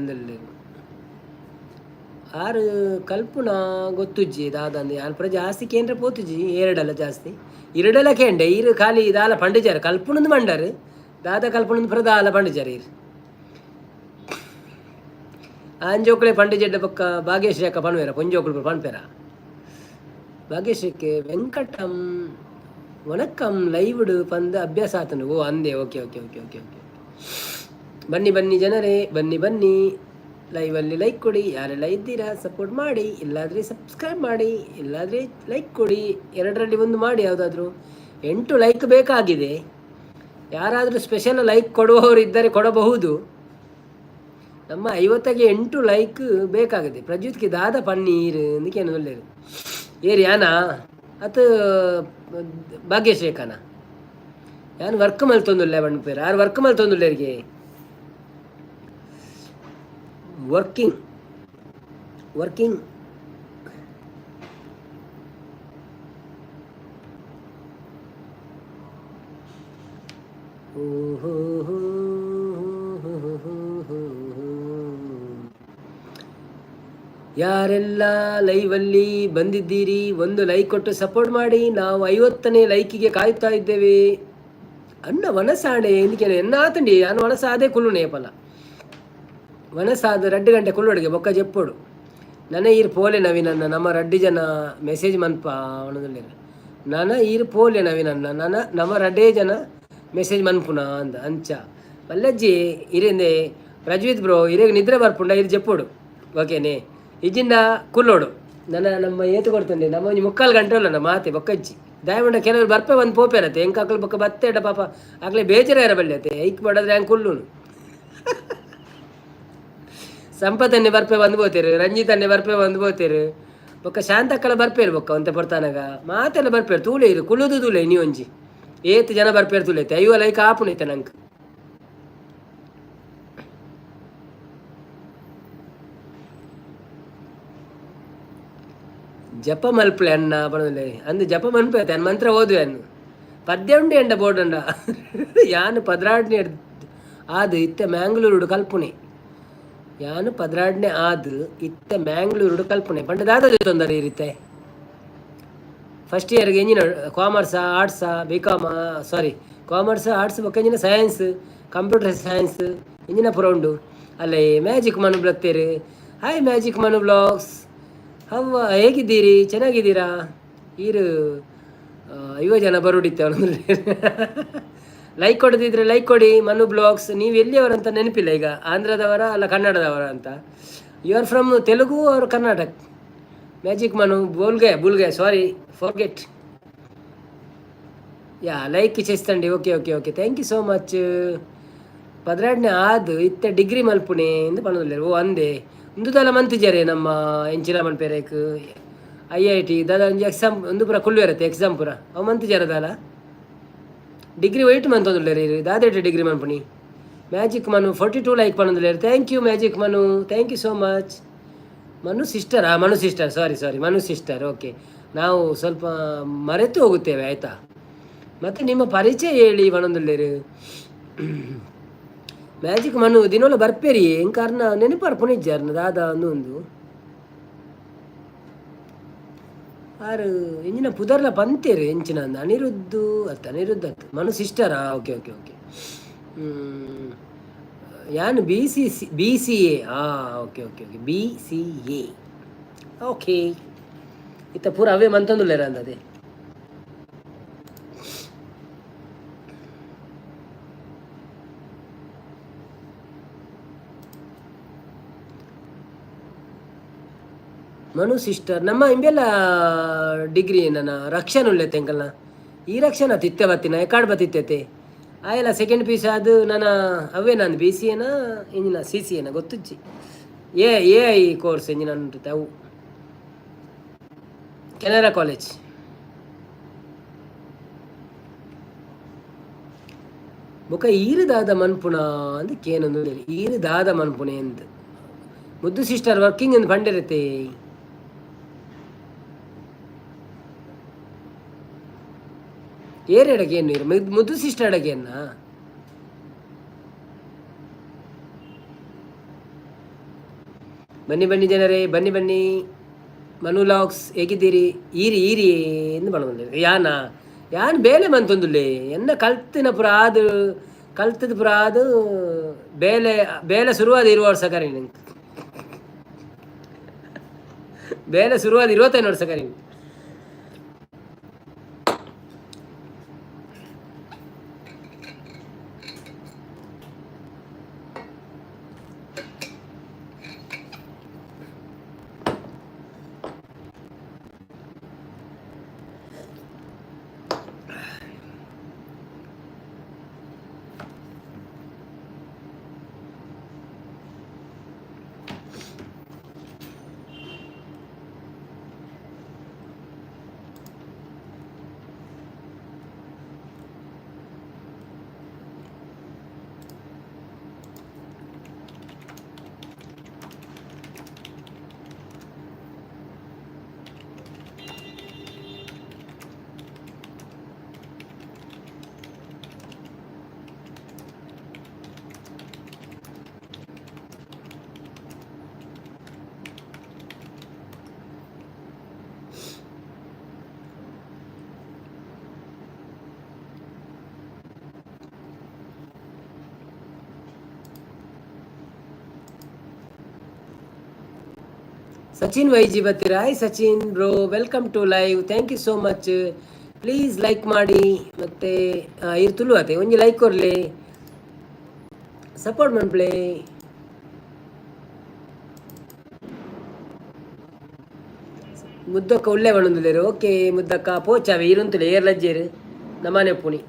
ಆರು ಕಲ್ಪುನ ಗೊತ್ತುಜ್ಜಿ ದಾದ ಅಂದ್ ಯಾನ್ ಪೂರ ಜಾಸ್ತಿ ಕೇಂದ್ರ ಪೋತುಜಿ ಏರಡಲ ಜಾಸ್ತಿ ಇರಡಲ ಕೇಂಡೆ ಈರು ಖಾಲಿ ದಾಲ ಪಂಡಿಜಾರ ಕಲ್ಪುನಂದು ಮಂಡರು ದಾದ ಕಲ್ಪುನಂದು ಪೂರ ದಾಲ ಪಂಡಿಜಾರ ಈರು ಆಂಜೋಕುಲೆ ಪಂಡಿಜೆಡ್ಡ ಪಕ್ಕ ಭಾಗ್ಯಶ್ರೀ ಅಕ್ಕ ಪನ್ವೇರ ಪೊಂಜೋಕುಲು ಪನ್ಪೇರ. ಭಾಗ್ಯಶ್ರೀಕ್ಕೆ ವೆಂಕಟಂ ವಣಕ್ಕಂ ಲೈವ್ಡ್ ಪಂದ್ ಅಭ್ಯಾಸ ಆತನು. ಓ ಅಂದೆ. Okay okay okay okay okay. ಬನ್ನಿ ಬನ್ನಿ ಜನರೇ, ಬನ್ನಿ ಬನ್ನಿ. ಲೈವಲ್ಲಿ ಲೈಕ್ ಕೊಡಿ, ಯಾರೆಲ್ಲ ಇದ್ದೀರಾ ಸಪೋರ್ಟ್ ಮಾಡಿ, ಇಲ್ಲಾದರೆ ಸಬ್ಸ್ಕ್ರೈಬ್ ಮಾಡಿ, ಇಲ್ಲಾದರೆ ಲೈಕ್ ಕೊಡಿ, ಎರಡರಲ್ಲಿ ಒಂದು ಮಾಡಿ ಯಾವುದಾದ್ರೂ. 8 ಲೈಕ್ ಬೇಕಾಗಿದೆ. ಯಾರಾದರೂ ಸ್ಪೆಷಲ್ ಲೈಕ್ ಕೊಡುವವರು ಇದ್ದರೆ ಕೊಡಬಹುದು. ನಮ್ಮ 50ಕ್ಕೆ 8 ಲೈಕ್ ಬೇಕಾಗಿದೆ. ಪ್ರಜ್ಯುತ್ಗೆ ದಾದ ಪನ್ನೀರ್ ಅಂದಕೇನು ಒಳ್ಳೇದು ಏರಿ ಯಾನ ಅತ್ ಭಾಗ್ಯಶ್ರೀಕನ ಯಾನ್ ವರ್ಕ್ ಮಲ್ತೊಂದುಲ್ಲೆ ಪನ್ಪೇರು. ಆರು ವರ್ಕ್ ಮಲ್ತೊಂದುಲ್ಲೇರಿಗೆ ವರ್ಕಿಂಗ್ ವರ್ಕಿಂಗ್. ಯಾರೆಲ್ಲ ಲೈವಲ್ಲಿ ಬಂದಿದ್ದೀರಿ ಒಂದು ಲೈಕ್ ಕೊಟ್ಟು ಸಪೋರ್ಟ್ ಮಾಡಿ. ನಾವು 50ನೇ ಲೈಕಿಗೆ ಕಾಯುತ್ತಾ ಇದ್ದೇವೆ. ಅನ್ನ ವನಸಾಣೆ ಎಂದಿಕೆ ಎನ್ನಾತಂಡಿ ಅನ್ನ ವನಸಾದೆ ಕುಲ್ಲು ನೇಪಲ ವನಸಾದ 2 ಗಂಟೆ ಕುಲ್ಲುಡಿಗೆ ಬೊಕ್ಕ ಜೆಪ್ಪೋಡು. ನನ ಈರ್ ಪೋಲೆ ನವೀನನ್ನ ನಮ್ಮ ರಡ್ಡಿ ಜನ ಮೆಸೇಜ್ ಮನ್ಪ ಅವನದಲ್ಲಿರ. ನನ ಈರ್ ಪೋಲೆ ನವೀನನ್ನ ನನ ನಮ್ಮ ರಡ್ಡೇ ಜನ ಮೆಸೇಜ್ ಮನ್ಪುನ ಅಂದ ಅಂಚ ಮಲ್ಲಜ್ಜಿ ಇರಿಂದೆ. ಪ್ರಜ್ವಿತ್ ಬ್ರೋ ಇರೇಗ ನಿದ್ರೆ ಬರ್ಪುಂಡ ಇರು ಜೆಪ್ಪೋಡು. ಓಕೆನೆ ಇಜ್ಜಿಂದ ಕುಲ್ಲೋಡು. ನನ್ನ ನಮ್ಮ ಏತು ಕೊಡ್ತಂಡೆ ನಮ್ಮ ಒಂಜಿ 3/4 ಗಂಟೆ ಅಲ್ಲ ಮಾತೆ ಬೊಕ್ಕಜ್ಜಿ ದಾಯಮಂಡ ಕೆಲವರು ಬರ್ಪೆ ಒಂದು ಪೋಪೇರತ್ತೆ ಎಂಕ ಅಕ್ಲು ಬೊಕ್ಕ ಬತ್ತೆಡ ಪಾಪ ಆಗ್ಲೇ ಬೇಜಾರ ಬಲ್ಯತೆ ಐಕ್ ಬಡದ್ರೆ ಹಂಗೆ ಕುಲ್ಲುನು. ಸಂಪತ್ತನ್ನೇ ಬರ್ಪೆ ಬಂದು ಪೋತೇರು, ರಂಜಿತನ್ನೇ ಬರ್ಪೆ ಬಂದು ಪೋತೇರು, ಬೊಕ್ಕ ಶಾಂತಕ್ಕಲ ಬರ್ಪೇರು ಬೊಕ್ಕ ಒಂತೆ ಪೊರ್ತಾನಗ ಮಾತೆಲ್ಲ ಬರ್ಪೇರು. ತೂಲೆ ಇರು ಕುಲ್ಲುದು ತೂಲೆ ನೀ ಒಂಜಿ ಏತ್ ಜನ ಬರ್ಪೇರು ತೂಲೈತೆ. 50 ಲೈಕ್ ಆಪುನೈತೆ ನಂಗೆ. ಜಪ ಮಲ್ಪಲೆ ಅಣ್ಣ ಪಣಲೆ ಅಂದು ಜಪ ಮನ್ಪೆ ಅನ್ನ ಮಂತ್ರ ಓದುವೆ ಅನ್ನು ಪದ್ಯ ಉಂಡು ಎಂಡ ಬೋರ್ಡಂಡ ಯಾನು ಪದ್ರಾಡ್ನೆ ಆದು ಇತ್ತೆ ಮ್ಯಾಂಗ್ಳೂರುಡು ಕಲ್ಪುಣೆ. ಯಾನು ಪದ್ರಾಡ್ನೆ ಆದು ಇತ್ತೆ ಮ್ಯಾಂಗ್ಳೂರುಡು ಕಲ್ಪುಣೆ ಪಂಡ ದಾದ ತೊಂದರೆ ಈ ರೀತೆ. ಫಸ್ಟ್ ಇಯರ್ಗೆ ಎಂಜಿನ ಕಾಮರ್ಸಾ ಆರ್ಟ್ಸಾ ಬಿ ಕಾಮ, ಸಾರಿ, ಕಾಮರ್ಸ್ ಆರ್ಟ್ಸ್ ಬೊಕ್ಕ ಎಂಜಿನ ಸೈನ್ಸ್, ಕಂಪ್ಯೂಟರ್ ಸೈನ್ಸ್ ಇಂಜಿನ ಪೂರ ಉಂಡು. ಅಲ್ಲೇ ಮ್ಯಾಜಿಕ್ ಮನು ಬತ್ತೇರು. ಹಾಯ್ ಮ್ಯಾಜಿಕ್ ಮನು ಬ್ಲಾಗ್ಸ್, ಹವ್ವ ಹೇಗಿದ್ದೀರಿ? ಚೆನ್ನಾಗಿದ್ದೀರಾ? ಈರು 50 ಜನ ಬರುಡಿತ್ತೆ. ಅವನು ಲೈಕ್ ಕೊಡದಿದ್ರೆ ಲೈಕ್ ಕೊಡಿ. ಮನು ಬ್ಲಾಗ್ಸ್, ನೀವು ಎಲ್ಲಿಯವರಂತ ನೆನಪಿಲ್ಲ ಈಗ. ಆಂಧ್ರದವರ ಅಲ್ಲ ಕನ್ನಡದವರ ಅಂತ. You are from Telugu or Karnataka? Magic Manu ಬೋಲ್ಗೆ ಬುಲ್ಗೆ, sorry, forget. Yeah, like చేస్తండి. Okay okay okay, thank you so much. ಪದ್ರಾಡ್ನೆ ಆದ್ ಇತ್ತೆ ಡಿಗ್ರಿ ಮಲ್ಪುಣೆ ಇಂದು ಪನೊಂದುಲ್ಲೆರ್. ಓ ಅಂದೆ, ಉಂದುದಾಲ ಮಂತಿಜರೆ ನಮ್ಮ ಎಂಚಿನ ಮನ್ಪೆರೇಕ್ ಐಐಟಿ ದಾದ ಒಂಜಿ ಎಕ್ಸಾಮ್ ಉಂದು ಪೂರ ಕುಲ್ಲುವೆರತ್ತೆ ಎಕ್ಸಾಮ್ ಪೂರ ಅವು ಮಂತಿಜರ ದಾಲ. ಡಿಗ್ರಿ ವೈಟ್ ಮಂತೊಂದುಲ್ಲೆರ್. ದಾದೇಟ್ ಡಿಗ್ರಿ ಮನ್ಪುನಿ? ಮ್ಯಾಜಿಕ್ ಮನು 42 ಲೈಕ್ ಪನೊಂದುಲ್ಲೆರ್. Thank you magic Manu, thank you so much. Manu sister, ಆ ಮನು ಸಿಸ್ಟರ್, ಸಾರಿ ಸಾರಿ, ಮನು ಸಿಸ್ಟರ್. ಓಕೆ, ನಾವು ಸ್ವಲ್ಪ ಮರೆತು ಹೋಗುತ್ತೇವೆ, ಆಯಿತಾ? ಮತ್ತು ನಿಮ್ಮ ಪರಿಚಯ ಹೇಳಿ ಪನೊಂದುಲ್ಲೆರ್. ಮ್ಯಾಜಿಕ್ ಮನು ದಿನೋಲ ಬರ್ಪೇರಿ ಎಂಕಾರ್ನ ನೆನಪಾರ್ ಪುಣಿಜ್ಜಾರ್ನ ದಾದ ಅಂದು ಒಂದು ಆರು ಎಂಜಿನ ಪುದರ್ಲ ಪಂತೇರು ಎಂಚಿನ ಅಂದ್ ಅನಿರುದ್ದು ಅತ್ತ ಅನಿರುದ್ಧ ಅತ್ ಮನು ಸಿಸ್ಟರಾ? Okay okay okay. ಯಾನ್ B C C B C A. Okay okay okay, BCA, okay. ಇತ್ತ ಪೂರ ಅವೇ ಮಂತೊಂದುಲ್ಲೆರ ಅಂದದೆ. ಮನು ಸಿಸ್ಟರ್ ನಮ್ಮ ಇಂಬೆಲ್ಲ ಡಿಗ್ರಿ ನನ್ನ ರಕ್ಷಣ ಉಳ್ಳೆ ತೆಂಕಲ್ನ ಈ ರಕ್ಷಣ ತಿತ್ತೆ ಬತ್ತಿನ ಎಕಾಡ್ ಬತ್ತಿತ್ತೈತೆ ಆಯಲ್ಲ. ಸೆಕೆಂಡ್ ಪೀಸ್ ಅದು ನನ್ನ ಅವೇ ನಾನು ಬಿ ಸಿ ಎನ ಇಂಜಿನ ಸಿ ಸಿ ಎನ ಗೊತ್ತುಜ್ಜಿ. ಎ ಎ I course ಇಂಜಿನ ಉಂಟು ಅವು ಕೆನರಾ ಕಾಲೇಜ್. ಬೊಕ ಈರು ದಾದ ಮನ್ಪುಣ ಅಂದ್ ಕೇನೊಂದು ಈರು ದಾದ ಮನ್ಪುಣೆ ಅಂದ್. ಮುದ್ದು ಸಿಸ್ಟರ್ ವರ್ಕಿಂಗ್ ಎಂದು ಪಂಡಿರತ್ತೆ. ಏರ್ ಎಡಗೇನು ಮುದ್ದು ಸಿಸ್ಟರ್ ಅಡಗೇನ? ಬನ್ನಿ ಬನ್ನಿ ಜನರೇ, ಬನ್ನಿ ಬನ್ನಿ. ಮನು ಲಾಕ್ಸ್ ಹೇಗಿದ್ದೀರಿ? ಈರಿ ಈರಿ ಎಂದು ಬಂದೆ. ಯಾನ ಯಾನ್ ಬೇಲೆ ಮಂತೊಂದುಲ್ಲೆ. ಎನ್ನ ಕಲ್ತಿನ ಪುರ ಆದು ಕಲ್ತದ ಪುರ ಆದು ಬೇಲೆ ಬೇಲೆ ಶುರುವಾದ 20 ವರ್ಷ ಕರಿ. ನಂಗೆ ಬೇಲೆ ಶುರುವಾದ 25 ವರ್ಷ ಕರಿ. Sachin ವೈಜಿ ಬತ್ತೀರಾ? Hi Sachin bro, welcome to live, thank you so much. Please like ಮಾಡಿ. ಮತ್ತು ಇರ್ ತುಳು ಅತೆ ಒಂಜಿ ಲೈಕ್ ಕೊರ್ಲಿ, ಸಪೋರ್ಟ್ ಮನ್ಪ್ಲೆ. ಮುದ್ದಕ್ಕ ಒಳ್ಳೆ ಬಣ್ಣಂದುಲೇರು. ಓಕೆ ಮುದ್ದಕ್ಕ, ಪೋಚಾವೆ ಇರುಂತುಲೆ ಏರ್ ಲಜ್ಜೇರು ನಮ್ಮನೆ ಪುಣಿ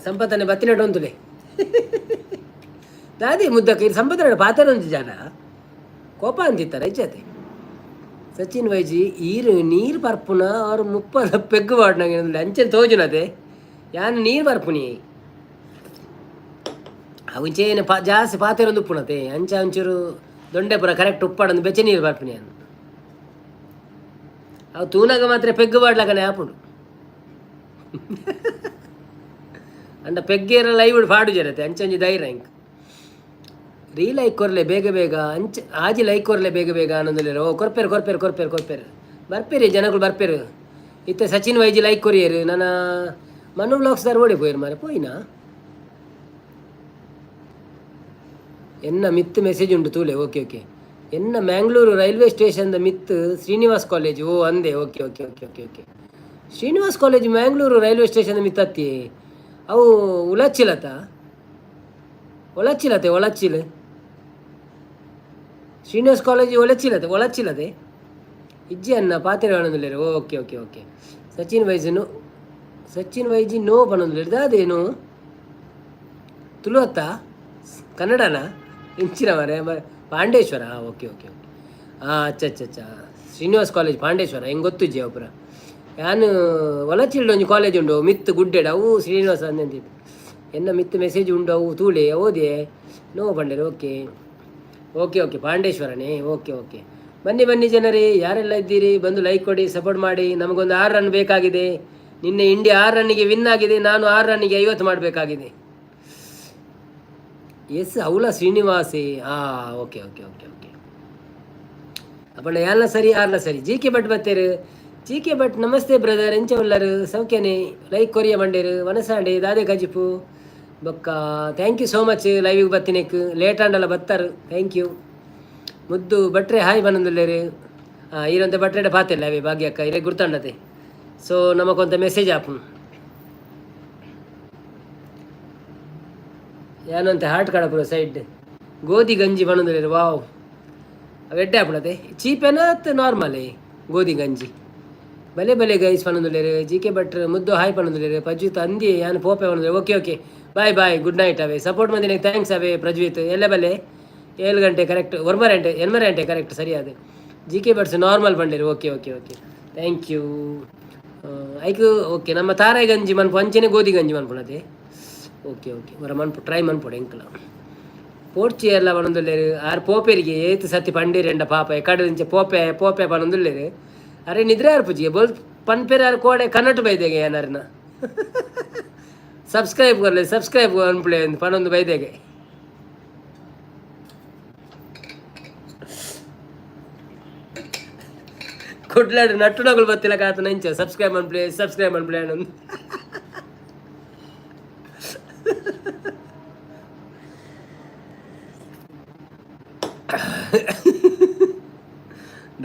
ಸಂಪತ್ತನೆ ಬತ್ತಿನಟ್ಟು ಉಂತುಲೆ ದಾದಿ. ಮುದ್ದಕ್ಕ ಇರು ಸಂಪತ್ತನ ಪಾತ್ರ ಒಂಜಿ ಜನ ಕೋಪ ಅಂತಿತ್ತಾರೆ ಇಜ್ಜತೆ. ಸಚಿನ್ ವೈಜಿ ಈರು ನೀರು ಪರ್ಪುನ ಅವ್ರು 30 ಪೆಗ್ಗು ವಾಡ್ನಂಗೆ ಅಂಚೆ ತೋಜುನತೆ. ಯಾನ್ ನೀರು ಪರ್ಪುನಿ. ಅವಂಚೇನು ಪಾ ಜಾಸ್ತಿ ಪಾತೆರೊಂದು ಉಪ್ಪುನತೆ. ಅಂಚ ಒಂಚೂರು ದೊಂಡೆ ಪೂರ ಕರೆಕ್ಟ್ ಉಪ್ಪಾಡೊಂದು ಬೆಚ್ಚ ನೀರು ಪರ್ಪುನಿ ಅನ್ನು. ಅವು ತೂನಾಗ ಮಾತ್ರ ಪೆಗ್ಗು ಬಾಡ್ಲಕನೆ ಆಪುಂಡು. ಅಂಡ ಪೆಗ್ಗೇರ ಲೈವ್ ಪಾಡು ಜರತೆ. ಅಂಚಂಜಿ ಧೈರ್ಯ ಇಂಕ್. ರೀ ಲೈಕ್ ಕೊರ್ಲೆ ಬೇಗ ಬೇಗ. ಅಂಚ ಆಜಿ ಲೈಕ್ ಕೊರ್ಲೆ ಬೇಗ ಬೇಗ. ಆನಂದಲೇರು. ಓ, ಕೊರ್ಪೇರು ಕೊರ್ಪೇರು ಕೊರ್ಪೇರು ಕೊರ್ಪೇರು. ಬರ್ಪೇರಿ ಜನಗಳು, ಬರ್ಪೇರು. ಇತ್ತೆ ಸಚಿನ್ ವೈಜಿ ಲೈಕ್ ಕೊರಿಯರು. ನನ್ನ ಮನು ಬ್ಲಾಗ್ಸ್ ದಾರ್ ಓಡಿ ಪೋಯಿರು ಮಾರೆ. ಪೋಯಿನಾ? ಎನ್ನ ಮಿತ್ ಮೆಸೇಜ್ ಉಂಟು ತೂಲೆ. Okay okay. ಎನ್ನ ಮ್ಯಾಂಗ್ಳೂರು ರೈಲ್ವೆ ಸ್ಟೇಷನ್ದ ಮಿತ್ ಶ್ರೀನಿವಾಸ್ ಕಾಲೇಜ್. ಓ, ಅಂದೆ. Okay okay okay okay okay. Srinivas college Mangalore railway station ಮಿತ್ ಅತ್ತಿ. ಅವು ಉಲಚ್ಚಿಲತ, ಒಳಚ್ಚಿಲತೆ, ಒಳಚ್ಚಿಲ್. ಶ್ರೀನಿವಾಸ್ ಕಾಲೇಜ್ ಒಳಚ್ಚಿಲತೆ, ಒಳಚ್ಚಿಲತೆ. ಇಜ್ಜಿ ಅನ್ನ ಪಾತ್ರೆ ಪನೊಂದುಲ್ಲೆರ್. Okay okay okay. ಸಚಿನ್ ವೈಜನು, ಸಚಿನ್ ವೈಜಿ ನೋ ಪನೊಂದುಲ್ಲೆರ್. ದಾದೇನು, ತುಳು ಅತ್ತ ಕನ್ನಡನಾ? ಇಂಚಿನ ಮರೆ. ಪಾಂಡೇಶ್ವರ. Okay okay okay. ಹಾಂ, ಅಚ್ಚ ಅಚ್ಚ ಅಚ್ಚ. ಶ್ರೀನಿವಾಸ್ ಕಾಲೇಜ್ ಪಾಂಡೇಶ್ವರ ಹೆಂಗೆ ಗೊತ್ತುಜ್ಜಿ ಅವು ಪೂರ. ಯಾನ್ ಒಲಚಿಲ್ಡ್ ಒಂಜಿ ಕಾಲೇಜ್ ಉಂಡು ಮಿತ್ತು ಗುಡ್ಡೆಡ್, ಅವು ಶ್ರೀನಿವಾಸ ಅಂದಂತಿತ್ತು. ಎನ್ನ ಮಿತ್ತು ಮೆಸೇಜ್ ಉಂಡು, ಅವು ತೂಲೆ. ಓದೆ ನೋ ಪಂಡೇರು. ಓಕೆ ಓಕೆ ಓಕೆ, ಪಾಂಡೇಶ್ವರನೇ. Okay okay. ಬನ್ನಿ ಬನ್ನಿ ಜನರೇ, ಯಾರೆಲ್ಲ ಇದ್ದೀರಿ ಬಂದು ಲೈಕ್ ಕೊಡಿ, ಸಪೋರ್ಟ್ ಮಾಡಿ. ನಮಗೊಂದು 6 ರನ್ ಬೇಕಾಗಿದೆ. ನಿನ್ನೆ ಇಂಡಿಯಾ 6 ರನ್ನಿಗೆ ವಿನ್ ಆಗಿದೆ. ನಾನು 6 ರನ್ನಿಗೆ 50 ಮಾಡಬೇಕಾಗಿದೆ. ಎಸ್, ಅವಲ ಶ್ರೀನಿವಾಸಿ. ಹಾಂ, ಓಕೆ ಓಕೆ ಓಕೆ ಓಕೆ. ಅಪ್ಪಣ್ಣ ಯಾರ್ಲ ಸರಿ, ಆರ್ಲ ಸರಿ. ಜಿ ಕೆ ಭಟ್ ಬತ್ತೇರು. ಜಿ ಕೆ ಭಟ್, ನಮಸ್ತೆ ಬ್ರದರ್. ಎಂಚ ಉಲ್ಲರು? ಸೌಖ್ಯನೆ? ಲೈಕ್ ಕೊರಿಯ ಮಂಡೇರು. ವನಸಾಂಡೆ ದಾದೆ ಕಜಿಪು ಬೊಕ್ಕ. Thank you so much ಲೈವಿಗೆ ಬತ್ತಿನೆಕ್. ಲೇಟ್ ಆಂಡಲ ಬತ್ತಾರು, thank you. ಮುದ್ದು ಭಟ್ರೆ ಹಾಯ್ ಬನ್ನೊಂದುಲ್ಲೇರು. ಹಾಂ, ಈರಂತ ಭಟ್ರೆಡ ಪಾತೆಲ್ಲ ಅವೇ. ಭಾಗ್ಯಕ್ಕ ಇರೇ ಗುರ್ತಂಡತೆ. ಸೊ ನಮಕೊಂತ ಮೆಸೇಜ್ ಆಪುನು. ಯಾನಂತೆ ಹಾರ್ಟ್ ಕಡಪುರ ಸೈಡ್. ಗೋಧಿ ಗಂಜಿ ಪನೊಂದುಲ್ಲೆರ್. ವಾವ್, ಅವು ಎಡ್ಡೆ ಆಪುನತೆ. ಚೀಪೆನ ಅತ್ ನಾರ್ಮಲ್ ಗೋಧಿ ಗಂಜಿ? ಬಲೆ ಬಲೆ ಗೈಸ್ ಪನೊಂದುಲ್ಲೆರ್. ಜಿ ಕೆ ಭಟ್ರ್ ಮುದ್ದು ಹಾಯ್ ಪನೊಂದುಲ್ಲೆರ್. ಪ್ರಜ್ವಿತ್ ಅಂದಿ ಯಾನ್ ಪೋಪೆ ಪನೊಂದುಲ್ಲೆರ್. Okay okay, bye bye, good night. ಅವೇ ಸಪೋರ್ಟ್ ಮಂದಿನ thanks. ಅವೇ ಪ್ರಜ್ವಿತ್ ಎಲ್ಲ ಬಲೆ. 7 ಗಂಟೆ ಕರೆಕ್ಟ್, 9 ಗಂಟೆ, 8 ಗಂಟೆ ಕರೆಕ್ಟ್ ಸರಿಯಾದ. ಜಿ ಕೆ ಭಟ್ಸ್ ನಾರ್ಮಲ್ ಬಂಡೇರು. Okay okay okay, thank you. ಐಕ್ ಓಕೆ. ನಮ್ಮ ತಾರಾಯಿ ಗಂಜಿ ಮನ್ಪು ಅಂಚೆನೆ ಗೋಧಿ ಗಂಜಿ ಮನ್ಪುನತೆ. ಓಕೆ ಓಕೆ, ಹೊರ ಮನ್ಪು, ಟ್ರೈ ಮನ್ಪೊಡು ಎಂಕಲ. ಪೋಡ್ಚಿ ಎಲ್ಲ ಪನೊಂದುಲ್ಲೆರ್. ಆರ್ ಪೋಪೆರಿಗೆ ಏತ್ ಸತಿ ಪಂಡೀರೆಂಡ ಪಾಪ ಕಡಲಿಂಚೆ ಪೋಪೆ ಪೋಪೆ ಪನೊಂದುಲ್ಲೆರ್. ಅರೆ ನಿದ್ರೆ ಆರ್ಪುಜಿಗೆ ಬೋಲ್ ಪನ್ಪೆರ್. ಆರ್ ಕೋಡೆ ಕನ್ನಡ ಬೈದೆಗೆ ಏನಾರನ ಸಬ್ಸ್ಕ್ರೈಬ್ ಕೊರ್ಲೆ, ಸಬ್ಸ್ಕ್ರೈಬ್ ಅನ್ಪುಲೆ ಪನೊಂದು ಬೈದೆಗೆ. ಕುಡ್ಲಾಡು ನಟ್ಟುನಗಳು ಬತ್ತಿಲ್ಲ ಕಾತ ನಂಚ ಸಬ್ಸ್ಕ್ರೈಬ್ ಅನ್ಪ್ಲೆ, ಸಬ್ಸ್ಕ್ರೈಬ್ ಅನ್ಪ್ಲೆ ಅನ್ನೊಂದು.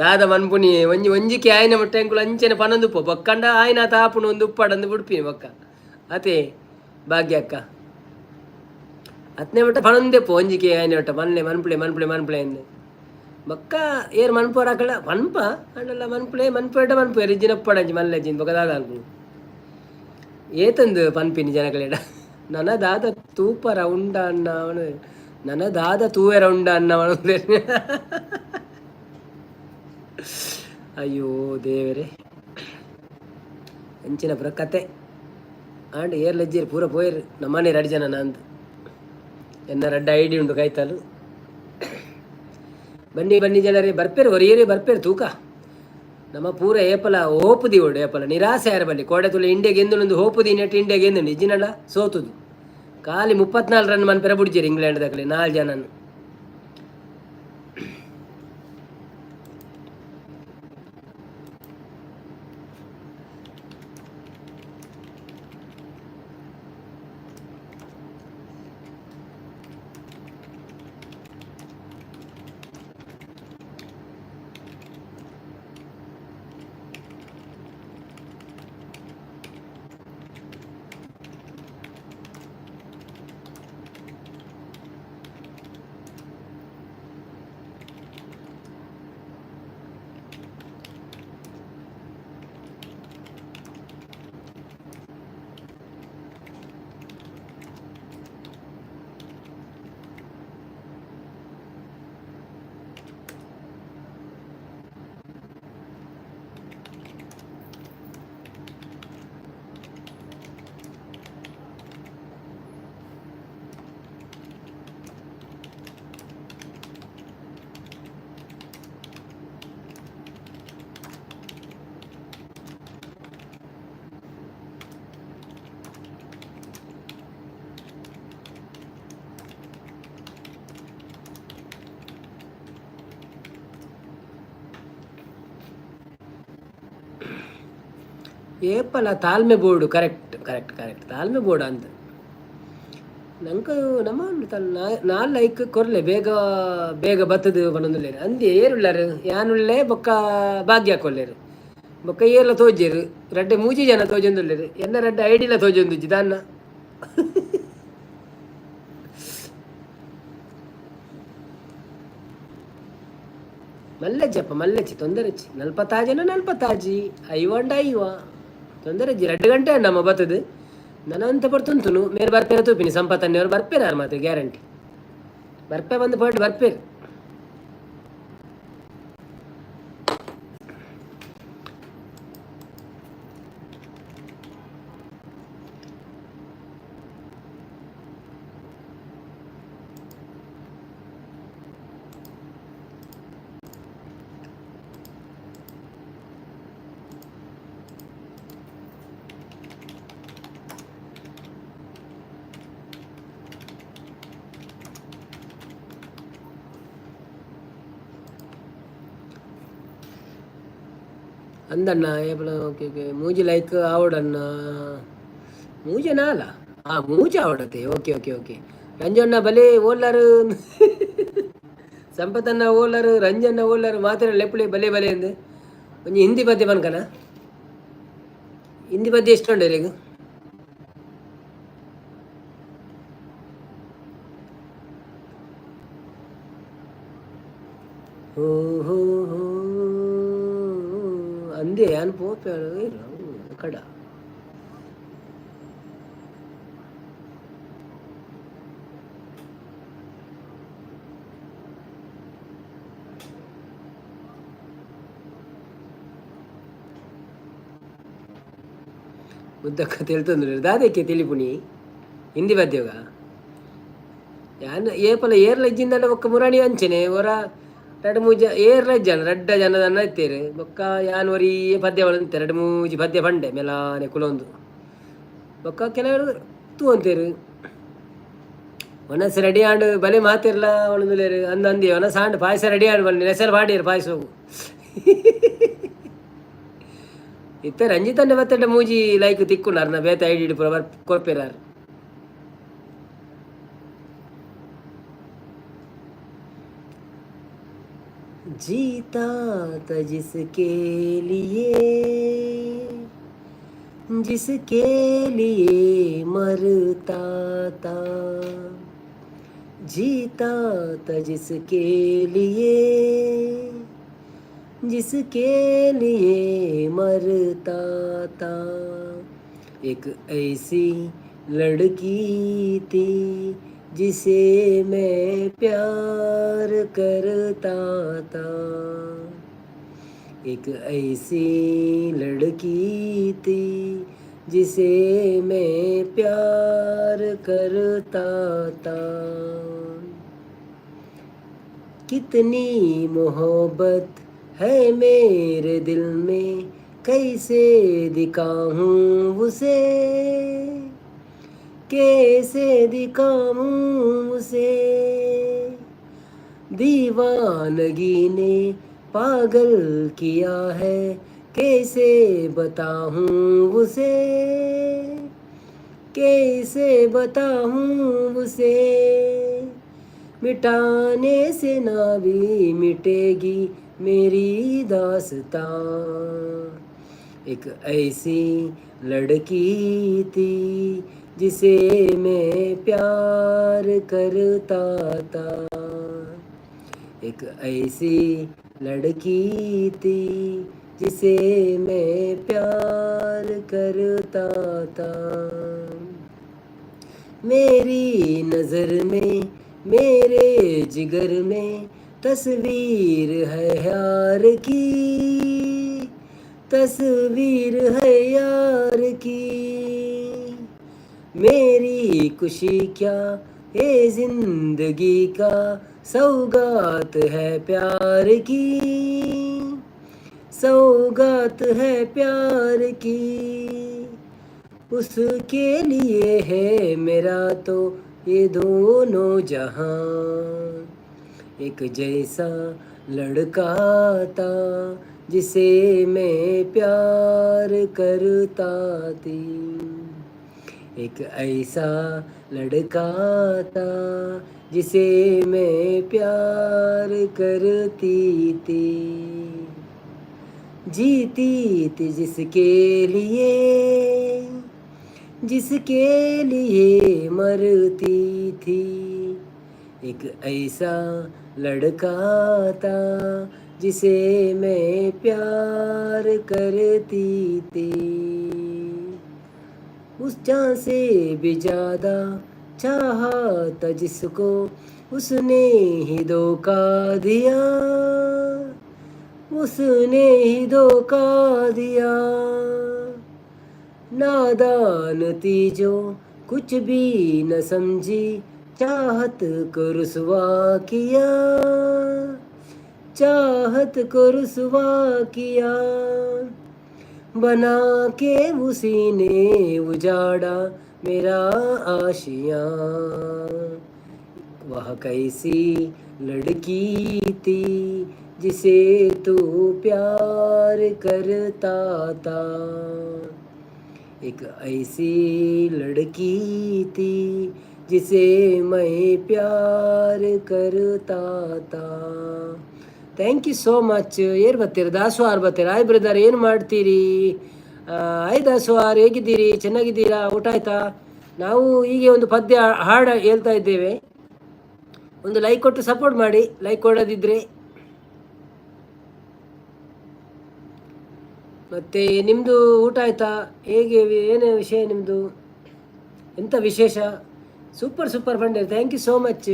ದಾದ ಮನ್ಪುನಿ? ಒಂಜಿ ಒಂಜಿಕೆ ಆಯ್ನ ಮುಟ್ಟ ಎಂಕುಲು ಅಂಚೆನೆ ಪನೊಂದುಪ್ಪು. ಬೊಕ್ಕಂಡ ಆಯ್ನ ತಾಪುನು ಒಂದು ಉಪ್ಪಾಡಂದು ಬುಡ್ಪಿನಿ ಬೊಕ್ಕ. ಅತೆ ಭಾಗ್ಯಕ್ಕ, ಅತ್ನೆ ಮಟ್ಟ ಪನೊಂದೆಪ್ಪು. ಒಂಜಿಕೆ ಆಯ್ನ ಮಟ್ಟ ಮನ್ಲೆ ಮನ್ಪುಳೆ ಮನ್ಪುಳೆ ಮನ್ಪುಳೆ ಅಂದು. ಬೊಕ್ಕ ಏರ್ ಮನ್ಪೋರ ಅಕಳ ಮನ್ಪ ಅಂಡಲ್ಲ. ಮನ್ಪುಳೆ ಮನ್ಪೇಟ ಮನ್ಪು ಇಜ್ಜಿನ ಉಪ್ಪಾಡಂಚಿ ಮಲ್ಲೆಜ್ಜಿನ. ಬೊಕ್ಕ ದಾದ ಅನ್ಪುನು? ಏತಂದು ಪನ್ಪಿನಿ ಜನಕಲೆಡ? ನನ ದಾದ ತೂಪರ ಉಂಡ ಅಣ್ಣ ಅವನು, ನನ ದಾದ ತೂವೆರ ಉಂಡ ಅಣ್ಣ ಅವನು. ಅಯ್ಯೋ ದೇವರೇ, ಅಂಚಿನ ಪೂರ ಕತೆ. ಆಂಡ್ ಏರ್ ಲಜ್ಜೇರು ಪೂರ ಪೋಯರು. ನಮ್ಮನೆ ರಡ್ಡು ಜನ ನಂದು ಎನ್ನ ರಡ್ಡ ಐಡಿ ಉಂಡು ಕೈತಾಲು. ಬನ್ನಿ ಬನ್ನಿ ಜನರೇ, ಬರ್ಪೇರು ಒರಿಯರೇ ಬರ್ಪೇರು ತೂಕ. ನಮ್ಮ ಪೂರ ಏಪಲ ಹೋಪು ಓಡು. ಏಪಲ ನಿರಾಸೆ ಯಾರ ಬಲ್ಲಿ. ಕೋಡೆ ತುಲೆ ಇಂಡಿಯಾ ಗೆಂದುಂಡು ಹೋಪು ನೆಟ್ ಇಂಡಿಯಾ ಗೆಂದುಂಡು. ಇಜ್ಜಿನಲ್ಲ ಸೋತುದು. ಖಾಲಿ 34 ರನ್ ಮನ್ಪೆರ ಬುಡ್ಜೇರು ಇಂಗ್ಲೆಂಡ್ ದಕಲೆ ನಾಲ್ಕು ಜನನು. ಏಪಲ ತಾಳ್ಮೆ ಬೋಡು. ಕರೆಕ್ಟ್ ಕರೆಕ್ಟ್ ಕರೆಕ್ಟ್, ತಾಳ್ಮೆ ಬೋಡು ಅಂತ ನಂಗೆ ನಮ್ಮ ನಾಲ್ ಲೈಕ್ ಕೊರ್ಲೆ, ಬೇಗ ಬೇಗ ಬತ್ತದು ಪನೊಂದುಲ್ಲೇರು. ಅಂದೆ ಏರುಳ್ಳಾರು? ಯಾನುಳ್ಳೆ, ಬೊಕ್ಕ ಭಾಗ್ಯ ಕೊಲ್ಲೇರು, ಬೊಕ್ಕ ಏರ್ಲ ತೋಜೇರು. ರಡ್ಡೆ ಮೂಜಿ ಜನ ತೋಜೊಂದುಲ್ಲೇರು. ಎನ್ನ ರಡ್ಡೆ ಐಡಿಲ ತೋಜೊಂದುಜ್ಜಿ ದಾನ್ನ. ಮಲ್ಲಜ್ಜಪ್ಪ ಮಲ್ಲಜ್ಜಿ, ತೊಂದರೆಜ್ಜಿ. ನಲ್ಪತ್ತಾಜನ ನಲ್ಪತ್ತಾಜಿ, ಐವಂಡ ಐವ, ತೊಂದರೆಜ್ಜಿ. 2 ಗಂಟೆ ನಮ್ಮ ಬತ್ತದು. ನನಂತ ಬರ್ತುಂತುನು ಮೇರೆ ಬರ್ಪೇರ ತೂಪಿನಿ. ಸಂಪತ್ತನ್ನೆಯವರು ಬರ್ಪೇರಾರು ಮಾತ್ರ ಗ್ಯಾರಂಟಿ ಬರ್ಪೆ. ಬಂದು ಪೋಯ್ಟ್ ಬರ್ಪೇರು. ಅಂದಣ್ಣ ಏಪಲ. ಓಕೆ ಓಕೆ, ಮೂಜಿ ಲೈಕ್ ಆವಡಣ್ಣ. ಮೂಜೆನಾ ಅಲ್ಲ? ಆ ಮೂಜೆ ಆವಡತ್ತೆ. Okay okay okay. ರಂಜಣ್ಣ ಬಲೆ ಓಲಾರು, ಸಂಪತಣ್ಣ ಓಲಾರು, ರಂಜಣ್ಣ ಓಲಾರು, ಮಾತ್ರ ಲೆಪ್ಪುಳಿ ಬಲೆ ಬಲೆ ಅಂದು. ಒಂಜಿ ಹಿಂದಿ ಪದ್ಯ ಪನ್ಕನ. ಹಿಂದಿ ಪದ್ಯ ಇಷ್ಟ ಉಂಡು ಈಗ. ಹೋ ಹೋ ಹೋ ಅಂದೆ ಯಾನ್ ಪೋಪೆ ಕಡ. ಮುದ್ದಕ್ಕ ತೆಲ್ತೊಂದುಲ್ಲೆರ್. ದಾದಕ್ಕೆ ತೆಲಿಪುನಿ ಹಿಂದಿ ಪದ್ಯೋಗ? ಯಾನ್ ಏಪಲ ಏರ್ಲ ಇಜ್ಜಿಂದಾಂಡ ಬೊಕ್ಕ ಮುರಾಣಿ ಅಂಚನೆ ಒರ ರಡ್ಡ್ ಮೂಜಿ ಏರ್ಲ ಇಜ್ಜಾಂಡ ರಡ್ಡ ಜನ ದನ್ನ ಇತ್ತೆರ್. ಬೊಕ್ಕ ಯಾನ್ ಒರಿ ಪದ್ಯ ಪನೊಂದಿತ್ತೆ. ರಡ್ಡ್ ಮೂಜಿ ಪದ್ಯ ಪಂಡೆ ಮೆಲಾನೆ ಕುಲೊಂದು. ಬೊಕ್ಕ ಕೆಲವರು ತೂವೊಂತೆರ್. ಒನಸ್ ರೆಡಿ ಆಂಡ್ ಬಲೆ ಮಾತೆರ್ಲ ಪನೊಂದುಲ್ಲೆರ್. ಅಂದ್ ಅಂದಿ ಒನಸ್ ಆಂಡ್, ಪಾಯಸ ರೆಡಿ ಆಂಡ್ ಪಂಡೆ. ನೆಸರ್ ಪಾಡಿಯೆರ್ ಪಾಯಸೊಗು. ಇತ್ತೆ ರಂಜಿತನ್ನೆ ಬತ್ತೆಂಡ ಮೂಜಿ ಲೈಕ್ ತಿಕ್ಕುಂಡು. ಅರ್ನ ಬೇತೆ ಐಡಿ ಪೂರ ಕೊರ್ಪೆರ್ ಆರ್. जीता था जिसके लिए, जिसके लिए मरता था, जीता था जिसके लिए, जिसके लिए मरता था, एक ऐसी लड़की थी जिसे मैं प्यार करता था, एक ऐसी लड़की थी जिसे मैं प्यार करता था। कितनी मोहब्बत है मेरे दिल में, कैसे दिखाऊं उसे, कैसे दिखाऊं उसे। दीवानगी ने पागल किया है, कैसे बताऊं उसे, कैसे बताऊं उसे। मिटाने से ना भी मिटेगी मेरी दास्तां, एक ऐसी लड़की थी जिसे मैं प्यार करता था, एक ऐसी लड़की थी जिसे मैं प्यार करता था। मेरी नज़र में, मेरे जिगर में तस्वीर है यार की, तस्वीर है यार की। मेरी खुशी क्या, ये जिंदगी का सौगात है प्यार की, सौगात है प्यार की। उसके लिए है मेरा तो ये दोनों जहां, एक जैसा लड़का था जिसे मैं प्यार करता थी। एक ऐसा लड़का था जिसे मैं प्यार करती थी, जीती थी जिसके लिए, जिसके लिए मरती थी। एक ऐसा लड़का था जिसे मैं प्यार करती थी। उस जान से भी ज़्यादा चाहा था जिसको, उसने ही धोखा दिया, उसने ही धोखा दिया। नादान थी जो कुछ भी न समझी, चाहत को रुसवा किया, चाहत को रुसवा किया। बना के उसी ने उजाड़ा मेरा आशियाँ। वह कैसी लड़की थी जिसे तू प्यार करता था। एक ऐसी लड़की थी जिसे मैं प्यार करता था. Thank you so much. ಏರ್ ಬರ್ತೀರ? ದಾಸು ಆರ್ ಬರ್ತೀರ. ಹಾಯ್ ಬ್ರದರ್, ಏನು ಮಾಡ್ತೀರಿ? ಹಾಯ್ ದಾಸು ಆರ್, ಹೇಗಿದ್ದೀರಿ? ಚೆನ್ನಾಗಿದ್ದೀರಾ? ಊಟ ಆಯ್ತಾ? ನಾವು ಹೀಗೆ ಒಂದು ಪದ್ಯ ಹಾಡು ಹೇಳ್ತಾ ಇದ್ದೇವೆ. ಒಂದು ಲೈಕ್ ಕೊಟ್ಟು ಸಪೋರ್ಟ್ ಮಾಡಿ, ಲೈಕ್ ಕೊಡೋದಿದ್ರೆ. ಮತ್ತು ನಿಮ್ಮದು ಊಟ ಆಯ್ತಾ? ಹೇಗೆ, ಏನು ವಿಷಯ ನಿಮ್ಮದು? ಎಂಥ ವಿಶೇಷ? ಸೂಪರ್ ಸೂಪರ್ ಬಂಡೇರ್. Thank you so much.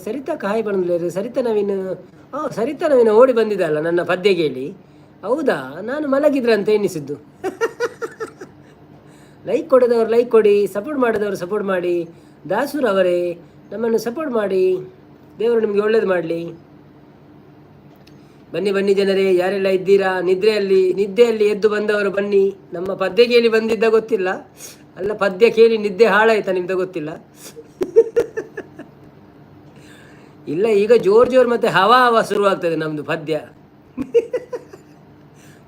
Sarita hi ಬಂದ್ಲೇರು. ಸರಿತಾ ನವೀನ್, ಓ ಸರಿತಾ ನವೀನ್ ಓಡಿ ಬಂದಿದ್ದಲ್ಲ ನನ್ನ ಪದ್ಯ ಕೇಳಿ. ಹೌದಾ? ನಾನು ಮಲಗಿದ್ರಂತ ಎನ್ನಿಸಿದ್ದು. ಲೈಕ್ ಕೊಡದವರು ಲೈಕ್ ಕೊಡಿ, ಸಪೋರ್ಟ್ ಮಾಡಿದವರು ಸಪೋರ್ಟ್ ಮಾಡಿ. ದಾಸುರವರೇ, ನಮ್ಮನ್ನು ಸಪೋರ್ಟ್ ಮಾಡಿ. ದೇವರು ನಿಮಗೆ ಒಳ್ಳೇದು ಮಾಡಲಿ. ಬನ್ನಿ ಬನ್ನಿ ಜನರೇ, ಯಾರೆಲ್ಲ ಇದ್ದೀರಾ? ನಿದ್ರೆಯಲ್ಲಿ ನಿದ್ದೆಯಲ್ಲಿ ಎದ್ದು ಬಂದವರು ಬನ್ನಿ. ನಮ್ಮ ಪದ್ಯ ಕೇಳಿ ಬಂದಿದ್ದ ಗೊತ್ತಿಲ್ಲ, ಅಲ್ಲ ಪದ್ಯ ಕೇಳಿ ನಿದ್ದೆ ಹಾಳಾಯ್ತಾ ನಿಮ್ದು ಗೊತ್ತಿಲ್ಲ. ಇಲ್ಲ, ಈಗ ಜೋರು ಜೋರು ಮತ್ತೆ ಹವಾ ಹವಾ ಶುರುವಾಗ್ತದೆ ನಮ್ಮದು ಪದ್ಯ.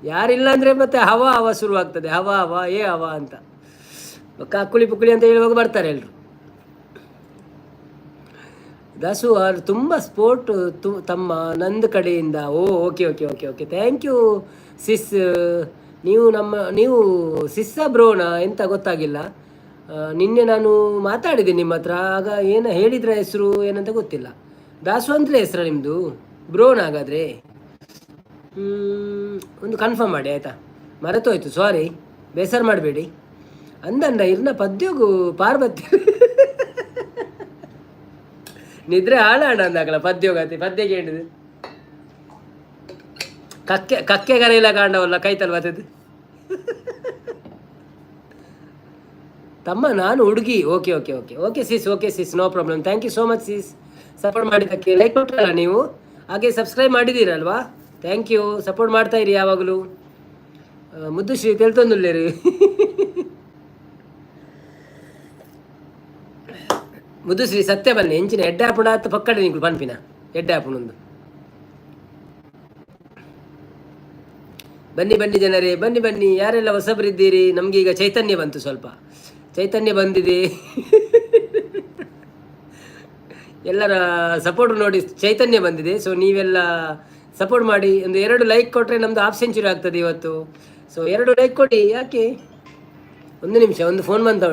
ಯಾರಿಲ್ಲ ಅಂದರೆ ಮತ್ತೆ ಹವಾ ಹವಾ ಶುರುವಾಗ್ತದೆ. ಹವಾ ಹವಾ ಏ ಹವಾ ಅಂತ ಕಾಕುಳಿ ಪುಕ್ಕುಳಿ ಅಂತ ಹೇಳುವಾಗ ಬರ್ತಾರೆ ಎಲ್ಲರೂ. ದಾಸು ಅವರು ತುಂಬ ಸ್ಪೋರ್ಟ್ ತು ತಮ್ಮ ನಂದು ಕಡೆಯಿಂದ. ಓ okay okay okay okay, thank you sis. ನೀವು ನಮ್ಮ ನೀವು ಸಿಸ್ಸ ಬ್ರೋನ ಎಂತ ಗೊತ್ತಾಗಿಲ್ಲ. ನಿನ್ನೆ ನಾನು ಮಾತಾಡಿದೆ ನಿಮ್ಮ ಹತ್ರ, ಆಗ ಏನು ಹೇಳಿದ್ರ ಹೆಸರು ಏನಂತ ಗೊತ್ತಿಲ್ಲ. ದಾಸು ಅಂತಲೇ ಹೆಸರಾ ನಿಮ್ಮದು? ಬ್ರೋನ್ ಹಾಗಾದರೆ? ಒಂದು ಕನ್ಫರ್ಮ್ ಮಾಡಿ ಆಯಿತಾ? ಮರೆತೋಯ್ತು, ಸಾರಿ, ಬೇಸರ ಮಾಡಬೇಡಿ. ಅಂದಣ್ಣ ಇರ್ನ ಪದ್ಯಗೂ ಪಾರ್ವತಿ ನಿದ್ರೆ ಹಾಳಾಣ ಅಂದಾಗಲ ಪದ್ಯೋಗತಿ ಪದ್ಯ ಕೇಳಿದ್ ಕಕ್ಕೆ ಕಕ್ಕೆ ಕರೆಯಿಲ್ಲ ಕಾಂಡವಲ್ಲ ಕೈತಲ್ವತ್ತದು. ತಮ್ಮ ನಾನು ಹುಡುಗಿ. Okay okay okay okay sis, okay sis, no problem. Thank you so much sis, support ಮಾಡಿದ್ದಕ್ಕೆ. ಲೈಕ್ ಕೊಟ್ಟರಲ್ಲ ನೀವು, ಹಾಗೆ ಸಬ್ಸ್ಕ್ರೈಬ್ ಮಾಡಿದ್ದೀರಲ್ವಾ? Thank you, support ಮಾಡ್ತಾ ಇರಿ ಯಾವಾಗಲೂ. ಮುದ್ದು ಶ್ರೀ ತೆಲ್ತೊಂದುಲ್ಲೇರಿ. ಮುದ್ದುಶ್ರೀ ಸತ್ಯ ಬನ್ನಿ ಎಂಚಿನ ಎಡ್ಡೆ ಆತ ಪಕ್ಕಡೆ ನಿಂಕು ಪನ್ಪಿನ ಎಡ್ಡೆ ಆಪುಣೊಂದು. ಬನ್ನಿ ಬನ್ನಿ ಜನರೇ, ಬನ್ನಿ ಬನ್ನಿ. ಯಾರೆಲ್ಲ ಹೊಸಬರಿದ್ದೀರಿ, ನಮಗೀಗ ಚೈತನ್ಯ ಬಂತು, ಸ್ವಲ್ಪ ಚೈತನ್ಯ ಬಂದಿದೆ. ಎಲ್ಲರ ಸಪೋರ್ಟ್ ನೋಡಿ ಚೈತನ್ಯ ಬಂದಿದೆ. ಸೊ ನೀವೆಲ್ಲ ಸಪೋರ್ಟ್ ಮಾಡಿ. ಒಂದು 2 ಲೈಕ್ ಕೊಟ್ಟರೆ ನಮ್ಮದು ಹಾಫ್ ಸೆಂಚುರಿ ಆಗ್ತದೆ ಇವತ್ತು. ಸೊ 2 ಲೈಕ್ ಕೊಡಿ. ಯಾಕೆ? ಒಂದು ನಿಮಿಷ, ಒಂದು ಫೋನ್ ಬಂತ.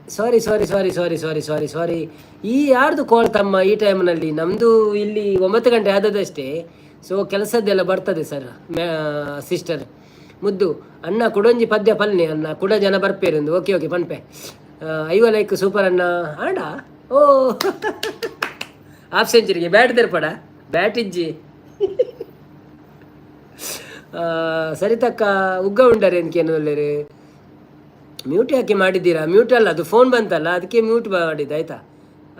Sorry sorry sorry sorry sorry sorry sorry. ಈ ಯಾರ್ದು ಕಾಲ್ ತಮ್ಮ ಈ ಟೈಮ್ನಲ್ಲಿ? ನಮ್ಮದು ಇಲ್ಲಿ 9 ಗಂಟೆ ಆದದಷ್ಟೇ. ಸೊ ಕೆಲಸದ್ದೆಲ್ಲ ಬರ್ತದೆ ಸರ್. ಸಿಸ್ಟರ್ ಮುದ್ದು ಅಣ್ಣ, ಕುಡೊಂಜಿ ಪದ್ಯ ಪಲ್ನೆ ಅಣ್ಣ, ಕುಡ ಜನ ಬರ್ಪೇರಿಂದು. ಓಕೆ ಓಕೆ, ಪನ್ಪೆ. 50 ಲೈಕ್, ಸೂಪರ್ ಅಣ್ಣ. ಆಂಡ ಓ ಹಾಫ್ ಸೆಂಚುರಿಗೆ ಬ್ಯಾಟ್ ತೆರ್ಪಡ, ಬ್ಯಾಟ್ ಇಜ್ಜಿ. ಸರಿತಕ್ಕ ಉಗ್ಗ ಉಂಡರೆ ಎಂತೇನು? ಮ್ಯೂಟ್ ಯಾಕೆ ಮಾಡಿದ್ದೀರಾ? ಮ್ಯೂಟ್ ಅಲ್ಲ, ಅದು ಫೋನ್ ಬಂತಲ್ಲ, ಅದಕ್ಕೆ ಮ್ಯೂಟ್ ಮಾಡಿದ್ದು, ಆಯ್ತಾ?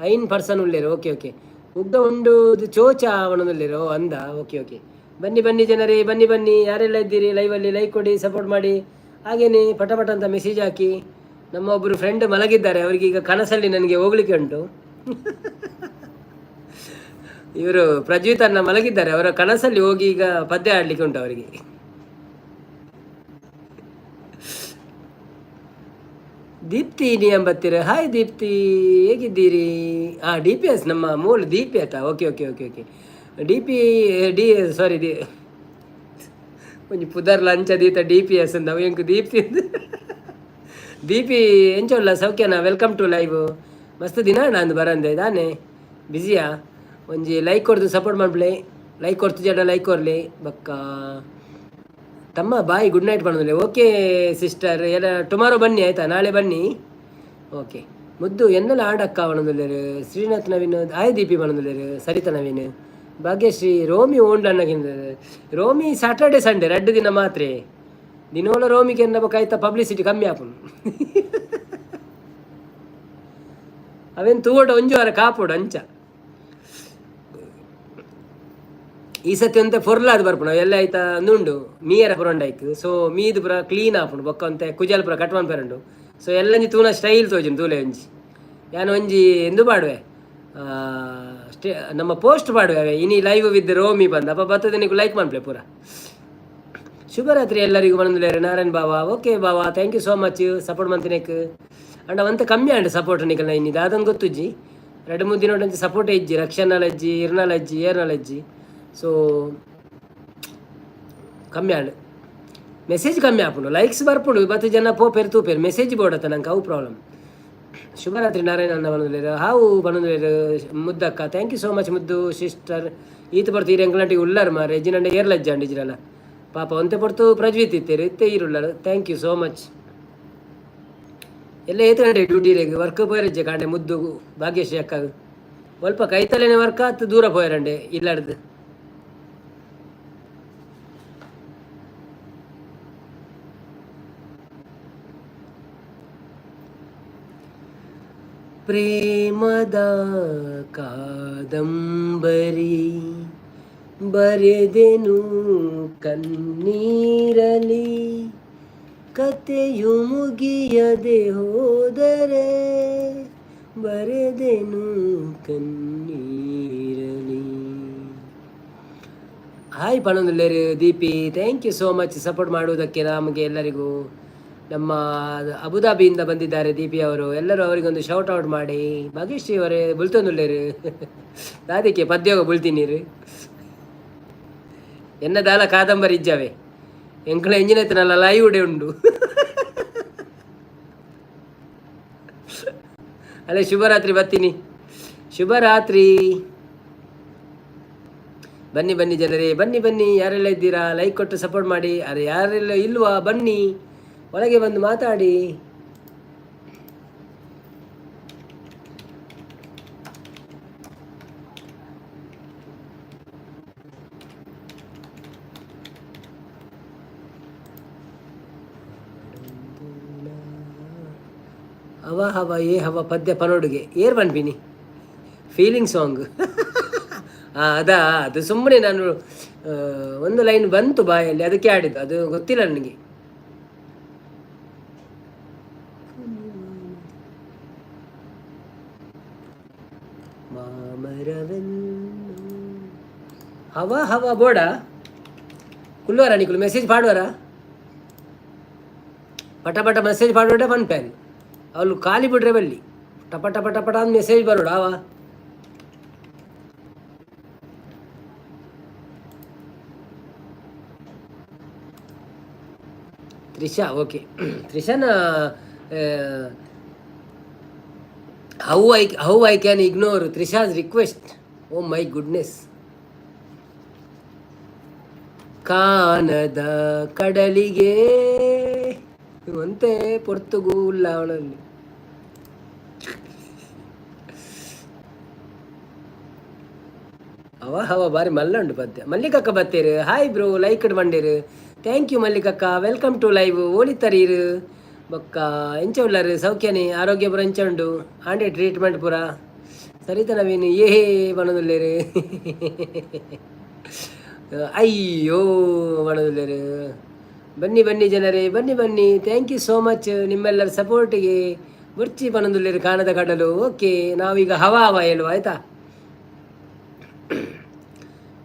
ಐನ್ ಪರ್ಸನ್ ಉಳ್ಳೇರು. ಓಕೆ ಓಕೆ, ಉಗ್ಗ ಉಂಡು ಚೋಚ ಅವನದುಳ್ಳೇರು ಅಂದ. ಓಕೆ ಓಕೆ, ಬನ್ನಿ ಬನ್ನಿ ಜನರೇ, ಬನ್ನಿ ಬನ್ನಿ. ಯಾರೆಲ್ಲ ಇದ್ದೀರಿ ಲೈವಲ್ಲಿ, ಲೈಕ್ ಕೊಡಿ, ಸಪೋರ್ಟ್ ಮಾಡಿ. ಹಾಗೇನೆ ಪಟ ಪಟ ಅಂತ ಮೆಸೇಜ್ ಹಾಕಿ. ನಮ್ಮ ಒಬ್ಬರು ಫ್ರೆಂಡ್ ಮಲಗಿದ್ದಾರೆ, ಅವರಿಗೆ ಈಗ ಕನಸಲ್ಲಿ ನನಗೆ ಹೋಗ್ಲಿಕ್ಕೆ ಉಂಟು. ಇವರು ಪ್ರಜ್ವಿತ್ ಅನ್ನ ಮಲಗಿದ್ದಾರೆ, ಅವರ ಕನಸಲ್ಲಿ ಹೋಗಿ ಈಗ ಪದ್ಯ ಆಡ್ಲಿಕ್ಕೆ ಉಂಟು ಅವರಿಗೆ. ದೀಪ್ತಿ ಎಂಬತ್ತೀರ, ಹಾಯ್ ದೀಪ್ತಿ, ಹೇಗಿದ್ದೀರಿ? ಹಾಂ, ಡಿ ಪಿ ಎಸ್ ನಮ್ಮ ಮೂಲ ದೀಪಿ ಆಯ್ತಾ? Okay okay okay okay. D P D, sorry, the ಒಂಜಿ ಪುದರ್ ಲಂಚ ದೀತ ಡಿ ಪಿ ಎಸ್ ಅಂದ ಎಂಕ್ Deepti. Deepi, ಎಂಚೊಲ್ಲ, ಸೌಖ್ಯನಾ? Welcome to live. ಮಸ್ತ್ ದಿನ ನಾನು ಬರಂದೆ ದಾನೆ, ಬ್ಯುಸಿಯಾ? ಒಂಜಿ ಲೈಕ್ ಕೊಡ್ದು ಸಪೋರ್ಟ್ ಮಾಡ್ಲೆ. ಲೈಕ್ ಕೊಡ್ತು ಜಡ ಲೈಕ್ ಕೊರ್ಲಿ. ಬಕ್ಕ ತಮ್ಮ ಬಾಯ್, ಗುಡ್ ನೈಟ್ ಬಂದ್ರೆ. ಓಕೆ ಸಿಸ್ಟರ್, ಎಲ್ಲ ಟುಮಾರೋ ಬನ್ನಿ, ಆಯಿತಾ? ನಾಳೆ ಬನ್ನಿ. ಓಕೆ ಮುದ್ದು ಎನ್ನೆಲ್ಲ ಆಡಕ್ಕ ಅವನೊಂದುಲ್ಲೇರು. ಶ್ರೀನಾಥ್ ನವೀನ್, ಆಯ್ ದೀಪಿ ಬನೊಂದುಲ್ಲೇರು. ಸರಿತಾ ನವೀನ್, ಭಾಗ್ಯಶ್ರೀ, ರೋಮಿ ಓಂಡ್ಲನ್ನಗಿಂದ. ರೋಮಿ ಸ್ಯಾಟರ್ಡೆ ಸಂಡೇ ರಡ್ಡು ದಿನ ಮಾತ್ರ. ದಿನೋಲ ರೋಮಿಗೆ ಎನ್ನ ಪಬ್ಲಿಸಿಟಿ ಕಮ್ಮಿ ಆಪುನು. ಅವೇನು ತೂವಟ ಒಂಜು ವಾರ ಕಾಪೋಡು ಅಂಚ. ಈ ಸತಿ ಒಂತೆ ಫೊರ್ಲಾದ್ ಬರ್ಪುಂಡು ಎಲ್ಲ, ಆಯ್ತಾ? ಅಂದುಂಡು ಮೀಯರ ಪುರಂಡಾಯ್ತು. ಸೊ ಮೀದು ಪುರ ಕ್ಲೀನ್ ಆಪುಂಡು. ಬೊಕ್ಕ ಒಂತೆ ಕುಜಲ್ ಪುರ ಕಟ್ ಮನ್ಪೆರುಂಡು. ಸೊ ಎಲ್ಲಂಜಿ ತೂನ ಸ್ಟೈಲ್ ತೋಜುಂಡು ತೂಲೆ ಒಂಜಿ. ಯಾನ್ ಒಂಜಿ ಎಂದು ಪಾಡುವೆ, ಸ್ಟೇ ನಮ್ಮ ಪೋಸ್ಟ್ ಪಾಡುವೆ, ಇನಿ ಲೈವ್ ವಿತ್ ರೋಮಿ ಬಂದ ಅಪ್ಪ ಬರ್ತದೆ. ನೀವು ಲೈಕ್ ಮನ್ಪಲೆ ಪೂರ. ಶುಭರಾತ್ರಿ ಎಲ್ಲರಿಗೂ ಬಂದುಲೇರು ನಾರಾಯಣ್ ಬಾವಾ. Okay Bawa, thank you so much support ಮಂತಿನೇಕ್. And ಅವಂತ ಕಮ್ಮಿ ಆಂಡ್ ಸಪೋರ್ಟ್ ನಿಕಲ್ನ ಇನ್ನಿ ದಾದನ್ ಗೊತ್ತುಜ್ಜಿ. 2-3 ದಿನ ಸಪೋರ್ಟ್ ಇಜ್ಜಿ, ರಕ್ಷಣಲಜ್ಜಿ, ಇರ್ನಲಜ್ಜಿ, ಏರ್ನಲಜ್ಜಿ. ಸೊ ಕಮ್ಮಿ ಆಂಡ್, ಮೆಸೇಜ್ ಕಮ್ಮಿ ಆಪುಂಡು. ಲೈಕ್ಸ್ ಬರ್ಪುಂಡು, ಬತ್ ಜನ ಪೋಪೆರ್ ತೂಪೆರ್, ಮೆಸೇಜ್ ಬೋಡತ್ತ ನಂಗೆ, ಅವು ಪ್ರಾಬ್ಲಮ್. ಶುಭರಾತ್ರಿ ನಾರಾಯಣ ಅಣ್ಣ ಬಂದುಲೇರು. ಹಾವು ಬಂದುಲೇರು ಮುದ್ದಕ್ಕ. Thank you so much ಮುದ್ದು ಸಿಸ್ಟರ್. ಈತ ಬರ್ತು ಎಂಕ್ಲಂಟಿಗೆ ಉಳ್ಳಾರು ಮಾರೆ ಜಿನಂಡ ಏರ್ಲಜ್ಜ ಅಂಡ್ ಇಜ್ರಲ್ಲ ಪಾಪ. ಒಂತೆ ಪೊರ್ತು ಪ್ರಜ್ವಿತ್ ಇತ್ತೇರು, ಇತ್ತೆ ಈರುಳ್ಳಾರು. Thank you so much. ಎಲ್ಲ ಏತ್ ಗಂಟೆ ಡ್ಯೂಟಿ ರೇಗ್ ವರ್ಕ್ ಪೋಯರಜ್ಜೆ ಕಾಂಡೆ ಮುದ್ದು ಭಾಗ್ಯಶ್ರೀ ಅಕ್ಕ? ಒಲ್ಪ ಕೈತಲೇನೆ ವರ್ಕ್ ಆತು, ದೂರ ಪೋಯರಂಡೆ ಇಲ್ಲಾಡ್ದು. ಪ್ರೇಮದ ಕಾದಂಬರಿ ಬರೆದೆನು ಕಣ್ಣೀರಲಿ, ಕತೆಯು ಮುಗಿಯದೆ ಹೋದರೆ ಬರೆದೆನು ಕಣ್ಣೀರಲಿ. ಹಾಯ್ ಪಣೊಂದುಲ್ಲೇರು Deepi, thank you so much support ಮಾಡುವುದಕ್ಕೆ ನಮಗೆ ಎಲ್ಲರಿಗೂ. ನಮ್ಮ ಅಬುದಾಬಿಯಿಂದ ಬಂದಿದ್ದಾರೆ ದೀಪಿ ಅವರು. ಎಲ್ಲರೂ ಅವರಿಗೊಂದು ಶೌಟ್ ಔಟ್ ಮಾಡಿ. ಭಾಗ್ಯಶ್ರೀ ಅವರೇ, ಬುಲ್ತೊಂದುಲ್ಲೇರು ದಾದಿಕೆ ಪದ್ಯೋಗ ಬುಲ್ತಿನೀರು. ಎನ್ನ ದಾಲ ಕಾದಂಬರಿ ಇಜ್ಜಾವೆ, ಎಂಕಲ ಎಂಜಿನ ಐತನಲ್ಲ ಲೈವ್ ಉಡೆ ಉಂಡು. ಅಲ್ಲೇ ಶುಭರಾತ್ರಿ, ಬರ್ತೀನಿ, ಶುಭರಾತ್ರಿ. ಬನ್ನಿ ಬನ್ನಿ ಜನರೇ, ಬನ್ನಿ ಬನ್ನಿ. ಯಾರೆಲ್ಲ ಇದ್ದೀರಾ, ಲೈಕ್ ಕೊಟ್ಟು ಸಪೋರ್ಟ್ ಮಾಡಿ. ಅರೆ, ಯಾರೆಲ್ಲ ಇಲ್ವಾ, ಬನ್ನಿ ಒಳಗೆ ಬಂದು ಮಾತಾಡಿ. ಅವ ಹವ ಏ ಹವ ಪದ್ಯ ಪನೋಡುಗೆ ಏರ್ ಪನ್ಪಿನಿ? ಫೀಲಿಂಗ್ ಸಾಂಗ್ ಅದಾ? ಅದು ಸುಮ್ಮನೆ ನಾನು ಒಂದು ಲೈನ್ ಬಂತು ಬಾಯಲ್ಲಿ, ಅದಕ್ಕೆ ಆಡಿದ್ದು. ಅದು ಗೊತ್ತಿಲ್ಲ ನನಗೆ. ಹವ ಹವ ಬೋಡ ಕುಲ್ಲುವರ ನಿಕುಲು? ಮೆಸೇಜ್ ಪಾಡುವರ? ಪಟ ಪಟ ಮೆಸೇಜ್ ಪಾಡುವಟ ಪನ್ಪೇನ್. ಅವಳು ಖಾಲಿ ಬಿಡ್ರೆ ಬಲ್ಲಿ ಟಪ ಟಪ ಟಪಟ ಅಂತ ಮೆಸೇಜ್ ಬರೋಡು ಅವ. ತ್ರಿಷಾ, ಓಕೆ. ತ್ರಿಷಾನ How I can ignore Trisha's request? Oh my goodness. ಕಾನದ ಕಡಲಿಗೆ ಒಂತೆ ಪೊರ್ತುಗು ಉಲ್ಲ ಅವಳಲ್ಲಿ. ಅವ ಹವ ಬಾರಿ ಮಲ್ಲ ಉಂಡು ಪದ್ಯ. ಮಲ್ಲಿಕಕ್ಕ ಬತ್ತೀರು, ಹಾಯ್ ಬ್ರೋ, ಲೈಕ್ ಬಂಡೀರು. Thank you ಮಲ್ಲಿಕಕ್ಕ, welcome to live. ಓಲಿತರೀರು ಬೊಕ್ಕ ಎಂಚ ಉಲ್ಲರು? ಸೌಖ್ಯನೇ? ಆರೋಗ್ಯ ಪೂರ ಎಂಚ ಉಂಡು? ಆಂಡೆ ಟ್ರೀಟ್ಮೆಂಟ್ ಪೂರ ಸರಿತ? ನವೀನ್ ಏ ಬಣದುಲ್ಲೇರು, ಅಯ್ಯೋ ಬಣದುಲ್ಲೇರು. ಬನ್ನಿ ಬನ್ನಿ ಜನರೇ, ಬನ್ನಿ ಬನ್ನಿ. Thank you so much ನಿಮ್ಮೆಲ್ಲರ ಸಪೋರ್ಟಿಗೆ. ಬುರ್ಚಿ ಬಣದುಲ್ಲೇರು ಕಾಣದ ಕಡಲು. ಓಕೆ, ನಾವೀಗ ಹವಾ ಹವಾ ಹೇಳುವ, ಆಯ್ತಾ?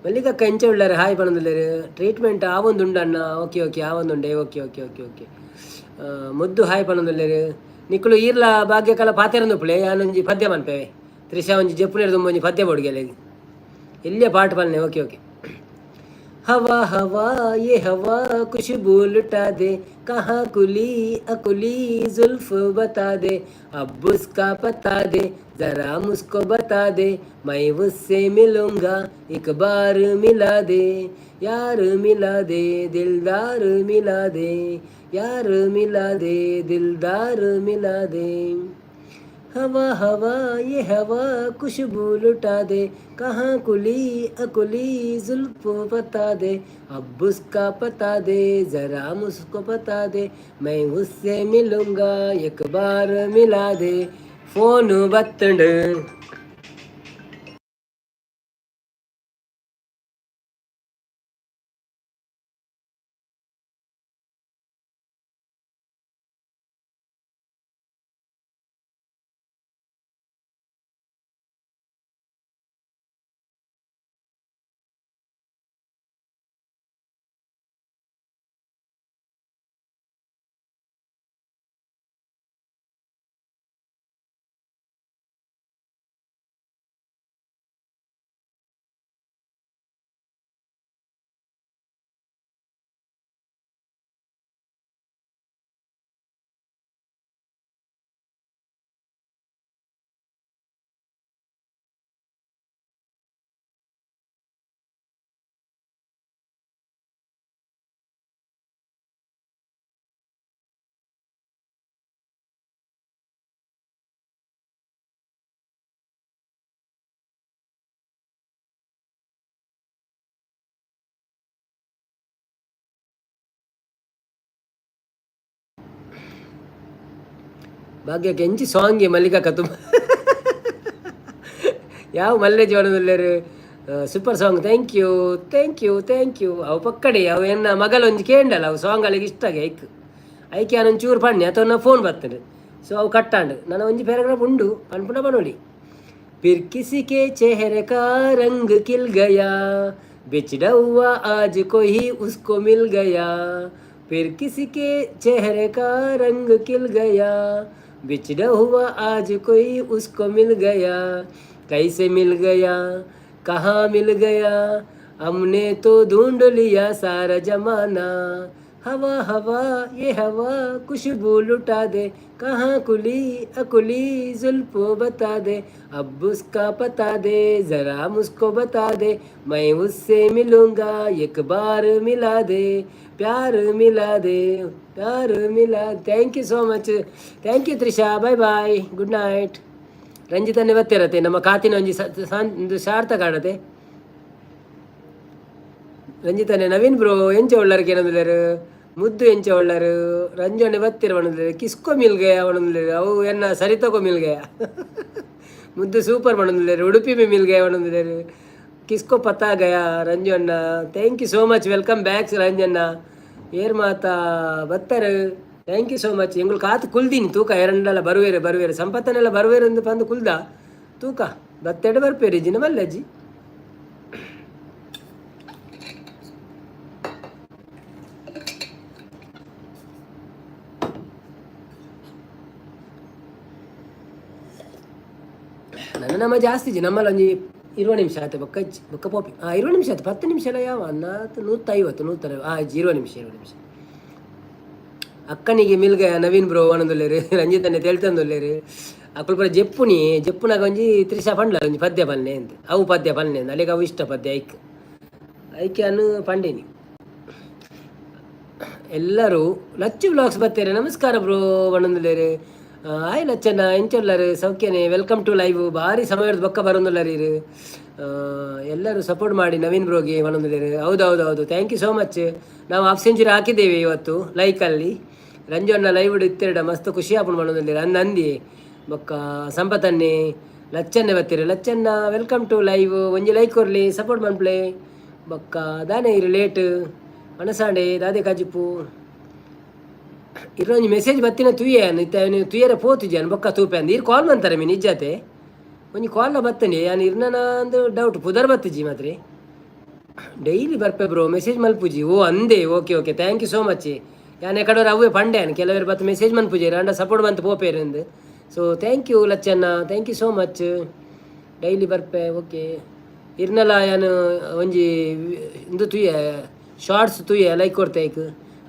ಮಲ್ಲಿಕಕ್ಕ ಎಂಚ ಉಳ್ಳಾರೆ? ಹಾಯ್ ಪಣದುಲ್ಲೇರು. ಟ್ರೀಟ್ಮೆಂಟ್ ಆವೊಂದುಂಡು ಅಣ್ಣ. ಓಕೆ ಓಕೆ, ಆವೊಂದುಂಡೆ. Okay okay okay okay. ಮುದ್ದು ಹಾಯ್ ಪಣದುಲ್ಲೇರು. ನಿಕ್ಕುಲು ಈರ್ಲ ಭಾಗ್ಯಕಲ ಪಾತೆರಂದುಪ್ಪುಲೆ. ಯಾನೊಂಜಿ ಪದ್ಯ ಮನ್ಪೇವೆ. ತ್ರಿಷಾ ಒಂಜಿ ಜಪ್ಪುನೇರು ದುಂಬು ಒಂಜಿ ಪದ್ಯ ಬೋಡ್ಗೆಲೆ ಎಲ್ಲಿಯ ಪಾಠ ಪಲ್ನೆ. Okay okay. हवा हवा ये हवा खुशबू लुटा दे, कहाँ कुली अकुली जुल्फ बता दे, अब उसका पता दे, जरा मुझको बता दे, मैं उससे मिलूंगा एक बार मिला दे, यार मिला दे, दिलदार मिला दे, यार मिला दे, दिलदार मिला दे। हवा हवा ये हवा खुशबू लुटा दे, कहाँ कुली अकुली जुल्फ बता दे, अब उसका पता दे, जरा मुझको बता दे, मैं उससे मिलूंगा एक बार मिला दे। ಫೋನು ಬತ್ತಂಡು. ಭಾಗ್ಯಕ್ಕೆ ಎಂಚಿ ಸಾಂಗ್ ಮಲ್ಲಿಕಾ ಕತು ಯಾವ ಮಲ್ಲೆ ಜೀವನದಲ್ಲೇರು. Super song, thank you, thank you, thank you. ಅವು ಪಕ್ಕಡೆ ಅವು ಎನ್ನ ಮಗಲ ಒಂಜಿ ಕೇಂಡಲ್ಲ, ಅವು ಸಾಂಗ್ ಅಲ್ಲಿಗೆ ಇಷ್ಟ ಆಗಿ ಐಕ್ ಐಕೆ ಒಂಚೂರು ಚೂರು ಪಣ್ಣೆ ಅಥವಾ ನಾ ಫೋನ್ ಬರ್ತದೆ. ಸೊ ಅವು ಕಟ್ಟಾಂಡು ನನ್ನ ಒಂಜಿ ಪ್ಯಾರಾಗ್ರಾಫ್ ಉಂಡು ಪನ್ಪುನ ಪನೋಲಿ. फिर किसी के चेहरे का रंग खिल गया, बिछड़ा हुआ आज कोई उसको मिल गया। फिर किसी के चेहरे का रंग खिल गया, बिछड़ा हुआ आज कोई उसको मिल गया। कैसे मिल गया, कहाँ मिल गया, हमने तो ढूंढ लिया सारा जमाना। हवा हवा ये हवा खुशबू लुटा दे, कहाँ कुली अकुली जुल्फ बता दे, अब उसका पता दे, ज़रा मुझको बता दे, मैं उससे मिलूंगा एक बार मिला दे, प्यार मिला दे, प्यार मिला। Thank you so much, thank you Trisha, bye bye, good night. ರಂಜಿತನ್ನೇ ಬತ್ತಿರತ್ತೆ ನಮ್ಮ ಕಾತಿನ ಒಂಜಿ ಸಾರ್ಥ ಕಾಣತೆ ರಂಜಿತನೆ. ನವೀನ್ ಬ್ರೋ ಎಂಚ ಉಳ್ಳಾರು ಕೇನಂದುಲ್ಲೇರು? ಮುದ್ದು ಎಂಚ ಉಳ್ಳಾರು? ರಂಜನೆ ಬತ್ತಿರ ಪಣಂದುಲ್ಲೇರು. ಕಿಸ್ಕೋ ಮಿಲ್ ಗಯಾ ಪಣಂದುಲ್ಲೇರು. ಅವು ಎನ್ನ ಸರಿತಕೋ ಮಿಲ್ ಗಯಾ. ಮುದ್ದು ಸೂಪರ್ ಪಣಂದುಲ್ಲೇರು. ಉಡುಪಿ ಮೇ ಮಿಲ್ ಗಯಾ ಪಣಂದುಲ್ಲೇರು. ಕಿಸ್ಕೋ ಪತಾ ಗಯಾ ರಂಜು ಅಣ್ಣ. Thank you so much, welcome back ರಂಜಣ್ಣ. ಏರ್ ಮಾತಾ ಬತ್ತಾರೆ? Thank you so much. ಎಂಗುಲು ಕಾತು ಕುಲ್ದೀನಿ ತೂಕ ಎರಡಲ್ಲ ಬರುವೇರು ಬರುವೇರು ಸಂಪತ್ತನೆಲ್ಲ ಬರುವೇರು ಎಂದು ಬಂದು ಕುಲ್ದ ತೂಕ ಬತ್ತೆಡೆ ಬರ್ಪೇರಿ ಜಿನ ಮಲ್ಲಜ್ಜಿ. ನನ್ನ ನಮ್ಮ ಜಾಸ್ತಿ ಜಿ ನಮ್ಮಲ್ಲಿ ಒಂಜಿ 20 ನಿಮಿಷ ಆಯ್ತು. ಬೊಕ್ಕ ಇಜ್ಜಿ ಬೊಕ್ಕ ಪೋಪಿ. ಹಾಂ, 20 ನಿಮಿಷ ಆಯ್ತು. 10 ನಿಮಿಷ ಎಲ್ಲ ಯಾವ ಅನ್ನ 150 160. ಹಾಂ, 20 ನಿಮಿಷ, 20 ನಿಮಿಷ. ಅಕ್ಕನಿಗೆ ಮಿಲ್ಗ ನವೀನ್ ಬ್ರೋ ಅನಂದುಲ್ಲೇರು. ರಂಜಿತನ್ನೇ ತೇಳ್ತಂದುಲ್ಲೇರು. ಅಕುಲು ಪೂರ ಜೆಪ್ಪುನಿ. ಜೆಪ್ಪುನಾಗ ಒಂಜಿ ತ್ರಿಷಾ ಪಂಡ್ಲ ಒಂಜಿ ಪದ್ಯ ಪನ್ಲೆ ಅಂದ್. ಅವು ಪದ್ಯ ಪನ್ಲೆ ಅಂದ್. ಅಲೆಗ್ ಅವು ಇಷ್ಟ ಪದ್ಯ ಐಕ್. ಐಕೆ ಅನ್ನು ಪಂಡಿನಿ. ಎಲ್ಲರೂ ಲಚ್ಚು ಬ್ಲಾಗ್ಸ್ ಬತ್ತೇರೆ. ನಮಸ್ಕಾರ ಬ್ರೋ ಪಂಡೊಂದುಲ್ಲೆರ್. ಆಯ್ ಲಚ್ಚಣ್ಣ, ಎಂಚೊಲ್ಲರ್? ಸೌಖ್ಯನೆ? Welcome to live. ಭಾರಿ ಸಮಯದ ಬೊಕ್ಕ ಬರೊಂದುಲ್ಲರ್ ಇರ್. ಎಲ್ಲರೂ ಸಪೋರ್ಟ್ ಮಾಡಿ ನವೀನ್ ಬ್ರೋಗೆ ಪಂಡೊಂದುಲ್ಲೆರ್. ಹೌದು ಹೌದು ಹೌದು, thank you so much. ನಾವು ಹಾಫ್ ಸೆಂಚುರಿ ಹಾಕಿದ್ದೇವೆ ಇವತ್ತು ಲೈಕಲ್ಲಿ. ರಂಜಣ್ಣ ಲೈವ್ ಇತ್ತೆರಡ ಮಸ್ತ್ ಖುಷಿ ಆಪುಂಡು ಪಂಡೊಂದುಲ್ಲೆರ್. ಅಂದ್ ಅಂದಿ. ಬೊಕ್ಕ ಸಂಪತನ್ನೆ ಲಚ್ಚನ್ನೆ ಬತ್ತೀರಿ. ಲಚ್ಚನ್ನ, welcome to live. ಒಂಜಿ ಲೈಕ್ ಕೊರ್ಲಿ, ಸಪೋರ್ಟ್ ಮನ್ಪ್ಲೆ. ಬೊಕ್ಕ ದಾನೆ ಇರು ಲೇಟ್ ಮನಸಾಂಡೆ ದಾದೆ ಕಾಜಿಪ್ಪು ಇರೊಂಜಿ ಮೆಸೇಜ್ ಬತ್ತಿನ ತೂಯೆ ಇತ್ತೆ ತುಯರೆ ಪೋತುಜಿ ಬೊಕ್ಕ ತೂಪೆ ಅಂದ್. ಇರ್ ಕಾಲ್ ಮಂತಾರೆ ಮೀನ್ ಇಜ್ಜಾತೆ. ಒಂಜಿ ಕಾಲ್ನ ಬತ್ತನೆ ಯಾನ್ ಇರ್ನನ ಅಂದ್ ಡೌಟ್. ಪುದರ್ ಬತ್ತಿಜಿ ಮಾತ್ರೆ. ಡೈಲಿ ಬರ್ಪೆ ಬ್ರೋ, ಮೆಸೇಜ್ ಮಲ್ಪುಜಿ. ಓ ಅಂದೆ, okay okay, thank you so much. ಯಾನ್ ಎಕಡೋರು ಅವೇ ಪಂಡೆ ಯಾನ್ ಕೆಲವರು ಬತ್ತು ಮೆಸೇಜ್ ಮನ್ಪುಜೆರ್ ಅಂಡ ಸಪೋರ್ಟ್ ಮಂತ್ ಪೋಪೇರ್ ಅಂದ್. ಸೊ thank you Lachanna, thank you so much. Daily ಬರ್ಪೆ, ಓಕೆ. ಇರ್ನಲ ಯಾನ್ ಒಂಜಿ ಇಂದು ತೂಯೆ, ಶಾರ್ಟ್ಸ್ ತೂಯೆ, ಲೈಕ್ ಕೊಡ್ತೇಕ್.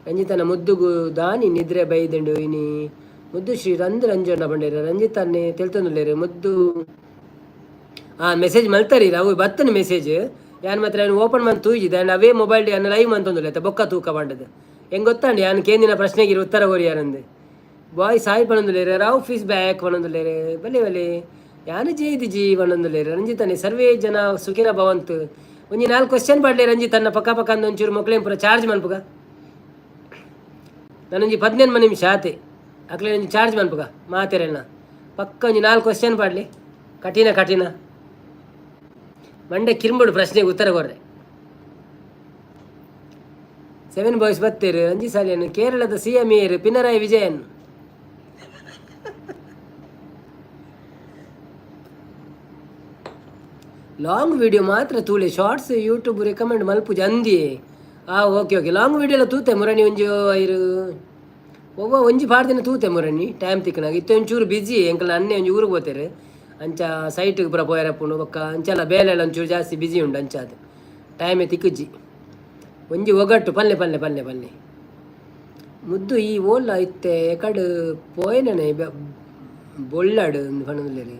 ರಂಜಿತನ ಮುದ್ದುಗು ದಾನಿ ನಿದ್ರೆ ಬೈದುಂಡು ಇನಿ. ಮುದ್ದು ಶ್ರೀ ರಂದ್ ರಂಜಣ್ಣ ಪಂಡೇರು. ರಂಜಿತನ್ನೇ ತೆಲ್ತೊಂದುಲ್ಲೆರ್. ಮುದ್ದು ಆ ಮೆಸೇಜ್ ಮಲ್ತರಿ. ಅವು ಬತ್ತನ ಮೆಸೇಜ್. ಯಾನ್ ಮಾತ್ರ ಓಪನ್ ಮಂತ್ ತೂಯಿಜಿದೆ. ಅವೇ ಮೊಬೈಲ್ ಯಾನ್ ಲೈವ್ ಮಂತೊಂದುಲ್ಲೆ ಬೊಕ್ಕ ತೂಕ ಪಂಡದು. ಹೆಂಗ್ ಗೊತ್ತಾಂಡಿ ಯಾನ್ ಕೇಂದಿನ ಪ್ರಶ್ನೆಗೆ ಉತ್ತರ ಕೊರಿಯಾರಂದು. ಬಾಯ್ ಸಾಯಿ ಪಣೊಂದುಲ್ಲೆರ್. ರಾವ್ is back ಪಣೊಂದುಲ್ಲೆರ್. ಬಲೆ ಬಲೆ. ಯಾನ್ ಜೇದಿಜಿ ಪಣೊಂದುಲ್ಲೆರ್. ರಂಜಿತನೆ ಸರ್ವೇ ಜನ ಸುಖಿನ ಭವಂತು. ಒಂಜಿ ನಾಲ್ಕು ಕ್ವಶನ್ ಪಾಡ್ಲೆ ರಂಜಿತನ್ನ, ಪಕ್ಕ ಪಕ್ಕ ಅಂದ್. ಒಂಚೂರು ಮೊಕ್ಲೇನ್ ಪೂರ ಚಾರ್ಜ್ ಮನ್ಪುಗ. ನಾನೊಂಜಿ 18 ನಿಮಿಷ ಆತೆ. ಅಕ್ಲೆ ಒಂಜಿ ಚಾರ್ಜ್ ಮನ್ಪುಗ ಮಾತೆರೆನ. ಪಕ್ಕ ಒಂಜಿ ನಾಲ್ಕು ಕ್ವಶನ್ ಪಾಡ್ಲಿ, ಕಠಿಣ ಕಠಿಣ, ಮಂಡೆ ಕಿರ್ಂಬುಡು ಪ್ರಶ್ನೆಗೆ ಉತ್ತರ ಕೊರ್ರೆ. ಸೆವೆನ್ ಬಾಯ್ಸ್ ಬತ್ತೇರು. ರಂಜಿ ಸಾಲಿಯನ್, ಕೇರಳದ ಸಿಎಂ ಏರ್? ಪಿನರಾಯಿ ವಿಜಯನ್. ಲಾಂಗ್ ವಿಡಿಯೋ ಮಾತ್ರ ತೂಲೆ, ಶಾರ್ಟ್ಸ್ ಯೂಟ್ಯೂಬ್ ರೆಕಮೆಂಡ್ ಮಲ್ಪುಜಿ ಅಂದಿ. ಆ ಓಕೆ ಓಕೆ, ಲಾಂಗ್ ವಿಡಿಯೋ ತೂತೆ ಮುರಣಿ. ಒಂಜಿ ಐರು ಒವ್ವ ಒಂಜಿ ಪಾಡ್ದಿನ ತೂತೆ ಮುರಣಿ, ಟೈಮ್ ತಿಕ್ಕನಾಗ. ಇತ್ತೆ ಒಂಚೂರು ಬಿಜಿ ಎಂಕಲ್ನ ಅಣ್ಣೆ ಒಂಜಿ ಊರಿಗೆ ಹೋಗ್ತಾರೆ. ಅಂಚ ಸೈಟ್ಗೆ ಪೂರ ಪೋಯರಪ್ಪುಂಡು. ಬೊಕ್ಕ ಅಂಚಲ ಬೇಲೆ ಎಲ್ಲ ಒಂಚೂರು ಜಾಸ್ತಿ ಬಿಜಿ ಉಂಡು. ಅಂಚ ಅದು ಟೈಮೇ ತಿಕ್ಕುಜ್ಜಿ. ಒಂಜಿ ಒಗಟ್ಟು ಪಲ್ಲೆ ಪಲ್ಲೆ ಪಲ್ಲೆ ಪಲ್ಲೆ. ಮುದ್ದು ಈ ಓಲ್ಲ ಇತ್ತೆ ಎಕಡ್ ಪೋಯನನೆ ಬೊಳ್ಳಾಡು ಪನೊಂದುಲ್ಲೆರ್.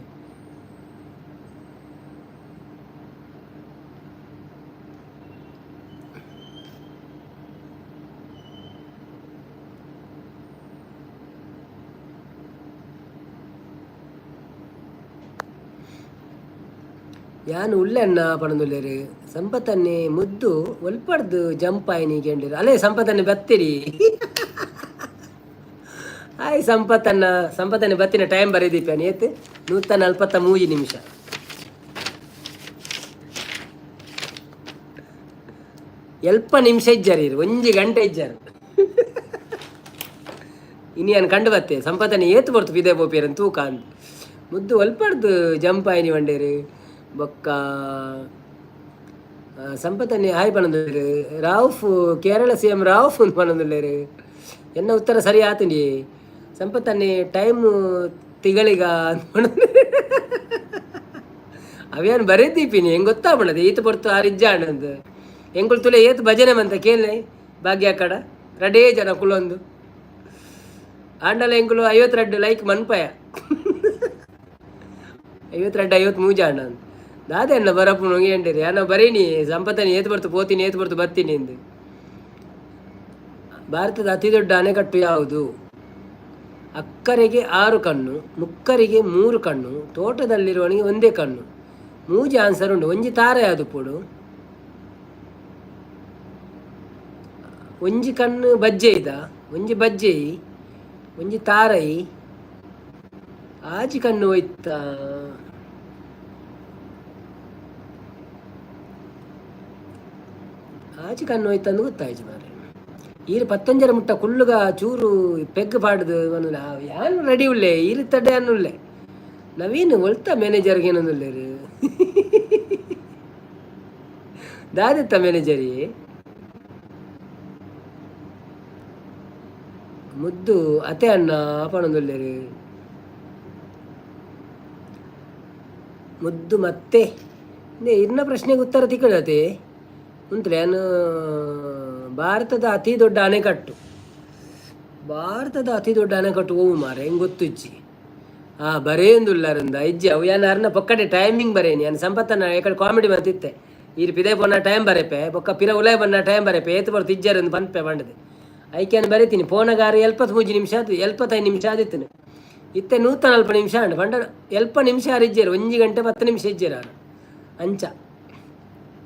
ಯಾನ್ ಉಲ್ಲೆಣ್ಣ ಪನೊಂದುಲ್ಲೆರ್. ಸಂಪತನ್ನೆ ಮುದ್ದು ಒಲ್ಪಡ್ದು ಜಂಪ್ ಆಯ್ನಿ ಕೇಂಡಿರು. ಅಲೇ ಸಂಪತನ್ನೆ ಬತ್ತಿರಿ. ಆಯ್ ಸಂಪತ್ತನ್ನ. ಸಂಪತ್ತನ್ನೆ ಬತ್ತಿನ ಟೈಮ್ ಬರೀದೀಪ ಏತ್? 143 ನಿಮಿಷ. ಎಲ್ಪ ನಿಮಿಷ ಇಜ್ಜಾರಿ, ಒಂಜಿ ಗಂಟೆ ಇಜ್ಜಾರು. ಇನಿ ಯಾನ್ ಕಂಡು ಬತ್ತೆ ಸಂಪತ್ತನೆ ಏತ್ ಪೊರ್ತು ಪಿದೆ ಪೋಪೇರನ್ ತೂಕ ಅಂದ್. ಮುದ್ದು ಒಲ್ಪಡ್ದು ಜಂಪ್ ಆಯ್ನಿ ವಂಡೇರು. ಬೊಕ್ಕ ಸಂಪತನ್ನೆ ಹಾಯ್ ಪನೊಂದುಲ್ಲೆರ್. ರಾವುಫ್, ಕೇರಳ ಸಿಎಂ ರಾವುಫ್ ಅಂದ್ ಪನೊಂದುಲ್ಲೆರ್. ಎನ್ನ ಉತ್ತರ ಸರಿ ಆತುಂಡಿ. ಸಂಪತ್ತನ್ನೆ ಟೈಮ್ ತಿಗಳಿಗ ಅಂದ್. ಅವ್ಯಾನ್ ಬರೆದ್ದೀಪಿನಿ. ಹೆಂಗ್ ಗೊತ್ತಾಪುಂಡದು ಈತ ಪೊರ್ತು ಆರ್ ಇಜ್ಜಾಂಡ್ ಅಂದ್. ಎಂಕುಲು ತುಲೆ ಏತ್ ಭಜನೆ ಮಂತ ಕೇನ್ಲೆ. ಭಾಗ್ಯ ಕಡ ರಡೇ ಜನ ಕುಲೊಂದು ಆಂಡಲ ಎಂಕುಲು 52 ಲೈಕ್ ಮನ್ಪಯ. 52 53 ಆಂಡ. ದಾದೆ ಅಣ್ಣ ಬರಪುನು ಕೇಂಡಿರಿ. ಅಣ್ಣ ಬರೀನಿ. ಸಂಪತ್ತನಿ ಏತ್ ಬರ್ತು ಪೋತೀನಿ, ಏತ್ ಬರ್ತು ಬತ್ತೀನಿ ಎಂದು. ಭಾರತದ ಅತಿ ದೊಡ್ಡ ಅಣೆಕಟ್ಟು ಯಾವುದು? ಅಕ್ಕರಿಗೆ ಆರು ಕಣ್ಣು, ಮುಕ್ಕರಿಗೆ ಮೂರು ಕಣ್ಣು, ತೋಟದಲ್ಲಿರುವವನಿಗೆ ಒಂದೇ ಕಣ್ಣು. ಮೂಜಿ ಆನ್ಸರ್ ಉಂಟು. ಒಂಜಿ ತಾರೆ ಅದು ಪೋಡು. ಒಂಜಿ ಕಣ್ಣು ಬಜ್ಜೆ ಇದ, ಒಂಜಿ ಬಜ್ಜೆಯಿ, ಒಂಜಿ ತಾರೈ, ಆಜಿ ಕಣ್ಣು ಹೋಯ್ತ. ಆಜಿ ಕಣ್ಣು ಹೋಯ್ತಂದು ಗೊತ್ತಾಯ್ತು ಮಾರೆ. ಈರು ಪತ್ತೊಂಜರ ಮುಟ್ಟ ಕುಳ್ಳುಗ ಚೂರು ಪೆಗ್ ಪಾಡ್ದು. ಯಾನ್ ರೆಡಿ ಉಲ್ಲೆ, ಈರು ತಡೆ ಅನ್ನುಲ್ಲೆ. ನವೀನ್ ಒಲ್ತ ಮ್ಯಾನೇಜರ್ಗೆ ಏನೊಂದುಲ್ಲೇರು? ದಾದೆತ್ತ ಮ್ಯಾನೇಜರಿ? ಮುದ್ದು ಅತೆ ಅಣ್ಣ ಪಣೊಂದುಲ್ಲೆರ್. ಮುದ್ದು ಮತ್ತೆ ಇರ್ನ ಪ್ರಶ್ನೆಗೆ ಉತ್ತರ ತಿಕ್ಕಡತೆ ಉಂತ್ಲೆ. ಯಾನ್ ಭಾರತದ ಅತಿ ದೊಡ್ಡ ಅಣೆಕಟ್ಟು, ಭಾರತದ ಅತಿ ದೊಡ್ಡ ಅಣೆಕಟ್ಟು ಓವು ಮಾರೆ? ಹೆಂಗೆ ಗೊತ್ತಿಜ್ಜಿ. ಆ ಬರೇಂದುಲ್ಲಾರಂದ ಇಜ್ಜಿ. ಅವು ಯಾನ್ ಅರ್ನ ಪೊಕ್ಕಡೆ ಟೈಮಿಂಗ್ ಬರೇನಿ. ಯಾನ್ ಸಂಪತ್ತನ ಎಕಡೆ ಕಾಮಿಡಿ ಮಂತಿತ್ತೆ. ಈರ್ ಪಿದೈ ಪೋನ ಟೈಮ್ ಬರೆಪೆ, ಬೊಕ್ಕ ಪಿರ ಉಲಾಯ್ ಬನ್ನ ಟೈಮ್ ಬರೆಪೆ, ಏತ್ ಬೊರ್ತು ಇಜ್ಜಾರಂದು ಪನ್ಪೆ ಪಂಡದು. ಐಕೆ ಬರೀತೀನಿ. ಪೋನಗಾರು 73 ನಿಮಿಷ ಆತು, 75 ನಿಮಿಷ ಆದಿತ್ತನು. ಇತ್ತೆ 140 ನಿಮಿಷ ಆಂಡ್ ಪಂಡ 70 ನಿಮಿಷ ಆರು ಇಜ್ಜೇರು. 1 ಗಂಟೆ 10 ನಿಮಿಷ ಇಜ್ಜೇರು ಆರು. ಅಂಚ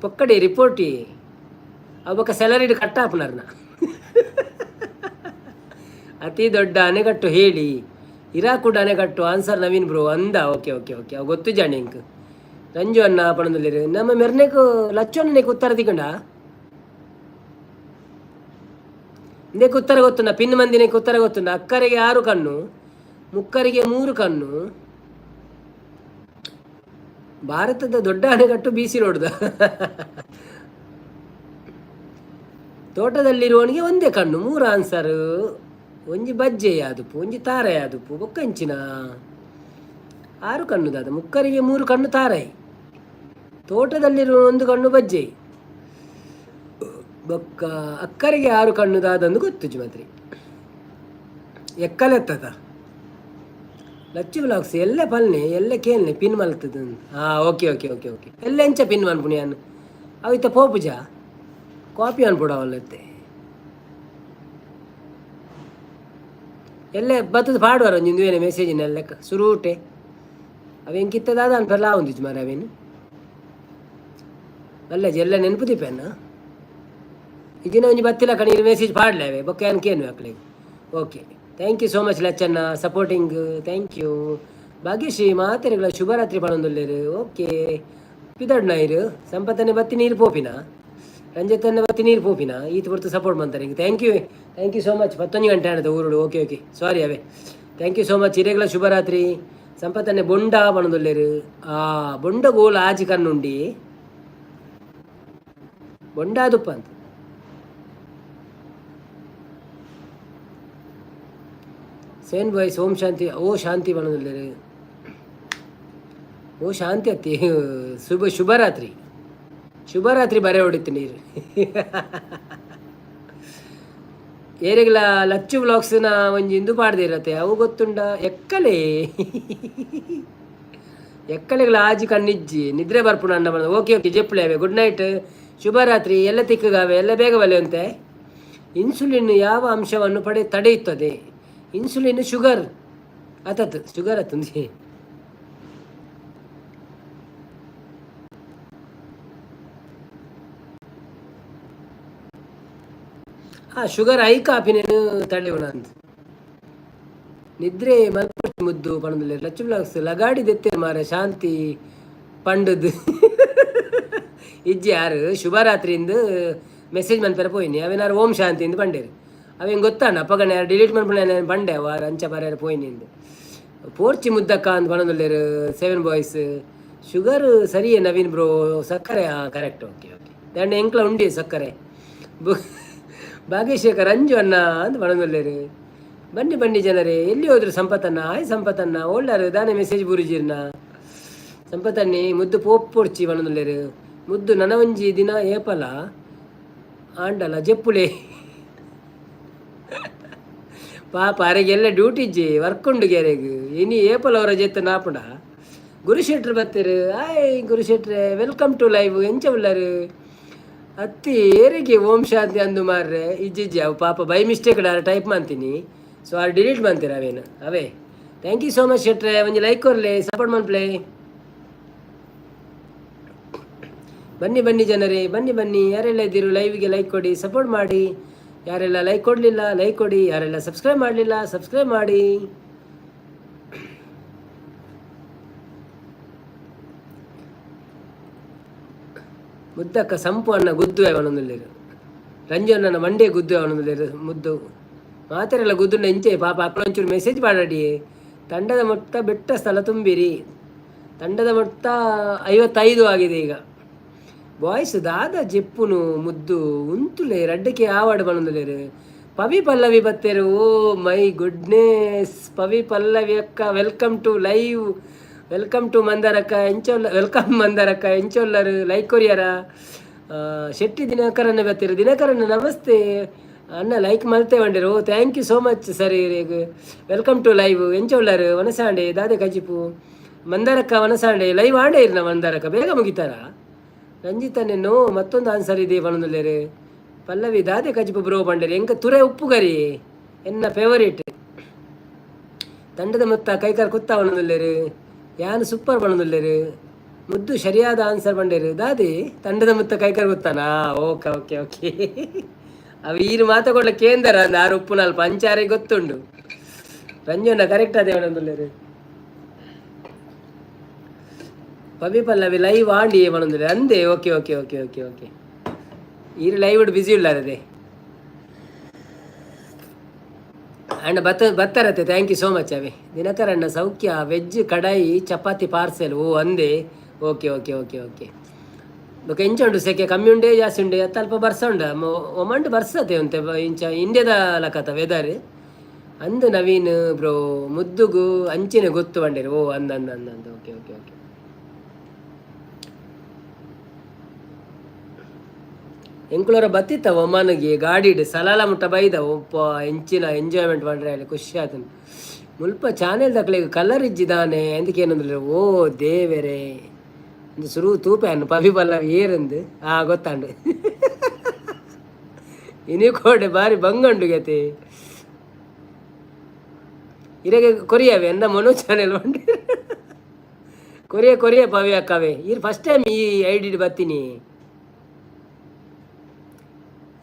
ಪೊಕ್ಕಡೆ ರಿಪೋರ್ಟಿ ಅವು. ಬೊಕ್ಕ ಸ್ಯಾಲರಿಡ್ ಕಟ್ ಆಪುನರ್ನ. ಅತಿ ದೊಡ್ಡ ಅಣೆಕಟ್ಟು ಹೇಳಿ. ಇರಾಕುಡ್ ಅಣೆಕಟ್ಟು ಆನ್ಸರ್ ನವೀನ್ ಬ್ರೋ ಅಂದ. Okay okay okay, ಅವು ಗೊತ್ತು ಜಾಣಿ ಇಂಕ್. ರಂಜು ಅಣ್ಣ ಪಣಂದುಲ್ಲೇರು. ನಮ್ಮ ಮೆರ್ನೆಕ್ ಲಚ್ಚೊಣ್ಣನೆಕ್ ಉತ್ತರ ತಿಕ್ಕಂಡ. ಇಂದಕ್ಕೆ ಉತ್ತರ ಗೊತ್ತುಂಡ? ಪಿನ್ ಮಂದಿನಕ್ಕೆ ಉತ್ತರ ಗೊತ್ತುಂಡ? ಅಕ್ಕರಿಗೆ ಆರು ಕಣ್ಣು, ಮುಕ್ಕರಿಗೆ ಮೂರು ಕಣ್ಣು. ಭಾರತದ ದೊಡ್ಡ ಅಣೆಕಟ್ಟು ಬಿಸಿ ರೋಡ್ದ. ತೋಟದಲ್ಲಿರುವವನಿಗೆ ಒಂದೇ ಕಣ್ಣು. ಮೂರು ಆನ್ಸರ್. ಒಂಜಿ ಬಜ್ಜೆ ಯಾದುಪ್ಪು, ಒಂಜಿ ತಾರೆ ಯಾದುಪ್ಪು, ಬೊಕ್ಕಂಚಿನ ಆರು ಕಣ್ಣು ದಾದ? ಮುಕ್ಕರಿಗೆ ಮೂರು ಕಣ್ಣು ತಾರೈ, ತೋಟದಲ್ಲಿರುವ ಒಂದು ಕಣ್ಣು ಬಜ್ಜೆ, ಬೊಕ್ಕ ಅಕ್ಕರಿಗೆ ಆರು ಕಣ್ಣು ದಾದಂದು ಗೊತ್ತುಜಿ ಮಾತ್ರಿ. ಎಕ್ಕಲೆತ್ತದ ಲಚ್ಚು ಬ್ಲಾಗ್ಸ್ ಎಲ್ಲ ಪಲ್ನೆ ಎಲ್ಲ ಕೇಳ್ನೆ ಪಿನ್ ಮಲ್ತದ. ಹಾಂ, okay okay okay okay. ಎಲ್ಲ ಎಂಚ ಪಿನ್ ಮನ್ಪುನಿ ಯಾನ್? ಅವು ಇತ್ತ ಪೋಪುಜ, ಕಾಪಿ ಅನ್ಪುಡ ಅವಲ್ಲತ್ತೆ. ಎಲ್ಲ ಬತ್ತದ ಪಾಡುವಾರ ಒಂಜಿ ಮೆಸೇಜ್ ಲೆಕ್ಕ ಸುರೂಟೆ. ಅವೇನು ಕಿತ್ತದಾದ ಅನ್ಪೆಲ್ಲ ಒಂದಿಜ್ಜಿ ಮಾರೆ. ಅವೇನು ಅಲ್ಲ, ಎಲ್ಲ ನೆನಪು ದೀಪೇನ ಇದಿನ ಒಂಜಿ ಬತ್ತಿಲ್ಲ ಕಣಿ. ಮೆಸೇಜ್ ಪಾಡ್ಲೆ ಅವೆ. ಬೊಕ್ಕ ಏನು ಕೇನು ಅಕ್ಲೆಗ್. Okay, thank you so much Lachanna supporting, thank you. Bhagyashree ಮಾತೆರೆಗಳ ಶುಭರಾತ್ರಿ ಪಣೊಂದುಲ್ಲೆರ್. ಓಕೆ, ಪಿದಡ್ ನಾಯಿರು. ಸಂಪತ್ತನೆ ಬತ್ತಿ ನೀರು ಪೋಪಿನ, ರಂಜಿತನ್ನ ಬತ್ತಿ ನೀರು ಪೋಪಿನ. ಈತ ಪೊರ್ತು support ಮಂತಾರೆ. Thank you, thank you so much. 11 ಗಂಟೆ ಆನದ ಊರುಡು. Okay okay, ಸಾರಿ ಅವೇ. Thank you so much. ಇರೆಗಳ ಶುಭರಾತ್ರಿ. ಸಂಪತ್ತನೆ ಬೊಂಡ ಪಣೊಂದುಲ್ಲೆರ್. ಆ ಬೊಂಡ ಗೋಲ್ ಆಜಿ ಕಣ್ಣುಂಡಿ ಬೊಂಡಾದುಪ್ಪ ಅಂತ. ಸೇನ್ ಬಾಯ್ಸ್ ಓಂ ಶಾಂತಿ. ಓ ಶಾಂತಿ ಪಣೊಂದುಲ್ಲೆರ್. ಓ ಶಾಂತಿ ಅತ್ತಿ. ಶುಭರಾತ್ರಿ, ಶುಭರಾತ್ರಿ. ಬರೆ ಹೊಡಿತು ನೀರು. ಏರೆಗ್ಲ ಲಚ್ಚು ಬ್ಲಾಗ್ಸ್ನ ಒಂಜಿ ಇಂದು ಪಾಡ್ದಿರತ್ತೆ, ಅವು ಗೊತ್ತುಂಡ? ಎಕ್ಕಲೆ ಎಕ್ಕಲೆಗಳ ಆಜಿ ಕಣ್ಣಿಜ್ಜಿ, ನಿದ್ರೆ ಬರ್ಪುಣ ಅಣ್ಣ ಬಂದ. ಓಕೆ ಓಕೆ, ಜೆಪ್ಪುಲೆ ಅವೆ. ಗುಡ್ ನೈಟ್, ಶುಭರಾತ್ರಿ. ಎಲ್ಲ ತಿಕ್ಕಗಾವೆ, ಎಲ್ಲ ಬೇಗ ಬಲೆ ಅಂತೆ. ಇನ್ಸುಲಿನ್ ಯಾವ ಅಂಶವನ್ನು ತಡೆಯುತ್ತದೆ? ಇನ್ಸುಲಿನ್ ಶುಗರ್ ಆತತ್, ಶುಗರ್ ಆತಂದು. ಆ ಶುಗರ್ I ಕಾಪಿನೇನು ತಡೆಯೋಣ ಅಂತ. ನಿದ್ರೆ ಮಲ್ಪೊಡ್ಚಿ ಮುದ್ದು ಪಣೊಂದುಲ್ಲೆರ್. ಲಚ್ಚು ಬ್ಲಾಗ್ಸ್ ಲಗಾಡಿ ದೆತ್ತೆರ್ ಮಾರೆ ಶಾಂತಿ ಪಂಡದ್. ಇಜ್ಜಿ, ಯಾರು ಶುಭರಾತ್ರಿಯಿಂದ ಮೆಸೇಜ್ ಮನ್ಪೆರ ಪೋಯಿನಿ. ಅವೇನಾರು ಓಂ ಶಾಂತಿ ಇಂದು ಪಂಡೇರು. ಅವೇನು ಗೊತ್ತಾಂಡ ಅಪ್ಪಗನೆ ಯಾರು ಡಿಲೀಟ್ ಮನ್ಪುಣ ಪಂಡೆ ಅವ ಅಂಚ ಬಾರ್ಯಾರ ಪೋಯಿನಿ ಇಂದು. ಪೋರ್ಚಿ ಮುದ್ದಕ್ಕ ಅಂದ್ ಪಣೊಂದುಲ್ಲೆರ್ seven boys. Sugar ಸರಿಯೇ ನವೀನ್ ಬ್ರೋ? ಸಕ್ಕರೆ correct. Okay okay, ದಂಡ ಎಂಕ್ಲ ಉಂಡಿ ಸಕ್ಕರೆ. ಭಾಗ್ಯಶೇಖರ್ ರಂಜು ಅಣ್ಣ ಅಂತ ಪಣೊಂದುಲ್ಲೆರ್. ಬನ್ನಿ ಬನ್ನಿ ಜನರೇ, ಎಲ್ಲಿ ಹೋದ್ರು ಸಂಪತ್ತಣ್ಣ? ಆಯ್ ಸಂಪತ್ತಣ್ಣ, ಓಲ್ಡರ್ ದಾನೆ ಮೆಸೇಜ್ ಬೂರಿಜಿರ್ನ ಸಂಪತ್ತಣ್ಣಿ. ಮುದ್ದು ಪೋಪೊಡ್ಚಿ ಪಣೊಂದುಲ್ಲೆರ್. ಮುದ್ದು ನನ ಒಂಜಿ ದಿನ ಏಪಲ ಆಂಡಲ ಜೆಪ್ಪುಲೆ. ಪಾಪ ಅರೆಗೆಲ್ಲ ಡ್ಯೂಟಿ ಇಜ್ಜಿ, ವರ್ಕ್ ಉಂಡು ಗೆರೆಗ್. ಇನಿ ಏಪಲ ಅವರ ಜೆತ್ತ ನಾಪುಂಡ. ಗುರುಶೆಟ್ರು ಬತ್ತೆರ್. ಆಯ್ ಗುರುಶೆಟ್ರೆ, welcome to live. ಎಂಚ ಉಲ್ಲರು? ಅತ್ತಿ ಏರಿಗೆ ಓಂ ಶಾಂತಿ ಅಂದು ಮಾರ್ರೆ. ಇಜ್ಜಿಜ್ಜಿ, ಅವು ಪಾಪ by mistake type ಮಾಡ್ತೀನಿ. ಸೊ ಆರು ಡಿಲೀಟ್ ಮಾಡ್ತೀರ ಅವೇನು ಅವೇ. Thank you so much ಶೆಟ್ರೆ. ಒಂಜಿ ಲೈಕ್ ಕೊರ್ಲೆ, ಸಪೋರ್ಟ್ ಮನ್ಪ್ಲೆ. ಬನ್ನಿ ಬನ್ನಿ ಜನರೇ, ಬನ್ನಿ ಬನ್ನಿ. ಯಾರೆಲ್ಲ ಇದ್ದೀರು ಲೈವ್ಗೆ ಲೈಕ್ ಕೊಡಿ, ಸಪೋರ್ಟ್ ಮಾಡಿ. ಯಾರೆಲ್ಲ ಲೈಕ್ ಕೊಡಲಿಲ್ಲ ಲೈಕ್ ಕೊಡಿ, ಯಾರೆಲ್ಲ ಸಬ್ಸ್ಕ್ರೈಬ್ ಮಾಡಲಿಲ್ಲ ಸಬ್ಸ್ಕ್ರೈಬ್ ಮಾಡಿ. ಮುದ್ದಕ್ಕ ಸಂಪು ಅಣ್ಣ ಗುದ್ದು ಅವನೊಂದುಲ್ಲೇರು. ರಂಜು ಅಣ್ಣನ ಮಂಡೆ ಗುದ್ದು ಅವನೊಂದುಲ್ಲೇರು. ಮುದ್ದು ಮಾತೆರೆಲ್ಲ ಗುದ್ದುಂಡ ಇಂಚೆ. ಪಾಪ ಅಕ್ಕಳ ಒಂಚೂರು ಮೆಸೇಜ್ ಮಾಡಡಿ. ತಂಡದ ಮೊತ್ತ ಬೆಟ್ಟ ಸ್ಥಳ ತುಂಬಿರಿ. ತಂಡದ ಮೊತ್ತ 55 ಆಗಿದೆ ಈಗ. ಬಾಯ್ಸ್ ದಾದ ಜೆಪ್ಪುನು ಮುದ್ದು ಉಂತುಲೆ ರಡ್ಡಕ್ಕೆ ಆವಾಡು ಬನೊಂದುಲೇರು. ಪವಿ ಪಲ್ಲವಿ ಬತ್ತೇರು. ಓ my goodness, Pavi Pallavi ಅಕ್ಕ, welcome to live. Welcome to ಮಂದಾರಕ್ಕ ಎಂಚೊಲ್ಲ. Welcome ಮಂದಾರಕ್ಕ, ಎಂಚೊಲ್ಲರು? Like ಕೊರಿಯರ? ಶೆಟ್ಟಿ ದಿನಕರನ್ನ ಬತ್ತೀರು. ದಿನಕರನ್ನ ನಮಸ್ತೆ. ಅಣ್ಣ ಲೈಕ್ ಮಲ್ತೆ ಬಂಡಿರು. Thank you so much sir. ಇರೇಗ್ welcome to live. ಎಂಚ ಉಳ್ಳಾರು? ವನಸಾಂಡೆ ದಾದೆ ಕಜಿಪು? ಮಂದಾರಕ್ಕ ವನಸಾಂಡೆ ಲೈವ್ ಆಂಡೆ ಇರ್ನ. ಮಂದಾರಕ್ಕ ಬೇಗ ಮುಗಿತಾರ? ರಂಜಿತನೆ ನೋ, ಮತ್ತೊಂದು ಆನ್ಸರ್ ಇದೆ ಪನೊಂದುಲ್ಲೇರು. ಪಲ್ಲವಿ ದಾದೆ ಕಜಿಪು ಬ್ರೋ ಬಂಡೇರು. ಎಂಕ ತುರೆ ಉಪ್ಪು ಕರಿ ಎನ್ನ ಫೇವರೇಟ್. ತಂಡದ ಮೊತ್ತ ಕೈಕಾಲು ಕುತ್ತ ಪನೊಂದುಲ್ಲೇರು. ಯಾನ್ ಸೂಪರ್ ಪನೊಂದುಲ್ಲೇರು. ಮುದ್ದು ಸರಿಯಾದ ಆನ್ಸರ್ ಬಂಡೇರು. ದಾದಿ ತಂಡದ ಮುತ್ತ ಕೈಕಾಲು ಕುತ್ತಾನಾ? ಓಕೆ ಓಕೆ ಓಕೆ, ಅವು ಈರು ಮಾತಗೊಳ್ಳ ಕೇಂದ್ರ ಅಂದ ಆರು ಉಪ್ಪು ನಾಲ್ಕು ಪಂಚಾರೆ ಗೊತ್ತುಂಡು. ರಂಜಣ್ಣ ಕರೆಕ್ಟ್ ಅದೇ ಪನೊಂದುಲ್ಲೇರು. ಪವಿ ಪಲ್ಲವಿ ಲೈವ್ ಆಂಡಿ ಪನೊಂದುಲ್ಲೇರು ಅಂದೆ. Okay okay okay okay okay, ಈರು ಲೈವ್ ಬಿಸಿ ಉಳ್ಳಾರದೆ ಅಣ್ಣ ಬತ್ತ ಬತ್ತಾರತ್ತೆ. Thank you so much ಅವೇ. ದಿನಕರ್ ಅಣ್ಣ ಸೌಖ್ಯ. ವೆಜ್ ಕಡಾಯಿ ಚಪಾತಿ ಪಾರ್ಸೆಲ್. ಓ ಅಂದೆ. ಓಕೆ ಓಕೆ ಓಕೆ ಓಕೆ, ಬೊಕ ಎಂಚ ಉಂಡು? ಸೆಕೆ ಕಮ್ಮಿ ಉಂಡೆ ಜಾಸ್ತಿ ಉಂಡೆ? ಅಲ್ಪ ಬರ್ಸ ಉಂಡ ಒಮಂಡು ಬರ್ಸತೆ ಉಂತೆ ಇಂಚ ಇಂಡಿಯಾದ ಲಕತ ವೆದರ್ ಅಂದು. ನವೀನ್ ಬ್ರೋ ಮುದ್ದುಗು ಅಂಚಿನ ಗೊತ್ತು ಬಂಡೇರು. ಓ ಅಂದ ಅಂದ ಅಂದ ಅಂದ. ಓಕೆ ಓಕೆ ಓಕೆ, ಎಂಕುಲರ ಬತ್ತಿತ್ತ ಒಮಾನಿಗೆ ಗಾಡಿಡ್ ಸಲಾಲ ಮುಟ್ಟ ಬೈದ. ಒಪ್ಪ ಎಂಚಿನ ಎಂಜಾಯ್ಮೆಂಟ್ ಮಾಡ್ರೆ ಅಲ್ಲಿ ಖುಷಿ ಆತನ. ಮುಲ್ಪ ಚಾನೆಲ್ ದಕ್ಲೆಗ್ ಕಲರ್ ಇಜ್ಜಿದಾನೆ ಎಂದಕ್ಕೆ? ಓ ದೇವೆರೆ, ಒಂದು ಸುರು ತೂಪೆ ಅನ್ನು ಪವಿ ಪಲ್ಲವಿ ಏರಂದು ಆ ಗೊತ್ತಾಂಡು. ಇನಿ ಕೋಡೆ ಬಾರಿ ಬಂಗಂಡು ಗತಿ. ಇರಗೆ ಕೊರಿಯಾವೆ ಎನ್ನ ಮನೋ ಚಾನೆಲ್ ಬಂಡಿ ಕೊರಿಯ ಕೊರಿಯ ಪವಿ ಅಕ್ಕವೇ. ಇರ್ ಫಸ್ಟ್ ಟೈಮ್ ಈ ಐಡಿ ಬತ್ತೀನಿ,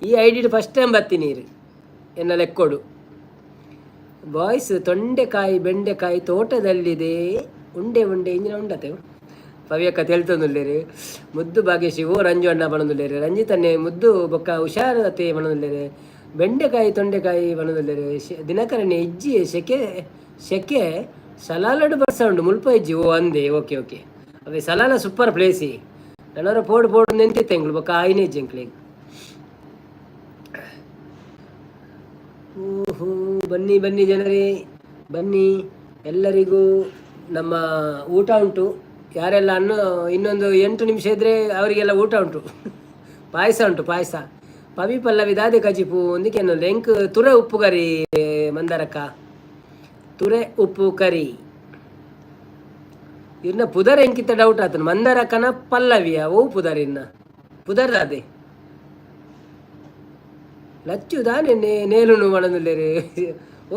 ಈ ಐಡಿ ಫಸ್ಟ್ ಟೈಮ್ ಬತ್ತೀನಿ ಇರು ಎನ್ನ ಲೆಕ್ಕೊಡು. ಬಾಯ್ಸ್ ತೊಂಡೆಕಾಯಿ ಬೆಂಡೆಕಾಯಿ ತೋಟದಲ್ಲಿದೆ ಉಂಡೆ ಉಂಡೆ ಇಂಜಿನ ಉಂಡತೆ. ಪವಿಯಕ್ಕ ತೆಲ್ತೊಂದುಲ್ಲೇರು. ಮುದ್ದು ಭಾಗ್ಯಶ್ರೀ ಓ ರಂಜು ಅಣ್ಣ ಬಣದುಲ್ಲೇರು. ರಂಜಿತನ್ನೇ ಮುದ್ದು ಬೊಕ್ಕ ಹುಷಾರತೆ ಬಣದುಲ್ಲೇರು. ಬೆಂಡೆಕಾಯಿ ತೊಂಡೆಕಾಯಿ ಬಣದುಲ್ಲೇರು. ದಿನಕರನೆ ಇಜ್ಜಿ ಸೆಕೆ ಸೆಕೆ ಸಲಾಲಡು ಬರ್ಸ ಉಂಡು ಮುಲ್ಪ ಇಜ್ಜಿ. ಓ ಅಂದೆ. ಓಕೆ ಓಕೆ, ಅವೇ ಸಲಾಲ ಸೂಪರ್ ಪ್ಲೇಸಿ. ನನರ ಪೋಡು ಪೋಡು ನೆಂತಿತ್ತೆ ಎಂಕ್ಲು ಬೊಕ್ಕ ಆಯ್ನೆ ಇಜ್ಜಿ ಎಂಕ್ಲೆಗ್. ಓಹೋ, ಬನ್ನಿ ಬನ್ನಿ ಜನರೇ ಬನ್ನಿ. ಎಲ್ಲರಿಗೂ ನಮ್ಮ ಊಟ ಉಂಟು. ಯಾರೆಲ್ಲ ಅನ್ನ ಇನ್ನೊಂದು 8 ನಿಮಿಷ ಇದ್ದರೆ ಅವರಿಗೆಲ್ಲ ಊಟ ಉಂಟು, ಪಾಯಸ ಉಂಟು ಪಾಯಸ. ಪವಿ ಪಲ್ಲವಿ ದಾದೆ ಕಜಿಪು ಒಂದಕ್ಕೆ ಎಂಕ್ ತುರೆ ಉಪ್ಪು ಕರಿ ಮಂದಾರಕ್ಕ, ತುರೆ ಉಪ್ಪು ಕರಿ. ಇನ್ನ ಪುದರ್ ಎಂಕಿತ್ತ ಡೌಟ್ ಆತನ. ಮಂದಾರಕ್ಕನ ಪಲ್ಲವಿಯ ಓ ಪುದರ್ ಇನ್ನ ಪುದರ್ ದಾದೆ ಲಚ್ಚು ದಾನೆ ನೇಲುನು ಪಣೊಂದುಲ್ಲೆರ್.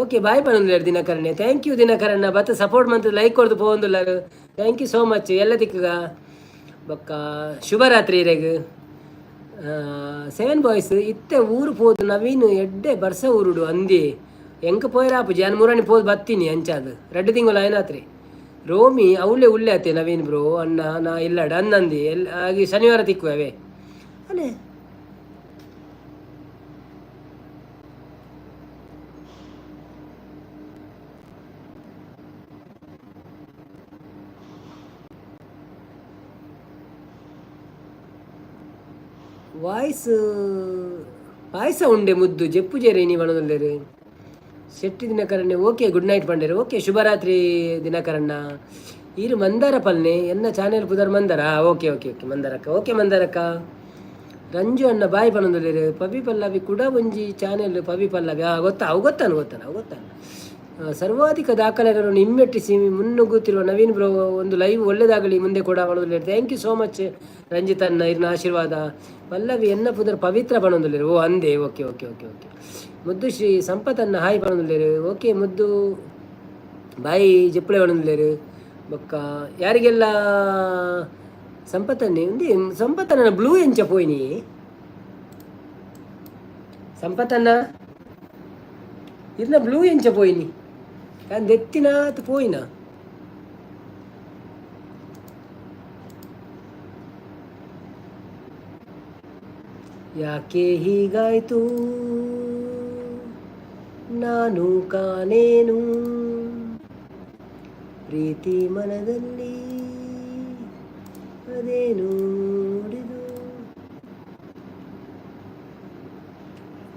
ಓಕೆ ಬಾಯ್ ಪಣೊಂದುಲ್ಲೆರ್ ದಿನಕರಣ್ಣೆ. Thank you ದಿನಕರಣ್ಣ, ಬತ್ತ ಸಪೋರ್ಟ್ ಮಂತ್ ಲೈಕ್ ಕೊರ್ದು ಪೋವೊಂದುಲ್ಲಾರು. Thank you so much ಎಲ್ಲ ತಿಕ್ಕುಗ. ಬೊಕ್ಕ ಶುಭರಾತ್ರಿ ಇರೆಗ್. ಸೆವೆನ್ ಬಾಯ್ಸ್ ಇತ್ತೆ ಊರು ಪೋದು ನವೀನ್ ಎಡ್ಡೆ ಬರ್ಸ ಊರುಡು ಅಂದಿ. ಎಂಕ್ ಪೋಯರಾಪುಜಿ, ಯಾನ್ ಮುರಾಣಿ ಪೋದು ಬತ್ತೀನಿ. ಅಂಚಾದ್ ರಡ್ಡ್ ತಿಂಗಳು ಆಯ್ನಾತ್ರಿ. ರೋಮಿ ಅವಳೆ ಉಲ್ಲೆ ಆತೆ. ನವೀನ್ ಬ್ರೋ ಅಣ್ಣ ನಾ ಇಲ್ಲಡ ಅನ್ನಂದಿ ಎಲ್ ಆಗಿ ಶನಿವಾರ ತಿಕ್ಕುವವೆ ಅಲ್ಲೇ. ವಾಯ್ಸ್ ಪಾಯಸ ಉಂಡೆ ಮುದ್ದು ಜೆಪ್ಪು ಜೇರಿ ನೀ ಪಣೊಂದುಲ್ಲೆರ್. ಶೆಟ್ಟಿ ದಿನಕರಣ್ಣೆ ಓಕೆ ಗುಡ್ ನೈಟ್ ಪಂಡೆರ್. ಓಕೆ ಶುಭರಾತ್ರಿ ದಿನಕರಣ್ಣ. ಈರು ಮಂದಾರ ಪಲ್ನೆ ಎನ್ನ ಚಾನೆಲ್ ಪುದರ್ ಮಂದಾರ. ಓಕೆ ಓಕೆ ಓಕೆ ಮಂದಾರಕ್ಕ. ಓಕೆ ಮಂದಾರಕ್ಕ. ರಂಜು ಅಣ್ಣ ಬಾಯ್ ಪಣೊಂದುಲ್ಲೆರ್. ಪವಿ ಪಲ್ಲವಿ ಕುಡ ಒಂಜಿ ಚಾನೆಲ್ ಪವಿ ಪಲ್ಲವಿ. ಗೊತ್ತಾ ಅವು ಗೊತ್ತಾನು ಗೊತ್ತಾನು ಅವು ಗೊತ್ತಾನು. ಸರ್ವಾಧಿಕ ದಾಖಲೆಗಳನ್ನು ಹಿಮ್ಮೆಟ್ಟಿಸಿ ಮುನ್ನುಗ್ಗುತ್ತಿರುವ ನವೀನ್ ಬ್ರೋ ಒಂದು ಲೈವ್ ಒಳ್ಳೆದಾಗಲಿ ಮುಂದೆ ಕೂಡ ಪಣೊಂದುಲ್ಲೆರ್. Thank you so much Ranjith ಅಣ್ಣ, ಇರ್ನ ಆಶೀರ್ವಾದ. ಪಲ್ಲವಿ ಎನ್ನ ಪುದರ್ ಪವಿತ್ರ ಪಣೊಂದುಲ್ಲೆರ್. ಓ ಅಂದೆ. ಓಕೆ ಓಕೆ ಓಕೆ ಓಕೆ, ಮುದ್ದು ಶ್ರೀ ಸಂಪತ್ ಅಣ್ಣ ಹಾಯ್ ಪಣೊಂದುಲ್ಲೆರ್. ಓಕೆ ಮುದ್ದು ಬಾಯ್ ಜೆಪ್ಪುಲೆ ಪಣೊಂದುಲ್ಲೆರ್. ಬೊಕ್ಕ ಯಾರಿಗೆಲ್ಲ ಸಂಪತ್ತನ್ನೇ ಉಂದು ಸಂಪತ್ತನ್ನ ಬ್ಲೂ ಎಂಚ ಪೋಯಿನಿ ಸಂಪತ್ತನ್ನ ಇರ್ನ ಬ್ಲೂ ಎಂಚ ಪೋಯಿನಿ ಯಾನ್ ದೆತ್ತಿನಾತ್ ಪೋಯಿನ. ಯಾಕೆ ಹೀಗಾಯ್ತು ನಾನು ಕಾಣೇನು ಪ್ರೀತಿ ಮನದಲ್ಲಿ ಅದೇನು ನುಡಿದು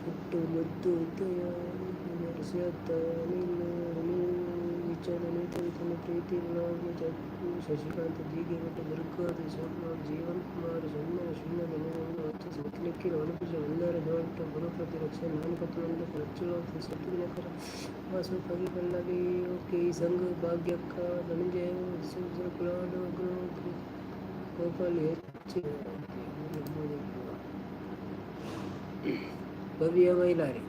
ಹುಟ್ಟು ಮುದ್ದು. Lachchan, Anita Vithan, Preethi vlog, Jakku, Shashikant, G K Bhat, Durga, Shivakumar, Jeevan Kumar, 0 0 1 Varchas, Nikhil Nikhil, Vanapuja, Mandara Dodda, Guruprati, Raksha, ನಾನು 10 Lachchu vlogs, Sattu Dinakara, Vasu, Kavi Pallavi, okay, Sangh, Bhagyakka, Dhananjaya, Kulad, Gopal H, Bhavya Mylari.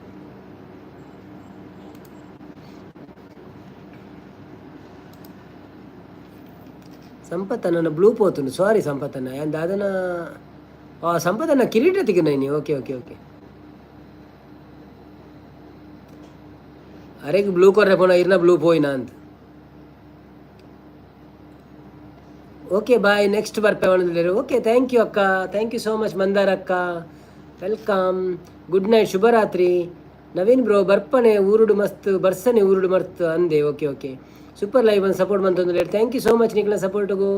ಸಂಪತ್ತನ್ನ blue ಪೋತುಂಡು. ಸಾರಿ ಸಂಪತ್ತನ್ನ, ಯಾನ್ ದಾದನ ಸಂಪತ್ತನ್ನ ಕಿರೀಟ ತಿಕ್ಕುನೈನಿ. Okay okay okay, ಅರೆಗ್ blue ಕೊರ್ರೆ ಪೋನ ಇರ್ನ blue ಪೋಯಿನ ಅಂತ. ಓಕೆ ಬಾಯ್, ನೆಕ್ಸ್ಟ್ ಬರ್ಪೆ ಪಂಡೊಂದುಲ್ಲೆರ್. ಓಕೆ, thank you ಅಕ್ಕ, thank you so much Mandara ಅಕ್ಕ, welcome, good night, ಶುಭರಾತ್ರಿ. ನವೀನ್ ಬ್ರೋ ಬರ್ಪನೆ ಊರುಡು ಮಸ್ತ್ ಬರ್ಸನೆ ಊರುಡು ಮಸ್ತ್ ಅಂದೆ. ಓಕೆ ಓಕೆ, ಸೂಪರ್ ಲೈವ್ ಒಂದು ಸಪೋರ್ಟ್ ಮಂತೊಂದುಲ್ಲೆರ್. Thank you so much ನಿಕ್ಲೆನ ಸಪೋರ್ಟ್ಗು.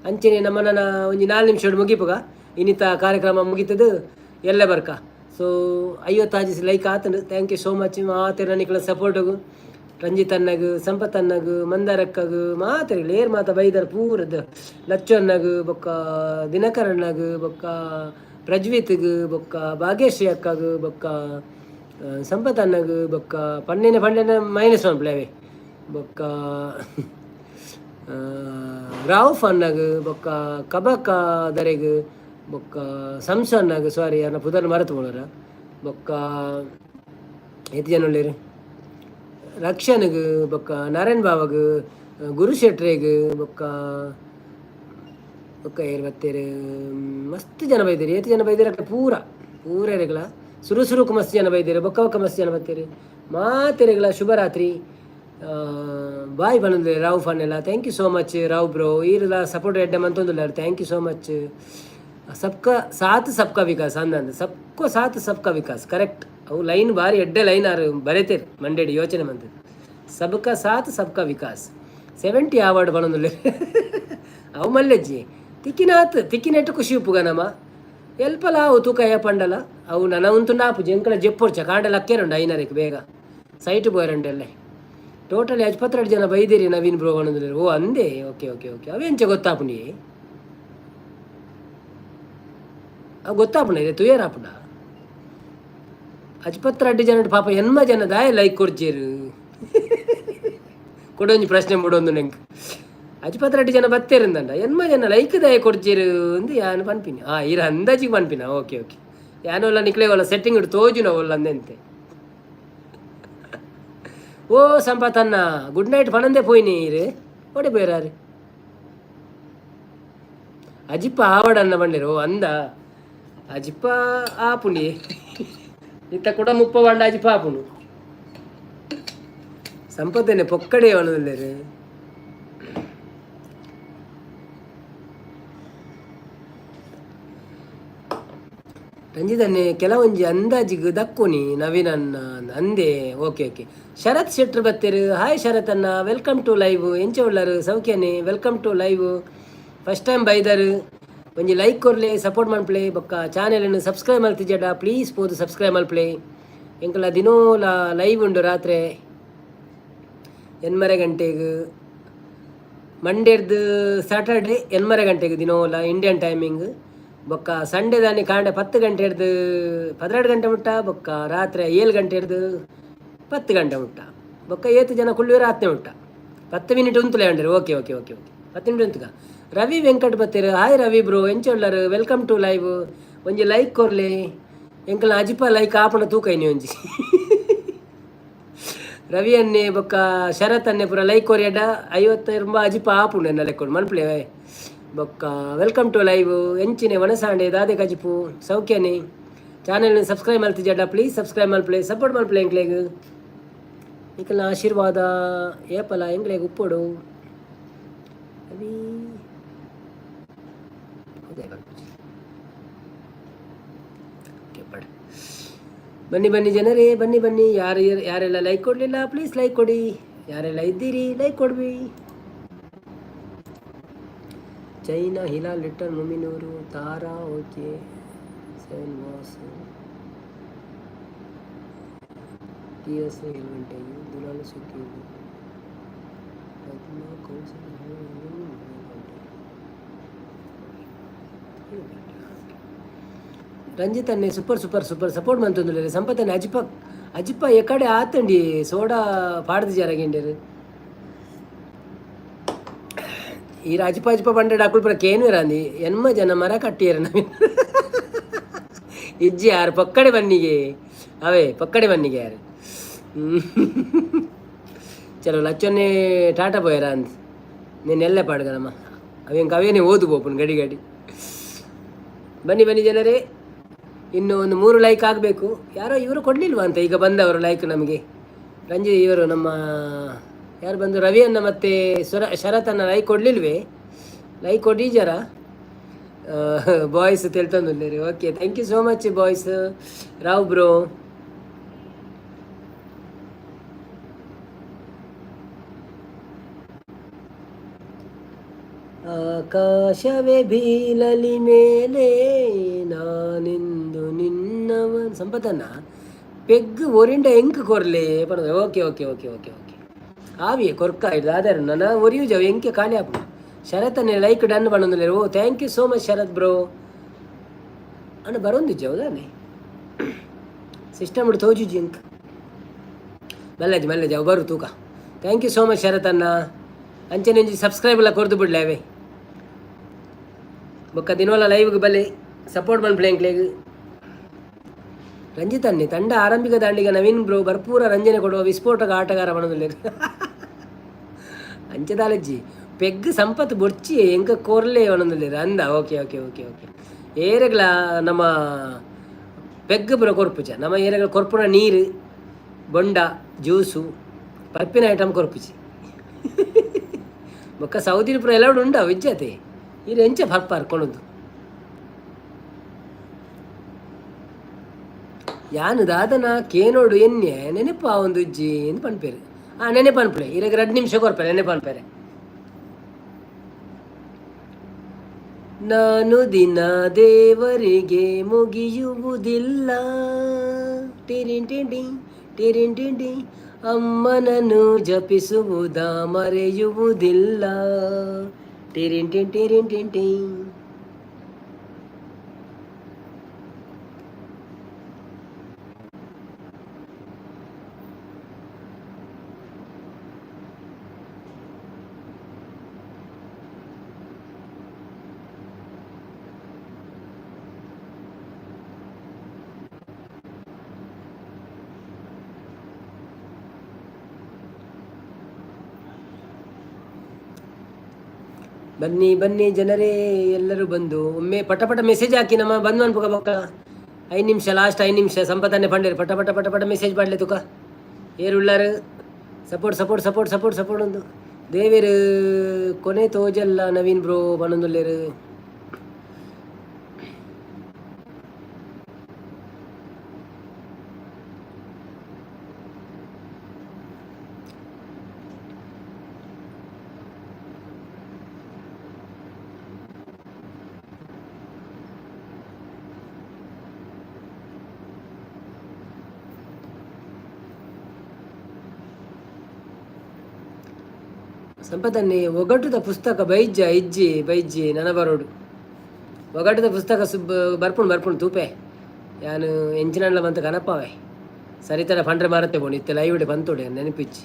ಅಂಚನೆ ನಮ್ಮನ ಒಂಜಿ 4 ನಿಮಿಷಡ್ ಮುಗಿಪುಗ, ಇನ್ನಿತ ಕಾರ್ಯಕ್ರಮ ಮುಗಿತದು ಎಲ್ಲೆ ಬರ್ಕ. ಸೊ 56 ಲೈಕ್ ಆತಂಡು. Thank you so much ಮಾತೆರ್ನ ನಿಕ್ಲೆನ ಸಪೋರ್ಟ್ಗು. ರಂಜಿತ್ ಅಣ್ಣಗ್, ಸಂಪತ್ ಅಣ್ಣಗ್, ಮಂದಾರಕ್ಕಗ್, ಮಾತೆರ್ಗ್ ಏರ್ ಮಾತ ಬೈದರ್ ಪೂರದ, ಲಚ್ಚು ಅಣ್ಣಗ್, ಬೊಕ್ಕ ದಿನಕರ್ ಅಣ್ಣಗ್, ಬೊಕ್ಕ ಪ್ರಜ್ವಿತ್ಗ್, ಬೊಕ್ಕ ಭಾಗ್ಯಶ್ರೀ ಅಕ್ಕಗ್, ಬೊಕ್ಕ ಸಂಪತ್ ಅಣ್ಣಗ್, ಬೊಕ್ಕ ಪನ್ನಿನ ಪಂಡೆನ ಮೈನಸ್ ಮನ್ಪುಲೆ, ಬೊಕ್ಕ ರಾವುಫ್ ಅಣ್ಣಗ್, ಬೊಕ್ಕ ಕಬಕ ದರೆಗ್, ಬೊಕ್ಕ ಸಂಸ ಅಣ್ಣಗ್, ಸಾರಿ ಅನ್ನ ಪುದರ್ ಮರೆತು ಪೋನರ, ಬೊಕ್ಕ ಏತ್ ಜನ ಉಲ್ಲೆರ್, ರಕ್ಷಣಗ್, ಬೊಕ್ಕ ನಾರಾಯಣ್ ಬಾವಗ್, ಗುರು ಶೆಟ್ರೆಗ್, ಬೊಕ್ಕ ಬೊಕ್ಕ ಏರ್ ಬತ್ತೆರ್, ಮಸ್ತ್ ಜನ ಬೈದೆರ್. ಏತ್ ಜನ ಬೈದೆರ್ ಅಕ್ಲೆ ಪೂರ ಪೂರ ಎರೆಗ್ಲ ಸುರು ಸುರುಕು ಮಸ್ತ್ ಜನ ಬೈದೆರ್, ಬೊಕ್ಕ ಬೊಕ್ಕ ಮಸ್ತ್ ಜನ ಬತ್ತೆರ್. ಮಾತೆರೆಗ್ಲ ಶುಭರಾತ್ರಿ. ಬಾಯ್ ಪನೊಂದುಲ್ಲೆರ್ ರಾವ್ ಫನ್ನೆಲ್ಲ. Thank you so much Rao bro, ಈರ್ಲ support ಎಡ್ಡೆ ಮಂತೊಂದುಲ್ಲೆರ್. Thank you so much. ಸಬ್ಕಾ ಸಾಥ್ ಸಬ್ಕಾ ವಿಕಾಸ್ ಅಂದಂದು, ಸಬ್ಕೋ ಸಾಥ್ ಸಬ್ಕಾ ವಿಕಾಸ್, ಕರೆಕ್ಟ್. ಅವು ಲೈನ್ ಬಾರಿ ಎಡ್ಡೆ ಲೈನ್ ಆರು ಬರೆತೇರ್, ಮಂಡೆಡ್ ಯೋಚನೆ ಮಂತದ್. ಸಬ್ಕಾ ಸಾಥ್ ಸಬ್ಕಾ ವಿಕಾಸ್. 70 ಅವಾರ್ಡ್ ಪನೊಂದುಲ್ಲೆರ್. ಅವು ಮಲ್ಲೆಜ್ಜಿ ತಿಕ್ಕಿನಾತ್ ತಿಕ್ಕಿನೆಟ್ ಖುಷಿ ಉಪ್ಪುಗ ನಮ ಎಲ್ಪಲ ಅವು ತೂಕ ಪಂಡಲ ಅವು ನನ ಉಂತುಂಡ ಆಪುಜಿ. ಎಂಕಲ ಜೆಪ್ಪೊರ್ಚ ಕಾಂಡ ಲಕ್ಕೆರುಂಡು ಐನರೆಕ್ ಬೇಗ ಸೈಟ್ ಪೋಯರಂಡೆಲ್ಲೆ. ಟೋಟಲ್ 72 ಜನ ಬೈದಿರಿ ನವೀನ್ ಬ್ರೋ ಪನೊಂದುಲ್ಲೆರ್. ಓ ಅಂದೆ, ಓಕೆ ಓಕೆ ಓಕೆ. ಅವೆಂಚ ಗೊತ್ತಾಪುಂಡಿ? ಅವು ಗೊತ್ತಾಪುಂಡ ಇದೆ ತುಯರ್ ಆಪುಂಡ? 72 ಜನ ಪಾಪ 80 ಜನ ದಾಯ ಲೈಕ್ ಕೊರ್ಜೇರು? ಕೊಡೊಂಜಿ ಪ್ರಶ್ನೆ ಬುಡೊಂದು ನೆಂಕ್. 72 ಜನ ಬತ್ತೇರಿಂದಂಡ, 80 ಜನ ಲೈಕ್ ದಾಯ ಕೊಡ್ಜೇರು ಅಂದು ಯಾನ್ ಪನ್ಪಿನಿ. ಆ ಇರ ಅಂದಾಜಿಗೆ ಪನ್ಪಿನ. ಓಕೆ ಓಕೆ, ಯಾನೊಲ್ಲ ನಿಕ್ಲೆ ಒಲ್ಲ ಸೆಟ್ಟಿಂಗ್ ತೋಜುನ ಒಲ್ಲ ಅಂದೆಂತೆ. ಓ ಸಂಪತ್ ಅಣ್ಣ, ಗುಡ್ ನೈಟ್ ಪನಂದೆ ಪೋಯಿನಿ, ಇರು ಓಡೆ ಪೋಯರಾರು? ಅಜಿಪ್ಪ ಆವಡನ್ನ ಪಂಡೆರು. ಓ ಅಂದ, ಅಜಿಪ್ಪ ಆಪುಂಡಿ ಇತ್ತ ಕೂಡ 30 ಪಂಡ ಅಜಿಪ್ಪ ಆಪುಂಡು. ಸಂಪತ್ತೇನೆ ಪೊಕ್ಕಡೆ ಪನೊಂದುಲ್ಲೆರ್. ರಂಜಿತನ್ನೇ ಕೆಲವೊಂಜಿ ಅಂದಾಜಿಗ್ ದಕ್ಕುನಿ ನವೀನ್ ಅಣ್ಣ ಅಂದೆ. ಓಕೆ ಓಕೆ, ಶರತ್ ಶೆಟ್ರ್ ಬತ್ತೆರ್. ಹಾಯ್ ಶರತ್ ಅಣ್ಣ, welcome to live. ಎಂಚ ಉಳ್ಳರು? ಸೌಖ್ಯನೆ? Welcome to live. First time ಬೈದರ್, ಒಂಜಿ ಲೈಕ್ ಕೊರ್ಲೆ, ಸಪೋರ್ಟ್ ಮನ್ಪುಲೆ. ಬೊಕ್ಕ ಚಾನೆಲ್ ಸಬ್ಸ್ಕ್ರೈಬ್ ಮಲ್ತಿಜಡ ಪ್ಲೀಸ್ ಪೋದು ಸಬ್ಸ್ಕ್ರೈಬ್ ಮಲ್ಪುಲೆ. ಎಂಕಲ ದಿನೋಲ ಲೈವ್ ಉಂಡು ರಾತ್ರೆ 8:30 ಗಂಟೆಗ್, ಮಂಡೇರ್ದು ಸ್ಯಾಟರ್ಡೆ 8:30 ಗಂಟೆಗೆ ದಿನೋಲ ಇಂಡಿಯನ್ ಟೈಮಿಂಗ್. ಬೊಕ್ಕ ಸಂಡೇ ದಾನಿ ಕಾಂಡೆ 10 ಗಂಟೆ ಹಿಡ್ದು 12 ಗಂಟೆ ಮುಟ್ಟ, ಬೊಕ್ಕ ರಾತ್ರಿ 7 ಗಂಟೆ ಹಿಡ್ದು 10 ಗಂಟೆ ಮುಟ್ಟ. ಬೊಕ್ಕ ಏತ್ ಜನ ಕುಳ್ಳುವೆರ್ ಆತ್ನೆ ಮುಟ್ಟ. 10 ಮಿನಿಟ್ ಉಂತುಲೆ ಅಂಡರ್. Okay okay okay okay, 10 minute ಉಂತುಗ. ರವಿ ವೆಂಕಟ್ ಬತ್ತೆರ್. ಹಾಯ್ ರವಿ ಬ್ರೋ, ಎಂಚ ಉಲ್ಲರ್? Welcome to live. ಒಂಜಿ ಲೈಕ್ ಕೊರ್ಲೆ. ಎಂಕಲ್ನ ಅಜಿಪ ಲೈಕ್ ಆಪುಂಡ ತೂಕೈನಿ ಒಂಜಿ. ರವಿ ಅನ್ನೆ ಬೊಕ್ಕ ಶರತ್ ಅನ್ನೆ ಪೂರ ಲೈಕ್ ಕೊರಿಯಡ 50 ಅಜಿಪ ಆಪುಂಡು ಎನ್ನ ಲೆಕ್ಕೊಡು ಮನ್ಪುಲೆ. ಬೊಕ್ಕ welcome to live. ಎಂಚಿನೆ ವನಸಾಂಡೆ ದಾದೆ ಕಜಿಪು? ಸೌಖ್ಯನೆ? ಚಾನೆಲ್ ಸಬ್ಸ್ಕ್ರೈಬ್ ಮಲ್ತಿಜಡ ಪ್ಲೀಸ್ ಸಬ್ಸ್ಕ್ರೈಬ್ ಮಲ್ಪುಲೆ, ಸಪೋರ್ಟ್ ಮಲ್ಪುಲೆ. ಎಂಕ್ಲೆಗ್ ನಿಕಲ್ನ ಆಶೀರ್ವಾದ ಏಪಲ ಎಂಕ್ಲೆಗ್ ಉಪ್ಪೊಡು. ರವಿ ಓಕೆ ಬಡ ಬನ್ನಿ ಬನ್ನಿ ಜನರೇ, ಬನ್ನಿ ಬನ್ನಿ. ಯಾರು ಯಾರೆಲ್ಲ ಲೈಕ್ ಕೊಡಲಿಲ್ಲ ಪ್ಲೀಸ್ ಲೈಕ್ ಕೊಡಿ. ಯಾರೆಲ್ಲ ಇದ್ದೀರಿ like ಕೊಡ್ವಿ. China Hilal little Muminuru Tara okay 7 was T S 7 ಗಂಟೆಗೆ ದುಲಾಲು ಸುಕ್ಕಿ. ರಂಜಿತ್ ಅನ್ನೆ ಸೂಪರ್ ಸೂಪರ್ ಸೂಪರ್ ಸಪೋರ್ಟ್ ಮಂತೊಂದುಲ್ಲೆರ್. ಸಂಪತ್ ಅಜಿಪ ಅಜಿಪ ಎಕಡೆ ಆತಂಡಿ ಸೋಡಾ ಪಾಡ್ದು ಜರಗಿಂಡೆರ್. ಈ ಅಜಿಪ ಅಜಿಪ ಬಂಡೆಡ್ ಅಕುಲ್ ಪೂರ ಕೇನುವೆರಾಂದಿ ಎನ್ಮ ಜನ ಮರ ಕಟ್ಟಿಯರ್ ನವೀನ್. ಇಜ್ಜಿ ಯಾರು ಪೊಕ್ಕಡೆ ಬನ್ನಿಗೆ ಅವೇ ಪೊಕ್ಕಡೆ ಬನ್ನಿಗೆ ಯಾರು. ಚಲೋ ಲಚ್ಚೊನ್ನೆ ಟಾಟಾ ಪೋಯರ ಅಂದ್ ನೀನು ಎಲ್ಲೆ ಪಾಡ್ಗನಮ್ಮ ಅವೇಂಕ ಅವೇನೇ ಓದು ಪೋಪುನು ಗಡಿ ಗಡಿ. ಬನ್ನಿ ಬನ್ನಿ ಜನರೇ, ಇನ್ನು ಒಂದು 3 ಲೈಕ್ ಆಗಬೇಕು. ಯಾರೋ ಇವರು ಕೊಡಲಿಲ್ವಾ ಅಂತ ಈಗ ಬಂದವರು ಲೈಕ್ ನಮಗೆ. ರಂಜಿ ಇವರು ನಮ್ಮ ಯಾರು ಬಂದು ರವಿಯನ್ನ ಮತ್ತು ಸುರ ಶರತನ್ನ ಲೈಕ್ ಕೊಡಲಿಲ್ವೇ? ಲೈಕ್ ಕೊಡಿ ಜರ boys ತೆಲ್ತೊಂದುಲ್ಲೆರ್. Okay, thank you so much boys. Rao bro, ಆಕಾಶವೇ ಬೀಳಲಿ ಮೇಲೆ ನಾನೆಂದು ನಿನ್ನವ. ಸಂಪತನ್ನ ಪೆಗ್ ಒರಿಂಡ ಎಂಕ್ ಕೊರ್ಲೆ ಪನೊಂದು. Okay okay okay okay okay ಆವಿಯೇ ಕೊರ್ಕ ಇದು ಆಧಾರ ನನ್ನ ಒರಿಯು ಜವ ಎಂಕೆ ಖಾಲಿ ಆಪುಂಡು. ಶರತನ್ನೇ ಲೈಕ್ ಡನ್ ಪನೊಂದುಲ್ಲೆರ್. Oh, thank you so much Sharath bro. ಅಣ್ಣ ಬರೋಂದಿಜ್ಜ ಹೌದಾನೆ ಸಿಸ್ಟಮ್ ತೋಜುಜಿ ಎಂಕ್. ಮಲ್ಲಜಿ ಮಲ್ಲಜಿ ಅವು ಬರು ತೂಕ. Thank you so much Sharath ಅಣ್ಣ. ಅಂಚನೆ ಒಂಜಿ ಸಬ್ಸ್ಕ್ರೈಬ್ ಎಲ್ಲ ಕೊರ್ದು ಬಿಡ್ಲೆ ಅವೇ. ಬೊಕ್ಕ ದಿನವಲ್ಲ ಲೈವ್ಗೆ ಬಲೆ ಸಪೋರ್ಟ್ ಮನ್ಪುಲೆ ಎಂಕ್ಲೆಗ್. ರಂಜಿತ್ ಅನ್ನಿ ತಂಡ ಆರಂಭಿಕ ದಾಂಡಿಗ ನವೀನ್ ಬ್ರೋ ಭರ್ಪೂರ ರಂಜನೆ ಕೊಡುವ ವಿಸ್ಫೋಟಕ ಆಟಗಾರ ಪನೊಂದುಲ್ಲೆರ್. ಅಂಚದಾಲಜ್ಜಿ ಪೆಗ್ ಸಂಪತ್ ಬೊರ್ಚಿ ಎಂಕ ಕೋರ್ಲೆ ಪನೊಂದುಲ್ಲೆರ್ ಅಂದ. ಓಕೆ ಓಕೆ ಓಕೆ ಓಕೆ ಏರೆಗ್ಲ ನಮ್ಮ ಪೆಗ್ ಪೂರ ಕೊರ್ಪುಜ ನಮ್ಮ ಏರೆಗ್ಲ ಕೊರ್ಪುನ ನೀರು ಬೊಂಡ ಜ್ಯೂಸು ಪರ್ಪಿನ ಐಟಮ್ ಕೊರ್ಪುಜಿ. ಬೊಕ್ಕ ಸೌದಿ ಪೂರ ಎಲೌಡ್ ಉಂಡ ವಿಜ್ಜತೆ ಈರ್ ಎಂಚ ಪರ್ಪಾರ್ ಕೊನೊದು. ಯಾನ್ ದಾದನ ಕೇನೋಡು ಎನ್ನೆ ನೆನಪು ಆವೊಂದುಜ್ಜಿ ಇಂದ್ ಪನ್ಪೆರ್. ಆ ನೆನಪು ಅನ್ಪುಲೆ ಇರೆಗ್ 2 ನಿಮಿಷ ಕೊರ್ಪೆ ನೆನಪು ಅನ್ಪೆರೆ. ನಾನು ದಿನ ದೇವರಿಗೆ ಮುಗಿಯುವುದಿಲ್ಲ ಟಿರಿನ್ ಟಿಂಡಿ ಟಿರಿನ್ ಟಿಂಡಿ ಅಮ್ಮನನ್ನು ಜಪಿಸುವುದ ಮರೆಯುವುದಿಲ್ಲ ಟಿರಿನ್ ಟಿನ್ ಟಿರಿನ್ ಟಿನ್ ಟಿ. ಬನ್ನಿ ಬನ್ನಿ ಜನರೇ ಎಲ್ಲರೂ ಬಂದು ಒಮ್ಮೆ ಪಟ ಪಟ ಮೆಸೇಜ್ ಹಾಕಿ ನಮ್ಮ ಬಂದು ಅನ್ಪುಗ ಬೊಕ್ಕ 5 ನಿಮಿಷ ಲಾಸ್ಟ್ 5 ನಿಮಿಷ ಸಂಪತನ್ನೇ ಪಂಡೇರು ಪಟ ಪಟ ಪಟ ಪಟ message ಪಾಡ್ಲೆ ತುಕ. ಏರುಳ್ಳಾರು support support support support support ಒಂದು ದೇವೇರು ಕೊನೆ ತೋಜಲ್ಲ ನವೀನ್ ಬ್ರೋ ಪನೊಂದುಲ್ಲೆರ್. ಸಂಪತನ್ನೇ ಒಗಟುದ ಪುಸ್ತಕ ಬೈಜ್ಜ ಇಜ್ಜಿ ಬೈಜ್ಜಿ ನನ ಬರೋಡು ಒಗಟುದ ಪುಸ್ತಕ ಸುಬ್ ಬರ್ಪುಂಡು ಬರ್ಪುಂಡು ತೂಪೆ ಯಾನು ಎಂಚಿನಂಡ್ಲ ಮಂತ ಕನಪಾವೆ ಸರಿತರ ಪಂಡ್ರೆ ಮಾರತ್ತೆ ಬೋಣಿ ಇತ್ತೆ ಲೈವ್ ಪಂತೋಡೆ ನೆನಪಿಚ್ಚಿ.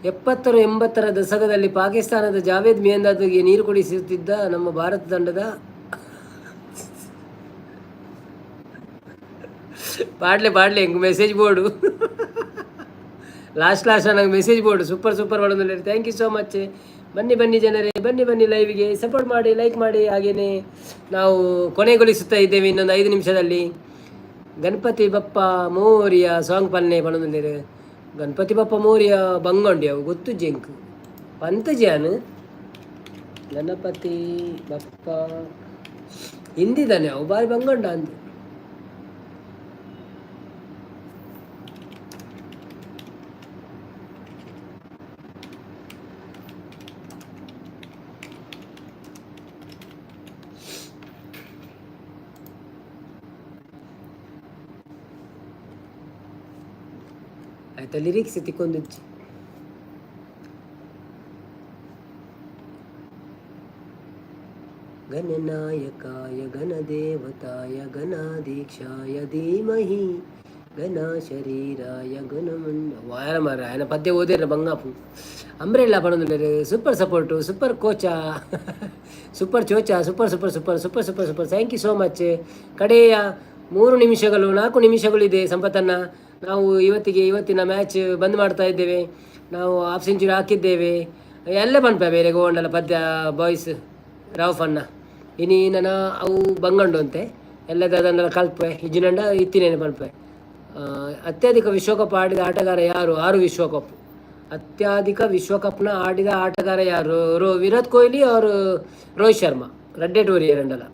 70ರ 80ರ ದಶಕದಲ್ಲಿ ಪಾಕಿಸ್ತಾನದ ಜಾವೇದ್ ಮಿಯಂದಾದ್ಗೆ ನೀರು ಕುಡಿಸುತ್ತಿದ್ದ ನಮ್ಮ ಭಾರತ ತಂಡದ ಪಾಡ್ಲೆ ಪಾಡ್ಲೆ ಎಂಕ್ ಮೆಸೇಜ್ ಬೋರ್ಡು ಲಾಸ್ಟ್ ಲಾಸ್ಟ್ ನನಗೆ ಮೆಸೇಜ್ ಬೋರ್ಡು ಸೂಪರ್ ಸೂಪರ್ ಮಾಡೋದಿಲ್ಲ. Thank you so much. ಬನ್ನಿ ಬನ್ನಿ ಜನರೇ, ಬನ್ನಿ ಬನ್ನಿ ಲೈವ್ಗೆ ಸಪೋರ್ಟ್ ಮಾಡಿ, ಲೈಕ್ ಮಾಡಿ. ಹಾಗೆಯೇ ನಾವು ಕೊನೆಗೊಳಿಸುತ್ತಾ ಇದ್ದೇವೆ ಇನ್ನೊಂದು 5 ನಿಮಿಷದಲ್ಲಿ. ಗಣಪತಿ ಬಪ್ಪ ಮೋರಿಯ ಸಾಂಗ್ ಪನ್ನೆ ಪನೊಂದುಲ್ಲೆರ್. ಗಣಪತಿ ಬಪ್ಪ ಮೋರಿಯ ಬಂಗೊಂಡಿ ಅವು ಗೊತ್ತು ಜೆಂಕ್ ಪಂತಜಾನ್ ಗಣಪತಿ ಬಪ್ಪ ಹಿಂದಿದಾನೆ ಅವು ಬಾರಿ ಬಂಗೊಂಡ ಅಂದು. ಆಯ್ತಾ ಲಿರಿಕ್ಸ್ ತಿಕ್ಕೊಂದುಜ್ಜಿ. ಗಣನಾಯಕಾಯ ಗಣದೇವತಾಯ ಗಣಾಧೀಕ್ಷಾಯ ಧೀಮಹಿ ಗಣ ಶರೀರಾಯ ಗುಣಮುಂಡ. ವಾಯನ ಮಾರ ఆయన ಪದ್ಯ ಓದಿರ ಬಂಗಾಪು. ಅಂಬ್ರೆಲ್ಲ ಪಣೊಂದುಲ್ಲೆರ್. ಸೂಪರ್ ಸಪೋರ್ಟು, ಸೂಪರ್ ಕೋಚ, ಸೂಪರ್ ಚೋಚ, super super super super super super. Thank you so much. ಕಡೆಯ 3 ನಿಮಿಷಗಳು, 4 ನಿಮಿಷಗಳಿದೆ ಸಂಪತ್ತನ್ನ. ನಾವು ಇವತ್ತಿಗೆ ಇವತ್ತಿನ ಮ್ಯಾಚ್ ಬಂದ್ ಮಾಡ್ತಾ ಇದ್ದೇವೆ. ನಾವು ಹಾಫ್ ಸೆಂಚುರಿ ಹಾಕಿದ್ದೇವೆ. ಎಲ್ಲ ಪನ್ಪ ಬೇರೆ ಗೋಂಡಲ ಪದ್ಯ ಬಾಯ್ಸ್ ರಾವ್ ಅಣ್ಣ. ಇನಿ ನನ ಅವು ಬಂಗಂಡು ಅಂತೆ ಎಲ್ಲ ದಾದನ್ನೆಲ್ಲ ಕಲ್ಪೆ ಇಜ್ಜಿನಂಡ ಇತ್ತಿನೇನು ಪನ್ಪೆ. ಅತ್ಯಧಿಕ ವಿಶ್ವಕಪ್ ಆಡಿದ ಆಟಗಾರ ಯಾರು? ಆರು ವಿಶ್ವಕಪ್. ಅತ್ಯಧಿಕ ವಿಶ್ವಕಪ್ನ ಆಡಿದ ಆಟಗಾರ ಯಾರು? ವಿರಾಟ್ ಕೊಹ್ಲಿ ಅವರು ರೋಹಿತ್ ಶರ್ಮಾ ರಡ್ಡೆ ಟೂರಿ ಎರಡಲ್ಲ.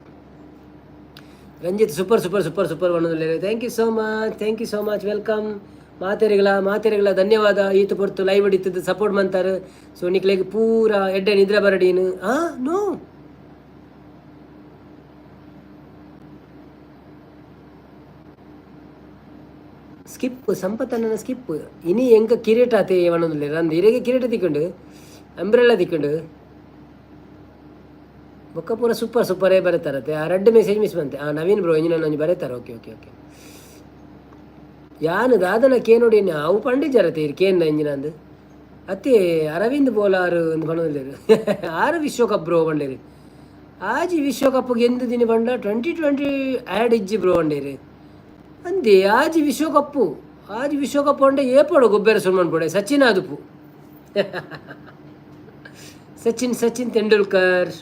Ranjith, super super super super ಪಂಡೊಂದುಲ್ಲೆರ್. Thank you so much, thank you so much. Welcome ಮಾತೆರೆಗಳ, ಮಾತೆರೆಗಳ ಧನ್ಯವಾದ. ಈತ ಪೊರ್ತು ಲೈವ್ ಇತ್ತಿದ್ದು ಸಪೋರ್ಟ್ ಮಂತಾರೆ. ಸೊ ನಿಕ್ಲೆಗ್ ಪೂರ ಎಡ್ಡೆ ನಿದ್ರೆ ಬರಡೀನು. ಆ ನೋ ಸ್ಕಿಪ್ ಸಂಪತ್ತನ್ನ ಸ್ಕಿಪ್. ಇನಿ ಎಂಕ ಕಿರೀಟ ಆತೆ ಪಂಡೊಂದುಲ್ಲೆರ್. ಅಂದ್ ಇರೆಗೆ ಕಿರೀಟ ತಿಕ್ಕುಂಡು, ಅಂಬ್ರೆಲ್ಲ ತಿಕ್ಕುಂಡು. ಬೊಕ್ಕ ಪೂರ ಸೂಪರ್ ಸೂಪರೇ ಬರೀತಾರತ್ತೆ. ಆ ರಡ್ಡ್ ಮೆಸೇಜ್ ಮಿಸ್ ಬಂತೆ. ಆ ನವೀನ್ ಬ್ರೋ ಇಂಜಿನ ಒಂಜಿ ಬರೀತಾರೆ. Okay okay okay. ಯಾನ್ ದಾದನ ಕೇನೋಡಿ, ಅವು ಪಂಡಿಜರತೆ ಇರ್ ಕೇನ್ನ ಇಂಜಿನ ಅಂದ್. ಅತ್ತೆ ಅರವಿಂದ್ ಬೋಲಾರು ಅಂದ್ ಪಂಡೊಂದುಲ್ಲೆರ್. ಆರು ವಿಶ್ವಕಪ್ ಬ್ರೋ ಪಂಡೇರು. ಆಜಿ ವಿಶ್ವಕಪ್ ಗೆಂದು ದಿನಿ ಪಂಡ 2020 ಆ್ಯಡ್ ಇಜ್ಜಿ ಬ್ರೋ ಪಂಡೇರು. ಅಂದೆ ಆಜಿ ವಿಶ್ವಕಪ್ಪು, ಆಜಿ ವಿಶ್ವಕಪ್ ಪಂಡ ಏಪೋಡು ಗೊಬ್ಬೆರೆ ಸುರು ಮನ್ಪೊಡೆ? ಸಚಿನ್ ಆದುಪು. ಸಚಿನ್, ಸಚಿನ್ ತೆಂಡೂಲ್ಕರ್.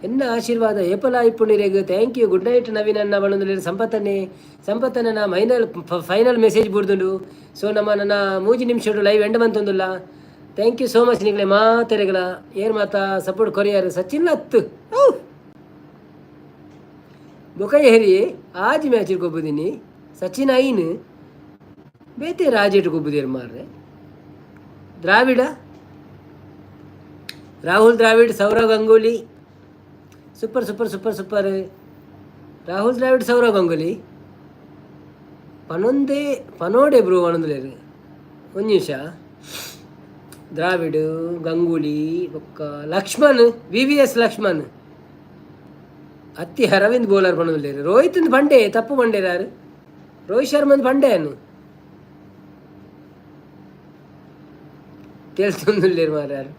ಎನ್ನ ಆಶೀರ್ವಾದ ಏಪಲ ಇಪ್ಪುಂಡಿರೆಗ್. Thank you. Good night Naveen ಅಣ್ಣ ಪಂಡೊಂದುಲ್ಲೆರ್ ಸಂಪತ್ತನ್ನೇ. ಸಂಪತ್ತನ್ನ ಮೈನಲ್ ಫೈನಲ್ ಮೆಸೇಜ್ ಬುಡ್ದುಂಡು. ಸೊ ನಮ್ಮ ನನ್ನ 3 ನಿಮಿಷಡು ಲೈವ್ ಎಂಡ್ ಮಂತೊಂದುಲ್ಲ. Thank you so much ನಿಗ್ಲೆ ಮಾತೆರೆಗಳ. ಏರ್ ಮಾತಾ ಸಪೋರ್ಟ್ ಕೊರಿಯರ್. ಸಚಿನ್ ಅತ್ತು ಬೊಕ ಹೇರಿ ಆಜಿ ಮ್ಯಾಚ್ ಗೊಬ್ಬುದಿನಿ. ಸಚಿನ್ ಐನ್ ಬೇತೆ ರಾಜೇಟ್ ಗೊಬ್ಬುದೇರು ಮಾರ್ರೆ. Dravida, Rahul Dravid, Sourav Ganguly. Super super super super. Rahul Dravid, Sourav Ganguly ಪನೊಂದೇ ಪನೋಡೆ ಬ್ರೋ ಪನೊಂದುಲ್ಲೆರ್. ಒಂಜಿ ನಿಮಿಷ. ದ್ರಾವಿಡ್, ಗಂಗೂಲಿ, ಬೊಕ್ಕ ಲಕ್ಷ್ಮಣ್, ವಿವಿಎಸ್ ಲಕ್ಷ್ಮಣ್. ಅತ್ತಿ ಅರವಿಂದ್ ಬೌಲರ್ ಪಂಡೊಂದುಲ್ಲೆರ್. ರೋಹಿತ್ ಪಂಡೆ, ತಪ್ಪು ಪಂಡೇರಾರು. ರೋಹಿತ್ ಶರ್ಮನ್ ಪಂಡೆ ಅನ್ನು ತೇಲ್ತೊಂದುಲ್ಲೆರ್ ಮಾರ್ಯಾರು.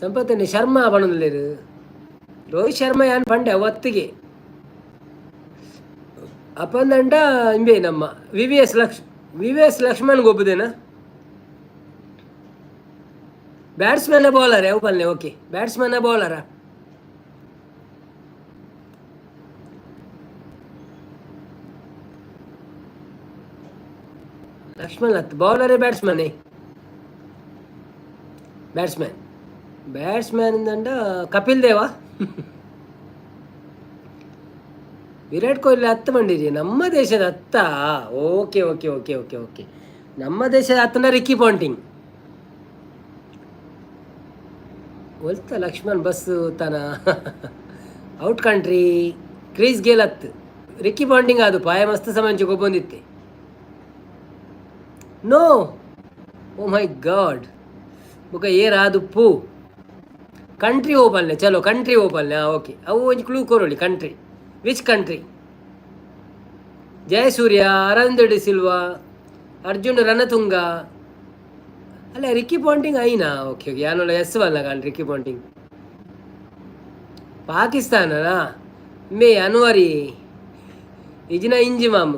ಸಂಪತ್ತನೆ ಶರ್ಮಾ ಪಂಡೊಂದುಲ್ಲೆರ್. ರೋಹಿತ್ ಶರ್ಮಾ ಯಾನ್ ಪಂಡೆ ಅವತ್ತಿಗೆ ಅಪಂದಂಡ. ಇಂಬೆ ನಮ್ಮ ವಿವಿಎಸ್ ಲಕ್ಷ್ಮಣ್ ಗೊಬ್ಬುದೇನಾ? ಬ್ಯಾಟ್ಸ್ಮನ್ ಬೌಲರ್ ಯಾವ ಪಲ್ನೆ? ಓಕೆ, ಬ್ಯಾಟ್ಸ್ಮನ್ ಬೌಲರಾ? ಲಕ್ಷ್ಮಣ್ ಅತ್ ಬೌಲರೇ ಬ್ಯಾಟ್ಸ್ಮನ್? ಬ್ಯಾಟ್ಸ್ಮನ್. ಬ್ಯಾಟ್ಸ್ಮನ್ ಅಂಡ ಕಪಿಲ್ ದೇವ, ವಿರಾಟ್ ಕೊಹ್ಲಿ ಹತ್ತು ಬಂಡಿರಿ. ನಮ್ಮ ದೇಶದ ಅತ್ತ. Okay okay okay okay okay. ನಮ್ಮ ದೇಶದ ಹತ್ತನ ರಿಕ್ಕಿ ಪಾಂಟಿಂಗ್ ಒಲ್ತ ಲಕ್ಷ್ಮಣ್ ಬಸ್ ತನ ಔಟ್ ಕಂಟ್ರಿ ಕ್ರೀಸ್ ಗೇಲ್ ಅತ್ತು. ರಿಕ್ಕಿ ಪಾಂಟಿಂಗ್ ಅದು ಪಾಯ ಮಸ್ತ್ ಸಮಂಚು ಗೊಬ್ಬೊಂದಿತ್ತೆ. ನೋ, ಓ ಮೈ ಗಾಡ್. ಬೊಕ ಏರ್ ಆದುಪ್ಪು? ಕಂಟ್ರಿ ಓಪಲ್ನೆ. ಚಲೋ, ಕಂಟ್ರಿ ಓಪಲ್ನೆ. ಓಕೆ, ಅವು ಒಂಜಿ clue ಕೊರೊಳಿ. Country, which country? Jayasuriya, Aravinda D Silva, Arjun Ranatunga. ಅಲ್ಲ, ರಿಕ್ಕಿ ಪಾಂಟಿಂಗ್ ಐನಾ? Okay okay. ಯಾನೊಲ್ಲ ಎಸ್ ವಲ್ಲ ಕಾಣ್. ರಿಕ್ಕಿ ಪಾಂಟಿಂಗ್ ಪಾಕಿಸ್ತಾನನಾ? ಮೇ ಅನ್ವರಿ ಇಜಿನ ಇಂಜಿಮಾಮ್,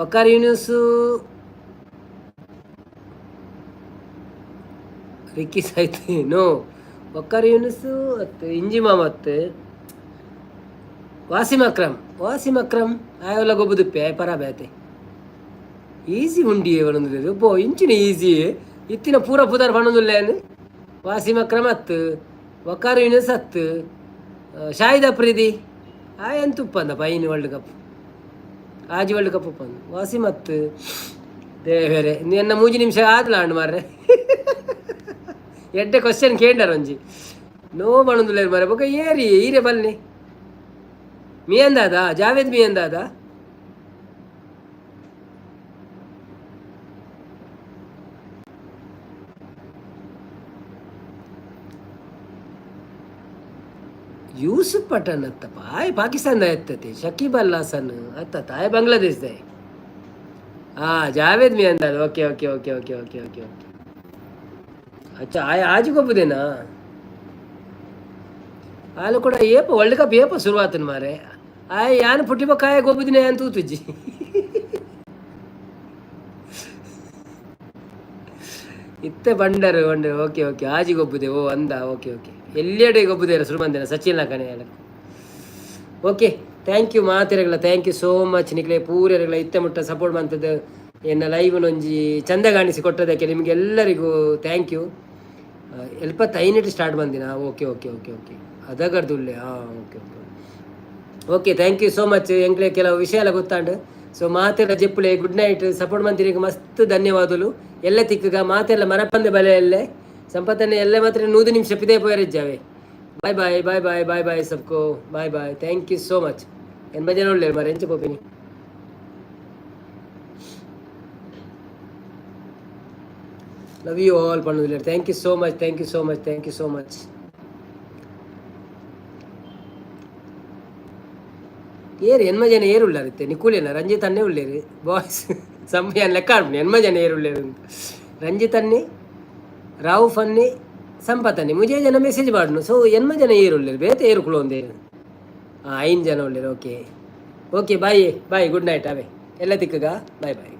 ವಕಾರ್ ಯೂನಿಸ್, ರಿಕ್ಕಿ ಸಾಯ್ತಿ. ನೋ, ವಕಾರ್ ಯೂನಿಸ್ ಅತ್ತು, ಇಂಜಿಮಾಮ್ ಅತ್ತು, ವಾಸಿಮ್ ಅಕ್ರಮ್. ವಾಸಿಮ್ ಅಕ್ರಮ್ ಆಯೊಲ್ಲ ಗೊಬ್ಬುದುಪ್ಪೆ. ಆಯ್ ಪರಾಬೆ ಆತೆ. ಈಸಿ ಉಂಡಿಯೇ ಪನೊಂದುಲ್ಲೆರ್. ಬೋ ಇಂಚಿನ ಈಸಿ ಇತ್ತಿನ ಪೂರ ಪುದರ್ ಪನೊಂದುಲ್ಲೇನ್. ವಾಸಿಮ್ ಅಕ್ರಮ್ ಅತ್ತು, ವಕಾರ್ ಯೂನಿಸ್ ಅತ್ತು, ಶಾಹಿದ್ ಅಫ್ರಿದಿ ಆಯ್ ಎಂತ ಉಪ್ಪಂದ ಪೈನ್ ವರ್ಲ್ಡ್ ಕಪ್, ಆಜಿ ವರ್ಲ್ಡ್ ಕಪ್ ಉಪ್ಪಂದು. ವಾಸಿಮ್ ಅತ್ತು. ದೇವರೇ, ಎನ್ನ 3 ನಿಮಿಷ ಆದ್ಲ ಅಂಡ್ ಮಾರ್ರೆ. ಎಡ್ಡೆ ಕ್ವಶನ್ ಕೇಂಡರ್ ಒಂಜಿ. ನೋ ಪನೊಂದುಲ್ಲೆರ್ ಮಾರ್ರೆ. ಬೊಕ ಏರಿ ಈರೆ ಬನ್ನಿ. ಮಿಯಂದಾದ, ಜಾವೇದ್ ಮಿಯಂದಾದ. ಯೂಸುಫ್ ಪಠಾಣ್ ಅತ್ತಪ್ಪ, ಆಯ್ ಪಾಕಿಸ್ತಾನದ ಎತ್ತತೆ. ಶಕೀಬ್ ಅಲ್ ಹಸನ್ ಅತ್ತ, ಆಯ್ ಬಾಂಗ್ಲಾದೇಶದ. ಹಾಂ, Javed Miandad. Okay okay okay okay okay okay okay. ಅಚ್ಚಾ, ಆಯ್ ಆಜಿ ಗೊಬ್ಬುದೇನಾ? ಆಲು ಕೂಡ ಏಪ ವರ್ಲ್ಡ್ ಕಪ್ ಏಪ ಶುರುವಾತನ ಮಾರೆ. ಆಯ್ ಯಾನ್ ಪುಟ್ಟಿಬಕ್ಕಾಯ ಗೊಬ್ಬುದಿನ ಅಂತ ತೂತುಜ್ಜಿ. ಇತ್ತೆ ಬಂಡರು ಬಂಡರು. ಓಕೆ ಓಕೆ, ಆಜಿ ಗೊಬ್ಬುದೆ. ಓ ಅಂದ, ಓಕೆ ಓಕೆ. ಎಲ್ಲೆಡೆ ಗೊಬ್ಬುದೆ ಶುರು ಬಂದೇನ ಸಚಿನ್ ಕಣೆ. Okay, thank you ಮಾತೆರೆಗಳ, thank you so much. ನಿಕ್ಲೆ ಪೂರೆರೆಗಳ ಇತ್ತೆ ಮುಟ್ಟ ಸಪೋರ್ಟ್ ಮಂತದ್ದು, ಎನ್ನ ಲೈವ್ ಒಂಜಿ ಚಂದ ಕಾಣಿಸಿ ಕೊಟ್ಟದಕ್ಕೆ ನಿಮಗೆಲ್ಲರಿಗೂ thank you. ಎಲ್ಪತ್ತೈನೆಟ್ ಸ್ಟಾರ್ಟ್ ಬಂದಿನ. ಓಕೆ ಓಕೆ ಓಕೆ ಓಕೆ, ಅದಗರ್ದುಲ್ಲೆ. ಹಾಂ, okay okay okay, thank you so much. ಎಂಕ್ಲೆ ಕೆಲವು ವಿಷಯ ಎಲ್ಲ ಗೊತ್ತಾಂಡು. ಸೊ ಮಾತೆಲ್ಲ ಜೆಪ್ಪುಲೆ, ಗುಡ್ ನೈಟ್. ಸಪೋರ್ಟ್ ಮಂತಿರಿಗೆ ಮಸ್ತ್ ಧನ್ಯವಾದಲು. ಎಲ್ಲ ತಿಕ್ಕಗ ಮಾತೆಲ್ಲ ಮರಪಂದೆ ಬಲೆ ಎಲ್ಲೆ ಸಂಪತ್ತನ್ನೇ ಎಲ್ಲ ಮಾತ್ರ 100 ನಿಮಿಷ ಪಿದೆ ಪೋಯರಿಜ್ಜಾವೆ. Bye bye bye bye bye bye, ಸಬ್ಕೋ bye bye. Thank you so much. 80 ಜನ ಒಳ್ಳೆ ಮಾರೆ, ಎಂಚ ಪೋಪಿನಿ? ಲವ್ you all ಪಣ್ಣುದಿಲ್ಲ. Thank you so much, thank you so much, thank you so much. ಏರು ಎನ್ಮ ಜನ ಏರು ಉಳ್ಳಾರಿತ್ತೆ ನಿಕುಲೇನ? ರಂಜಿತ್ ಅನ್ನೇ ಉಳ್ಳೇರು. ಬಾಯ್ಸ್ ಸಮಯ ಲೆಕ್ಕ ಆಡ್ಬಿಡಿ, ಎನ್ಮ ಜನ ಏರು ಉಳ್ಳೇರು. ರಂಜಿತ್ ಅನ್ನಿ, ರಾವುಫ್ ಅನ್ನಿ, ಸಂಪತ್ ಅನ್ನಿ, ಮುಜೆ ಜನ ಮೆಸೇಜ್ ಮಾಡ್ನು. ಸೊ ಎನ್ಮ ಜನ ಏರು ಉಳ್ಳೇರು, ಬೇತೆ ಏರು ಕುಳೊಂದೇರು. ಹಾಂ, ಐನ್ ಜನ ಉಳ್ಳೇರು. Okay okay, bye bye, good night. ಅವೇ ಎಲ್ಲ ತಿಕ್ಕಗ, ಬಾಯ್ ಬಾಯ್.